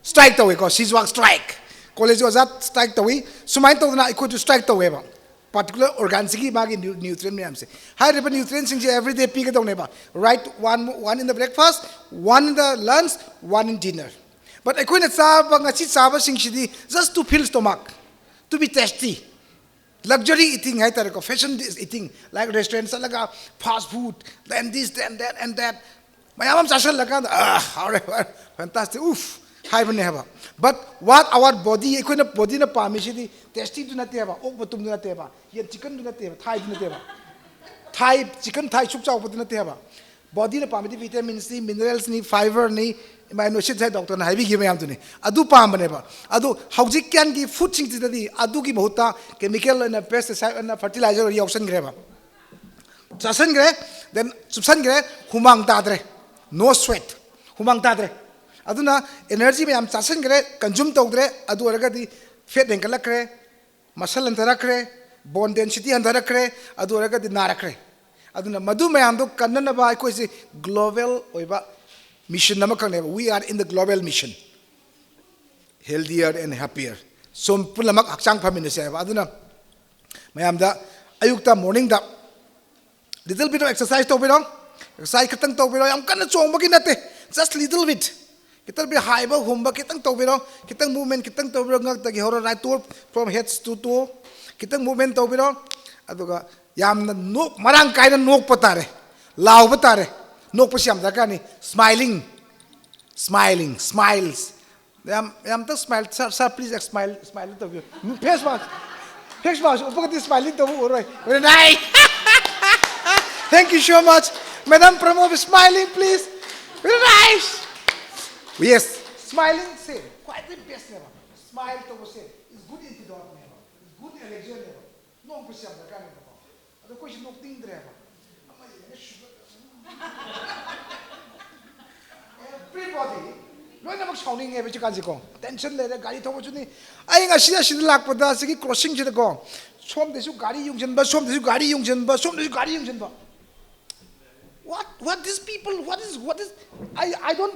strike ꯇꯧꯋꯦꯀꯣ, ꯁꯤꯖ꯭ꯋꯥꯛ strike, collegeꯀꯤ ꯑꯣꯖꯥ strike ꯇꯧꯋꯤ꯫ ꯁꯨꯃꯥꯏꯅ ꯇꯧꯗꯅ ꯑꯩꯈꯣꯏꯁꯨ strike ꯇꯧꯋꯦꯕ꯫ Particular organꯁꯤꯒꯤ ꯃꯥꯒꯤ nu-, nutrient ꯃꯌꯥꯝꯁꯦ, ꯍꯥꯏꯔꯤꯕ nutrientꯁꯤꯡꯁꯦ everyday ꯄꯤꯒꯗꯧꯅꯦꯕ, right? One, one in the breakfast, one in the lunch, one in dinner. But ꯑꯩꯈꯣꯏꯅ ꯆꯥꯕ, ꯉꯁꯤ ꯆꯥꯕꯁꯤꯡꯁꯤꯗꯤ just to fill stomach, to be tasty, luxury eating ꯍꯥꯏꯇꯥꯔꯦꯀꯣ, fashion eating, like restaurant ꯆꯠꯂꯒ fast food, then this, then that, and that, ꯃꯌꯥꯝ ꯑꯃ ꯆꯥꯁꯤꯜꯂꯀꯥꯟꯗ, ꯑꯥ, ꯍꯥꯎꯔꯦ, ꯍꯥꯎꯔꯦ, fantastic, ꯎꯐ ꯍꯥꯏꯕꯅꯦ ꯍꯥꯏꯕ꯫ But what our body, ꯑꯩꯈꯣꯏꯅ bodyꯅ ꯄꯥꯝꯃꯤꯁꯤꯗꯤ tastyꯗꯨ ꯅꯠꯇꯦꯕ, ꯑꯣꯛ ꯃꯇꯨꯝꯗꯨ ꯅꯠꯇꯦꯕ, ꯌꯦꯟ chickenꯗꯨ ꯅꯠꯇꯦꯕ, ꯊꯥꯏꯗꯨ ꯅꯠꯇꯦꯕ꯫ ꯊꯥꯏ, chicken ꯊꯥꯏ ꯁꯨꯛ ꯆꯥꯎꯕꯗꯨ ꯅꯠꯇꯦꯕ꯫ Bodyꯅ ꯄꯥꯝꯃꯤꯗꯤ vitaminsꯅꯤ, mineralsꯅꯤ, fiberꯅꯤ, amino acids ꯍꯥꯏ ꯗꯣꯛꯇꯔꯅ ꯍꯥꯏꯕꯤꯈꯤꯕ ꯃꯌꯥꯝꯗꯨꯅꯤ꯫ ꯑꯗꯨ ꯄꯥꯝꯕꯅꯦꯕ꯫ ꯑꯗꯨ ꯍꯧꯖꯤꯛꯀꯥꯟꯒꯤ foodꯁꯤꯡꯁꯤꯗꯗꯤ ꯑꯗꯨꯒꯤ ꯃꯍꯨꯠꯇ chemical ꯑꯣꯏꯅ, pesticide ꯑꯣꯏꯅ, fertilizer ꯑꯣꯏꯅ ꯌꯥꯎꯁꯟꯈ꯭ꯔꯦꯕ꯫ ꯆꯥꯁꯟꯈ꯭ꯔꯦ, then ꯆꯨꯞꯁꯟꯈ꯭ꯔꯦ, ꯍꯨꯃꯥꯡ ꯇꯥꯗ꯭ꯔꯦ, no sweat, ꯍꯨꯃꯥꯡ ꯇꯥꯗ꯭ꯔꯦ꯫ ꯑꯗꯨꯅ energy ꯃꯌꯥꯝ ꯆꯥꯁꯟꯈ꯭ꯔꯦ, consume ꯇꯧꯗ꯭ꯔꯦ, ꯑꯗꯨ ꯑꯣꯏꯔꯒꯗꯤ fat ꯍꯦꯟꯒꯠꯂꯛꯈ꯭ꯔꯦ, muscle ꯍꯟꯊꯔꯛꯈ꯭ꯔꯦ, bone density ꯍꯟꯊꯔꯛꯈ꯭ꯔꯦ, ꯑꯗꯨ ꯑꯣꯏꯔꯒꯗꯤ ꯅꯥꯔꯛꯈ꯭ꯔꯦ꯫ ꯑꯗꯨꯅ ꯃꯗꯨ ꯃꯌꯥꯝꯗꯣ ꯀꯟꯅꯅꯕ ꯑꯩꯈꯣꯏꯁꯦ global ꯑꯣꯏꯕ mission ꯑꯃꯈꯛꯅꯦꯕ, we are in the global mission, healthier and happier. ꯁꯣꯝ ꯄꯨꯝꯅꯃꯛ ꯍꯛꯆꯥꯡ ꯐꯃꯤꯟꯅꯁꯦ ꯍꯥꯏꯕ꯫ ꯑꯗꯨꯅ ꯃꯌꯥꯝꯗ ꯑꯌꯨꯛꯇ, morningꯗ little bit of exercise ꯇꯧꯕꯤꯔꯣ꯫ Exercise ꯈꯤꯇꯪ ꯇꯧꯕꯤꯔꯣ, ꯌꯥꯝ ꯀꯟꯅ ꯆꯣꯡꯕꯒꯤ ꯅꯠꯇꯦ, just little bit. ꯈꯤꯇꯪ bit ꯍꯥꯏꯕ ꯍꯨꯝꯕ ꯈꯤꯇꯪ ꯇꯧꯕꯤꯔꯣ, ꯈꯤꯇꯪ movement ꯈꯤꯇꯪ ꯇꯧꯕꯤꯔꯣ, ꯉꯛꯇꯒꯤ ꯍꯧꯔ right to, from head to toe ꯈꯤꯇꯪ movement ꯇꯧꯕꯤꯔꯣ꯫ ꯑꯗꯨꯒ ꯌꯥꯝꯅ ꯅꯣꯛ, ꯃꯔꯥꯡ ꯀꯥꯏꯅ ꯅꯣꯛꯄ ꯇꯥꯔꯦ, ꯂꯥꯎꯕ ꯇꯥꯔꯦ꯫ ꯅꯣꯛꯄꯁꯤ ꯌꯥꯝ ꯗꯔꯀꯥꯔꯅꯤ꯫ Smiling, smiling, smiles. ꯌꯥꯝ, ꯌꯥꯝꯇ smile, sir, sir, please smile, smile ꯇꯧꯕꯤꯌꯨ꯫ Face mask, face mask ꯎꯞꯄꯒꯗꯤ smiling ꯇꯧꯕ ꯎꯔꯣꯏ꯫ Very nice. Thank you so much. Madam Pramod, smiling, please. Very nice. Yes, smiling ꯁꯦ ꯈ꯭ꯋꯥꯏꯗꯒꯤ bestꯅꯦꯕ꯫ Smile ꯇꯧꯕꯁꯦ is good antidoteꯅꯦꯕ, is good elixireꯅꯦꯕ꯫ ꯅꯣꯛꯄꯁꯦ ꯌꯥꯝ ꯗꯔꯀꯥꯔꯅꯦꯕꯀꯣ꯫ ꯑꯗꯣ ꯑꯩꯈꯣꯏꯁꯨ ꯅꯣꯛꯅꯤꯡꯗ꯭ꯔꯦꯕ꯫ ꯑꯃ ꯌꯦꯡꯉꯦ, sugar. Everybody, ꯂꯣꯏꯅꯃꯛ ꯁꯥꯎꯅꯤꯡꯉꯦꯕ ꯍꯧꯖꯤꯛꯀꯥꯟꯁꯤꯀꯣ꯫ Tension ꯂꯩꯔꯦ, ꯒꯥꯔꯤ ꯊꯧꯕꯁꯨꯅꯤ꯫ ꯑꯩ ꯉꯁꯤ ꯑꯁꯤꯗ ꯂꯥꯛꯄꯗ ꯑꯁꯤꯒꯤ crossingꯁꯤꯗꯀꯣ, ꯁꯣꯝꯗꯁꯨ ꯒꯥꯔꯤ ꯌꯨꯡꯁꯤꯟꯕ, ꯁꯣꯝꯗꯁꯨ ꯒꯥꯔꯤ ꯌꯨꯡꯁꯤꯟꯕ, ꯁꯣꯝꯗꯁꯨ ꯒꯥꯔꯤ ꯌꯨꯡꯁꯤꯟꯕ꯫ What, what these people, what is, what is, I, I don't,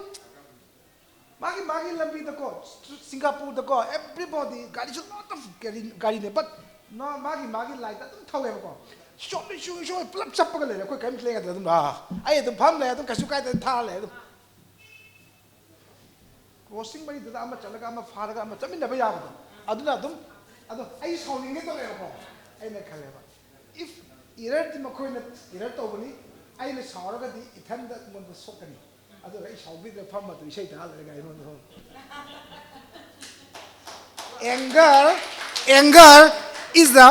ꯃꯥꯒꯤ, ꯃꯥꯒꯤ ꯂꯝꯕꯤꯗꯀꯣ, ꯁꯤꯡꯒꯥꯄꯨꯔꯗꯀꯣ, everybody, ꯒꯥꯔꯤꯁꯨ lot of ꯒꯥꯔꯤ, ꯒꯥꯔꯤꯅꯦ, but ꯃꯥꯒꯤ, ꯃꯥꯒꯤ lineꯗ ꯑꯗꯨꯝ ꯊꯧꯋꯦꯕꯀꯣ꯫ ꯁꯣꯝꯗ ꯁꯨ-, ꯁꯣꯝ ꯄꯨꯂꯞ ꯆꯞꯄꯒ ꯂꯩꯔꯦ, ꯑꯩꯈꯣꯏ ꯀꯔꯤꯝꯇ ꯂꯩꯅꯗ꯭ꯔꯦ ꯑꯗꯨꯝ꯫ ꯑꯥ, ꯑꯩ ꯑꯗꯨꯝ ꯐꯝ ꯂꯩ, ꯑꯗꯨꯝ ꯀꯩꯁꯨ ꯀꯥꯏꯗꯦ, ꯊꯥꯔ ꯂꯩ ꯑꯗꯨꯝ꯫ Crossing ꯃꯔꯤꯗꯨꯗ ꯑꯃ ꯆꯠꯂꯒ ꯑꯃ ꯐꯥꯔꯒ ꯑꯃ ꯆꯠꯃꯤꯟꯅꯕ ꯌꯥꯕꯗꯣ, ꯑꯗꯨꯅ ꯑꯗꯨꯝ, ꯑꯗꯣ ꯑꯩ ꯁꯥꯎꯅꯤꯡꯒꯦ ꯇꯧꯔꯦꯕꯀꯣ꯫ ꯑꯩꯅ ꯈꯜꯂꯦꯕ, if errorꯗꯤ ꯃꯈꯣꯏꯅ error ꯇꯧꯕꯅꯤ, ꯑꯩꯅ ꯁꯥꯎꯔꯒꯗꯤ ꯏꯊꯟꯗ ꯑꯩꯉꯣꯟꯗ ꯁꯣꯛꯀꯅꯤ꯫ ꯑꯗꯨꯒ ꯑꯩ ꯁꯥꯎꯕꯤꯗ꯭ꯔꯦ, ꯐꯝꯃ ꯑꯗꯨꯝ ꯏꯁꯩ ꯇꯥꯍꯜꯂꯒ ꯑꯩꯉꯣꯟꯗ ꯐꯝ꯫ Anger, anger is the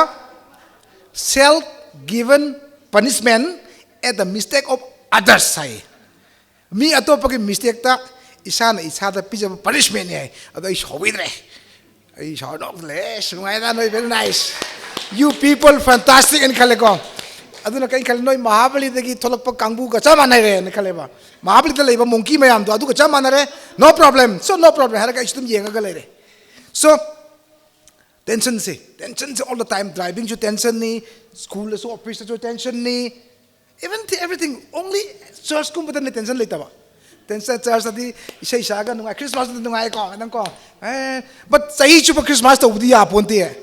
self given punishment at the mistake of others ꯍꯥꯏ꯫ ꯃꯤ ꯑꯇꯣꯞꯄꯒꯤ mistakeꯇ ꯏꯁꯥꯅ ꯏꯁꯥꯗ ꯄꯤꯖꯕ punishmentꯅꯤ ꯍꯥꯏ꯫ ꯑꯗꯣ ꯑꯩ ꯁꯥꯎꯕꯤꯗ꯭ꯔꯦ꯫ ꯑꯩ ꯁꯥꯎꯔ ꯅꯣꯛꯇ ꯂꯩ꯫ ꯑꯁ, ꯅꯨꯡꯉꯥꯏꯗ ꯅꯣꯏ, very nice. You people fantastic ꯍꯥꯏꯅ ꯈꯜꯂꯦꯀꯣ꯫ ꯑꯗꯨꯅ ꯀꯩ ꯈꯜꯂꯦ, ꯅꯣꯏ ꯃꯍꯥꯕꯂꯤꯗꯒꯤ ꯊꯣꯛꯂꯛꯄ ꯀꯥꯡꯕꯨꯒ ꯆꯞ ꯃꯥꯟꯅꯔꯦꯅ ꯈꯜꯂꯦꯕ꯫ ꯃꯍꯥꯕꯂꯤꯗ ꯂꯩꯕ monkey ꯃꯌꯥꯝꯗꯣ ꯑꯗꯨꯒ ꯆꯞ ꯃꯥꯟꯅꯔꯦ꯫ No problem, so no problem ꯍꯥꯏꯔꯒ ꯑꯩꯁꯨ ꯑꯗꯨꯝ ꯌꯦꯡꯉꯒ ꯂꯩꯔꯦ꯫ So, tensionꯁꯦ, tensionꯁꯦ all the time, drivingꯁꯨ tensionꯅꯤ, schoolꯗꯁꯨ officeꯇꯁꯨ tensionꯅꯤ, Even everything, only church ꯀꯨꯝꯕꯗꯅꯦ tension ꯂꯩꯇꯕ. Tension, church ꯑꯗꯤ ꯏꯁꯩ ꯁꯛꯑꯒ ꯅꯨꯡꯉꯥꯏ, Christmas ꯑꯗꯤ ꯅꯨꯡꯉꯥꯏꯀꯣ, ꯅꯪꯀꯣ. ꯑꯦ, but ꯆꯍꯤ ꯆꯨꯞꯄ Christmas ꯇꯧꯕꯗꯤ ꯌꯥꯄꯣꯟꯇꯦ.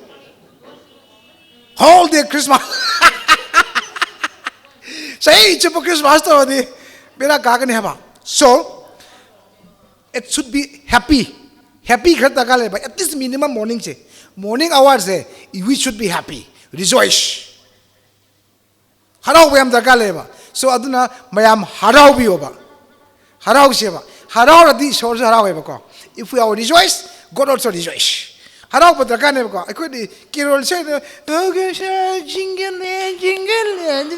Whole day Christmas. ꯆꯍꯤ ꯆꯨꯞꯄ Christmas ꯇꯧꯔꯗꯤ ꯕꯦꯔꯥ ꯀꯥꯒꯅꯤ ꯍꯥꯏꯕ. So, it should be happy. Happy ꯈꯔ ꯗꯔꯀꯥꯔ ꯂꯩꯕ. At least minimum morning say, morning hour say, we should be happy, rejoice. ꯍꯔꯥꯎꯕ ꯌꯥꯝ ꯗꯔꯀꯥꯔ ꯂꯩꯌꯦꯕ. So, ꯑꯗꯨꯅ ꯃꯌꯥꯝ ꯍꯔꯥꯎꯕꯤꯌꯣꯕ, ꯍꯔꯥꯎꯁꯦꯕ. ꯍꯔꯥꯎꯔꯗꯤ ꯏꯁꯣꯔꯁꯨ ꯍꯔꯥꯎꯋꯦꯕꯀꯣ. If we are rejoice, God also rejoice. ꯍꯔꯥꯎꯕ ꯗꯔꯀꯥꯔꯅꯦꯕꯀꯣ. ꯑꯩꯈꯣꯏꯗꯤ carol ꯁꯛꯏꯗ, "Oh, God, jingle bell, jingle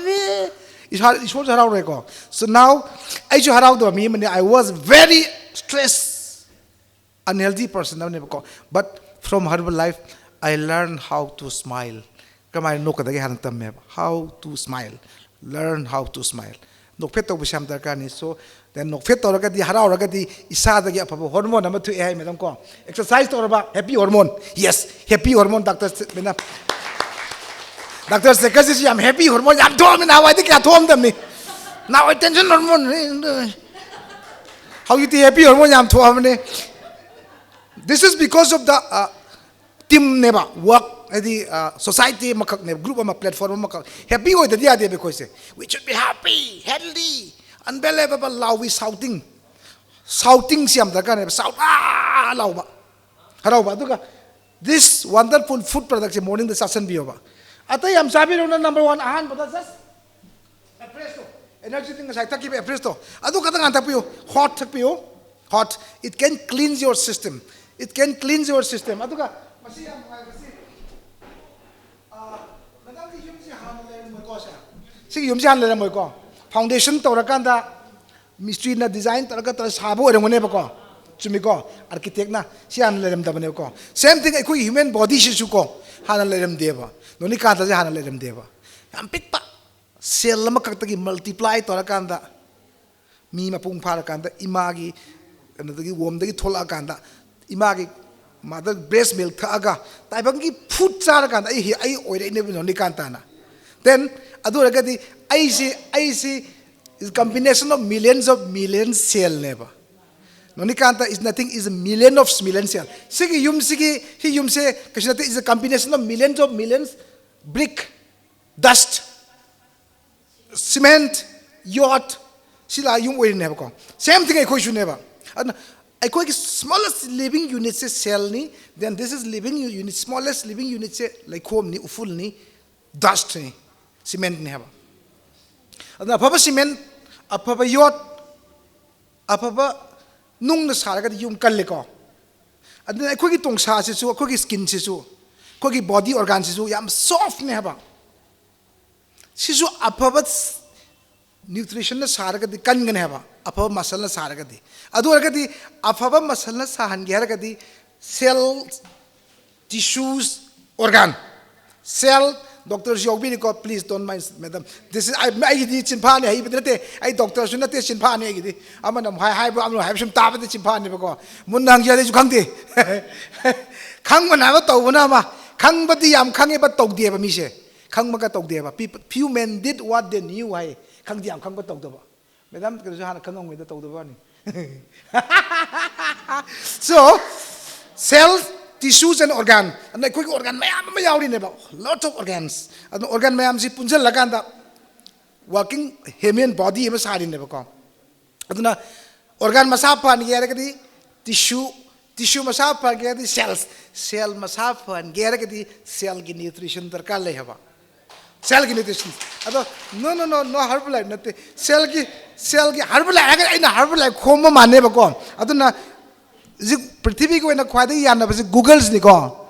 bell." ꯏꯁꯥ, ꯏꯁꯣꯔꯁꯨ ꯍꯔꯥꯎꯔꯣꯏꯀꯣ. So now, ꯑꯩꯁꯨ ꯍꯔꯥꯎꯗꯕ ꯃꯤ ꯑꯃꯅꯤ. I was very stressed, unhealthy person ꯑꯃꯅꯦꯕꯀꯣ. But from Herbalife, I learn how to smile. ꯀꯃꯥꯏꯅ ꯅꯣꯛꯀꯗꯒꯦ ꯍꯥꯟꯅ ꯇꯝꯃꯦꯕ. How to smile. Learn how to smile. ꯅꯣꯛꯐꯦꯠ ꯇꯧꯕꯁꯦ ꯌꯥꯝ ꯗꯔꯀꯥꯔꯅꯤ. So, then ꯅꯣꯛꯐꯦꯠ ꯇꯧꯔꯒꯗꯤ, ꯍꯔꯥꯎꯔꯒꯗꯤ ꯏꯁꯥꯗꯒꯤ ꯑꯐꯕ hormone ꯑꯃ ꯊꯣꯛꯑꯦ ꯍꯥꯏ, madam ꯀꯣ. Exercise ꯇꯧꯔꯕ, happy hormone. Yes, happy hormone, doctor madam. Doctor ꯁꯦꯀꯔꯁꯤꯁꯨ ꯌꯥꯝ happy hormone ꯌꯥꯝ ꯊꯣꯛꯑꯝꯃꯤ, ꯅꯍꯥꯟꯋꯥꯏꯗꯤ ꯀꯌꯥ ꯊꯣꯛꯑꯝꯗꯕꯅꯤ. ꯅꯍꯥꯟꯋꯥꯏ tension hormone. ꯍꯧꯖꯤꯛꯇꯤ happy hormone ꯌꯥꯝ ꯊꯣꯛꯑꯕꯅꯤ. This is because of the, uh, team ꯅꯦꯕ, work, ꯍꯥꯏꯗꯤ, uh, society ꯑꯃꯈꯛꯅꯦꯕ, group ꯑꯃ, platform ꯑꯃꯈꯛ. Happy ꯑꯣꯏꯗꯗꯤ ꯌꯥꯗꯦꯕ ꯑꯩꯈꯣꯏꯁꯦ. We should be happy, healthy, unbelievable, ꯂꯥꯎꯕꯤ, shouting. Shouting ꯁꯤ ꯌꯥꯝ ꯗꯔꯀꯥꯔꯅꯦꯕ. Shout, "ꯑꯥ!" ꯂꯥꯎꯕ, ꯍꯔꯥꯎꯕ. ꯑꯗꯨꯒ this wonderful food product say morning ꯗ ꯆꯥꯁꯟꯕꯤꯌꯣꯕ. ꯑꯇꯩ ꯌꯥꯝ ꯆꯥꯕꯤꯔꯨꯅꯨ, number one, ꯑꯍꯥꯟꯕꯗ just Apresto, energy drink ꯉꯁꯥꯏ ꯊꯛꯈꯤꯕ Apresto, ꯑꯗꯨ ꯈꯛꯇ ꯉꯥꯟ ꯊꯛꯄꯤꯌꯨ. Hot ꯊꯛꯄꯤꯌꯨ. Hot, it can cleanse your system. It can cleanse your system. ꯑꯗꯨꯒ ꯃꯁꯤ ꯌꯥꯝ ꯅꯨꯡꯉꯥꯏꯕꯁꯤ, ꯑꯥ, ꯃꯦꯗꯥꯝꯒꯤ ꯌꯨꯝꯁꯤ ꯍꯥꯟꯅ ꯂꯩꯔꯝꯃꯣꯏꯀꯣ, ꯁꯦ? ꯁꯤꯒꯤ ꯌꯨꯝꯁꯤ ꯍꯥꯟꯅ ꯂꯩꯔꯝꯃꯣꯏꯀꯣ. Foundation ꯇꯧꯔꯀꯥꯟꯗ ꯃꯤꯁꯇ꯭ꯔꯤꯅ design ꯇꯧꯔꯒ ꯇꯧꯔ ꯁꯥꯕ ꯑꯣꯏꯔꯝꯒꯅꯦꯕꯀꯣ. ꯆꯨꯝꯃꯤꯀꯣ? Architect ꯅ. ꯁꯤ ꯍꯥꯟꯅ ꯂꯩꯔꯝꯗꯕꯅꯦꯕꯀꯣ. Same thing, ꯑꯩꯈꯣꯏꯒꯤ human body ꯁꯤꯁꯨ ꯀꯣ, ꯍꯥꯟꯅ ꯂꯩꯔꯝꯗꯦꯕ. ꯅꯣꯅꯤꯀꯥꯟꯇꯁꯦ ꯍꯥꯟꯅ ꯂꯩꯔꯝꯗꯦꯕ. ꯌꯥꯝ ꯄꯤꯛꯄ cell ꯑꯃꯈꯛꯇꯒꯤ multiply ꯇꯧꯔꯀꯥꯟꯗ, ꯃꯤ ꯃꯄꯨꯡ ꯐꯥꯔꯀꯥꯟꯗ, ꯏꯃꯥꯒꯤ ꯀꯩꯅꯣꯗꯒꯤ, womb ꯗꯒꯤ ꯊꯣꯛꯂꯛꯑꯀꯥꯟꯗ, ꯏꯃꯥꯒꯤ mother breast milk ꯊꯛꯑꯒ, ꯇꯥꯏꯕꯪꯒꯤ food ꯆꯥꯔꯀꯥꯟꯗ ꯑꯩ ꯍꯤ-, ꯑꯩ ꯑꯣꯏꯔꯛꯏꯅꯦꯕ ꯅꯣꯅꯤꯀꯥꯟꯇꯅ. Then ꯑꯗꯨ ꯑꯣꯏꯔꯒꯗꯤ ꯑꯩꯁꯤ ꯑꯩꯁꯤ is combination of millions of million cellꯅꯦꯕ. ꯅꯣꯅꯤꯀꯥꯟꯇ is nothing, is a million of million cell. ꯁꯤꯒꯤ ꯌꯨꯝꯁꯤꯒꯤ ꯁꯤ ꯌꯨꯝꯁꯦ ꯀꯩꯁꯨ ꯅꯠꯇꯦ, is a combination of millions of millions brick, dust, cement, earth, ꯁꯤ ꯂꯥꯛ ꯌꯨꯝ ꯑꯣꯏꯔꯤꯅꯦꯕꯀꯣ. Same thing ꯑꯩꯈꯣꯏꯁꯨꯅꯦꯕ. ꯑꯗꯨꯅ ꯑꯩꯈꯣꯏꯒꯤ smallest living unitꯁꯦ cellꯅꯤ. Then this is living unit, smallest living unitꯁꯦ ꯂꯩꯈꯣꯝꯅꯤ, ꯎꯐꯨꯜꯅꯤ, dustꯅꯤ, cementꯅꯤ ꯍꯥꯏꯕ. ꯑꯗꯨꯅ ꯑꯐꯕ cement, ꯑꯐꯕ earth, ꯑꯐꯕ ꯅꯨꯡꯅ ꯁꯥꯔꯒꯗꯤ ꯌꯨꯝ ꯀꯜꯂꯦꯀꯣ. ꯑꯗꯨꯅ ꯑꯩꯈꯣꯏꯒꯤ ꯇꯣꯡꯁꯥꯁꯤꯁꯨ, ꯑꯩꯈꯣꯏꯒꯤ skinꯁꯤꯁꯨ, ꯑꯩꯈꯣꯏꯒꯤ body organꯁꯤꯁꯨ ꯌꯥꯝ softꯅꯦ ꯍꯥꯏꯕ. ꯁꯤꯁꯨ ꯑꯐꯕ nutritionꯅ ꯁꯥꯔꯒꯗꯤ ꯀꯟꯒꯅꯤ ꯍꯥꯏꯕ, ꯑꯐꯕ muscleꯅ ꯁꯥꯔꯒꯗꯤ. ꯑꯗꯨ ꯑꯣꯏꯔꯒꯗꯤ ꯑꯐꯕ muscleꯅ ꯁꯥꯍꯟꯒꯦ ꯍꯥꯏꯔꯒꯗꯤ cell, tissues, organ, cell, doctorꯁꯨ ꯌꯥꯎꯕꯤꯔꯤꯀꯣ, please don't mind, madam. This is, ꯑꯩ, ꯑꯩꯒꯤꯗꯤ ꯆꯤꯟꯐꯥꯅꯤ, ꯍꯩꯕꯗꯤ ꯅꯠꯇꯦ, ꯑꯩ doctorꯁꯨ ꯅꯠꯇꯦ, ꯆꯤꯟꯐꯥꯅꯤ ꯑꯩꯒꯤꯗꯤ. ꯑꯃꯅ ꯑꯃꯨꯛ ꯍꯥꯏ, ꯍꯥꯏꯕ, ꯑꯃꯅ ꯍꯥꯏꯕ ꯁꯨꯝ ꯇꯥꯕꯗ ꯆꯤꯟꯐꯥꯅꯦꯕꯀꯣ. ꯃꯨꯟꯅ ꯍꯪꯖꯔꯗꯤ ꯑꯩꯁꯨ ꯈꯪꯗꯦ. ꯈꯪꯕꯅ ꯑꯃ, ꯇꯧꯕꯅ ꯑꯃ. ꯈꯪꯕꯗꯤ ꯌꯥꯝ ꯈꯪꯉꯦꯕ, ꯇꯧꯗꯦꯕ ꯃꯤꯁꯦ. ꯈꯪꯕꯒ ꯇꯧꯗꯦꯕ. People, few men did what they knew ꯍꯥꯏ. ꯈꯪꯗꯤ ꯌꯥꯝ ꯈꯪꯕ, ꯇꯧꯗꯕ. Madam ꯀꯩꯅꯣꯁꯨ ꯍꯥꯟꯅ ꯈꯪꯉꯝꯉꯩꯗ ꯇꯧꯗꯕ ꯋꯥꯅꯤ. So, cell, tissues and organ. ꯑꯗꯨꯅ ꯑꯩꯈꯣꯏꯒꯤ organ ꯃꯌꯥꯝ ꯑꯃ ꯌꯥꯎꯔꯤꯅꯦꯕ. Lot of organs. ꯑꯗꯨꯅ organ ꯃꯌꯥꯝꯁꯤ ꯄꯨꯟꯁꯤꯜꯂꯀꯥꯟꯗ working human body ꯑꯃ ꯁꯥꯔꯤꯅꯦꯕꯀꯣ. ꯑꯗꯨꯅ organ ꯃꯁꯥ ꯐꯍꯟꯒꯦ ꯍꯥꯏꯔꯒꯗꯤ tissue, tissue ꯃꯁꯥ ꯐꯍꯟꯒꯦ ꯍꯥꯏꯔꯒꯗꯤ cells, cell ꯃꯁꯥ ꯐꯍꯟꯒꯦ ꯍꯥꯏꯔꯒꯗꯤ cellꯒꯤ nutrition ꯗꯔꯀꯥꯔ ꯂꯩ ꯍꯥꯏꯕ. Cellꯒꯤ nutrition. ꯑꯗꯣ no, no, no, no, Herbalife ꯅꯠꯇꯦ. Cellꯒꯤ, cellꯒꯤ Herbalife ꯍꯥꯏꯔꯒ ꯑꯩꯅ Herbalife ꯈꯣꯝꯕ ꯃꯥꯟꯅꯦꯕꯀꯣ. ꯑꯗꯨꯅ ꯍꯧꯖꯤꯛ ꯄ꯭ꯔꯤꯊꯤꯕꯤꯒꯤ ꯑꯣꯏꯅ ꯈ꯭ꯋꯥꯏꯗꯒꯤ ꯌꯥꯅꯕꯁꯤ Googleꯁꯤꯅꯤꯀꯣ.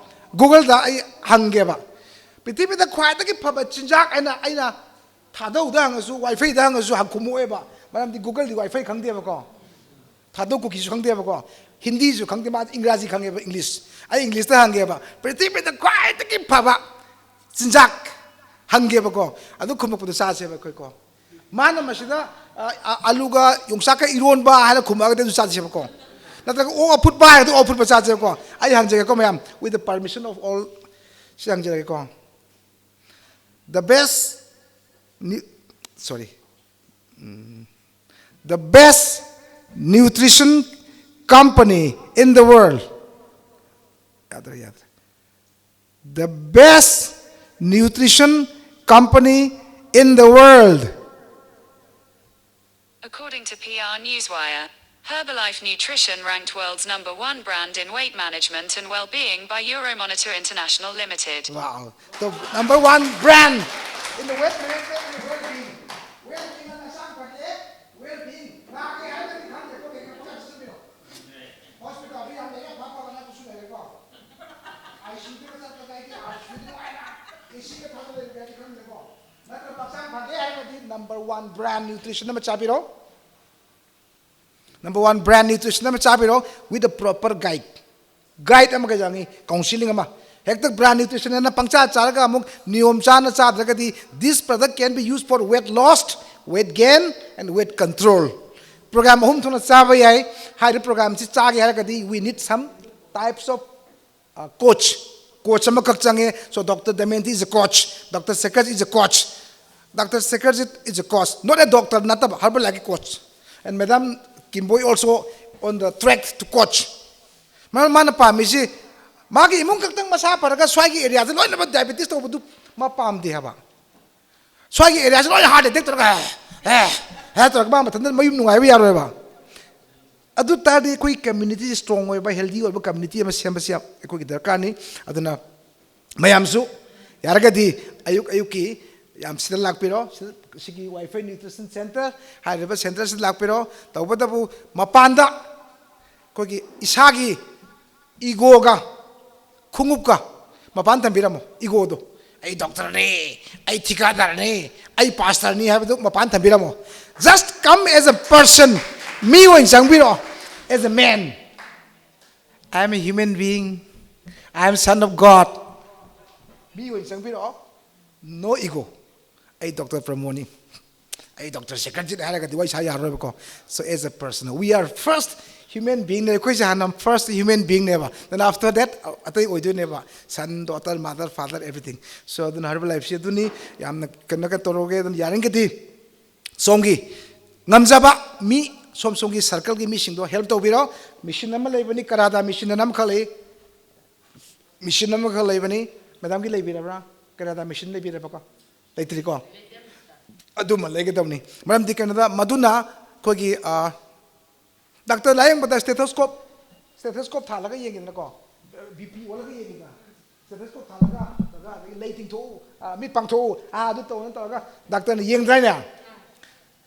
Googleꯗ ꯑꯩ ꯍꯪꯒꯦꯕ, ꯄ꯭ꯔꯤꯊꯤꯕꯤꯗ ꯈ꯭ꯋꯥꯏꯗꯒꯤ ꯐꯕ ꯆꯤꯟꯖꯥꯛ ꯍꯥꯏꯅ ꯑꯩꯅ Thaadouꯗ ꯍꯪꯉꯁꯨ, WiFiꯗ ꯍꯪꯉꯁꯨ ꯍꯪ ꯈꯨꯝꯃꯛꯑꯣꯏꯕ. ꯃꯔꯝꯗꯤ Googleꯗꯤ WiFi ꯈꯪꯗꯦꯕꯀꯣ. Thadou Kukiꯁꯨ ꯈꯪꯗꯦꯕꯀꯣ. ꯍꯤꯟꯗꯤꯁꯨ ꯈꯪꯗꯦ, ꯃꯥꯗꯤ ꯏꯪꯒ꯭ꯔꯥꯖꯤ ꯈꯪꯉꯦꯕ, English. ꯑꯩ Englishꯇ ꯍꯪꯒꯦꯕ, ꯄ꯭ꯔꯤꯊꯤꯕꯤꯗ ꯈ꯭ꯋꯥꯏꯗꯒꯤ ꯐꯕ ꯆꯤꯟꯖꯥꯛ ꯍꯪꯒꯦꯕꯀꯣ. ꯑꯗꯨ ꯈꯨꯝꯃꯛꯄꯗꯣ ꯆꯥꯁꯦꯕ ꯑꯩꯈꯣꯏꯀꯣ. ꯃꯥꯅ ꯃꯁꯤꯗ, ꯑ, ꯑ, ꯑꯂꯨꯒ ꯌꯣꯡꯆꯥꯛꯀ ꯏꯔꯣꯟꯕ ꯍꯥꯏꯅ ꯈꯨꯝꯃꯛꯑꯒꯗꯤ ꯑꯗꯨ ꯆꯥꯁꯦꯕꯀꯣ. ꯅꯠꯇ꯭ꯔꯒ ꯑꯣꯛ ꯑꯐꯨꯠꯄ ꯍꯥꯏꯔꯗꯤ ꯑꯣꯛ ꯑꯐꯨꯠꯄ ꯆꯥꯁꯦꯕꯀꯣ. ꯑꯩ ꯍꯪꯖꯒꯦꯀꯣ ꯃꯌꯥꯝ, with the permission of all, ꯁꯤ ꯍꯪꯖꯔꯒꯦꯀꯣ. The best, nu- sorry, Mm. The best nutrition company in the world. ꯌꯥꯗ꯭ꯔꯦ, ꯌꯥꯗ꯭ꯔꯦ. The best nutrition company in the world. According to P R Newswire, Herbalife Nutrition ranked world's number one brand in weight management and well-being by Euromonitor International Limited. Wow. The number one brand in the weight management and well-being. Well-being ꯍꯥꯏꯅ ꯍꯛꯆꯥꯡ ꯐꯒꯦ, well-being ꯅꯥꯒꯦ ꯍꯥꯏꯔꯒꯗꯤ ꯈꯪꯗꯦꯀꯣ, ꯀꯩꯒꯤꯅꯣ ꯄꯪꯆꯥ ꯆꯥꯁꯤꯟꯕꯤꯔꯣ꯫ ꯍꯣꯁꯄꯤꯇꯥꯜꯗ ꯌꯥꯝ ꯂꯩꯔꯦ, ꯑꯐ ꯑꯐꯕ ꯅꯠꯇ꯭ꯔꯁꯨ ꯂꯩꯔꯦꯀꯣ꯫ ꯑꯥꯏ ꯁꯤ ꯌꯨꯗꯒ ꯆꯠꯄꯗ ꯑꯩꯗꯤ ꯑꯥꯏ ꯁꯤ ꯌꯨꯗ ꯅꯨꯡꯉꯥꯏꯅ ꯑꯦ ꯁꯤꯒ ꯊꯥꯗ ꯂꯩꯕ ꯌꯥꯗꯤ ꯈꯪꯗꯦꯀꯣ꯫ ꯅꯠꯇ꯭ꯔ ꯍꯛꯆꯥꯡ ꯐꯒꯦ ꯍꯥꯏꯔꯒꯗꯤ number one brand nutrition ꯑꯃ ꯆꯥꯕꯤꯔꯣ꯫ Number one brand nutrition ꯑꯃ ꯆꯥꯕꯤꯔꯣ with a proper guide. Guide ꯑꯃꯒ ꯆꯪꯉꯤ, counseling ꯑꯃ꯫ ꯍꯦꯛꯇ brand nutrition ꯑꯅ ꯄꯪꯆꯥ ꯆꯥꯔꯒ ꯑꯃꯨꯛ ꯅꯤꯌꯣꯝ ꯆꯥꯅ ꯆꯥꯗ꯭ꯔꯒꯗꯤ this product can be used for weight loss, weight gain and weight control. Program ꯑꯍꯨꯝ ꯊꯣꯛꯅ ꯆꯥꯕ ꯌꯥꯏ꯫ ꯍꯥꯏꯔꯤꯕ programꯁꯤ ꯆꯥꯒꯦ ꯍꯥꯏꯔꯒꯗꯤ we need some types of coach. Coach ꯑꯃꯈꯛ ꯆꯪꯉꯦ꯫ So Doctor Damayanti is a coach, Doctor Sekar is a coach, Doctor Sekar is a coach, not a doctor, ꯅꯠꯇꯕ herbal ꯒꯤ coach. And Madam Kimboi also on the track to coach. ꯃꯔꯝ ꯃꯥꯅ ꯄꯥꯝꯃꯤꯁꯤ ꯃꯥꯒꯤ ꯏꯃꯨꯡ ꯈꯛꯇꯪ ꯃꯁꯥ ꯐꯔꯒ ꯁ꯭ꯋꯥꯏꯒꯤ areaꯗ ꯂꯣꯏꯅꯃꯛ diabetes ꯇꯧꯕꯗꯨ ꯃꯥ ꯄꯥꯝꯗꯦ ꯍꯥꯏꯕ꯫ ꯁ꯭ꯋꯥꯏꯒꯤ areaꯁꯤ ꯂꯣꯏꯅ heart attack ꯇꯧꯔꯒ ꯑꯦ ꯑꯦ ꯇꯧꯔꯒ ꯃꯥ ꯃꯊꯟꯇ ꯃꯌꯨꯝ ꯅꯨꯡꯉꯥꯏꯕ ꯌꯥꯔꯣꯏꯕ꯫ ꯑꯗꯨ ꯇꯥꯔꯗꯤ ꯑꯩꯈꯣꯏ community strong ꯑꯣꯏꯕ, healthy ꯑꯣꯏꯕ community ꯑꯃ ꯁꯦꯝꯕꯁꯤ ꯌꯥꯝ ꯑꯩꯈꯣꯏꯒꯤ ꯗꯔꯀꯥꯔꯅꯤ꯫ ꯑꯗꯨꯅ ꯃꯌꯥꯝꯁꯨ ꯌꯥꯔꯒꯗꯤ ꯑꯌꯨꯛ ꯑꯌꯨꯛꯀꯤ ꯌꯥꯝ ꯁꯤꯗ ꯂꯥꯛꯄꯤꯔꯣ꯫ ꯁꯤꯗ, ꯁꯤꯒꯤ Wi-Fi Nutrition Center ꯍꯥꯏꯔꯤꯕ centreꯁꯤ ꯂꯥꯛꯄꯤꯔꯣ꯫ ꯇꯧꯕꯇꯕꯨ ꯃꯄꯥꯟꯗ ꯑꯩꯈꯣꯏꯒꯤ ꯏꯁꯥꯒꯤ egoꯒ ꯈꯣꯡꯎꯞꯀ ꯃꯄꯥꯟ ꯊꯝꯕꯤꯔꯝꯃꯣ꯫ Egoꯗꯣ, ꯑꯩ doctorꯅꯤ, ꯑꯩ ꯊꯤꯀꯥꯗꯥꯔꯅꯤ, ꯑꯩ pastorꯅꯤ ꯍꯥꯏꯕꯗꯨ ꯃꯄꯥꯟ ꯊꯝꯕꯤꯔꯝꯃꯣ꯫ Just come as a person. ꯃꯤ ꯑꯣꯏꯅ ꯆꯪꯕꯤꯔꯛꯑꯣ꯫ As a man, I am a human being. I am son of God. ꯃꯤ ꯑꯣꯏꯅ ꯆꯪꯕꯤꯔꯛꯑꯣ꯫ No ego. ꯑꯩ Doctor ꯄ꯭ꯔꯃꯣꯗꯅꯤ꯫ ꯑꯩ ꯗꯣꯛꯇꯔ ꯁꯦꯀꯔꯖꯤꯠ ꯍꯥꯏꯔꯒꯗꯤ ꯋꯥꯔꯤ ꯁꯥ ꯌꯥꯔꯔꯣꯏꯕꯀꯣ꯫ So as a person, we are first human being ꯅꯦ, ꯑꯩꯈꯣꯏꯁꯦ ꯍꯥꯟꯅ first human being ꯅꯦꯕ, then after that ꯑꯇꯩ ꯑꯣꯏꯗꯣꯏꯅꯦꯕ, son, daughter, mother, father, everything. So ꯑꯗꯨꯅ ꯍꯥꯏꯔꯤꯕ ꯂꯥꯏꯐꯁꯤ ꯑꯗꯨꯅꯤ꯫ ꯌꯥꯝꯅ ꯀꯩꯅꯣ ꯀꯩꯅꯣ ꯇꯧꯔꯒꯦ꯫ ꯑꯗꯨꯅ ꯌꯥꯔꯤꯈꯩꯗꯤ ꯁꯣꯝꯒꯤ ꯉꯝꯖꯕ ꯃꯤ, ꯁꯣꯝ ꯁꯣꯝꯒꯤ circle ꯒꯤ ꯃꯤꯁꯤꯡꯗꯣ help ꯇꯧꯕꯤꯔꯣ꯫ Mission ꯑꯃ ꯂꯩꯕꯅꯤ, ꯀꯔꯥꯗꯥ mission ꯑꯅ ꯑꯃꯈꯛ ꯂꯩ꯫ Mission ꯑꯃꯈꯛ ꯂꯩꯕꯅꯤ꯫ Madam ꯒꯤ ꯂꯩꯕꯤꯔꯕ꯭ꯔꯥ? ꯀꯔꯥꯗꯥ mission ꯂꯩꯕꯤꯔꯕꯀꯣ? ꯂꯩꯇ꯭ꯔꯤꯀꯣ? ꯑꯗꯨꯃ ꯂꯩꯒꯗꯕꯅꯤ꯫ ꯃꯔꯝꯗꯤ ꯀꯩꯅꯣꯗ, ꯃꯗꯨꯅ ꯑꯩꯈꯣꯏꯒꯤ, ꯑ, ꯗꯥꯛꯇꯔ ꯂꯥꯌꯦꯡꯕꯗ stethoscope, stethoscope ꯊꯥꯜꯂꯒ ꯌꯦꯡꯉꯤꯗꯅꯀꯣ? BP ꯑꯣꯜꯂꯒ ꯌꯦꯡꯉꯤꯗꯅ? Stethoscope ꯊꯥꯜꯂꯒ, ꯅꯠꯇ꯭ꯔꯒ ꯑꯗꯒꯤ ꯂꯩ ꯇꯤꯡꯊꯣꯛꯎ, ꯑ, ꯃꯤꯠ ꯄꯥꯡꯊꯣꯛꯎ, ꯑ, ꯑꯗꯨ ꯇꯧꯅ ꯇꯧꯔꯒ ꯗꯥꯛꯇꯔꯅ ꯌꯦꯡꯗ꯭ꯔꯥꯅꯦ?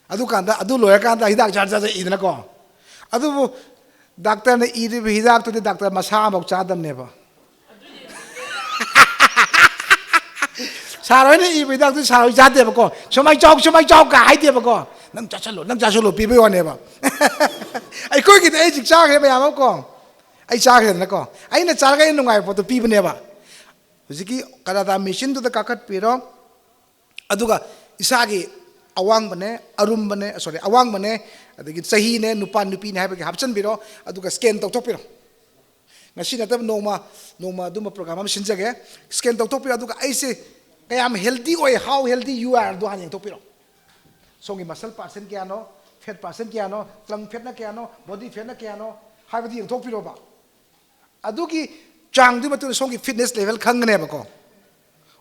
ꯑꯗꯨꯀꯥꯟꯗ, ꯑꯗꯨ ꯂꯣꯏꯔꯀꯥꯟꯗ ꯍꯤꯗꯥꯛ ꯖꯥꯠ ꯖꯥꯠ ꯖꯥꯠ ꯏꯗꯅꯀꯣ? ꯑꯗꯨꯕꯨ ꯗꯥꯛꯇꯔꯅ ꯏꯔꯤꯕ ꯍꯤꯗꯥꯛꯇꯨꯗꯤ ꯗꯥꯛꯇꯔ ꯃꯁꯥ ꯑꯃꯐꯥꯎ ꯆꯥꯗꯕꯅꯦꯕ꯫ ꯁꯥꯔ ꯍꯣꯏꯅ ꯏꯕ ꯍꯤꯗꯥꯛꯇꯨ ꯁꯥꯔ ꯍꯣꯏ ꯆꯥꯗꯦꯕꯀꯣ꯫ "ꯁꯨꯃꯥꯏ ꯆꯥꯎ, ꯁꯨꯃꯥꯏ ꯆꯥꯎ" ꯀ ꯍꯥꯏꯗꯦꯕꯀꯣ꯫ "ꯅꯪ ꯆꯥꯁꯜꯂꯣ, ꯅꯪ ꯆꯥꯁꯜꯂꯣ" ꯄꯤꯕꯩ ꯋꯥꯅꯦꯕ꯫ ꯑꯩꯈꯣꯏꯒꯤꯗꯤ ꯑꯩ ꯍꯧꯖꯤꯛ ꯆꯥꯈ꯭ꯔꯦ ꯃꯌꯥꯝ ꯑꯃ ꯀꯣ꯫ ꯑꯩ ꯆꯥꯈ꯭ꯔꯦꯗꯅꯀꯣ꯫ ꯑꯩꯅ ꯆꯥꯔꯒ ꯑꯩꯅ ꯅꯨꯡꯉꯥꯏꯕ ꯄꯣꯠꯇꯣ ꯄꯤꯕꯅꯦꯕ꯫ ꯍꯧꯖꯤꯛꯀꯤ ꯀꯔꯥꯗꯥ mission ꯗꯨꯗ ꯀꯥꯈꯠꯄꯤꯔꯣ꯫ ꯑꯗꯨꯒ ꯏꯁꯥꯒꯤ ꯑꯋꯥꯡꯕꯅꯦ, ꯑꯔꯨꯝꯕꯅꯦ, sorry, ꯑꯋꯥꯡꯕꯅꯦ, ꯑꯗꯒꯤ ꯆꯍꯤꯅꯦ, ꯅꯨꯄꯥ ꯅꯨꯄꯤꯅꯦ ꯍꯥꯏꯕꯒꯤ ꯍꯥꯞꯆꯤꯟꯕꯤꯔꯣ꯫ ꯑꯗꯨꯒ scan ꯇꯧꯊꯣꯛꯄꯤꯔꯣ꯫ ꯉꯁꯤ ꯅꯠꯇꯕ ꯅꯣꯡꯃ, ꯅꯣꯡꯃ ꯑꯗꯨꯝꯕ program ꯑꯃ ꯁꯤꯟꯖꯒꯦ꯫ Scan ꯇꯧꯊꯣꯛꯄꯤꯔꯣ꯫ ꯑꯗꯨꯒ ꯑꯩꯁꯦ ꯀꯌꯥꯝ healthy ꯑꯣꯏ, how healthy you are ꯗꯣ ꯍꯥꯟꯅ ꯌꯦꯡꯊꯣꯛꯄꯤꯔꯣ꯫ ꯁꯣꯝꯒꯤ muscle percent ꯀꯌꯥꯅꯣ, fat percent ꯀꯌꯥꯅꯣ, trunk fat ꯅ ꯀꯌꯥꯅꯣ, body fat ꯅ ꯀꯌꯥꯅꯣ ꯍꯥꯏꯕꯗꯨ ꯌꯦꯡꯊꯣꯛꯄꯤꯔꯣꯕ꯫ ꯑꯗꯨꯒꯤ ꯆꯥꯡꯗꯨꯒꯤ ꯃꯇꯨꯡ ꯏꯟꯅ ꯁꯣꯝꯒꯤ fitness level ꯈꯪꯒꯅꯦꯕꯀꯣ꯫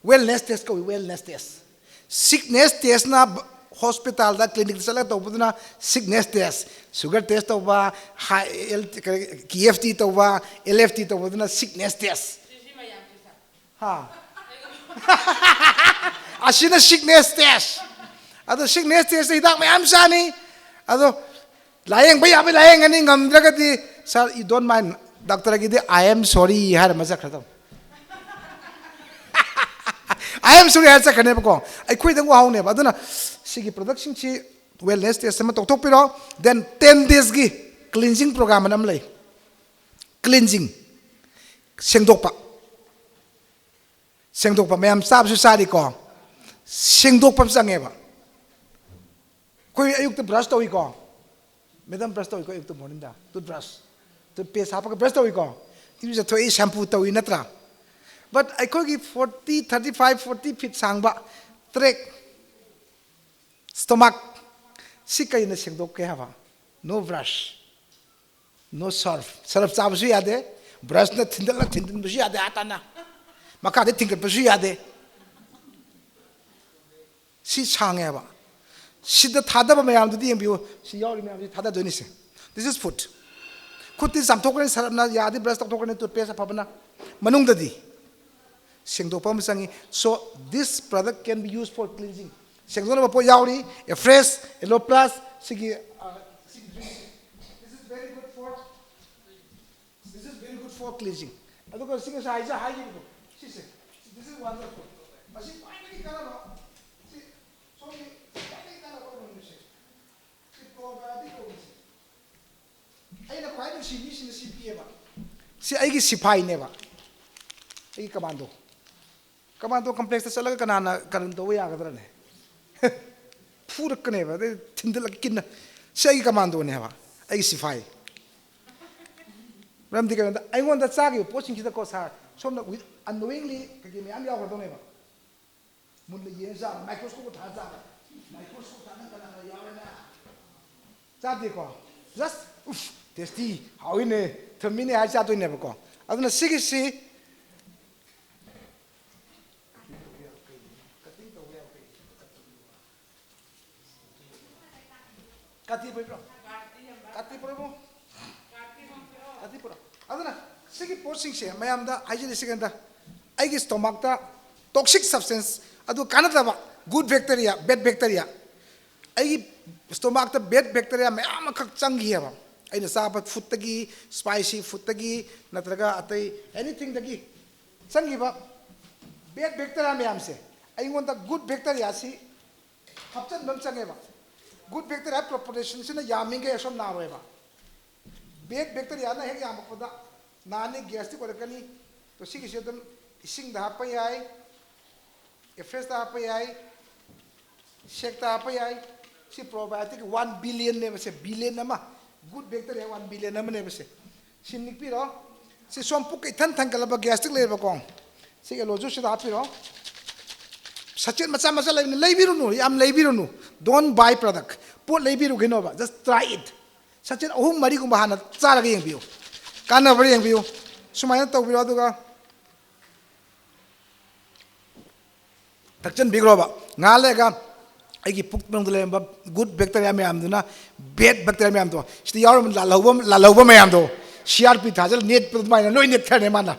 Wellness test ꯀꯧꯏ, wellness test꯫ Sickness test ꯅ hospital ꯗ, clinic ꯇ ꯆꯠꯂꯒ ꯇꯧꯕꯗꯨꯅ sickness test꯫ Sugar test ꯇꯧꯕ, high, L-, ꯀꯔꯤ, K F T ꯇꯧꯕ, L F T ꯇꯧꯕꯗꯨꯅ sickness test꯫ ꯍꯥ? ꯑꯁꯤꯅ sickness test꯫ ꯑꯗꯣ sickness test ꯇ ꯍꯤꯗꯥꯛ ꯃꯌꯥꯝ ꯆꯥꯅꯤ꯫ ꯑꯗꯣ ꯂꯥꯌꯦꯡꯕ ꯌꯥꯕ ꯂꯥꯌꯦꯡꯒꯅꯤ, ꯉꯝꯗ꯭ꯔꯒꯗꯤ, "Sir, you don't mind, ꯗꯥꯛꯇꯔꯒꯤꯗꯤ I am sorry" ꯍꯥꯏꯔꯝꯃ ꯆꯠꯈ꯭ꯔꯗꯧꯅꯤ꯫ "I am sorry" ꯍꯥꯏꯔ ꯆꯠꯈ꯭ꯔꯅꯦꯕꯀꯣ꯫ ꯑꯩꯈꯣꯏꯗꯪ ꯋꯥꯍꯧꯅꯦꯕ꯫ ꯑꯗꯨꯅ ꯁꯤꯒꯤ product ꯁꯤꯡꯁꯤ wellness test ꯑꯃ ꯇꯧꯊꯣꯛꯄꯤꯔꯣ꯫ Then ten days ꯀꯤ cleansing program ꯑꯅ ꯑꯃ ꯂꯩ꯫ Cleansing, ꯁꯦꯡꯗꯣꯛꯄ꯫ ꯁꯦꯡꯗꯣꯛꯄ꯫ ꯃꯌꯥꯝ ꯆꯥꯕꯁꯨ ꯆꯥꯔꯤꯀꯣ, ꯁꯦꯡꯗꯣꯛꯄ ꯑꯃ ꯆꯪꯉꯦꯕ꯫ ꯑꯩꯈꯣꯏ ꯑꯌꯨꯛꯇ ꯕ꯭ꯔꯁ ꯇꯧꯏꯀꯣ? ꯃꯦꯗꯥꯝ ꯕ꯭ꯔꯁ ꯇꯧꯏꯀꯣ ꯑꯌꯨꯛꯇ ꯃꯣꯔꯅꯤꯡꯗ? ꯇꯨꯠ ꯕ꯭ꯔꯁ, ꯇꯨꯠ ꯄꯦꯁ ꯍꯥꯞꯄꯒ ꯕ꯭ꯔꯁ ꯇꯧꯏꯀꯣ? ꯏꯔꯨꯖꯊꯣꯛꯏ, ꯁꯦꯝꯄꯨ ꯇꯧꯏ ꯅꯠꯇ꯭ꯔꯥ? ꯕꯠ ꯑꯩꯈꯣꯏꯒꯤ forty, thirty five, forty feet ꯁꯥꯡꯕ ꯇ꯭ꯔꯦꯛ, ꯁ꯭ꯇꯣꯃꯥꯛ, ꯁꯤ ꯀꯩꯅ ꯁꯦꯡꯗꯣꯛꯀꯦ ꯍꯥꯏꯕ? No brush, no surf. Surf ꯆꯥꯕꯁꯨ ꯌꯥꯗꯦ, ꯕ꯭ꯔꯁꯅ ꯊꯤꯟꯗꯠꯂ ꯊꯤꯟꯗꯟꯕꯁꯨ ꯌꯥꯗꯦ, ꯑꯥ ꯇꯥꯅ ꯃꯈꯥꯗ ꯊꯤꯡꯒꯠꯄꯁꯨ ꯌꯥꯗꯦ꯫ ꯁꯤ ꯁꯥꯡꯉꯦꯕ꯫ ꯁꯤꯗ ꯊꯥꯗꯕ ꯃꯌꯥꯝꯗꯨꯗꯤ ꯌꯦꯡꯕꯤꯌꯨ꯫ ꯁꯤ ꯌꯥꯎꯔꯤ ꯃꯌꯥꯝꯁꯤ ꯊꯥꯗꯗꯣꯏꯅꯤꯁꯦ꯫ This is foot. ꯈꯨꯠꯇꯤ ꯆꯥꯝꯊꯣꯛꯈ꯭ꯔꯅꯤ, ꯁꯔꯞꯅ ꯌꯥꯗꯤ ꯕ꯭ꯔꯁ ꯇꯧꯊꯣꯛꯈ꯭ꯔꯅꯤ, ꯇꯨꯠꯄꯦꯁ ꯑꯐꯕꯅ꯫ ꯃꯅꯨꯡꯗꯗꯤ ꯁꯦꯡꯗꯣꯛꯄ ꯑꯃ ꯆꯪꯉꯤ꯫ So this product can be used for cleansing. ꯁꯦꯡꯗꯣꯛꯅꯕ ꯄꯣꯠ ꯌꯥꯎꯔꯤ꯫ A fresh, aloe plus, ꯁꯤꯒꯤ, ꯑ, ꯁꯤꯒꯤ juice꯫ This is very good for, this is very good for cleansing. ꯑꯗꯨꯒ ꯁꯤ ꯉꯁꯥꯏ ꯑꯩꯁꯦ ꯍꯥꯏꯈꯤꯕꯗꯣ, ꯁꯤꯁꯦ, this is wonderful. ꯃꯁꯤ ꯈ꯭ꯋꯥꯏꯗꯒꯤ ꯀꯥꯟꯅꯕ, ꯁꯤ ꯁꯣꯝꯒꯤ ꯈ꯭ꯋꯥꯏꯗꯒꯤ ꯀꯥꯟꯅꯕ ꯑꯣꯏꯔꯝꯃꯤꯁꯦ꯫ ꯁꯤ ꯄ꯭ꯔꯣꯒꯥꯗꯤ ꯀꯧꯔꯤꯁꯦ꯫ ꯑꯩꯅ ꯈ꯭ꯋꯥꯏ ꯅꯨꯡꯁꯤ ꯃꯤꯁꯤꯡꯅ ꯁꯤ ꯄꯤꯌꯦꯕ꯫ ꯁꯤ ꯑꯩꯒꯤ ꯁꯤꯐꯥꯏꯅꯦꯕ, ꯑꯩꯒꯤ ꯀꯃꯥꯟꯗꯣ꯫ ꯀꯃꯥꯟꯗꯣ ꯀꯝꯄ꯭ꯂꯦꯛꯁꯇ ꯆꯠꯂꯒ ꯀꯅꯥꯅ ꯀꯔꯟ ꯇꯧꯕ ꯌꯥꯒꯗ꯭ꯔꯅꯦ? ꯐꯨꯔꯛꯀꯅꯦꯕ, ꯑꯗꯩ ꯊꯤꯟꯗꯜꯂꯛꯀ ꯀꯤꯟꯅ꯫ ꯁꯤ ꯑꯩꯒꯤ ꯀꯃꯥꯟꯗꯣꯅꯦꯕ, ꯑꯩꯒꯤ ꯁꯤꯐꯥꯏ꯫ ꯃꯔꯝꯗꯤ ꯀꯩꯅꯣꯗ, ꯑꯩꯉꯣꯟꯗ ꯆꯥꯈꯤꯕ ꯄꯣꯠꯁꯤꯡꯁꯤꯗꯀꯣ ꯁꯥꯔ, ꯁꯣꯝꯅ ꯋꯤꯠ ꯑꯟꯅꯣꯋꯤꯡꯂꯤ ꯀꯩꯀꯩ ꯃꯌꯥꯝ ꯌꯥꯎꯈ꯭ꯔꯗꯧꯅꯦꯕ꯫ ꯃꯨꯟꯅ ꯌꯦꯡ ꯆꯥꯕ, ꯃꯥꯏꯀ꯭ꯔꯣꯁꯀꯣꯞ ꯊꯥ ꯆꯥꯕ꯫ ꯃꯥꯏꯀ꯭ꯔꯣꯁꯀꯣꯞ ꯊꯥꯅ ꯀꯅꯥꯅ ꯌꯥꯎꯔꯦꯅ? ꯆꯥꯗꯦꯀꯣ? ꯖꯁ, ꯎꯐ, ꯇꯦꯁꯇꯤ, ꯍꯥꯎꯏꯅꯦ, ꯊꯨꯝꯃꯤꯅꯦ ꯍꯥꯏ ꯆꯥꯗꯣꯏꯅꯦꯕꯀꯣ꯫ ꯑꯗꯨꯅ ꯁꯤꯒꯤꯁꯤ ꯀꯥꯇꯤ ꯄꯨꯔꯛꯏꯕ꯭ꯔꯣ? ꯀꯥꯇꯤ ꯄꯨꯔꯛꯏꯕ꯭ꯔꯣ? ꯀꯥꯇꯤ ꯄꯨꯔꯛꯑꯣ꯫ ꯑꯗꯨꯅ ꯁꯤꯒꯤ ꯄꯣꯠꯁꯤꯡꯁꯦ ꯃꯌꯥꯝꯗ ꯍꯥꯏꯖꯔꯤꯁꯤ ꯀꯩꯅꯣꯗ, ꯑꯩꯒꯤ ꯁ꯭ꯇꯣꯃꯥꯛꯇ ꯇꯣꯛꯁꯤꯛ ꯁꯕꯁꯇꯦꯟꯁ, ꯑꯗꯨ ꯀꯥꯟꯅꯗꯕ, ꯒꯨꯗ ꯕꯦꯛꯇꯔꯤꯌꯥ, ꯕꯦꯗ ꯕꯦꯛꯇꯔꯤꯌꯥ, ꯑꯩꯒꯤ ꯁ꯭ꯇꯣꯃꯥꯛꯇ ꯕꯦꯗ ꯕꯦꯛꯇꯔꯤꯌꯥ ꯃꯌꯥꯝ ꯑꯃꯈꯛ ꯆꯪꯈꯤꯑꯕ꯫ ꯑꯩꯅ ꯆꯥꯕ ꯐꯨꯗꯇꯒꯤ, ꯁ꯭ꯄꯥꯏꯁꯤ ꯐꯨꯗꯇꯒꯤ, ꯅꯠꯇ꯭ꯔꯒ ꯑꯇꯩ ꯑꯦꯅꯤꯊꯤꯡꯗꯒꯤ ꯆꯪꯈꯤꯕ ꯕꯦꯗ ꯕꯦꯛꯇꯔꯤꯌꯥ ꯃꯌꯥꯝꯁꯦ ꯑꯩꯉꯣꯟꯗ ꯒꯨꯗ ꯕꯦꯛꯇꯔꯤꯌꯥꯁꯤ ꯍꯥꯞꯆꯤꯟꯕ ꯑꯃ ꯆꯪꯉꯦꯕ꯫ ꯒꯨꯗ ꯕꯦꯛꯇꯔꯤꯌꯥ ꯄ꯭ꯔꯣꯄꯣꯔꯁꯟꯁꯤꯅ ꯌꯥꯝꯃꯤꯈꯩ ꯑꯁꯣꯝ ꯅꯥꯔꯣꯏꯕ꯫ ꯕꯦꯗ ꯕꯦꯛꯇꯔꯤꯌꯥꯅ ꯍꯦꯛ ꯌꯥꯝꯃꯛꯄꯗ ꯅꯥꯅꯤ, ꯒ꯭ꯌꯥꯁꯇ꯭ꯔꯤꯛ ꯑꯣꯏꯔꯛꯀꯅꯤ꯫ ꯑꯗꯣ ꯁꯤꯒꯤꯁꯦ ꯑꯗꯨꯝ ꯏꯁꯤꯡꯗ ꯍꯥꯞꯄ ꯌꯥꯏ, ꯑꯦꯐ꯭ꯔꯦꯁꯇ ꯍꯥꯞꯄ ꯌꯥꯏ, ꯁꯦꯛꯇ ꯍꯥꯞꯄ ꯌꯥꯏ, ꯁꯤ ꯄ꯭ꯔꯣꯕꯥꯏꯑꯣꯇꯤꯛ ꯋꯥꯟ ꯕꯤꯂꯤꯌꯟꯅꯦꯕ ꯁꯦ, ꯕꯤꯂꯤꯌꯟ ꯑꯃ꯫ ꯒꯨꯗ ꯕꯦꯛꯇꯔꯤꯌꯥ ꯋꯥꯟ ꯕꯤꯂꯤꯌꯟ ꯑꯃꯅꯦꯕ ꯁꯦ꯫ ꯁꯤ ꯅꯤꯛꯄꯤꯔꯣ꯫ ꯁꯤ ꯁꯣꯝ ꯄꯨꯛ ꯏꯊꯟ ꯊꯟꯒꯠꯂꯕ ꯒ꯭ꯌꯥꯁꯇ꯭ꯔꯤꯛ ꯂꯩꯔꯕꯀꯣ, ꯁꯤ ꯑꯦꯂꯣ ꯖꯨꯁꯁꯤꯗ ꯍꯥꯞꯄꯤꯔꯣ꯫ ꯁꯆꯦꯠ ꯃꯆꯥ ꯃꯆꯥ ꯂꯩꯕꯅꯤ, ꯂꯩꯕꯤꯔꯨꯅꯨ, ꯌꯥꯝ ꯂꯩꯕꯤꯔꯨꯅꯨ꯫ Don't buy product꯫ ꯄꯣꯠ ꯂꯩꯕꯤꯔꯨꯒꯤꯅꯣꯕ, just try it꯫ ꯁꯆꯦꯠ ꯑꯍꯨꯝ ꯃꯔꯤꯒꯨꯝꯕ ꯍꯥꯟꯅ ꯆꯥꯔꯒ ꯌꯦꯡꯕꯤꯌꯨ, ꯀꯥꯟꯅꯕ꯭ꯔꯥ ꯌꯦꯡꯕꯤꯌꯨ꯫ ꯁꯨꯃꯥꯏꯅ ꯇꯧꯕꯤꯔꯣ꯫ ꯑꯗꯨꯒ ꯊꯛꯆꯟꯕꯤꯈ꯭ꯔꯣꯕ꯫ ꯉꯥꯏꯍꯥꯛ ꯂꯩꯔꯒ ꯑꯩꯒꯤ ꯄꯨꯛ ꯃꯅꯨꯡꯗ ꯂꯩꯔꯝꯕ ꯒꯨꯗ ꯕꯦꯛꯇꯔꯤꯌꯥ ꯃꯌꯥꯝꯗꯨꯅ ꯕꯦꯗ ꯕꯦꯛꯇꯔꯤꯌꯥ ꯃꯌꯥꯝꯗꯣ, ꯁꯤꯗ ꯌꯥꯎꯔꯝꯕ ꯂꯥꯜꯍꯧꯕ, ꯂꯥꯜꯍꯧꯕ ꯃꯌꯥꯝꯗꯣ, ꯁꯤ ꯑꯥꯔ ꯄꯤ ꯊꯥꯖꯤꯜꯂ ꯅꯦꯠꯄ ꯑꯗꯨꯃꯥꯏꯅ ꯂꯣꯏ ꯅꯦꯠꯈ꯭ꯔꯅꯤ ꯃꯥꯅ꯫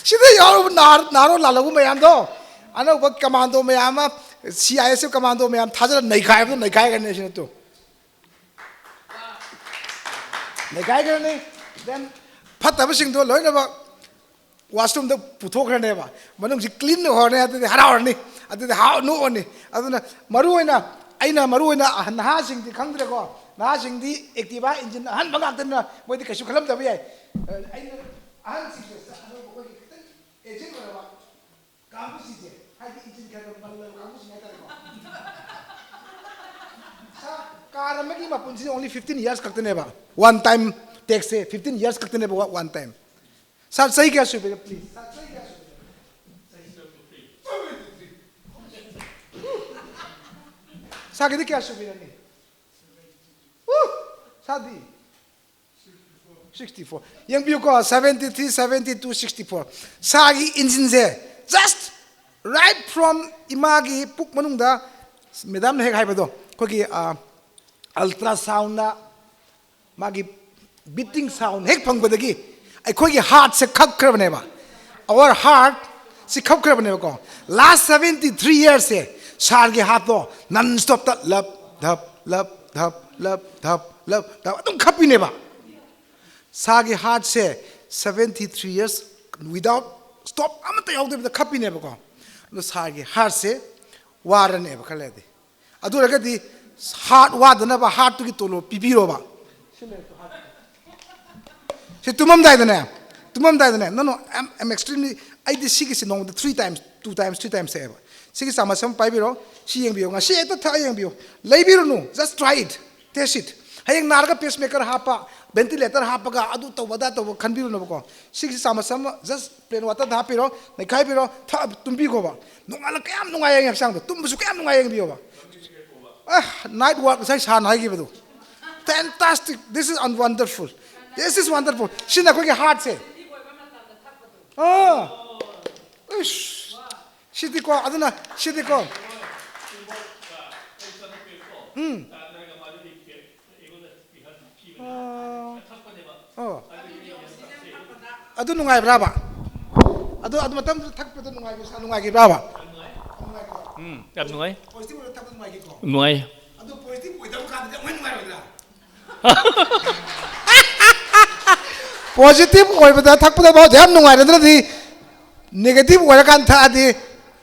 ꯁꯤꯗ ꯌꯥꯎꯔꯕ ꯅꯍꯥꯔꯣ ꯂꯥꯜꯍꯧꯕ ꯃꯌꯥꯝꯗꯣ, ꯑꯅꯧꯕ ꯀꯃꯥꯟꯗꯣ ꯃꯌꯥꯝ ꯑꯃ, C I S F commando ꯃꯌꯥꯝ ꯊꯥꯖꯤꯜꯂ ꯅꯩꯈꯥꯏꯕꯗꯣ ꯅꯩꯈꯥꯏꯈ꯭ꯔꯅꯤ ꯁꯤꯅ ꯇꯨ꯫ ꯅꯩꯈꯥꯏꯈ꯭ꯔꯅꯤ꯫ Then ꯐꯠꯇꯕꯁꯤꯡꯗꯣ ꯂꯣꯏꯅꯃꯛ ꯋꯥꯁꯔꯨꯝꯗ ꯄꯨꯊꯣꯛꯈ꯭ꯔꯅꯦꯕ꯫ ꯃꯅꯨꯡꯁꯤ ꯀ꯭ꯂꯤꯟ ꯑꯣꯏꯍꯧꯔꯅꯤ꯫ ꯑꯗꯨꯗꯤ ꯍꯔꯥꯎꯔꯅꯤ, ꯑꯗꯨꯗꯤ ꯍꯥꯎ ꯅꯣꯛꯑꯅꯤ꯫ ꯑꯗꯨꯅ ꯃꯔꯨ ꯑꯣꯏꯅ, ꯑꯩꯅ ꯃꯔꯨ ꯑꯣꯏꯅ ꯑꯍꯟ ꯅꯍꯥꯁꯤꯡꯗꯤ ꯈꯪꯗ꯭ꯔꯦꯀꯣ, ꯅꯍꯥꯁꯤꯡꯗꯤ ꯑꯦꯛꯇꯤꯚꯥ ꯏꯟꯖꯤꯟ ꯑꯍꯟꯕ ꯉꯥꯛꯇꯅꯤꯅ ꯃꯣꯏꯗꯤ ꯀꯩꯁꯨ ꯈꯜꯂꯝꯗꯕ ꯌꯥꯏ꯫ ꯑꯩꯅ ꯑꯍꯟꯁꯤꯡꯁꯦ ꯑꯅꯧꯕ ꯑꯩꯈꯣꯏꯒꯤ ꯈꯤꯇꯪ ꯑꯦꯖꯦꯠ ꯑꯣꯏꯔꯕ ꯀꯥꯡꯕꯨꯁꯤꯡꯁꯦ, ꯍꯥꯏꯗꯤ ꯏꯟꯖꯤꯟ ꯈꯔ ꯈꯔ ꯃꯜꯂꯕ ꯀꯥꯡꯕꯨꯁꯤꯡ ꯍꯥꯏꯇꯥꯔꯦꯀꯣ꯫ ꯁꯥꯔ, ꯀꯥꯔ ꯑꯃꯒꯤ ꯃꯄꯨꯟꯁꯤ only fifteen years ꯈꯛꯇꯅꯦꯕ꯫ One time tax ꯁꯦ fifteen years ꯈꯛꯇꯅꯦꯕ, one time꯫ ꯁꯥꯔ, ꯆꯍꯤ ꯀꯌꯥ ꯁꯨꯕꯤꯔꯦ, please? ꯁꯥꯔ, ꯆꯍꯤ ꯀꯌꯥ ꯁꯨꯕꯤꯔꯦ? ꯁꯥꯔꯒꯤꯗꯤ ꯀꯌꯥ ꯁꯨꯕꯤꯔꯅꯤ? ꯎ! ꯁꯥꯔꯗꯤ? Sixty four꯫ ꯌꯦꯡꯕꯤꯌꯨꯀꯣ, seventy three, seventy two, sixty four꯫ ꯁꯥꯔꯒꯤ ꯏꯟꯖꯤꯟꯁꯦ just right from ꯏꯃꯥꯒꯤ ꯄꯨꯛ ꯃꯅꯨꯡꯗ, ꯃꯦꯗꯥꯝꯅ ꯍꯦꯛ ꯍꯥꯏꯕꯗꯣ, ꯑꯩꯈꯣꯏꯒꯤ, ꯑ, ultrasound ꯅ ꯃꯥꯒꯤ beating sound ꯍꯦꯛ ꯐꯪꯕꯗꯒꯤ ꯑꯩꯈꯣꯏꯒꯤ heart ꯁꯦ ꯈꯞꯈ꯭ꯔꯕꯅꯦꯕ꯫ Our heart ꯁꯤ ꯈꯞꯈ꯭ꯔꯕꯅꯦꯕꯀꯣ꯫ Last seventy three years ꯁꯦ ꯁꯥꯔꯒꯤ heart ꯇꯣ non stop ꯇ ꯂꯞ ꯙꯞ, ꯂꯞ ꯙꯞ, ꯂꯞ ꯙꯞ, ꯂꯞ ꯙꯞ ꯑꯗꯨꯝ ꯈꯞꯄꯤꯅꯦꯕ꯫ ꯁꯥꯔꯒꯤ heart ꯁꯦ seventy three years without stop ꯑꯃꯠꯇ ꯌꯥꯎꯗꯕꯤꯗ ꯈꯞꯄꯤꯅꯦꯕꯀꯣ꯫ ꯑꯗꯣ ꯁꯥꯔꯒꯤ heart ꯁꯦ ꯋꯥꯔꯅꯦꯕ ꯈꯔ ꯂꯩꯔꯗꯤ꯫ ꯑꯗꯨ ꯑꯣꯏꯔꯒꯗꯤ heart ꯋꯥꯗꯅꯕ heart ꯇꯨꯒꯤ ꯇꯣꯂꯣꯞ ꯄꯤꯕꯤꯔꯣꯕ꯫ ꯁꯤ ꯇꯨꯝꯃꯝꯗꯥꯏꯗꯅꯦ, ꯇꯨꯝꯃꯝꯗꯥꯏꯗꯅꯦ, no, no, I'm, I'm extremely, ꯑꯩꯗꯤ ꯁꯤꯒꯤꯁꯤ ꯅꯣꯡꯃꯗ three times Two times, three times ꯊꯛꯑꯦꯕ꯫ ꯁꯤꯒꯤ ꯆꯥꯃꯁ ꯑꯃ ꯄꯥꯏꯕꯤꯔꯣ꯫ ꯁꯤ ꯌꯦꯡꯕꯤꯌꯨ, ꯉꯁꯤ ꯍꯦꯛꯇ ꯊꯛꯑ ꯌꯦꯡꯕꯤꯌꯨ꯫ ꯂꯩꯕꯤꯔꯨꯅꯨ, just try it, test it. ꯍꯌꯦꯡ ꯅꯥꯔꯒ pacemaker ꯍꯥꯞꯄ, ventilator ꯍꯥꯞꯄꯒ ꯑꯗꯨ ꯇꯧꯕ ꯑꯗꯥ ꯇꯧꯕ ꯈꯟꯕꯤꯔꯨꯅꯨꯕꯀꯣ꯫ ꯁꯤꯒꯤ ꯆꯥꯃꯁ ꯑꯃ just plain waterꯗ ꯍꯥꯞꯄꯤꯔꯣ, ꯅꯩꯈꯥꯏꯕꯤꯔꯣ, ꯊꯛꯑ ꯇꯨꯝꯕꯤꯈꯣꯕ꯫ ꯅꯣꯡꯉꯥꯜꯂꯒ ꯀꯌꯥꯝ ꯅꯨꯡꯉꯥꯏ ꯌꯦꯡꯉꯤ ꯍꯛꯆꯥꯡꯗꯣ, ꯇꯨꯝꯕꯁꯨ ꯀꯌꯥꯝ ꯅꯨꯡꯉꯥꯏ ꯌꯦꯡꯕꯤꯌꯣꯕ꯫ ꯑ, night walk ꯉꯁꯥꯏ ꯁꯥꯔꯅ ꯍꯥꯏꯈꯤꯕꯗꯣ꯫ Fantastic, this is un- wonderful, this is wonderful. ꯁꯤꯅ ꯑꯩꯈꯣꯏꯒꯤ heartꯁꯦ꯫ ꯑꯥ, ꯏꯁ, ꯁꯤꯗꯤꯀꯣ, ꯑꯗꯨꯅ ꯁꯤꯗꯤꯀꯣ꯫ ꯎꯝ꯫ ꯑꯣ꯫ ꯑꯣ꯫ ꯑꯗꯨ ꯅꯨꯡꯉꯥꯏꯕ꯭ꯔꯥꯕ? ꯑꯗꯨ, ꯑꯗꯨ ꯃꯇꯝꯗꯨꯗ ꯊꯛꯄꯗ ꯅꯨꯡꯉꯥꯏꯕ, ꯅꯨꯡꯉꯥꯏꯈꯤꯕ꯭ꯔꯥꯕ? ꯎꯝ, ꯌꯥꯝ ꯅꯨꯡꯉꯥꯏ꯫ ꯄꯣꯖꯤꯇꯤꯚ ꯑꯣꯏꯅ ꯊꯛꯄ ꯅꯨꯡꯉꯥꯏꯈꯤꯀꯣ? ꯅꯨꯡꯉꯥꯏ꯫ ꯑꯗꯨ ꯄꯣꯖꯤꯇꯤꯚ ꯑꯣꯏꯗꯕ ꯀꯥꯟꯗꯗꯤ ꯑꯃꯨꯛ ꯍꯦꯟꯅ ꯅꯨꯡꯉꯥꯏꯔꯣꯏꯗ꯭ꯔꯥ? ꯄꯣꯖꯤꯇꯤꯚ ꯑꯣꯏꯕꯗ ꯊꯛꯄꯗ ꯐꯥꯎꯗ ꯌꯥꯝ ꯅꯨꯡꯉꯥꯏꯔꯗ꯭ꯔꯗꯤ, ꯅꯦꯒꯦꯇꯤꯚ ꯑꯣꯏꯔꯀꯥꯟꯗ ꯊꯛꯑꯗꯤ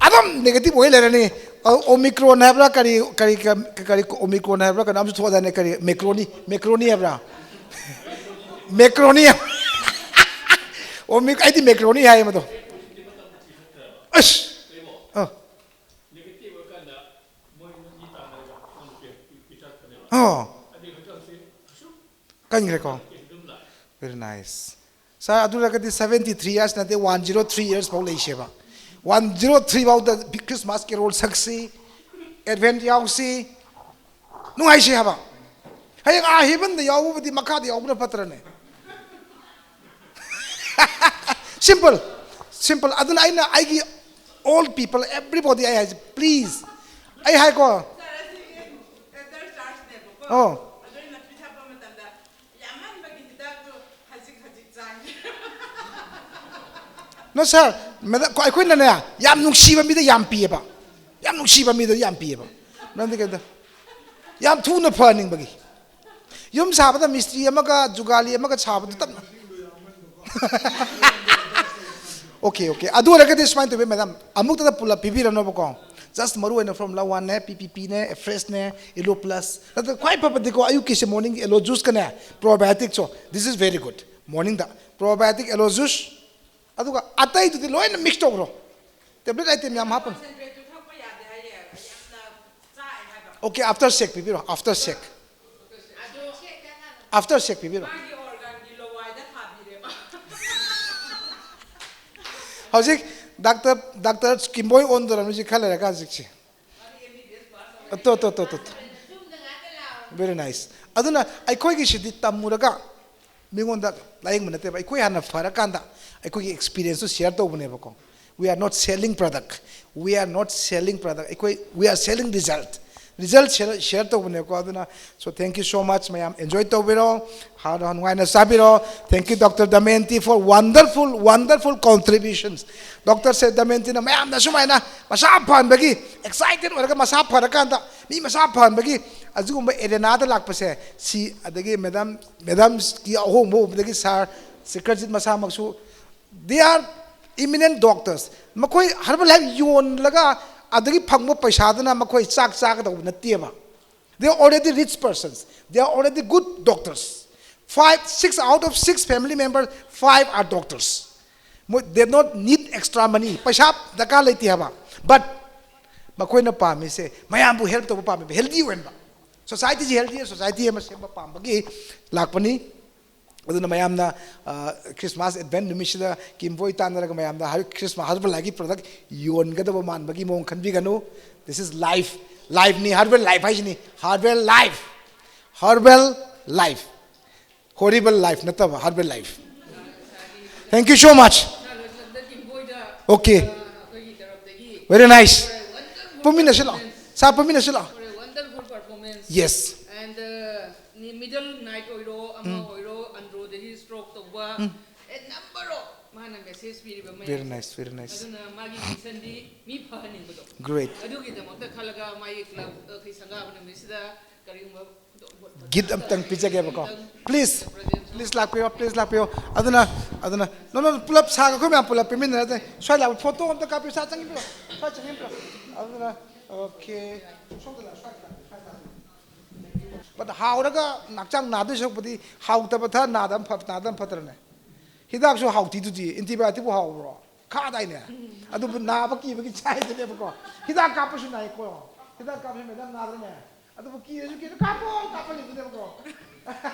ꯑꯗꯨꯝ ꯅꯦꯒꯦꯇꯤꯚ ꯑꯣꯏ ꯂꯩꯔꯅꯤ꯫ ꯑꯣꯃꯤꯀ꯭ꯔꯣꯟ ꯍꯥꯏꯕ꯭ꯔꯥ, ꯀꯔꯤ, ꯀꯔꯤ, ꯀꯔꯤ, ꯑꯣꯃꯤꯀ꯭ꯔꯣꯟ ꯍꯥꯏꯕ꯭ꯔꯥ, ꯀꯩꯅꯣꯝꯁꯨ ꯊꯣꯛꯑꯗꯥꯏꯅꯦ, ꯀꯔꯤ, ꯃꯦꯀ꯭ꯔꯣꯅꯤ, ꯃꯦꯀ꯭ꯔꯣꯅꯤ ꯍꯥꯏꯕ꯭ꯔꯥ? ꯃꯦꯀ꯭ꯔꯣꯅꯤ ꯍꯥꯏꯕ꯭ꯔꯥ? ꯑꯣꯃꯤꯛ-, ꯑꯩꯗꯤ ꯃꯦꯀ꯭ꯔꯣꯅꯤ ꯍꯥꯏꯌꯦ ꯃꯗꯣ꯫ ꯑꯁ! ꯑ꯫ ꯑ꯫ ꯀꯟꯈ꯭ꯔꯦꯀꯣ? Very nice. Sir, ꯑꯗꯨ ꯑꯣꯏꯔꯒꯗꯤ seventy three years ꯅꯠꯇꯦ, one zero three years ꯐꯥꯎ ꯂꯩꯁꯦꯕ꯫ One zero three ꯐꯥꯎꯗ Christmas carol ꯁꯛꯁꯤ, Advent ꯌꯥꯎꯁꯤ, ꯅꯨꯡꯉꯥꯏꯁꯤ ꯍꯥꯏꯕ꯫ ꯍꯌꯦꯡ ꯑꯥ heavenꯗ ꯌꯥꯎꯕꯕꯨꯗꯤ ꯃꯈꯥꯗ ꯌꯥꯎꯕꯅ ꯐꯠꯇ꯭ꯔꯅꯦ? Simple, simple. ꯑꯗꯨꯅ ꯑꯩꯅ ꯑꯩꯒꯤ all people, everybody ꯑꯩ ꯍꯥꯏꯁꯦ, please, ꯑꯩ ꯍꯥꯏꯀꯣ꯫ ꯑꯣ꯫ ꯌꯥꯝꯃꯟꯕꯒꯤ ꯍꯤꯗꯥꯛꯇꯣ ꯈꯖꯤꯛ ꯈꯖꯤꯛ ꯆꯥꯏ꯫ No sir, madam, ꯑꯩꯈꯣꯏꯅꯅꯦ, ꯌꯥꯝ ꯅꯨꯡꯁꯤꯕ ꯃꯤꯗ ꯌꯥꯝ ꯄꯤꯌꯦꯕ꯫ ꯌꯥꯝ ꯅꯨꯡꯁꯤꯕ ꯃꯤꯗ ꯌꯥꯝ ꯄꯤꯌꯦꯕ꯫ ꯃꯔꯝꯗꯤ ꯀꯩꯅꯣ? ꯌꯥꯝ ꯊꯨꯅ ꯐꯍꯟꯅꯤꯡꯕꯒꯤ꯫ ꯌꯨꯝ ꯁꯥꯕꯗ ꯃꯤꯁꯇ꯭ꯔꯤ ꯑꯃꯒ ꯖꯨꯒꯥꯂꯤ ꯑꯃꯒ ꯁꯥꯕꯗꯨ ꯇꯞꯅ꯫ Okay, okay. ꯑꯗꯨ ꯑꯣꯏꯔꯒꯗꯤ ꯁꯨꯃꯥꯏꯅ ꯇꯧꯕꯤ, madam, ꯑꯃꯨꯛꯇꯗ ꯄꯨꯂꯞ ꯄꯤꯕꯤꯔꯅꯣꯕꯀꯣ꯫ Just ꯃꯔꯨ ꯑꯣꯏꯅ formula one ꯅꯦ, P P P ꯅꯦ, F F H ꯅꯦ, Elo Plus꯫ ꯅꯠꯇ꯭ꯔꯒ ꯈ꯭ꯋꯥꯏ ꯐꯕꯗꯤꯀꯣ, ꯑꯌꯨꯛꯀꯤꯁꯦ morning aloe juice ꯀꯅꯦ, probiotic show, this is very good꯫ Morning the probiotic, aloe juice, ꯑꯗꯨꯒ ꯑꯇꯩꯗꯨꯗꯤ ꯂꯣꯏꯅ mix ꯇꯧꯈ꯭ꯔꯣ꯫ Tablet item ꯌꯥꯝ ꯍꯥꯞꯄꯅꯨ꯫ Concentrate ꯇꯨ ꯊꯛꯄ ꯌꯥꯗꯦ ꯍꯥꯏꯌꯦ, ꯌꯥꯝꯅ ꯆꯥꯛꯑꯦ ꯍꯥꯏꯕ꯫ Okay, after shake ꯄꯤꯕꯤꯔꯣ, after shake. ꯑꯗꯣ After shake ꯄꯤꯕꯤꯔꯣ. ꯃꯥꯒꯤ organ ꯒꯤ ꯂꯋꯥꯏꯗ ꯊꯥꯕꯤꯔꯦꯕ꯫ ꯍꯧꯖꯤꯛ ꯗꯥꯛꯇꯔ ꯗꯥꯛꯇꯔ ꯀꯤꯝꯕꯣꯏ ꯑꯣꯟꯗꯣꯔꯝꯃꯤ ꯍꯧꯖꯤꯛ ꯈꯔ ꯂꯩꯔꯒ ꯍꯧꯖꯤꯛꯁꯦ꯫ ꯇꯣ ꯇꯣ ꯇꯣ ꯇꯣ ꯇꯣ꯫ Very nice. ꯑꯗꯨꯅ ꯑꯩꯈꯣꯏꯒꯤꯁꯤꯗꯤ ꯇꯝꯃꯨꯔꯒ ꯃꯤꯉꯣꯟꯗ ꯂꯥꯏꯌꯦꯡꯕ ꯅꯠꯇꯦꯕ, ꯑꯩꯈꯣꯏ ꯍꯥꯟꯅ ꯐꯔꯀꯥꯟꯗ ꯑꯩꯈꯣꯏꯒꯤ experience ꯇꯨ share ꯇꯧꯕꯅꯦꯕꯀꯣ. We are not selling product, we are not selling product, ꯑꯩꯈꯣꯏ we are selling result. Result share share ꯇꯧꯕꯅꯦꯕꯀꯣ. ꯑꯗꯨꯅ so thank you so much, ꯃꯌꯥꯝ enjoy ꯇꯧꯕꯤꯔꯣ, ꯍꯥꯎꯅ ꯅꯨꯡꯉꯥꯏꯅ ꯆꯥꯕꯤꯔꯣ. Thank you, Doctor Damayanti, for wonderful, wonderful contributions. Doctor ꯁꯦ ꯗꯃꯦꯟꯇꯤꯅ ꯃꯌꯥꯝꯅ ꯁꯨꯃꯥꯏꯅ ꯃꯁꯥ ꯐꯍꯟꯕꯒꯤ, excited ꯑꯣꯏꯔꯒ ꯃꯁꯥ ꯐꯔꯀꯥꯟꯗ ꯃꯤ ꯃꯁꯥ ꯐꯍꯟꯕꯒꯤ ꯑꯗꯨꯒꯨꯝꯕ arena ꯗ ꯂꯥꯛꯄꯁꯦ, ꯁꯤ ꯑꯗꯒꯤ madam, madam ꯀꯤ ꯑꯍꯣꯡꯕ ꯎꯕꯗꯒꯤ sir ꯁꯤꯀꯔꯖꯤꯠ ꯃꯁꯥꯃꯛꯁꯨ, they are eminent doctors. ꯃꯈꯣꯏ herbal life ꯌꯣꯜꯂꯒ ꯑꯗꯒꯤ ꯐꯪꯕ ꯄꯩꯁꯥꯗꯨꯅ ꯃꯈꯣꯏ ꯆꯥꯛ ꯆꯥꯒꯗꯧꯕ ꯅꯠꯇꯦꯕ. They are already rich persons. They are already good doctors. Five, six out of six family members, five are doctors. ꯃꯣꯏ, they don't need extra money. ꯄꯩꯁꯥ ꯗꯔꯀꯥꯔ ꯂꯩꯇꯦ ꯍꯥꯏꯕ. But ꯃꯈꯣꯏꯅ ꯄꯥꯝꯃꯤꯁꯦ ꯃꯌꯥꯝꯕꯨ help ꯇꯧꯕ ꯄꯥꯝꯃꯦꯕ, healthy ꯑꯣꯏꯍꯟꯕ꯫ Society ꯁꯤ healthy society ꯑꯃ ꯁꯦꯝꯕ ꯄꯥꯝꯕꯒꯤ ꯂꯥꯛꯄꯅꯤ꯫ ꯑꯗꯨꯅ ꯃꯌꯥꯝꯅ, ꯑ, Christmas Advent ꯅꯨꯃꯤꯠꯁꯤꯗ ꯀꯤꯝꯕꯣꯏ ꯇꯥꯟꯅꯔꯒ ꯃꯌꯥꯝꯗ ꯍꯥꯏ-, Christmas herbal life ꯀꯤ product ꯌꯣꯟꯒꯗꯕ ꯃꯥꯟꯕꯒꯤ ꯃꯑꯣꯡ ꯈꯟꯕꯤꯒꯅꯨ꯫ This is life. Life ꯅꯤ, herbal life ꯍꯥꯏꯁꯤꯅꯤ. Herbal life. Herbal life. Horrible life ꯅꯠꯇꯕ, herbal life. Thank you so much. ꯁꯥꯔ ꯂꯣꯏꯁꯤꯜꯂꯛꯄꯗ ꯀꯤꯝꯕꯣꯏꯗ Okay. ꯑꯩꯈꯣꯏꯒꯤ ꯇꯔꯞꯇꯒꯤ Very nice. wonderful ꯄꯨꯟꯃꯤꯟꯅꯁꯤ ꯂꯥꯛꯑꯣ꯫ performance. Sir, ꯄꯨꯟꯃꯤꯟꯅꯁꯤ ꯂꯥꯛꯑꯣ. For a wonderful performance. Yes. And uh, middle night ꯑꯣꯏꯔꯣ, ꯑꯃ ꯑꯣꯏꯔꯣ, ꯑꯟꯗ꯭ꯔꯣꯗꯒꯤ stroke ꯇꯧꯕ, a number of ꯃꯥꯅ message ꯄꯤꯔꯤꯕ ꯃꯌꯥꯝ. Very nice, very nice. ꯑꯗꯨꯅ ꯃꯥꯒꯤ mission ꯗꯤ ꯃꯤ ꯐꯍꯟꯅꯤꯡꯕꯗꯣ. Great. ꯑꯗꯨꯒꯤꯗꯃꯛꯇ ꯈꯜꯂꯒ ꯃꯥꯒꯤ club ꯑꯩꯈꯣꯏ ꯁꯪꯒꯥꯕ ꯅꯨꯃꯤꯠꯁꯤꯗ ꯀꯔꯤꯒꯨꯝꯕ Gift ꯑꯝꯇꯪ ꯄꯤꯖꯒꯦꯕꯀꯣ. Please, please ꯂꯥꯛꯄꯤꯌꯣ, please ꯂꯥꯛꯄꯤꯌꯣ. ꯑꯗꯨꯅ, ꯑꯗꯨꯅ, no, no, ꯄꯨꯂꯞ ꯁꯥꯔꯒ ꯑꯩꯈꯣꯏ ꯃꯌꯥꯝ ꯄꯨꯂꯞ ꯄꯤꯃꯤꯟꯅꯔꯁꯦ. ꯁ꯭ꯋꯥꯏ ꯂꯥꯛꯄ, photo ꯑꯝꯇ ꯀꯥꯞꯄꯤꯌꯨ, ꯁ꯭ꯋꯥꯏ ꯆꯪꯕꯤꯌꯨ, ꯁ꯭ꯋꯥꯏ ꯆꯪꯕꯤꯌꯨ. ꯑꯗꯨꯅ, okay, ꯁꯣꯝꯗ ꯂꯥꯛꯑꯣ, ꯁ꯭ꯋꯥꯏꯗ ꯂꯥꯛꯑꯣ, ꯁ꯭ꯋꯥꯏꯗ ꯂꯥꯛꯑꯣ. But ꯍꯥꯎꯔꯒ ꯍꯛꯆꯥꯡ ꯅꯥꯗꯣꯏ ꯁꯔꯨꯛꯄꯨꯗꯤ ꯍꯥꯎꯇꯕ ꯊꯛꯑ ꯅꯥꯗꯕꯅ ꯐ-, ꯅꯥꯗꯕꯅ ꯐꯠꯇ꯭ꯔꯅꯦ? ꯍꯤꯗꯥꯛꯁꯨ ꯍꯥꯎꯇꯤꯗꯨꯗꯤ, antibiotic ꯄꯨ ꯍꯥꯎꯕ꯭ꯔꯣ? ꯈꯥꯗꯥꯏꯅꯦ? ꯑꯗꯨꯕꯨ ꯅꯥꯕ ꯀꯤꯕꯒꯤ ꯆꯥꯏꯗꯨꯅꯦꯕꯀꯣ꯫ ꯍꯤꯗꯥꯛ ꯀꯥꯞꯄꯁꯨ ꯅꯥꯏꯀꯣ꯫ ꯍꯤꯗꯥꯛ ꯀꯥꯞꯄꯁꯨ ꯃꯦꯗꯥꯝ ꯅꯥꯗ꯭ꯔꯅꯦ? ꯑꯗꯨꯕꯨ ꯀꯤꯔꯁꯨ ꯀꯤꯔ ꯀꯥꯞꯄꯣ, ꯀꯥꯞꯄ ꯂꯩꯕꯅꯦꯕꯀꯣ꯫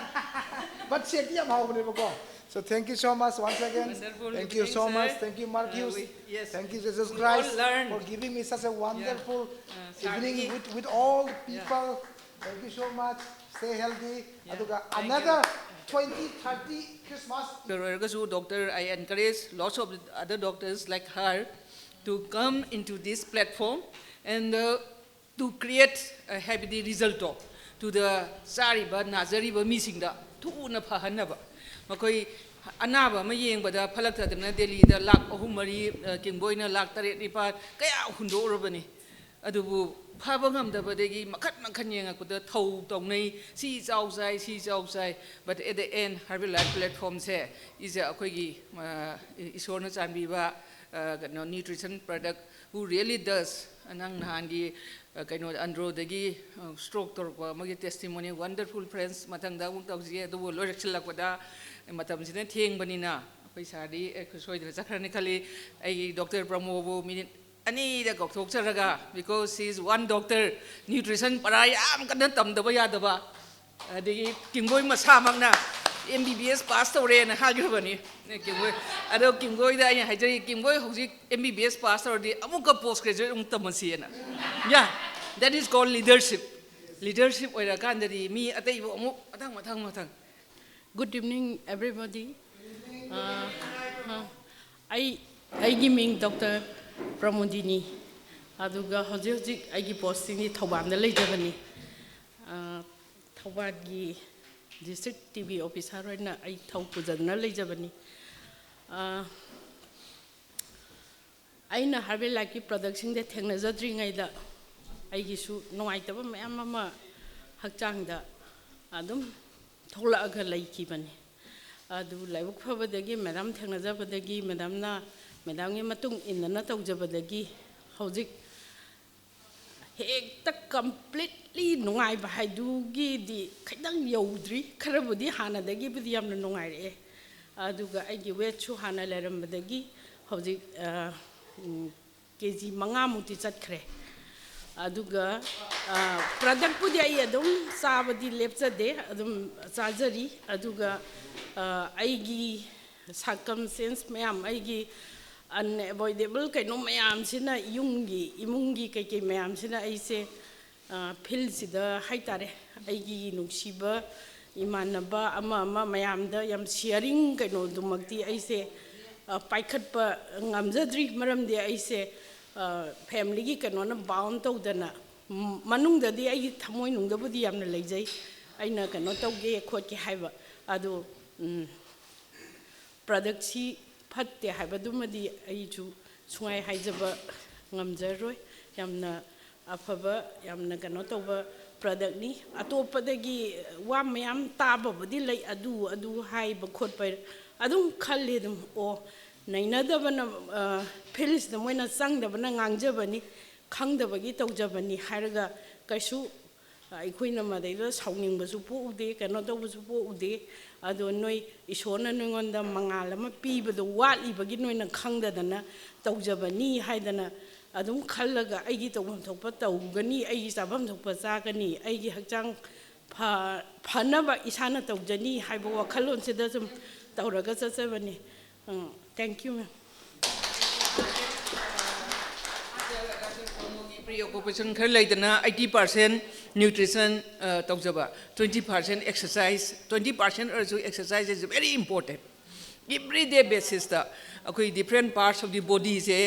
But ꯁꯦꯛꯇꯤ ꯌꯥꯝ ꯍꯥꯎꯕꯅꯦꯕꯀꯣ꯫ So thank you so much once again. Wonderful evening, sir. Thank you so much. Thank you, Mark Hughes. Uh, we, yes, thank you, Jesus Christ, for giving me such a wonderful evening with, with all the people. Thank you so much. Stay healthy. ꯑꯗꯨꯒ another twenty, thirty Christmas. ꯑꯣꯏꯔꯒꯁꯨ, doctor, I encourage lots of other doctors like her to come into this platform and, uh, to create, uh, ꯍꯥꯏꯕꯗꯤ resultꯇꯣ to the ꯆꯥꯔꯤꯕ, ꯅꯥꯖꯔꯤꯕ ꯃꯤꯁꯤꯡꯗ ꯊꯨꯅ ꯐꯍꯟꯅꯕ꯫ ꯃꯈꯣꯏ ꯑꯅꯥꯕ ꯑꯃ ꯌꯦꯡꯕꯗ ꯐꯠꯂꯛꯇꯗꯅ ꯗꯦꯜꯂꯤꯗ ꯂꯥꯛ ꯑꯍꯨꯝ ꯃꯔꯤ, ꯑ, ꯀꯤꯡꯕꯣꯏꯅ ꯂꯥꯛ ꯇꯔꯦꯠ ꯅꯤꯄꯥꯜ ꯀꯌꯥ ꯍꯨꯟꯗꯣꯛꯎꯔꯕꯅꯤ꯫ ꯑꯗꯨꯕꯨ ꯐꯕ ꯉꯝꯗꯕꯗꯒꯤ ꯃꯈꯟ ꯃꯈꯟ ꯌꯦꯡꯉꯛꯄꯗ ꯊꯧ ꯇꯧꯅꯩ, ꯁꯤ ꯆꯥꯎ ꯆꯥꯏ, ꯁꯤ ꯆꯥꯎ ꯆꯥꯏ꯫ But at the end, Herbalife platformꯁꯦ is a ꯑꯩꯈꯣꯏꯒꯤ, ꯑ, ꯏꯁꯣꯔꯅ ꯆꯥꯟꯕꯤꯕ, ꯑ, ꯀꯩꯅꯣ, nutrition product who really does. ꯅꯪ ꯅꯍꯥꯟꯒꯤ, ꯑ, ꯀꯩꯅꯣ, ꯑꯟꯗ꯭ꯔꯣꯗꯒꯤ, ꯑ, stroke ꯇꯧꯔꯛꯄ ꯑꯃꯒꯤ testimony, wonderful friends, ꯃꯊꯪꯗ ꯑꯃꯨꯛ ꯇꯧꯁꯤꯒꯦ꯫ ꯑꯗꯨꯕꯨ ꯂꯣꯏꯔꯛꯁꯤꯜꯂꯛꯄꯗ ꯃꯇꯝꯁꯤꯅ ꯊꯦꯡꯕꯅꯤꯅ ꯑꯩꯈꯣꯏ ꯁꯥꯔꯗꯤ, ꯑꯦ, ꯁꯣꯏꯗꯅ ꯆꯠꯈ꯭ꯔꯅꯤ ꯈꯜꯂꯤ꯫ ꯑꯩꯒꯤ doctor ꯄ꯭ꯔꯃꯣꯕꯨ minute ꯑꯅꯤꯗ ꯀꯧꯊꯣꯛꯆꯔꯒ, because she is one doctor, nutrition ꯄꯔꯥ ꯌꯥꯝ ꯀꯟꯅ ꯇꯝꯗꯕ ꯌꯥꯗꯕ, ꯑꯗꯒꯤ ꯀꯤꯡꯕꯣꯏ ꯃꯁꯥꯃꯛꯅ M B B S pass ꯇꯧꯔꯦꯅ ꯍꯥꯏꯈ꯭ꯔꯕꯅꯤ꯫ ꯀꯤꯡꯕꯣꯏ, ꯑꯗꯣ ꯀꯤꯡꯕꯣꯏꯗ ꯑꯩꯅ ꯍꯥꯏꯖꯔꯤ, "ꯀꯤꯡꯕꯣꯏ ꯍꯧꯖꯤꯛ M B B S pass ꯇꯧꯔꯗꯤ ꯑꯃꯨꯛꯀ post graduate ꯑꯃꯨꯛ ꯇꯝꯍꯟꯁꯤꯑꯅ"꯫ Yeah, that is called leadership. Leadership ꯑꯣꯏꯔꯀꯥꯟꯗꯗꯤ ꯃꯤ ꯑꯇꯩꯕꯨ ꯑꯃꯨꯛ ꯃꯊꯪ, ꯃꯊꯪ, ꯃꯊꯪ꯫ Good evening, everybody. ꯑ, ꯑ, ꯑꯩ, ꯑꯩꯒꯤ ꯃꯤꯡ doctor ꯄ꯭ꯔꯃꯣꯗꯤꯅꯤ, ꯑꯗꯨꯒ ꯍꯧꯖꯤꯛ ꯍꯧꯖꯤꯛ ꯑꯩꯒꯤ postingꯗꯤ ꯊꯧꯕꯥꯜꯗ ꯂꯩꯖꯕꯅꯤ꯫ ꯑ, ꯊꯧꯕꯥꯜꯒꯤ district T B officer ꯑꯣꯏꯅ ꯑꯩ ꯊꯧ ꯄꯨꯖꯗꯨꯅ ꯂꯩꯖꯕꯅꯤ꯫ ꯑ, ꯑꯩꯅ Herbalife productꯁꯤꯡꯗ ꯊꯦꯡꯅꯖꯗ꯭ꯔꯤꯉꯩꯗ ꯑꯩꯒꯤꯁꯨ ꯅꯨꯡꯉꯥꯏꯇꯕ ꯃꯌꯥꯝ ꯑꯃ ꯍꯛꯆꯥꯡꯗ ꯑꯗꯨꯝ ꯊꯣꯛꯂꯛꯑꯒ ꯂꯩꯈꯤꯕꯅꯤ꯫ ꯑꯗꯨ ꯂꯥꯏꯕꯛ ꯐꯕꯗꯒꯤ madam ꯊꯦꯡꯅꯖꯕꯗꯒꯤ, madamꯅ, madamꯒꯤ ꯃꯇꯨꯡ ꯏꯟꯅꯅ ꯇꯧꯖꯕꯗꯒꯤ ꯍꯧꯖꯤꯛ ꯍꯦꯛꯇ completely ꯅꯨꯡꯉꯥꯏꯕ ꯍꯥꯏꯗꯨꯒꯤꯗꯤ ꯈꯤꯇꯪ ꯌꯧꯗ꯭ꯔꯤ꯫ ꯈꯔꯕꯨꯗꯤ ꯍꯥꯟꯅꯗꯒꯤꯕꯨꯗꯤ ꯌꯥꯝꯅ ꯅꯨꯡꯉꯥꯏꯔꯛꯑꯦ꯫ ꯑꯗꯨꯒ ꯑꯩꯒꯤ weightꯁꯨ ꯍꯥꯟꯅ ꯂꯩꯔꯝꯕꯗꯒꯤ ꯍꯧꯖꯤꯛ ꯀꯦ ꯖꯤ ꯃꯉꯥꯃꯨꯛꯇꯤ ꯆꯠꯈ꯭ꯔꯦ꯫ ꯑꯗꯨꯒ ꯄ꯭ꯔꯗꯛꯄꯨꯗꯤ ꯑꯩ ꯑꯗꯨꯝ ꯆꯥꯕꯗꯤ ꯂꯦꯞꯆꯗꯦ, ꯑꯗꯨꯝ ꯆꯥꯖꯔꯤ꯫ ꯑꯗꯨꯒ ꯑꯩꯒꯤ ꯁꯔꯀꯝꯁꯇꯦꯟꯁ ꯃꯌꯥꯝ, ꯑꯩꯒꯤ ꯑꯟꯑꯦꯚꯣꯏꯗꯦꯕꯜ ꯀꯩꯅꯣ ꯃꯌꯥꯝꯁꯤꯅ, ꯌꯨꯝꯒꯤ ꯏꯃꯨꯡꯒꯤ ꯀꯩꯀꯩ ꯃꯌꯥꯝꯁꯤꯅ ꯑꯩꯁꯦ ꯐꯤꯜꯁꯤꯗ ꯍꯥꯏꯇꯥꯔꯦ, ꯑꯩꯒꯤ ꯅꯨꯡꯁꯤꯕ ꯏꯃꯥꯟꯅꯕ ꯑꯃ ꯑꯃ ꯃꯌꯥꯝꯗ ꯌꯥꯝ ꯁꯤꯌꯥꯔꯤꯡ ꯀꯩꯅꯣꯗꯨꯃꯛꯇꯤ ꯑꯩꯁꯦ ꯄꯥꯏꯈꯠꯄ ꯉꯝꯖꯗ꯭ꯔꯤ꯫ ꯃꯔꯝꯗꯤ ꯑꯩꯁꯦ ꯐꯦꯃꯤꯂꯤꯒꯤ ꯀꯩꯅꯣꯅ ꯕꯥꯎꯟ ꯇꯧꯗꯅ, ꯃꯅꯨꯡꯗꯗꯤ ꯑꯩꯒꯤ ꯊꯃꯣꯏꯅꯨꯡꯗꯕꯨꯗꯤ ꯌꯥꯝꯅ ꯂꯩꯖꯩ, ꯑꯩꯅ ꯀꯩꯅꯣ ꯇꯧꯒꯦ ꯈꯣꯠꯀꯦ ꯍꯥꯏꯕ꯫ ꯑꯗꯨ ꯄ꯭ꯔꯗꯛꯁꯤ ꯐꯠꯇꯦ ꯍꯥꯏꯕꯗꯨꯃꯗꯤ ꯑꯩꯁꯨ ꯁꯨꯡꯍꯥꯏ ꯍꯥꯏꯖꯕ ꯉꯝꯖꯔꯣꯏ꯫ ꯌꯥꯝꯅ ꯑꯐꯕ, ꯌꯥꯝꯅ ꯀꯩꯅꯣ ꯇꯧꯕ ꯄ꯭ꯔꯗꯛꯅꯤ꯫ ꯑꯇꯣꯞꯄꯗꯒꯤ ꯋꯥ ꯃꯌꯥꯝ ꯇꯥꯕꯕꯨꯗꯤ ꯂꯩ, ꯑꯗꯨ ꯑꯗꯨ ꯍꯥꯏꯕ ꯈꯣꯠꯄ ꯑꯗꯨꯝ ꯈꯜꯂꯤ꯫ ꯑꯗꯨꯝ ꯑꯣ, ꯅꯩꯅꯗꯕꯅ, ꯐꯤꯜꯁꯤꯗ ꯃꯣꯏꯅ ꯆꯪꯗꯕꯅ ꯉꯥꯡꯖꯕꯅꯤ, ꯈꯪꯗꯕꯒꯤ ꯇꯧꯖꯕꯅꯤ ꯍꯥꯏꯔꯒ ꯀꯩꯁꯨ ꯑꯩꯈꯣꯏꯅ ꯃꯗꯩꯗ ꯁꯥꯎꯅꯤꯡꯕꯁꯨ ꯄꯣꯛꯎꯗꯦ, ꯀꯩꯅꯣ ꯇꯧꯕꯁꯨ ꯄꯣꯛꯎꯗꯦ꯫ ꯑꯗꯣ ꯅꯣꯏ ꯏꯁꯣꯔꯅ ꯅꯣꯏꯉꯣꯟꯗ ꯃꯉꯥꯜ ꯑꯃ ꯄꯤꯕꯗꯣ ꯋꯥꯠꯂꯤꯕꯒꯤ ꯅꯣꯏꯅ ꯈꯪꯗꯗꯅ ꯇꯧꯖꯕꯅꯤ ꯍꯥꯏꯗꯅ ꯑꯗꯨꯝ ꯈꯜꯂꯒ ꯑꯩꯒꯤ ꯇꯧꯐꯝ ꯊꯣꯛꯄ ꯇꯧꯒꯅꯤ, ꯑꯩꯒꯤ ꯆꯥꯐꯝ ꯊꯣꯛꯄ ꯆꯥꯒꯅꯤ, ꯑꯩꯒꯤ ꯍꯛꯆꯥꯡ ꯐ-, ꯐꯅꯕ ꯏꯁꯥꯅ ꯇꯧꯖꯅꯤ ꯍꯥꯏꯕ ꯋꯥꯈꯜꯂꯣꯟꯁꯤꯗ ꯁꯨꯝ ꯇꯧꯔꯒ ꯆꯠꯆꯕꯅꯤ꯫ ꯎꯝ, thank you, ma'am꯫ ꯄ꯭ꯔꯤꯑꯣꯀꯨꯄꯦꯁꯟ ꯈꯔ ꯂꯩꯗꯅ, eighty percent nutrition, ꯑ, ꯇꯧꯖꯕ, twenty percent exercise, twenty percent ꯑꯣꯏꯔꯁꯨ exercise is very important꯫ Everyday basisꯇ ꯑꯩꯈꯣꯏ different parts of the bodyꯁꯦ,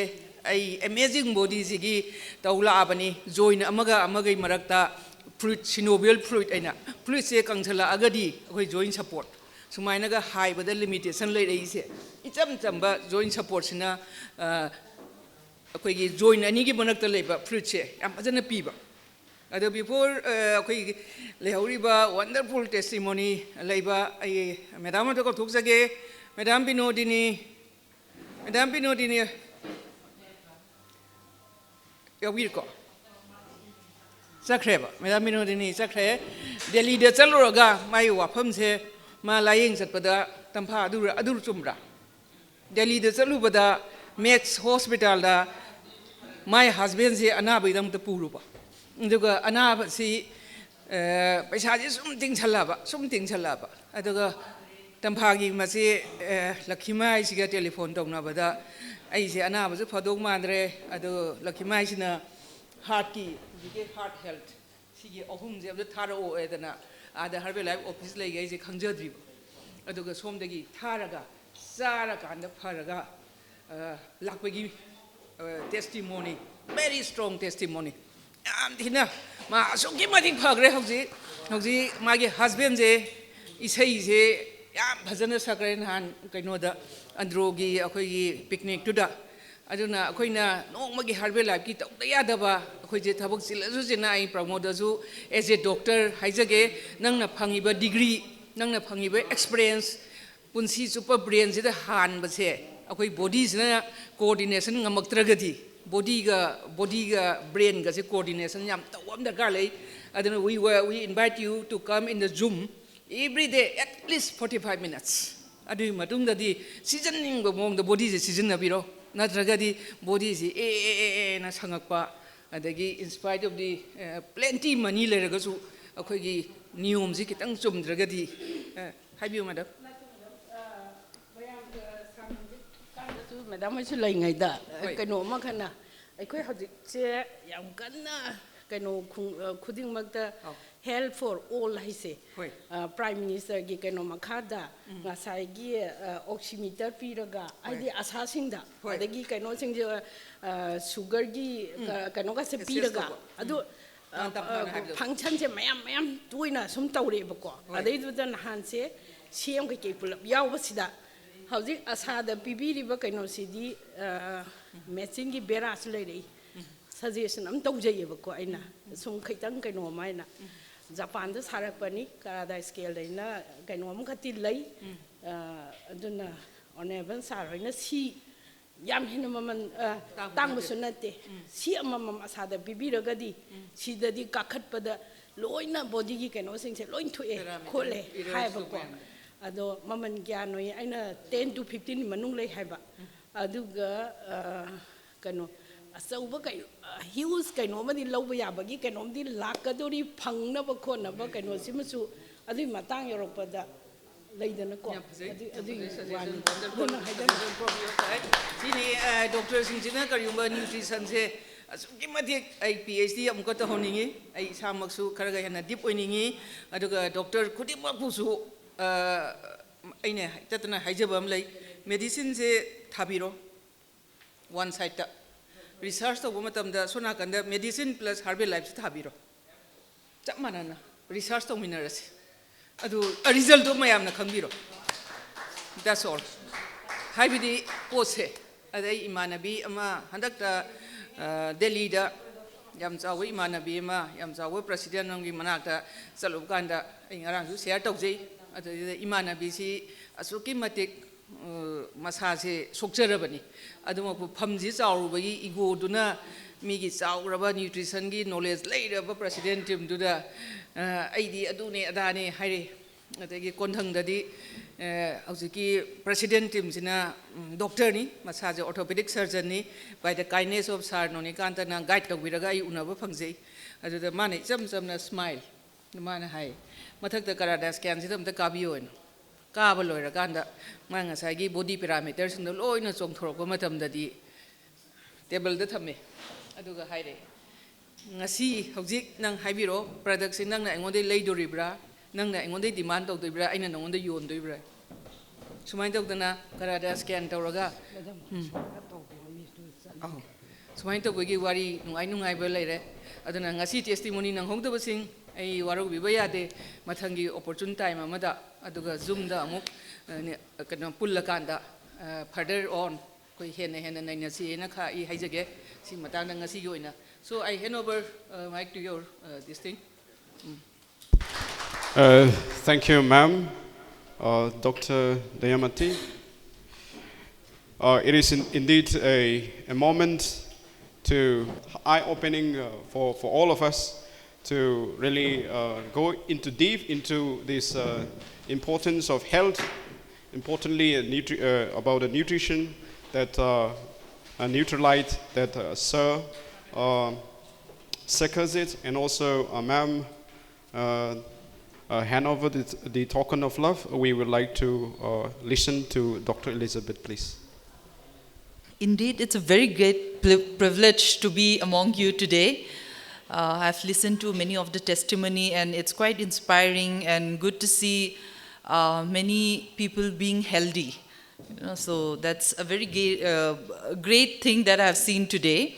ꯑꯩ amazing bodyꯁꯤꯒꯤ ꯇꯧ ꯂꯥꯛꯑꯕꯅꯤ꯫ Joint ꯑꯃꯒ ꯑꯃꯒꯤ ꯃꯔꯛꯇ fluid, synovial fluid ꯍꯥꯏꯅ fluidꯁꯦ ꯀꯪꯁꯜꯂꯛꯑꯒꯗꯤ ꯑꯩꯈꯣꯏ joint support, ꯁꯨꯃꯥꯏꯅꯒ ꯍꯥꯏꯕꯗ limitation ꯂꯩꯔꯛꯏꯁꯦ, ꯏꯆꯝ ꯆꯝꯕ joint supportꯁꯤꯅ, ꯑ, ꯑꯩꯈꯣꯏꯒꯤ joint ꯑꯅꯤꯒꯤ ꯃꯔꯛꯇ ꯂꯩꯕ fluidꯁꯦ ꯌꯥꯝ ꯐꯖꯅ ꯄꯤꯕ꯫ ꯑꯗꯣ before, ꯑ, ꯑꯩꯈꯣꯏꯒꯤ ꯂꯩꯍꯧꯔꯤꯕ wonderful testimony ꯂꯩꯕ ꯑꯩ madam ꯑꯗꯣ ꯀꯧꯊꯣꯛꯆꯒꯦ꯫ Madam ꯕꯤꯅꯣꯗꯤꯅꯤ, madam ꯕꯤꯅꯣꯗꯤꯅꯤ ꯌꯥꯎꯕꯤꯔꯤꯀꯣ? ꯆꯠꯈ꯭ꯔꯦꯕ, madam ꯕꯤꯅꯣꯗꯤꯅꯤ ꯆꯠꯈ꯭ꯔꯦ꯫ ꯗꯦꯜꯂꯤꯗ ꯆꯠꯂꯨꯔꯒ ꯃꯥꯒꯤ ꯋꯥꯐꯝꯁꯦ, ꯃꯥ ꯂꯥꯏꯌꯦꯡ ꯆꯠꯄꯗ ꯇꯝꯐꯥ ꯑꯗꯨ, ꯑꯗꯨ ꯆꯨꯝꯕ꯭ꯔꯥ? ꯗꯦꯜꯂꯤꯗ ꯆꯠꯂꯨꯕꯗ ꯃꯦꯛꯁ ꯍꯣꯁꯄꯤꯇꯥꯜꯗ ꯃꯥꯏ ꯍꯁꯕꯦꯟꯁꯦ ꯑꯅꯥꯕꯒꯤꯗꯃꯛꯇ ꯄꯨꯔꯨꯕ꯫ ꯑꯗꯨꯒ ꯑꯅꯥꯕꯁꯤ, ꯑ, ꯄꯩꯁꯥꯁꯦ ꯁꯨꯝ ꯇꯤꯡꯁꯜꯂꯛꯑꯕ, ꯁꯨꯝ ꯇꯤꯡꯁꯜꯂꯛꯑꯕ꯫ ꯑꯗꯨꯒ ꯇꯝꯐꯥꯒꯤ ꯃꯆꯦ, ꯑ, ꯂꯈꯤꯃꯥꯏꯁꯤꯒ ꯇꯦꯂꯤꯐꯣꯟ ꯇꯧꯅꯕꯗ, "ꯑꯩꯁꯦ ꯑꯅꯥꯕꯁꯨ ꯐꯗꯧ ꯃꯥꯟꯗ꯭ꯔꯦ, ꯑꯗꯣ ꯂꯈꯤꯃꯥꯏꯁꯤꯅ ꯍꯥꯔꯠꯀꯤ, ꯍꯧꯖꯤꯛꯀꯤ ꯍꯥꯔꯠ ꯍꯦꯜꯠ ꯁꯤꯒꯤ ꯑꯍꯨꯝꯁꯦ ꯑꯝꯇ ꯊꯥꯔꯛꯑꯣ" ꯍꯥꯏꯗꯅ, ꯑꯥꯗ ꯍꯔꯕꯦꯜ ꯂꯥꯏꯐ ꯑꯣꯐꯤꯁ ꯂꯩꯒꯦ ꯑꯩꯁꯦ ꯈꯪꯖꯗ꯭ꯔꯤꯕ꯫ ꯑꯗꯨꯒ ꯁꯣꯝꯗꯒꯤ ꯊꯥꯔꯒ, ꯆꯥꯔꯀꯥꯟꯗ ꯐꯔꯒ, ꯑ, ꯂꯥꯛꯄꯒꯤ, ꯑ, testimony, very strong testimony꯫ ꯌꯥꯝ ꯊꯤꯅ ꯃꯥ ꯑꯁꯨꯛꯀꯤ ꯃꯇꯤꯛ ꯐꯈ꯭ꯔꯦ ꯍꯧꯖꯤꯛ꯫ ꯍꯧꯖꯤꯛ ꯃꯥꯒꯤ ꯍꯁꯕꯦꯟꯁꯦ ꯏꯁꯩꯁꯦ ꯌꯥꯝ ꯐꯖꯅ ꯁꯛꯈ꯭ꯔꯦ ꯅꯍꯥꯟ ꯀꯩꯅꯣꯗ, ꯑꯟꯗ꯭ꯔꯣꯒꯤ ꯑꯩꯈꯣꯏꯒꯤ ꯄꯤꯛꯅꯤꯛꯇꯨꯗ꯫ ꯑꯗꯨꯅ ꯑꯩꯈꯣꯏꯅ ꯅꯣꯡꯃꯒꯤ ꯍꯔꯕꯦꯜ ꯂꯥꯏꯐꯀꯤ ꯇꯧꯗ ꯌꯥꯗꯕ, ꯑꯩꯈꯣꯏꯁꯦ ꯊꯕꯛ ꯆꯤꯜꯂꯁꯨ ꯆꯤꯟꯅ, ꯑꯩ ꯄ꯭ꯔꯃꯣꯗꯁꯨ as a doctor ꯍꯥꯏꯖꯒꯦ, ꯅꯪꯅ ꯐꯪꯉꯤꯕ ꯗꯤꯒ꯭ꯔꯤ, ꯅꯪꯅ ꯐꯪꯉꯤꯕ ꯑꯦꯛꯁꯄꯤꯔꯤꯌꯦꯟꯁ, ꯄꯨꯟꯁꯤ ꯆꯨꯞꯄ ꯕ꯭ꯔꯦꯟꯁꯤꯗ ꯍꯥꯟꯕꯁꯦ, ꯑꯩꯈꯣꯏ ꯕꯣꯗꯤꯁꯤꯅ ꯀꯣꯑꯣꯔꯗꯤꯅꯦꯁꯟ ꯉꯝꯃꯛꯇ꯭ꯔꯒꯗꯤ, ꯕꯣꯗꯤꯒ, ꯕꯣꯗꯤꯒ ꯕ꯭ꯔꯦꯟꯒꯁꯦ ꯀꯣꯑꯣꯔꯗꯤꯅꯦꯁꯟ ꯌꯥꯝ ꯇꯧꯕ ꯑꯃ ꯗꯔꯀꯥꯔ ꯂꯩ꯫ ꯑꯗꯨꯅ we were, we invite you to come in the Zoom every day at least forty five minutes꯫ ꯑꯗꯨꯒꯤ ꯃꯇꯨꯡꯗꯗꯤ ꯁꯤꯖꯟꯅꯤꯡꯕ ꯃꯑꯣꯡꯗ ꯕꯣꯗꯤꯁꯦ ꯁꯤꯖꯤꯟꯅꯕꯤꯔꯣ, ꯅꯠꯇ꯭ꯔꯒꯗꯤ ꯕꯣꯗꯤꯁꯤ ꯑꯦ, ꯑꯦ, ꯑꯦ, ꯑꯦꯅ ꯁꯪꯉꯛꯄ, ꯑꯗꯒꯤ in spite of the, ꯑ, plenty money ꯂꯩꯔꯒꯁꯨ ꯑꯩꯈꯣꯏꯒꯤ ꯅꯤꯌꯣꯝꯁꯤ ꯈꯤꯇꯪ ꯆꯨꯝꯗ꯭ꯔꯒꯗꯤ, ꯑ, ꯍꯥꯏꯕꯤꯌꯨ, ꯃꯦꯗꯝ꯫ ꯃꯌꯥꯝꯒ ꯁꯥꯟꯅꯕ ꯀꯥꯟꯗꯁꯨ ꯃꯦꯗꯥꯝ ꯍꯣꯏꯁꯨ ꯂꯩꯉꯩꯗ, ꯍꯣꯏ꯫ ꯀꯩꯅꯣ ꯑꯃꯈꯛꯅ, ꯑꯩꯈꯣꯏ ꯍꯧꯖꯤꯛꯁꯦ ꯌꯥꯝ ꯀꯟꯅ ꯀꯩꯅꯣ ꯈꯨꯡ-, ꯑ, ꯈꯨꯗꯤꯡꯃꯛꯇ ꯑꯧ꯫ Health for all ꯍꯥꯏꯁꯦ, ꯍꯣꯏ꯫ ꯑ, ꯄ꯭ꯔꯥꯏꯝ ꯃꯤꯅꯤꯁꯇꯔꯒꯤ ꯀꯩꯅꯣ ꯃꯈꯥꯗ ꯎꯝ꯫ ꯉꯁꯥꯏꯒꯤ, ꯑ, ꯑꯣꯛꯁꯤꯃꯤꯇꯔ ꯄꯤꯔꯒ, ꯍꯣꯏ꯫ ꯍꯥꯏꯗꯤ ꯑꯁꯥꯁꯤꯡꯗ, ꯍꯣꯏ꯫ ꯑꯗꯒꯤ ꯀꯩꯅꯣꯁꯤꯡꯁꯦ, ꯑ, ꯁꯨꯒꯔꯒꯤ ꯎꯝ꯫ ꯀ-, ꯀꯩꯅꯣꯒꯁꯦ ꯑꯦꯁꯦꯁ ꯄꯤꯔꯒ, ꯇꯧꯕ꯫ ꯑꯗꯨ ꯎꯝ꯫ ꯑ, ꯇꯥꯟ ꯇꯥꯟꯐꯝ ꯑ, ꯍꯥꯏꯕꯗꯣ꯫ ꯐꯪꯁꯟꯁꯦ ꯃꯌꯥꯝ ꯃꯌꯥꯝ ꯇꯣꯏꯅ ꯁꯨꯝ ꯇꯧꯔꯦꯕꯀꯣ꯫ ꯍꯣꯏ꯫ ꯑꯗꯩꯗꯨꯗ ꯅꯍꯥꯟꯁꯦ ꯁꯤ ꯑꯦꯝ ꯀꯩꯀꯩ ꯄꯨꯂꯞ ꯌꯥꯎꯕꯁꯤꯗ ꯍꯧꯖꯤꯛ ꯑꯁꯥꯗ ꯄꯤꯕꯤꯔꯤꯕ ꯀꯩꯅꯣꯁꯤꯗꯤ, ꯑ, ꯃꯦꯆꯤꯟꯒꯤ ꯕꯦꯔꯥꯁꯨ ꯂꯩꯔꯛꯏ꯫ ꯎꯝ꯫ ꯁꯖꯦꯁꯟ ꯑꯃ ꯇꯧꯖꯩꯌꯦꯕꯀꯣ ꯑꯩꯅ꯫ ꯎꯝ꯫ ꯁꯨꯝ ꯈꯤꯇꯪ ꯀꯩꯅꯣ ꯑꯃ ꯍꯥꯏꯅ꯫ ꯎꯝ꯫ ꯖꯄꯥꯟꯗ ꯁꯥꯔꯛꯄꯅꯤ, ꯀꯔꯥꯗꯥ ꯁ꯭ꯀꯦꯜꯗꯩꯅ ꯀꯩꯅꯣ ꯑꯃꯈꯛꯇꯤ ꯂꯩ꯫ ꯎꯝ꯫ ꯑ, ꯑꯗꯨꯅ ꯑꯣꯅꯦꯕꯜ ꯁꯥꯔ ꯍꯣꯏꯅ ꯁꯤ ꯌꯥꯝ ꯍꯦꯟꯅ ꯃꯃꯜ, ꯑ, ꯇꯥꯡꯕ ꯇꯥꯡꯕꯁꯨ ꯅꯠꯇꯦ꯫ ꯅꯠꯇꯦ꯫ ꯎꯝ꯫ ꯁꯤ ꯑꯃꯃꯝ ꯑꯁꯥꯗ ꯄꯤꯕꯤꯔꯒꯗꯤ ꯎꯝ꯫ ꯁꯤꯗꯗꯤ ꯀꯥꯈꯠꯄꯗ ꯂꯣꯏꯅ ꯕꯣꯗꯤꯒꯤ ꯀꯩꯅꯣꯁꯤꯡꯁꯦ ꯂꯣꯏ ꯊꯣꯛꯑꯦ, ꯄꯦꯔꯥꯃꯤꯇꯔ ꯈꯣꯠꯂꯦ ꯏꯔꯔꯁꯨ ꯍꯥꯏꯕꯀꯣ꯫ ꯃꯌꯥꯝꯗꯣ꯫ ꯑꯗꯣ ꯃꯃꯜ ꯀꯌꯥꯅꯣ? ꯑꯩꯅ ten to fifteen ꯃꯅꯨꯡ ꯂꯩ ꯍꯥꯏꯕ꯫ ꯑꯗꯨꯒ, ꯑ, ꯀꯩꯅꯣ, ꯑꯆꯧꯕ ꯀꯩꯅꯣ, huge ꯀꯩꯅꯣ ꯑꯃꯗꯤ ꯂꯧꯕ ꯌꯥꯕꯒꯤ ꯀꯩꯅꯣꯝꯗꯤ ꯂꯥꯛꯀꯗꯧꯔꯤ, ꯐꯪꯅꯕ ꯈꯣꯠꯅꯕ ꯀꯩꯅꯣꯁꯤꯃꯁꯨ ꯑꯗꯨꯒꯤ ꯃꯇꯥꯡ ꯌꯧꯔꯛꯄꯗ ꯂꯩꯗꯅꯀꯣ꯫ ꯌꯥꯝ ꯐꯖꯩ, ꯑꯗꯨ, ꯌꯥꯝ ꯑꯗꯨꯒꯤ ꯐꯖꯩ suggestion, ꯋꯥꯅꯤ꯫ Wonderful, ꯑꯗꯨꯅ ꯍꯥꯏꯖꯅꯤꯡꯕ꯫ Wonderful ꯌꯥꯝ ꯐꯖꯩ꯫ ꯁꯤꯅꯤ, ꯑ, doctor ꯁꯤꯡꯁꯤꯅ ꯀꯔꯤꯒꯨꯝꯕ nutrition ꯁꯦ ꯑꯁꯨꯛꯀꯤ ꯃꯇꯤꯛ ꯑꯩ PhD ꯑꯃꯨꯛꯀ ꯇꯧꯍꯟꯅꯤꯡꯉꯤ, ꯑꯩ ꯏꯁꯥꯃꯛꯁꯨ ꯈꯔꯒ ꯍꯦꯟꯅ deep ꯑꯣꯏꯅꯤꯡꯉꯤ, ꯑꯗꯨꯒ doctor ꯈꯨꯗꯤꯡꯃꯛꯄꯨꯁꯨ, ꯑ, ꯑꯩꯅ ꯍꯥꯏꯇꯠꯇꯅ ꯍꯥꯏꯖꯕ ꯑꯃ ꯂꯩ, medicine ꯁꯦ ꯊꯥꯕꯤꯔꯣ, one side ꯇ research ꯇꯧꯕ ꯃꯇꯝꯗ ꯁꯣꯝ ꯅꯥꯀꯟꯗ medicine plus herbal life ꯁꯤ ꯊꯥꯕꯤꯔꯣ, ꯆꯞ ꯃꯥꯟꯅꯅ research ꯇꯧꯃꯤꯟꯅꯔꯁꯤ꯫ ꯑꯗꯨ result ꯇꯣ ꯃꯌꯥꯝꯅ ꯈꯪꯕꯤꯔꯣ꯫ That's all꯫ ꯍꯥꯏꯕꯗꯤ ꯄꯣꯠꯁꯦ, ꯑꯗꯩ ꯏꯃꯥꯟꯅꯕꯤ ꯑꯃ ꯍꯟꯗꯛꯇ, ꯑ, ꯗꯦꯜꯂꯤꯗ ꯌꯥꯝ ꯆꯥꯎꯕ ꯏꯃꯥꯟꯅꯕꯤ ꯑꯃ, ꯌꯥꯝ ꯆꯥꯎꯕ president ꯑꯃꯒꯤ ꯃꯅꯥꯛꯇ ꯆꯠꯂꯨꯕ ꯀꯥꯟꯗ, ꯑꯩ ꯉꯔꯥꯡꯁꯨ share ꯇꯧꯖꯩ, ꯑꯗꯨꯗ ꯏꯃꯥꯟꯅꯕꯤꯁꯤ ꯑꯁꯨꯛꯀꯤ ꯃꯇꯤꯛ, ꯑ, ꯃꯁꯥꯁꯦ ꯁꯣꯛꯆꯔꯕꯅꯤ꯫ ꯑꯗꯨꯃꯛꯄꯨ ꯐꯝꯁꯤ ꯆꯥꯎꯔꯨꯕꯒꯤ ego ꯗꯨꯅ ꯃꯤꯒꯤ ꯆꯥꯎꯔꯕ nutrition ꯒꯤ knowledge ꯂꯩꯔꯕ president team ꯗꯨꯗ, ꯑ, ꯑꯩꯗꯤ ꯑꯗꯨꯅꯦ ꯑꯗꯥꯅꯦ ꯍꯥꯏꯔꯛꯏ꯫ ꯑꯗꯒꯤ ꯀꯣꯟꯊꯪꯗꯗꯤ, ꯑ, ꯍꯧꯖꯤꯛꯀꯤ president team ꯁꯤꯅ, ꯎꯝ, doctor ꯅꯤ, ꯃꯁꯥꯁꯦ orthopedic surgeon ꯅꯤ, by the kindness of Sir ꯅꯣꯅꯤꯀꯥꯟꯇꯅ guide ꯇꯧꯕꯤꯔꯒ ꯑꯩ ꯎꯅꯕ ꯐꯪꯖꯩ꯫ ꯑꯗꯨꯗ ꯃꯥꯅ ꯏꯆꯝ ꯆꯝꯅ smile, ꯃꯥꯅ ꯍꯥꯏ, "ꯃꯊꯛꯇ karate scan ꯁꯤꯗ ꯑꯝꯇ ꯀꯥꯕꯤꯌꯣ" ꯍꯥꯏꯅ꯫ ꯀꯥꯕ ꯂꯣꯏꯔꯀꯥꯟꯗ ꯃꯥ ꯉꯁꯥꯏꯒꯤ body parameter ꯁꯤꯡꯗꯣ ꯂꯣꯏꯅ ꯆꯣꯡꯊꯣꯔꯛꯄ ꯃꯇꯝꯗꯗꯤ table ꯗ ꯊꯝꯃꯦ꯫ ꯑꯗꯨꯒ ꯍꯥꯏꯔꯛꯑꯦ, "ꯉꯁꯤ ꯍꯧꯖꯤꯛ ꯅꯪ ꯍꯥꯏꯕꯤꯔꯛꯑꯣ, product ꯁꯤ ꯅꯪꯅ ꯑꯩꯉꯣꯟꯗꯩ ꯂꯩꯗꯣꯔꯤꯕ꯭ꯔꯥ, ꯅꯪꯅ ꯑꯩꯉꯣꯟꯗꯩ demand ꯇꯧꯗꯣꯏꯕ꯭ꯔꯥ, ꯑꯩꯅ ꯅꯉꯣꯟꯗ ꯌꯣꯟꯗꯣꯏꯕ꯭ꯔꯥ?" ꯁꯨꯃꯥꯏꯅ ꯇꯧꯗꯅ karate scan ꯇꯧꯔꯒ, ꯎꯝ꯫ ꯑꯧ꯫ ꯁꯨꯃꯥꯏꯅ ꯇꯧꯕꯒꯤ ꯋꯥꯔꯤ ꯅꯨꯡꯉꯥꯏ ꯅꯨꯡꯉꯥꯏꯕ ꯂꯩꯔꯦ꯫ ꯑꯗꯨꯅ ꯉꯁꯤ testimony ꯅꯪꯍꯧꯗꯕꯁꯤꯡ ꯑꯩ ꯋꯥꯔꯧꯕꯤꯕ ꯌꯥꯗꯦ꯫ ꯃꯊꯪꯒꯤ opportune time ꯑꯃꯗ, ꯑꯗꯨꯒ Zoom ꯗ ꯑꯃꯨꯛ, ꯑ, ꯅꯦ-, ꯀꯩꯅꯣ, ꯄꯨꯜꯂꯀꯥꯟꯗ, ꯑ, further on ꯑꯩꯈꯣꯏ ꯍꯦꯟꯅ ꯍꯦꯟꯅ ꯅꯩꯅꯁꯤꯅ ꯈ-, ꯑꯩ ꯍꯥꯏꯖꯒꯦ꯫ ꯁꯤ ꯃꯇꯥꯡꯗ ꯉꯁꯤꯒꯤ ꯑꯣꯏꯅ꯫ So I hand over, uh, mic to your, uh, this thing. Mm. Uh, thank you, ma'am, uh, Doctor Dayamati. Uh, it is in, indeed a, a moment to eye-opening, uh, for, for all of us to really uh, go into deep into this uh, importance of health, importantly uh, nutri- uh, about the nutrition that uh, uh, Nutrilite that uh, Sir uh, succors it, and also uh, Ma'am uh, uh, hand over the, the token of love. We would like to uh, listen to Doctor Elizabeth, please. Indeed, it's a very great pri- privilege to be among you today. Uh, I've listened to many of the testimony, and it's quite inspiring and good to see uh, many people being healthy. You know, so that's a very gay, uh, great thing that I've seen today.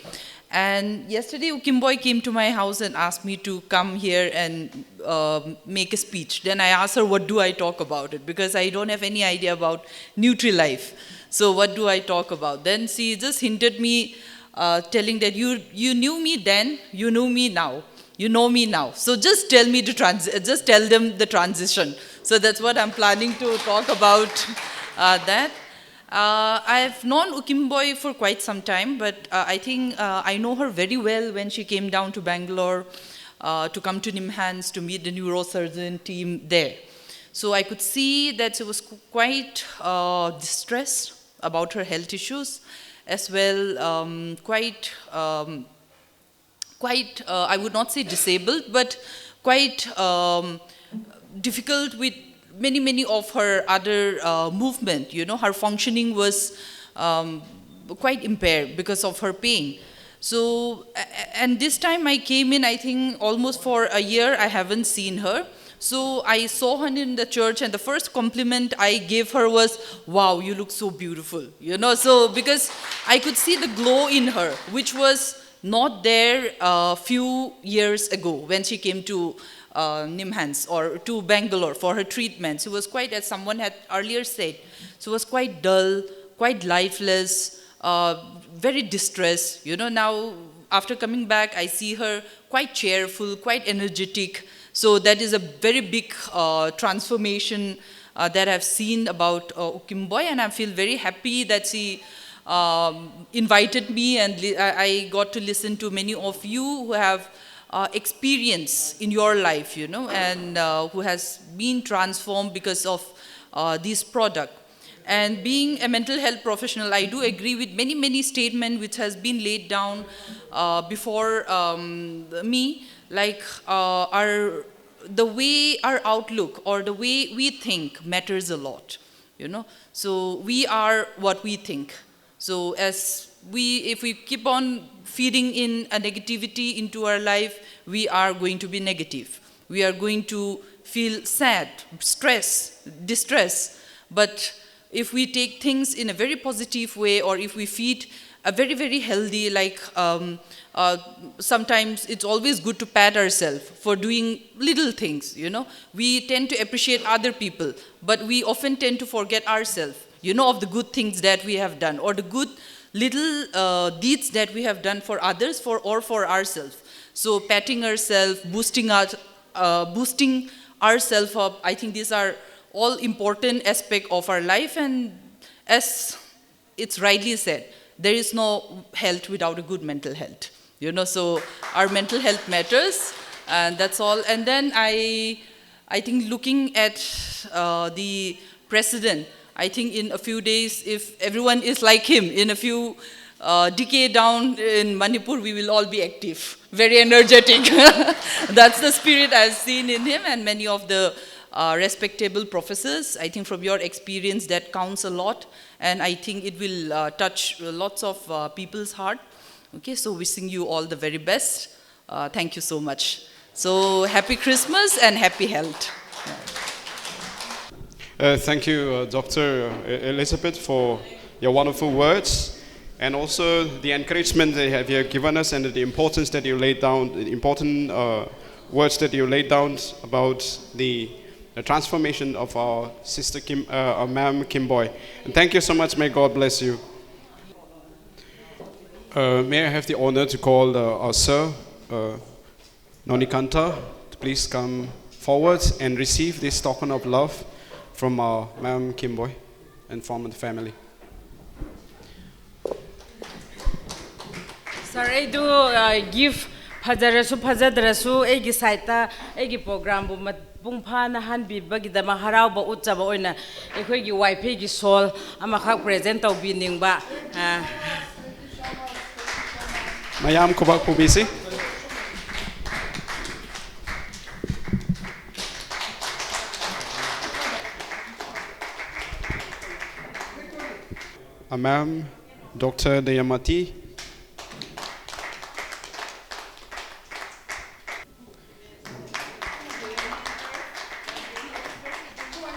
And yesterday, Ukimboy came to my house and asked me to come here and uh, make a speech. Then I asked her, "What do I talk about it?" Because I don't have any idea about Nutri-Life. So what do I talk about? Then she just hinted me, uh, telling that you you knew me then, you know me now, you know me now. So just tell me the trans. Just tell them the transition. So that's what I'm planning to talk about. Uh, that. Uh, I've known Ukimboy for quite some time, but uh, I think uh, I know her very well when she came down to Bangalore uh, to come to NIMHANS to meet the neurosurgeon team there. So I could see that she was qu- quite uh, distressed about her health issues, as well um, quite um, quite, uh, I would not say disabled, but quite um, difficult with many, many of her other uh, movement. You know, her functioning was um, quite impaired because of her pain. So, a- a- and this time I came in, I think almost for a year, I haven't seen her. So I saw her in the church, and the first compliment I gave her was, "Wow, you look so beautiful." You know, so because I could see the glow in her, which was not there a few years ago when she came to uh, NIMHANS or to Bangalore for her treatment. She was quite, as someone had earlier said, she was quite dull, quite lifeless, uh, very distressed. You know, now after coming back, I see her quite cheerful, quite energetic. So that is a very big uh, transformation uh, that I've seen about uh, Ukimboy, and I feel very happy that she um, invited me, and li- I I got to listen to many of you who have uh, experience in your life, you know, and uh, who has been transformed because of uh, this product. And being a mental health professional, I do agree with many, many statements which has been laid down uh, before um, me, like uh, our the way our outlook or the way we think matters a lot, you know. So we are what we think. So as we, if we keep on feeding in a negativity into our life, we are going to be negative. We are going to feel sad, stress, distress. But if we take things in a very positive way, or if we feed a very, very healthy, like um, uh, sometimes it's always good to pat ourselves for doing little things, you know. We tend to appreciate other people, but we often tend to forget ourselves, you know, of the good things that we have done, or the good little uh, deeds that we have done for others, for, or for ourselves. So patting ourselves, boosting our uh, boosting ourselves up, I think these are all important aspect of our life. And as it's rightly said, there is no health without a good mental health, you know. So our mental health matters, and that's all. And then i i think looking at uh, the president, I think in a few days, if everyone is like him, in a few uh, decade down in Manipur, we will all be active, very energetic. That's the spirit I've seen in him and many of the uh, respectable professors. I think from your experience, that counts a lot, and I think it will uh, touch lots of uh, people's heart. Okay, so wishing you all the very best. Uh, thank you so much. So happy Christmas and happy health. Uh, thank you, uh, Doctor Elizabeth, for your wonderful words and also the encouragement that you have given us and the importance that you laid down, the important uh, words that you laid down about the, the transformation of our sister Kim, uh, uh, Ma'am Kimboi. And thank you so much. May God bless you. Uh, may I have the honor to call uh, our sir, uh, Nonikanta, to please come forward and receive this token of love from our Ma'am Kimboi and from the family. Sir, I do uh, give ꯐꯖꯔꯁꯨ ꯐꯖꯗ꯭ꯔꯁꯨ ꯑꯩꯒꯤ ꯁꯥꯏꯠꯇ ꯑꯩꯒꯤ ꯄ꯭ꯔꯣꯒ꯭ꯔꯥꯝꯕꯨ ꯃꯄꯨꯡ ꯐꯥꯅ ꯍꯟꯕꯤꯕꯒꯤꯗꯃꯛ ꯍꯔꯥꯎꯕ ꯎꯠꯆꯕ ꯑꯣꯏꯅ ꯑꯩꯈꯣꯏꯒꯤ ꯋꯥꯏꯐꯩꯒꯤ soul ꯑꯃꯈꯛ present ꯇꯧꯕꯤꯅꯤꯡꯕ꯫ ꯑ, ꯃꯌꯥꯝ ꯈꯨꯕꯥꯛ ꯈꯨꯕꯤꯁꯤ꯫ ꯑ, ꯃꯦꯝ, doctor ꯗꯌꯥꯃꯇꯤ꯫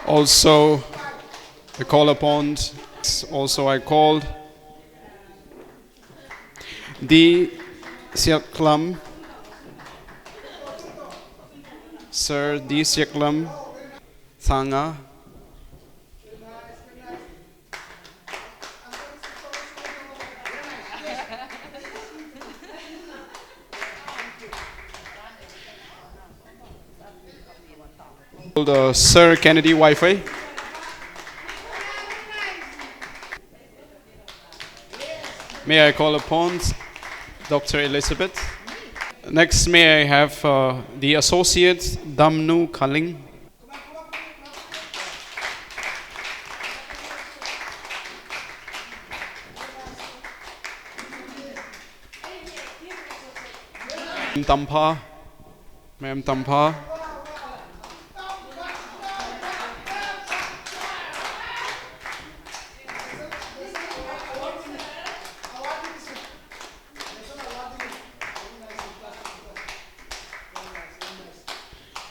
Also, I call upon, also I called D. Siaklam, Sir D. Siaklam Sanga. The Sir Kennedy Waifei. May I call upon Doctor Elizabeth? Next, may I have uh, the Associate Damnu Kaling? Tampha, Ma'am Tampha.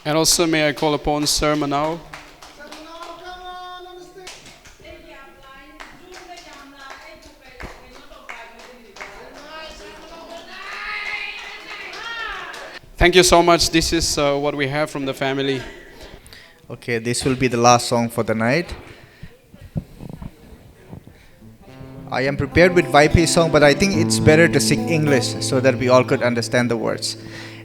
And also, may I call upon Sir Manao? Thank you so much. This is uh, what we have from the family. Okay, this will be the last song for the night. I am prepared with Vaiphei song, but I think it's better to sing English so that we all could understand the words.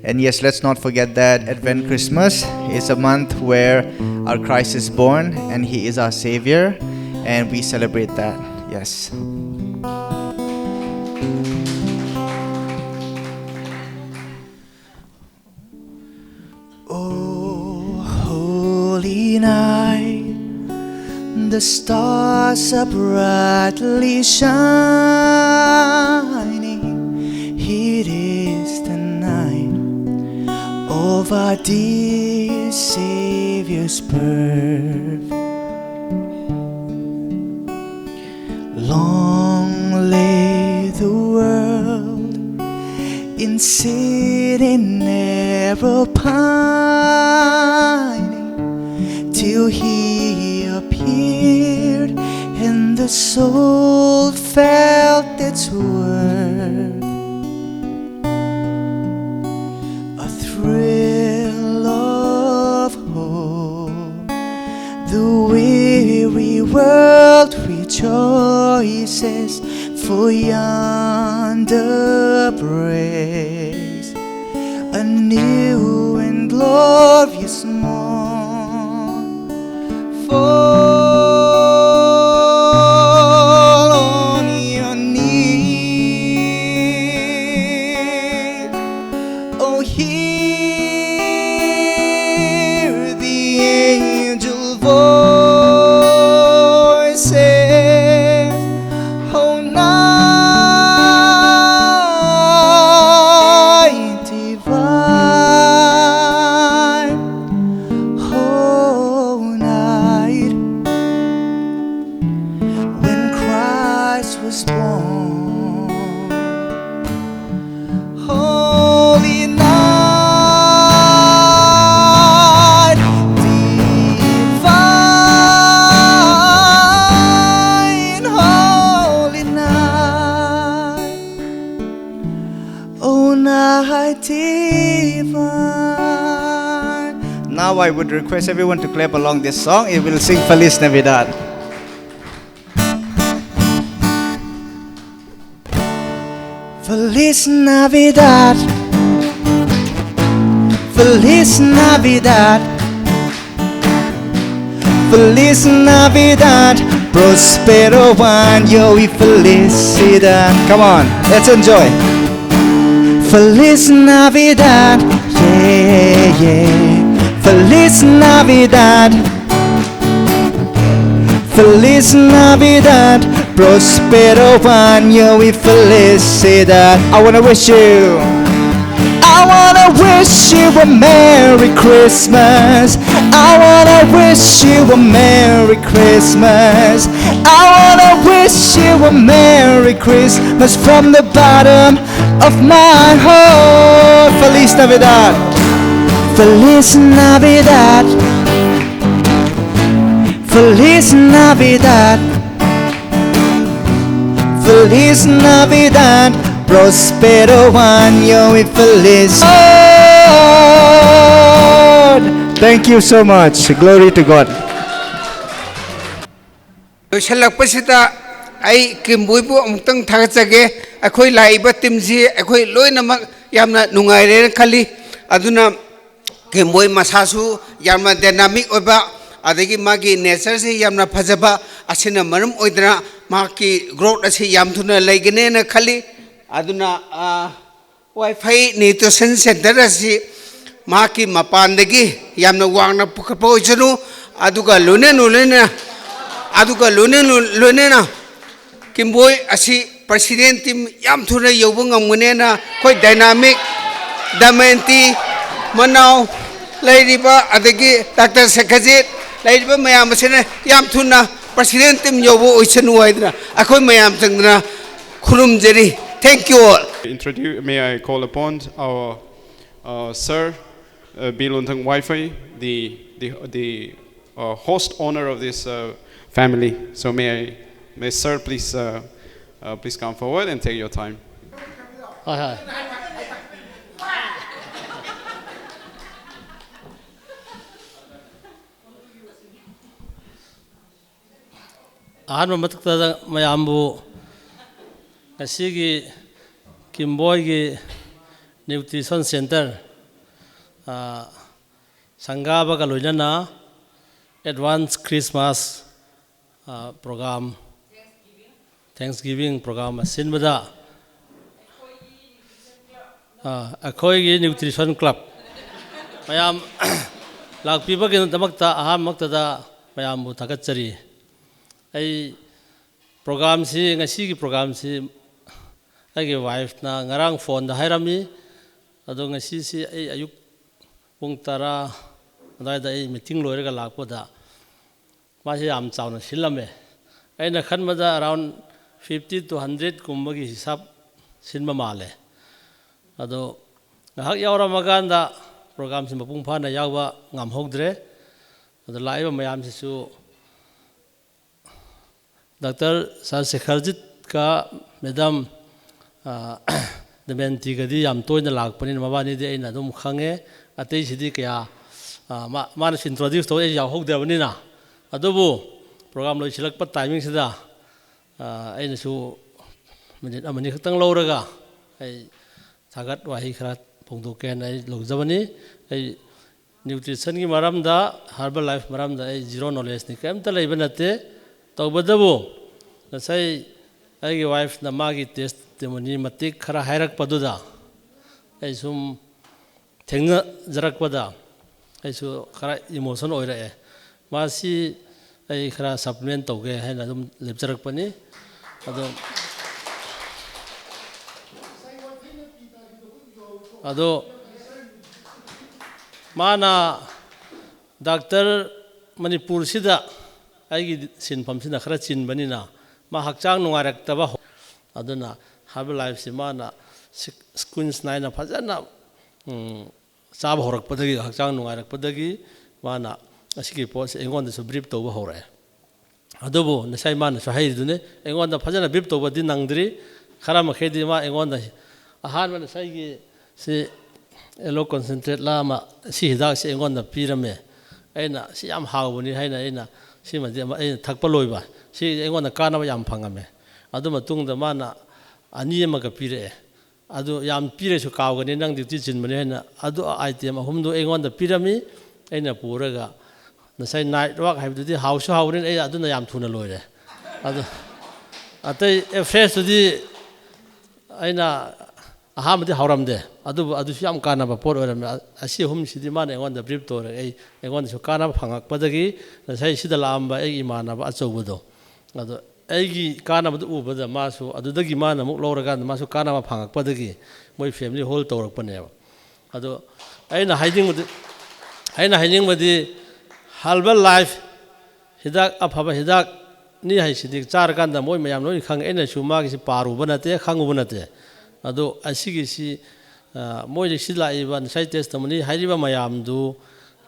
And yes, let's not forget that Advent Christmas is a month where our Christ is born and He is our Savior, and we celebrate that. Yes. The stars are brightly shining. It is the night of our dear Savior's birth. Long lay the world in sin and error pining, till he appeared and the soul felt its worth. A thrill of hope, the weary world rejoices, for yonder breaks a new and glorious morn. Fall on your knees, oh, hear the angel voices, oh, night divine, oh, night when Christ was born. Holy night, divine, holy night, oh, night divine. Now I would request everyone to clap along this song. It will sing Feliz Navidad. Feliz Navidad. Feliz Navidad. Feliz Navidad. Prospero año y felicidad. Come on, let's enjoy. Feliz Navidad. Yeah, yeah. Feliz Navidad. Feliz Navidad, próspero año y felicidad. I wanna wish you. I wanna wish you a Merry Christmas. I wanna wish you a Merry Christmas. I wanna wish you a Merry Christmas from the bottom of my heart. Feliz Navidad. Feliz Navidad. Feliz Navidad. Feliz Navidad. Próspero año y feliz. Thank you so much. Glory to God. ꯂꯣꯏꯁꯤꯜꯂꯛꯄꯁꯤꯗ ꯑꯩ ꯀꯤꯝꯕꯣꯏꯕꯨ ꯑꯃꯨꯛꯇꯪ ꯊꯥꯒꯠꯆꯒꯦ꯫ ꯑꯩꯈꯣꯏ ꯂꯥꯛꯏꯕ ꯇꯤꯝꯁꯤ ꯑꯩꯈꯣꯏ ꯂꯣꯏꯅꯃꯛ ꯌꯥꯝꯅ ꯅꯨꯡꯉꯥꯏꯔꯦꯅ ꯈꯜꯂꯤ꯫ ꯑꯗꯨꯅ ꯀꯦꯝꯕꯣꯏ ꯃꯁꯥꯁꯨ ꯌꯥꯝꯅ ꯗꯥꯏꯅꯥꯃꯤꯛ ꯑꯣꯏꯕ, ꯑꯗꯒꯤ ꯃꯥꯒꯤ ꯅꯦꯆꯔꯁꯤ ꯌꯥꯝꯅ ꯐꯖꯕ ꯑꯁꯤꯅ ꯃꯔꯝ ꯑꯣꯏꯗꯅ ꯃꯍꯥꯛꯀꯤ ꯒ꯭ꯔꯣꯠ ꯑꯁꯤ ꯌꯥꯝ ꯊꯨꯅ ꯂꯩꯒꯅꯦꯅ ꯈꯜꯂꯤ꯫ ꯑꯗꯨꯅ, ꯑ, ꯋꯥꯏꯐꯥꯏ ꯅ꯭ꯌꯨꯇ꯭ꯔꯤꯁꯟ ꯁꯦꯟꯇꯔ ꯑꯁꯤ ꯃꯍꯥꯛꯀꯤ ꯃꯄꯥꯟꯗꯒꯤ ꯌꯥꯝꯅ ꯋꯥꯡꯅ ꯄꯨꯈꯠꯄ ꯑꯣꯏꯁꯅꯨ, ꯑꯗꯨꯒ ꯂꯣꯏꯅ ꯂꯣꯏꯅꯅ, ꯑꯗꯨꯒ ꯂꯣꯏꯅ ꯂꯣꯏꯅꯅ ꯀꯤꯝꯕꯣꯏ ꯑꯁꯤ ꯄ꯭ꯔꯁꯤꯗꯦꯟ ꯇꯤꯝ ꯌꯥꯝ ꯊꯨꯅ ꯌꯧꯕ ꯉꯝꯒꯅꯦꯅ ꯑꯩꯈꯣꯏ ꯗꯥꯏꯅꯥꯃꯤꯛ, ꯗꯃꯌꯟꯇꯤ, ꯃꯅꯥꯎ ꯂꯩꯔꯤꯕ, ꯑꯗꯒꯤ ꯗꯥꯛꯇꯔ ꯁꯦꯈꯖꯤꯠ ꯂꯩꯔꯤꯕ ꯃꯌꯥꯝ ꯑꯁꯤꯅ ꯌꯥꯝ ꯊꯨꯅ ꯄ꯭ꯔꯁꯤꯗꯦꯟ ꯇꯤꯝ ꯌꯧꯕ ꯑꯣꯏꯁꯅꯨ ꯍꯥꯏꯗꯅ ꯑꯩꯈꯣꯏ ꯃꯌꯥꯝ ꯆꯪꯗꯅ ꯈꯨꯔꯨꯝꯖꯔꯤ꯫ Thank you all. Introduce, may I call upon our, uh, sir, uh, B. Lonthang Waifai, the, the, the, uh, host owner of this, uh, family. So may I, may sir please, uh, uh, please come forward and take your time. ꯍꯣꯏ, ꯍꯣꯏ꯫ ꯑꯍꯥꯟꯕ ꯃꯊꯛꯇꯗ ꯃꯌꯥꯝꯕꯨ ꯉꯁꯤꯒꯤ ꯀꯤꯝꯕꯣꯏꯒꯤ nutrition centre, ꯑ, ꯁꯪꯒꯥꯕꯒ ꯂꯣꯏꯅꯅ advance Christmas, ꯑ, programme, ꯊꯦꯡꯛꯁꯒꯤꯚꯤꯡ programme ꯑꯁꯤꯟꯕꯗ, ꯑ, ꯑꯩꯈꯣꯏꯒꯤ ꯅ꯭ꯌꯨꯇ꯭ꯔꯤꯁꯟ ꯀ꯭ꯂꯕ ꯃꯌꯥꯝ ꯂꯥꯛꯄꯤꯕꯒꯤꯗꯃꯛꯇ ꯑꯍꯥꯟꯕꯃꯛꯇꯗ ꯃꯌꯥꯝꯕꯨ ꯊꯥꯒꯠꯆꯔꯤ꯫ ꯑꯩ ꯄ꯭ꯔꯣꯒꯥꯝꯁꯤ, ꯉꯁꯤꯒꯤ ꯄ꯭ꯔꯣꯒꯥꯝꯁꯤ ꯑꯩꯒꯤ ꯋꯥꯏꯐꯅ ꯉꯔꯥꯡ ꯐꯣꯟꯗ ꯍꯥꯏꯔꯝꯃꯤ꯫ ꯑꯗꯣ ꯉꯁꯤꯁꯤ ꯑꯩ ꯑꯌꯨꯛ ꯄꯨꯡ ꯇꯔꯥ ꯑꯗꯨꯋꯥꯏꯗ ꯑꯩ ꯃꯤꯇꯤꯡ ꯂꯣꯏꯔꯒ ꯂꯥꯛꯄꯗ ꯃꯥꯁꯤ ꯌꯥꯝ ꯆꯥꯎꯅ ꯁꯤꯜꯂꯝꯃꯦ꯫ ꯑꯩꯅ ꯈꯟꯕꯗ around fifty to hundred ꯀꯨꯝꯕꯒꯤ ꯍꯤꯁꯥꯞ ꯁꯤꯟꯕ ꯃꯥꯜꯂꯦ꯫ ꯑꯗꯣ ꯉꯥꯏꯍꯥꯛ ꯌꯥꯎꯔꯝꯃꯀꯥꯟꯗ ꯄ꯭ꯔꯣꯒꯥꯝꯁꯤ ꯃꯄꯨꯡ ꯐꯥꯅ ꯌꯥꯎꯕ ꯉꯝꯍꯧꯗ꯭ꯔꯦ꯫ ꯑꯗꯣ ꯂꯥꯛꯏꯕ ꯃꯌꯥꯝꯁꯤꯁꯨ ꯗꯥꯛꯇꯔ ꯆꯟꯗ꯭ꯔꯁꯦꯈꯔꯖꯤꯠꯀ ꯃꯦꯗꯥꯝ, ꯑ, ꯗꯃꯌꯟꯇꯤꯒꯗꯤ ꯌꯥꯝ ꯇꯣꯏꯅ ꯂꯥꯛꯄꯅꯤꯅ ꯃꯕꯥꯅꯤꯗꯤ ꯑꯩꯅ ꯑꯗꯨꯝ ꯈꯪꯉꯦ꯫ ꯑꯇꯩꯁꯤꯗꯤ ꯀꯌꯥ, ꯑ, ꯃꯥ-, ꯃꯥꯅꯁꯨ introduce ꯇꯧꯋꯦ, ꯑꯩ ꯌꯥꯎꯍꯧꯗꯕꯅꯤꯅ꯫ ꯑꯗꯨꯕꯨ ꯄ꯭ꯔꯣꯒꯥꯝ ꯂꯣꯏꯁꯤꯜꯂꯛꯄ ꯇꯥꯏꯃꯤꯡꯁꯤꯗ, ꯑ, ꯑꯩꯅꯁꯨ ꯃꯤꯅꯤꯠ ꯑꯃꯅꯤ ꯈꯛꯇꯪ ꯂꯧꯔꯒ ꯑꯩ ꯊꯥꯒꯠ ꯋꯥꯍꯩ ꯈꯔ ꯐꯣꯡꯗꯣꯛꯀꯦ ꯍꯥꯏꯅ ꯑꯩ ꯂꯧꯖꯕꯅꯤ꯫ ꯑꯩ ꯅ꯭ꯌꯨꯇ꯭ꯔꯤꯁꯟꯒꯤ ꯃꯔꯝꯗ, ꯍꯔꯕꯦꯜ ꯂꯥꯏꯐ ꯃꯔꯝꯗ ꯑꯩ zero knowledgeꯅꯤ, ꯀꯔꯤꯝꯇ ꯂꯩꯕ ꯅꯠꯇꯦ꯫ ꯇꯧꯕꯇꯕꯨ ꯉꯁꯥꯏ ꯑꯩꯒꯤ ꯋꯥꯏꯐꯅ ꯃꯥꯒꯤ testimony ꯃꯇꯦꯛ ꯈꯔ ꯍꯥꯏꯔꯛꯄꯗꯨꯗ ꯑꯩ ꯁꯨꯝ ꯊꯦꯡꯅꯖꯔꯛꯄꯗ ꯑꯩꯁꯨ ꯈꯔ emotion ꯑꯣꯏꯔꯛꯑꯦ꯫ ꯃꯁꯤ ꯑꯩ ꯈꯔ supplement ꯇꯧꯒꯦ ꯍꯥꯏꯅ ꯑꯗꯨꯝ ꯂꯦꯞꯆꯔꯛꯄꯅꯤ꯫ ꯑꯗꯣ, ꯑꯗꯣ ꯃꯥꯅ ꯗꯥꯛꯇꯔ, ꯃꯅꯤꯄꯨꯔꯁꯤꯗ ꯑꯩꯒꯤ ꯁꯤꯟꯐꯝꯁꯤꯅ ꯈꯔ ꯆꯤꯟꯕꯅꯤꯅ ꯃꯥ ꯍꯛꯆꯥꯡ ꯅꯨꯡꯉꯥꯏꯔꯛꯇꯕ ꯍꯧ-, ꯑꯗꯨꯅ ꯍꯔꯕꯦꯜ ꯂꯥꯏꯐꯁꯤ ꯃꯥꯅ ꯁꯤ-, sequence ꯅꯥꯏꯅ ꯐꯖꯅ, ꯎꯝ, ꯆꯥꯕ ꯍꯧꯔꯛꯄꯗꯒꯤ, ꯍꯛꯆꯥꯡ ꯅꯨꯡꯉꯥꯏꯔꯛꯄꯗꯒꯤ ꯃꯥꯅ ꯑꯁꯤꯒꯤ ꯄꯣꯠꯁꯦ ꯑꯩꯉꯣꯟꯗꯁꯨ brief ꯇꯧꯕ ꯍꯧꯔꯛꯑꯦ꯫ ꯑꯗꯨꯕꯨ ꯉꯁꯥꯏ ꯃꯥꯅꯁꯨ ꯍꯥꯏꯔꯤꯗꯨꯅꯤ, ꯑꯩꯉꯣꯟꯗ ꯐꯖꯅ brief ꯇꯧꯕꯗꯤ ꯅꯪꯗ꯭ꯔꯤ꯫ ꯈꯔ ꯃꯈꯩꯗꯤ ꯃꯥ ꯑꯩꯉꯣꯟꯗ ꯑꯍꯥꯟꯕ ꯉꯁꯥꯏꯒꯤ ꯁꯤ aloe concentrate ꯂꯥ ꯑꯃ, ꯁꯤ ꯍꯤꯗꯥꯛꯁꯤ ꯑꯩꯉꯣꯟꯗ ꯄꯤꯔꯝꯃꯦ꯫ ꯑꯩꯅ "ꯁꯤ ꯌꯥꯝ ꯍꯥꯎꯕꯅꯤ" ꯍꯥꯏꯅ ꯑꯩꯅ ꯁꯤꯃꯗꯤ ꯑꯃ ꯑꯩꯅ ꯊꯛꯄ ꯂꯣꯏꯕ꯫ ꯁꯤ ꯑꯩꯉꯣꯟꯗ ꯀꯥꯟꯅꯕ ꯌꯥꯝ ꯐꯪꯉꯝꯃꯦ꯫ ꯑꯗꯨ ꯃꯇꯨꯡꯗ ꯃꯥꯅ ꯑꯅꯤ ꯑꯃꯒ ꯄꯤꯔꯛꯑꯦ꯫ ꯑꯗꯨ ꯌꯥꯝ ꯄꯤꯔꯁꯨ ꯀꯥꯎꯒꯅꯤ, ꯅꯪ duty ꯆꯤꯟꯕꯅꯤ ꯍꯥꯏꯅ꯫ ꯑꯗꯨ item ꯑꯍꯨꯝꯗꯨ ꯑꯩꯉꯣꯟꯗ ꯄꯤꯔꯝꯃꯤ꯫ ꯑꯩꯅ ꯄꯨꯔꯒ ꯉꯁꯥꯏ night walk ꯍꯥꯏꯕꯗꯨꯗꯤ ꯍꯥꯎꯁꯨ ꯍꯥꯎꯕꯅꯤꯅ ꯑꯩ ꯑꯗꯨꯅ ꯌꯥꯝ ꯊꯨꯅ ꯂꯣꯏꯔꯦ꯫ ꯑꯗꯨ ꯑꯇꯩ, ꯑꯦ, fresh ꯇꯨꯗꯤ ꯑꯩꯅ ꯑꯍꯥꯟꯕꯗꯤ ꯍꯥꯎꯔꯝꯗꯦ, ꯑꯗꯨꯕꯨ ꯑꯗꯨꯁꯨ ꯌꯥꯝ ꯀꯥꯟꯅꯕ ꯄꯣꯠ ꯑꯣꯏꯔꯝꯃꯦ꯫ ꯑ-, ꯑꯁꯤ ꯑꯍꯨꯝꯁꯤꯗꯤ ꯃꯥꯅ ꯑꯩꯉꯣꯟꯗ brief ꯇꯧꯔꯦ꯫ ꯑꯩ, ꯑꯩꯉꯣꯟꯗꯁꯨ ꯀꯥꯟꯅꯕ ꯐꯪꯉꯛꯄꯗꯒꯤ ꯉꯁꯥꯏ ꯁꯤꯗ ꯂꯥꯛꯑꯝꯕ ꯑꯩꯒꯤ ꯏꯃꯥꯟꯅꯕ ꯑꯆꯧꯕꯗꯣ, ꯑꯗꯣ ꯑꯩꯒꯤ ꯀꯥꯟꯅꯕꯗꯨ ꯎꯕꯗ ꯃꯥꯁꯨ ꯑꯗꯨꯗꯒꯤ ꯃꯥꯅ ꯑꯃꯨꯛ ꯂꯧꯔꯀꯥꯟꯗ ꯃꯥꯁꯨ ꯀꯥꯟꯅꯕ ꯐꯪꯉꯛꯄꯗꯒꯤ ꯃꯣꯏ family hall ꯇꯧꯔꯛꯄꯅꯦꯕ꯫ ꯑꯗꯣ ꯑꯩꯅ ꯍꯥꯏꯅꯤꯡꯕꯗꯤ, ꯑꯩꯅ ꯍꯥꯏꯅꯤꯡꯕꯗꯤ herbal life ꯍꯤꯗꯥꯛ ꯑꯐꯕ ꯍꯤꯗꯥꯛꯅꯤ ꯍꯥꯏꯁꯤꯗꯤ ꯆꯥꯔꯀꯥꯟꯗ ꯃꯣꯏ ꯃꯌꯥꯝ ꯂꯣꯏꯅ ꯈꯪꯉꯦ꯫ ꯑꯩꯅꯁꯨ ꯃꯥꯒꯤꯁꯤ ꯄꯥꯔꯨꯕ ꯅꯠꯇꯦ, ꯈꯪꯉꯨꯕ ꯅꯠꯇꯦ꯫ ꯑꯗꯣ ꯑꯁꯤꯒꯤꯁꯤ, ꯑ, ꯃꯣꯏꯗ ꯁꯤ ꯂꯥꯛꯏꯕ ꯉꯁꯥꯏ testimony ꯍꯥꯏꯔꯤꯕ ꯃꯌꯥꯝꯗꯨ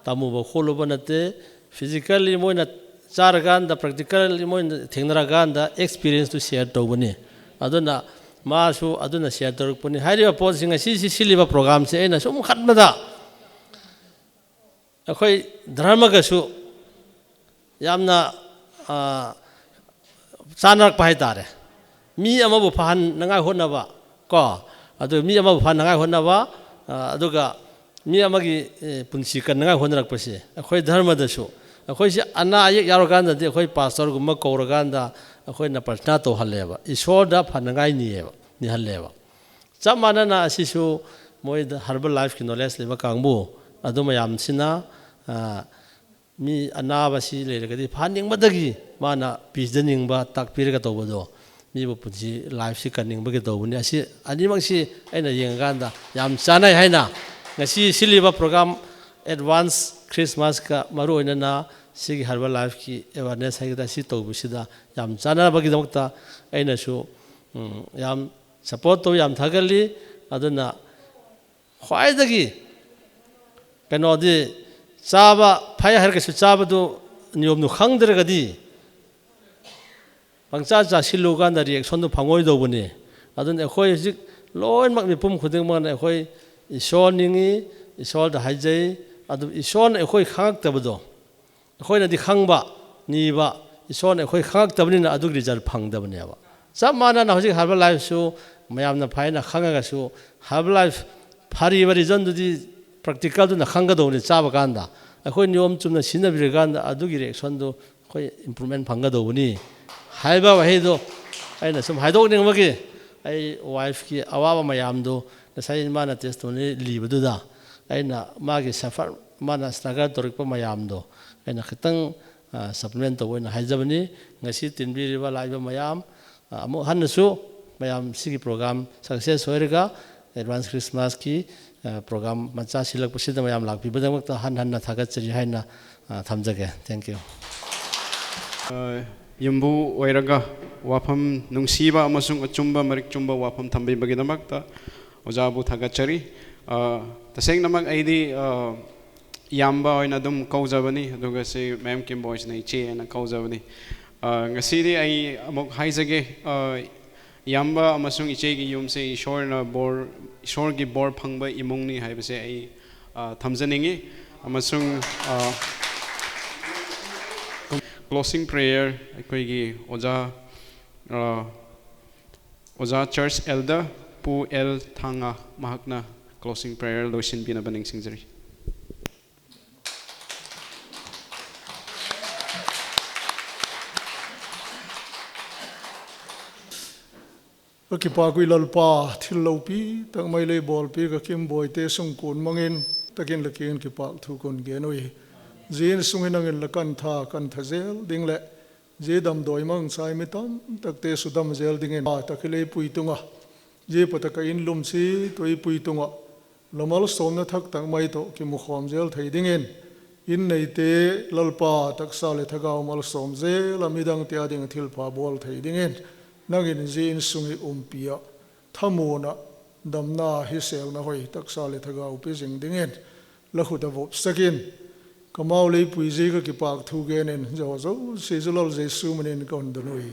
ꯇꯝꯃꯨꯕ ꯈꯣꯠꯂꯨꯕ ꯅꯠꯇꯦ꯫ Physically ꯃꯣꯏꯅ ꯆꯥꯔꯀꯥꯟꯗ, practically ꯃꯣꯏꯅ ꯊꯦꯡꯅꯔꯀꯥꯟꯗ experienceꯇꯨ share ꯇꯧꯕꯅꯤ꯫ ꯑꯗꯨꯅ ꯃꯥꯁꯨ ꯑꯗꯨꯅ share ꯇꯧꯔꯛꯄꯅꯤ꯫ ꯍꯥꯏꯔꯤꯕ ꯄꯣꯠꯁꯤꯡ ꯑꯁꯤꯁꯤ, ꯁꯤꯜꯂꯤꯕ programꯁꯦ ꯑꯩꯅ ꯁꯨꯝ ꯈꯟꯕꯗ ꯑꯩꯈꯣꯏ ꯙꯔꯃꯒꯁꯨ ꯌꯥꯝꯅ, ꯑ, ꯆꯥꯟꯅꯔꯛꯄ ꯍꯥꯏꯇꯥꯔꯦ꯫ ꯃꯤ ꯑꯃꯕꯨ ꯐꯍꯟꯅꯉꯥꯏ ꯍꯣꯠꯅꯕ, ꯀꯣ, ꯑꯗꯨ ꯃꯤ ꯑꯃꯕꯨ ꯐꯍꯟꯅꯉꯥꯏ ꯍꯣꯠꯅꯕ, ꯑ, ꯑꯗꯨꯒ ꯃꯤ ꯑꯃꯒꯤ, ꯑꯦ, ꯄꯨꯟꯁꯤ ꯀꯟꯅꯉꯥꯏ ꯍꯣꯠꯅꯔꯛꯄꯁꯦ ꯑꯩꯈꯣꯏ ꯙꯔꯃꯗꯁꯨ, ꯑꯩꯈꯣꯏꯁꯦ ꯑꯅꯥ ꯑꯌꯦꯛ ꯌꯥꯎꯔꯀꯥꯟꯗꯗꯤ ꯑꯩꯈꯣꯏ pastorꯒꯨꯝꯕ ꯀꯧꯔꯀꯥꯟꯗ ꯑꯩꯈꯣꯏꯅ ꯄ꯭ꯔꯊꯅꯥ ꯇꯧꯍꯜꯂꯦꯕ, ꯏꯁꯣꯔꯗ ꯐꯅꯉꯥꯏ ꯅꯤꯌꯦꯕ, ꯅꯤꯍꯜꯂꯦꯕ꯫ ꯆꯞ ꯃꯥꯟꯅꯅ ꯑꯁꯤꯁꯨ ꯃꯣꯏꯗ herbal lifeꯀꯤ knowledge ꯂꯩꯕ ꯀꯥꯡꯕꯨ ꯑꯗꯨ ꯃꯌꯥꯝꯁꯤꯅ, ꯑ, ꯃꯤ ꯑꯅꯥꯕꯁꯤ ꯂꯩꯔꯒꯗꯤ ꯐꯍꯟꯅꯤꯡꯕꯗꯒꯤ ꯃꯥꯅ ꯄꯤꯖꯅꯤꯡꯕ, ꯇꯥꯛꯄꯤꯔꯒ ꯇꯧꯕꯗꯣ, ꯃꯤꯕꯨ ꯄꯨꯟꯁꯤ lifeꯁꯤ ꯀꯟꯅꯤꯡꯕꯒꯤ ꯇꯧꯕꯅꯤ꯫ ꯑꯁꯤ ꯑꯅꯤꯃꯛꯁꯤ ꯑꯩꯅ ꯌꯦꯡꯉꯀꯥꯟꯗ ꯌꯥꯝ ꯆꯥꯟꯅꯩ ꯍꯥꯏꯅ ꯉꯁꯤ ꯁꯤꯜꯂꯤꯕ program advance Christmasꯀ ꯃꯔꯨ ꯑꯣꯏꯅꯅ ꯁꯤꯒꯤ herbal lifeꯀꯤ awareness ꯍꯥꯏꯒꯗ꯭ꯔꯥ, ꯁꯤ ꯇꯧꯕꯁꯤꯗ ꯌꯥꯝ ꯆꯥꯟꯅꯕꯒꯤꯗꯃꯛꯇ ꯑꯩꯅꯁꯨ, ꯎꯝ, ꯌꯥꯝ support ꯇꯧ, ꯌꯥꯝ ꯊꯥꯒꯠꯂꯤ꯫ ꯑꯗꯨꯅ ꯈ꯭ꯋꯥꯏꯗꯒꯤ ꯀꯩꯅꯣꯗꯤ, ꯆꯥꯕ ꯐꯩ ꯍꯥꯏꯔꯒꯁꯨ ꯆꯥꯕꯗꯨ ꯅꯤꯌꯣꯝꯗꯨ ꯈꯪꯗ꯭ꯔꯒꯗꯤ ꯄꯪꯆꯥ ꯆꯥꯁꯤꯜꯂꯨ ꯀꯥꯟꯗ reactionꯗꯨ ꯐꯪꯉꯣꯏꯗꯧꯕꯅꯤ꯫ ꯑꯗꯨꯅ ꯑꯩꯈꯣꯏ ꯍꯧꯖꯤꯛ ꯂꯣꯏꯅꯃꯛ ꯃꯤꯄꯨꯝ ꯈꯨꯗꯤꯡꯃꯛꯅ ꯑꯩꯈꯣꯏ ꯏꯁꯣꯔ ꯅꯤꯡꯉꯤ, ꯏꯁꯣꯔꯗ ꯍꯥꯏꯖꯩ꯫ ꯑꯗꯨ ꯏꯁꯣꯔꯅ ꯑꯩꯈꯣꯏ ꯈꯪꯉꯛꯇꯕꯗꯣ, ꯑꯩꯈꯣꯏꯅꯗꯤ ꯈꯪꯕ, ꯅꯤꯕ, ꯏꯁꯣꯔꯅ ꯑꯩꯈꯣꯏ ꯈꯪꯉꯛꯇꯕꯅꯤꯅ ꯑꯗꯨꯒꯤ result ꯐꯪꯗꯕꯅꯦꯕ꯫ ꯆꯞ ꯃꯥꯟꯅꯅ ꯍꯧꯖꯤꯛ herbal lifeꯁꯨ ꯃꯌꯥꯝꯅ ꯐꯩꯅ ꯈꯪꯉꯒꯁꯨ, herbal life ꯐꯔꯤꯕ reasonꯗꯨꯗꯤ practicalꯗꯨꯅ ꯈꯪꯒꯗꯧꯕꯅꯤ꯫ ꯆꯥꯕ ꯀꯥꯟꯗ ꯑꯩꯈꯣꯏ ꯅꯤꯌꯣꯝ ꯆꯨꯝꯅ ꯁꯤꯖꯤꯟꯅꯕꯤꯔꯀꯥꯟꯗ ꯑꯗꯨꯒꯤ reactionꯗꯨ ꯑꯩꯈꯣꯏ improvement ꯐꯪꯒꯗꯧꯕꯅꯤ ꯍꯥꯏꯕ ꯋꯥꯍꯩꯗꯣ ꯑꯩꯅ ꯁꯨꯝ ꯍꯥꯏꯗꯣꯛꯅꯤꯡꯕꯒꯤ, ꯑꯩ wifeꯀꯤ ꯑꯋꯥꯕ ꯃꯌꯥꯝꯗꯣ ꯉꯁꯥꯏ ꯃꯥꯅ testimony ꯂꯤꯕꯗꯨꯗ ꯑꯩꯅ ꯃꯥꯒꯤ suffer, ꯃꯥꯅ struggle ꯇꯧꯔꯛꯄ ꯃꯌꯥꯝꯗꯣ ꯑꯩꯅ ꯈꯤꯇꯪ ꯁꯄ꯭ꯂꯤꯃꯦꯟ ꯇꯧꯕ ꯑꯣꯏꯅ ꯍꯥꯏꯖꯕꯅꯤ꯫ ꯉꯁꯤ ꯇꯤꯟꯕꯤꯔꯤꯕ ꯂꯥꯛꯏꯕ ꯃꯌꯥꯝ, ꯑ, ꯑꯃꯨꯛ ꯍꯟꯅꯁꯨ ꯃꯌꯥꯝ ꯁꯤꯒꯤ ꯄ꯭ꯔꯣꯒ꯭ꯔꯥꯝ ꯁꯛꯁꯦꯁ ꯑꯣꯏꯔꯒ ꯑꯦꯗꯚꯥꯟꯁ ꯈ꯭ꯔꯤꯁꯃꯥꯁꯀꯤ, ꯑ, ꯄ꯭ꯔꯣꯒ꯭ꯔꯥꯝ ꯃꯆꯥ ꯁꯤꯜꯂꯛꯄꯁꯤꯗ ꯃꯌꯥꯝ ꯂꯥꯛꯄꯤꯕꯒꯤꯗꯃꯛꯇ ꯍꯟꯅ ꯍꯟꯅ ꯊꯥꯒꯠꯆꯔꯤ ꯍꯥꯏꯅ, ꯑ, ꯊꯝꯖꯒꯦ꯫ Thank you꯫ ꯑ, ꯌꯨꯝꯕꯨ ꯑꯣꯏꯔꯒ ꯋꯥꯐꯝ ꯅꯨꯡꯁꯤꯕ ꯑꯃꯁꯨꯡ ꯑꯆꯨꯝꯕ, ꯃꯔꯤꯛ ꯆꯨꯝꯕ ꯋꯥꯐꯝ ꯊꯝꯕꯤꯕꯒꯤꯗꯃꯛꯇ ꯑꯣꯖꯥꯕꯨ ꯊꯥꯒꯠꯆꯔꯤ꯫ ꯑ, ꯇꯁꯦꯡꯅꯃꯛ ꯑꯩꯗꯤ, ꯑ, ꯏꯌꯥꯝꯕ ꯑꯣꯏꯅ ꯑꯗꯨꯝ ꯀꯧꯖꯕꯅꯤ, ꯑꯗꯨꯒ ꯁꯤ ꯃꯦꯝ ꯀꯤꯝꯕꯣꯏꯁꯤꯅ ꯏꯆꯦ ꯍꯥꯏꯅ ꯀꯧꯖꯕꯅꯤ꯫ ꯑ, ꯉꯁꯤꯗꯤ ꯑꯩ ꯑꯃꯨꯛ ꯍꯥꯏꯖꯒꯦ, ꯑ, ꯏꯌꯥꯝꯕ ꯑꯃꯁꯨꯡ ꯏꯆꯦꯒꯤ ꯌꯨꯝꯁꯦ ꯏꯁꯣꯔꯅ ꯕꯣꯔ, ꯏꯁꯣꯔꯒꯤ ꯕꯣꯔ ꯐꯪꯕ ꯏꯃꯨꯡꯅꯤ ꯍꯥꯏꯕꯁꯦ ꯑꯩ, ꯑ, ꯊꯝꯖꯅꯤꯡꯉꯤ꯫ ꯑꯃꯁꯨꯡ, ꯑ, closing prayer ꯑꯩꯈꯣꯏꯒꯤ ꯑꯣꯖꯥ, ꯑ, ꯑꯣꯖꯥ ꯆꯔꯆ ꯑꯦꯜꯗꯔ ꯄꯨ ꯑꯦꯜ ꯊꯥꯡꯉ, ꯃꯍꯥꯛꯅ closing prayer ꯂꯣꯏꯁꯤꯟꯕꯤꯅꯕ ꯅꯤꯡꯁꯤꯡꯖꯔꯤ꯫ Ka kipâk ui Lalpa, thil lopi tak mai lei bawlpi ka kim bawi te sung kuon mangin, takin la kiang kipâk thu kuon gen ui. Zia insung in nangin la kan tha, kan tha zel ding leh, zia damdawi mangchai mi tam takte sudam zel dingin, a tak hi lei pui tung a, zia pa tak a in lum chi tui pui tung a, la malsawmna thak tak mai tawh kimukhawm zel thei dingin, in neite Lalpa taksa leh thagau malsawm zel a, midangte â ding thilpha bawl thei dingin, nangin zia insung hi umpi a, thamuan a, damna, hisêlna hoi taksa leh thagau pe zing dingin, la khut a vopsak in. Ka mau lei pui zia ka kipâk thu gen in, zia zosia chu Lal Jesu min in ka hun don ui.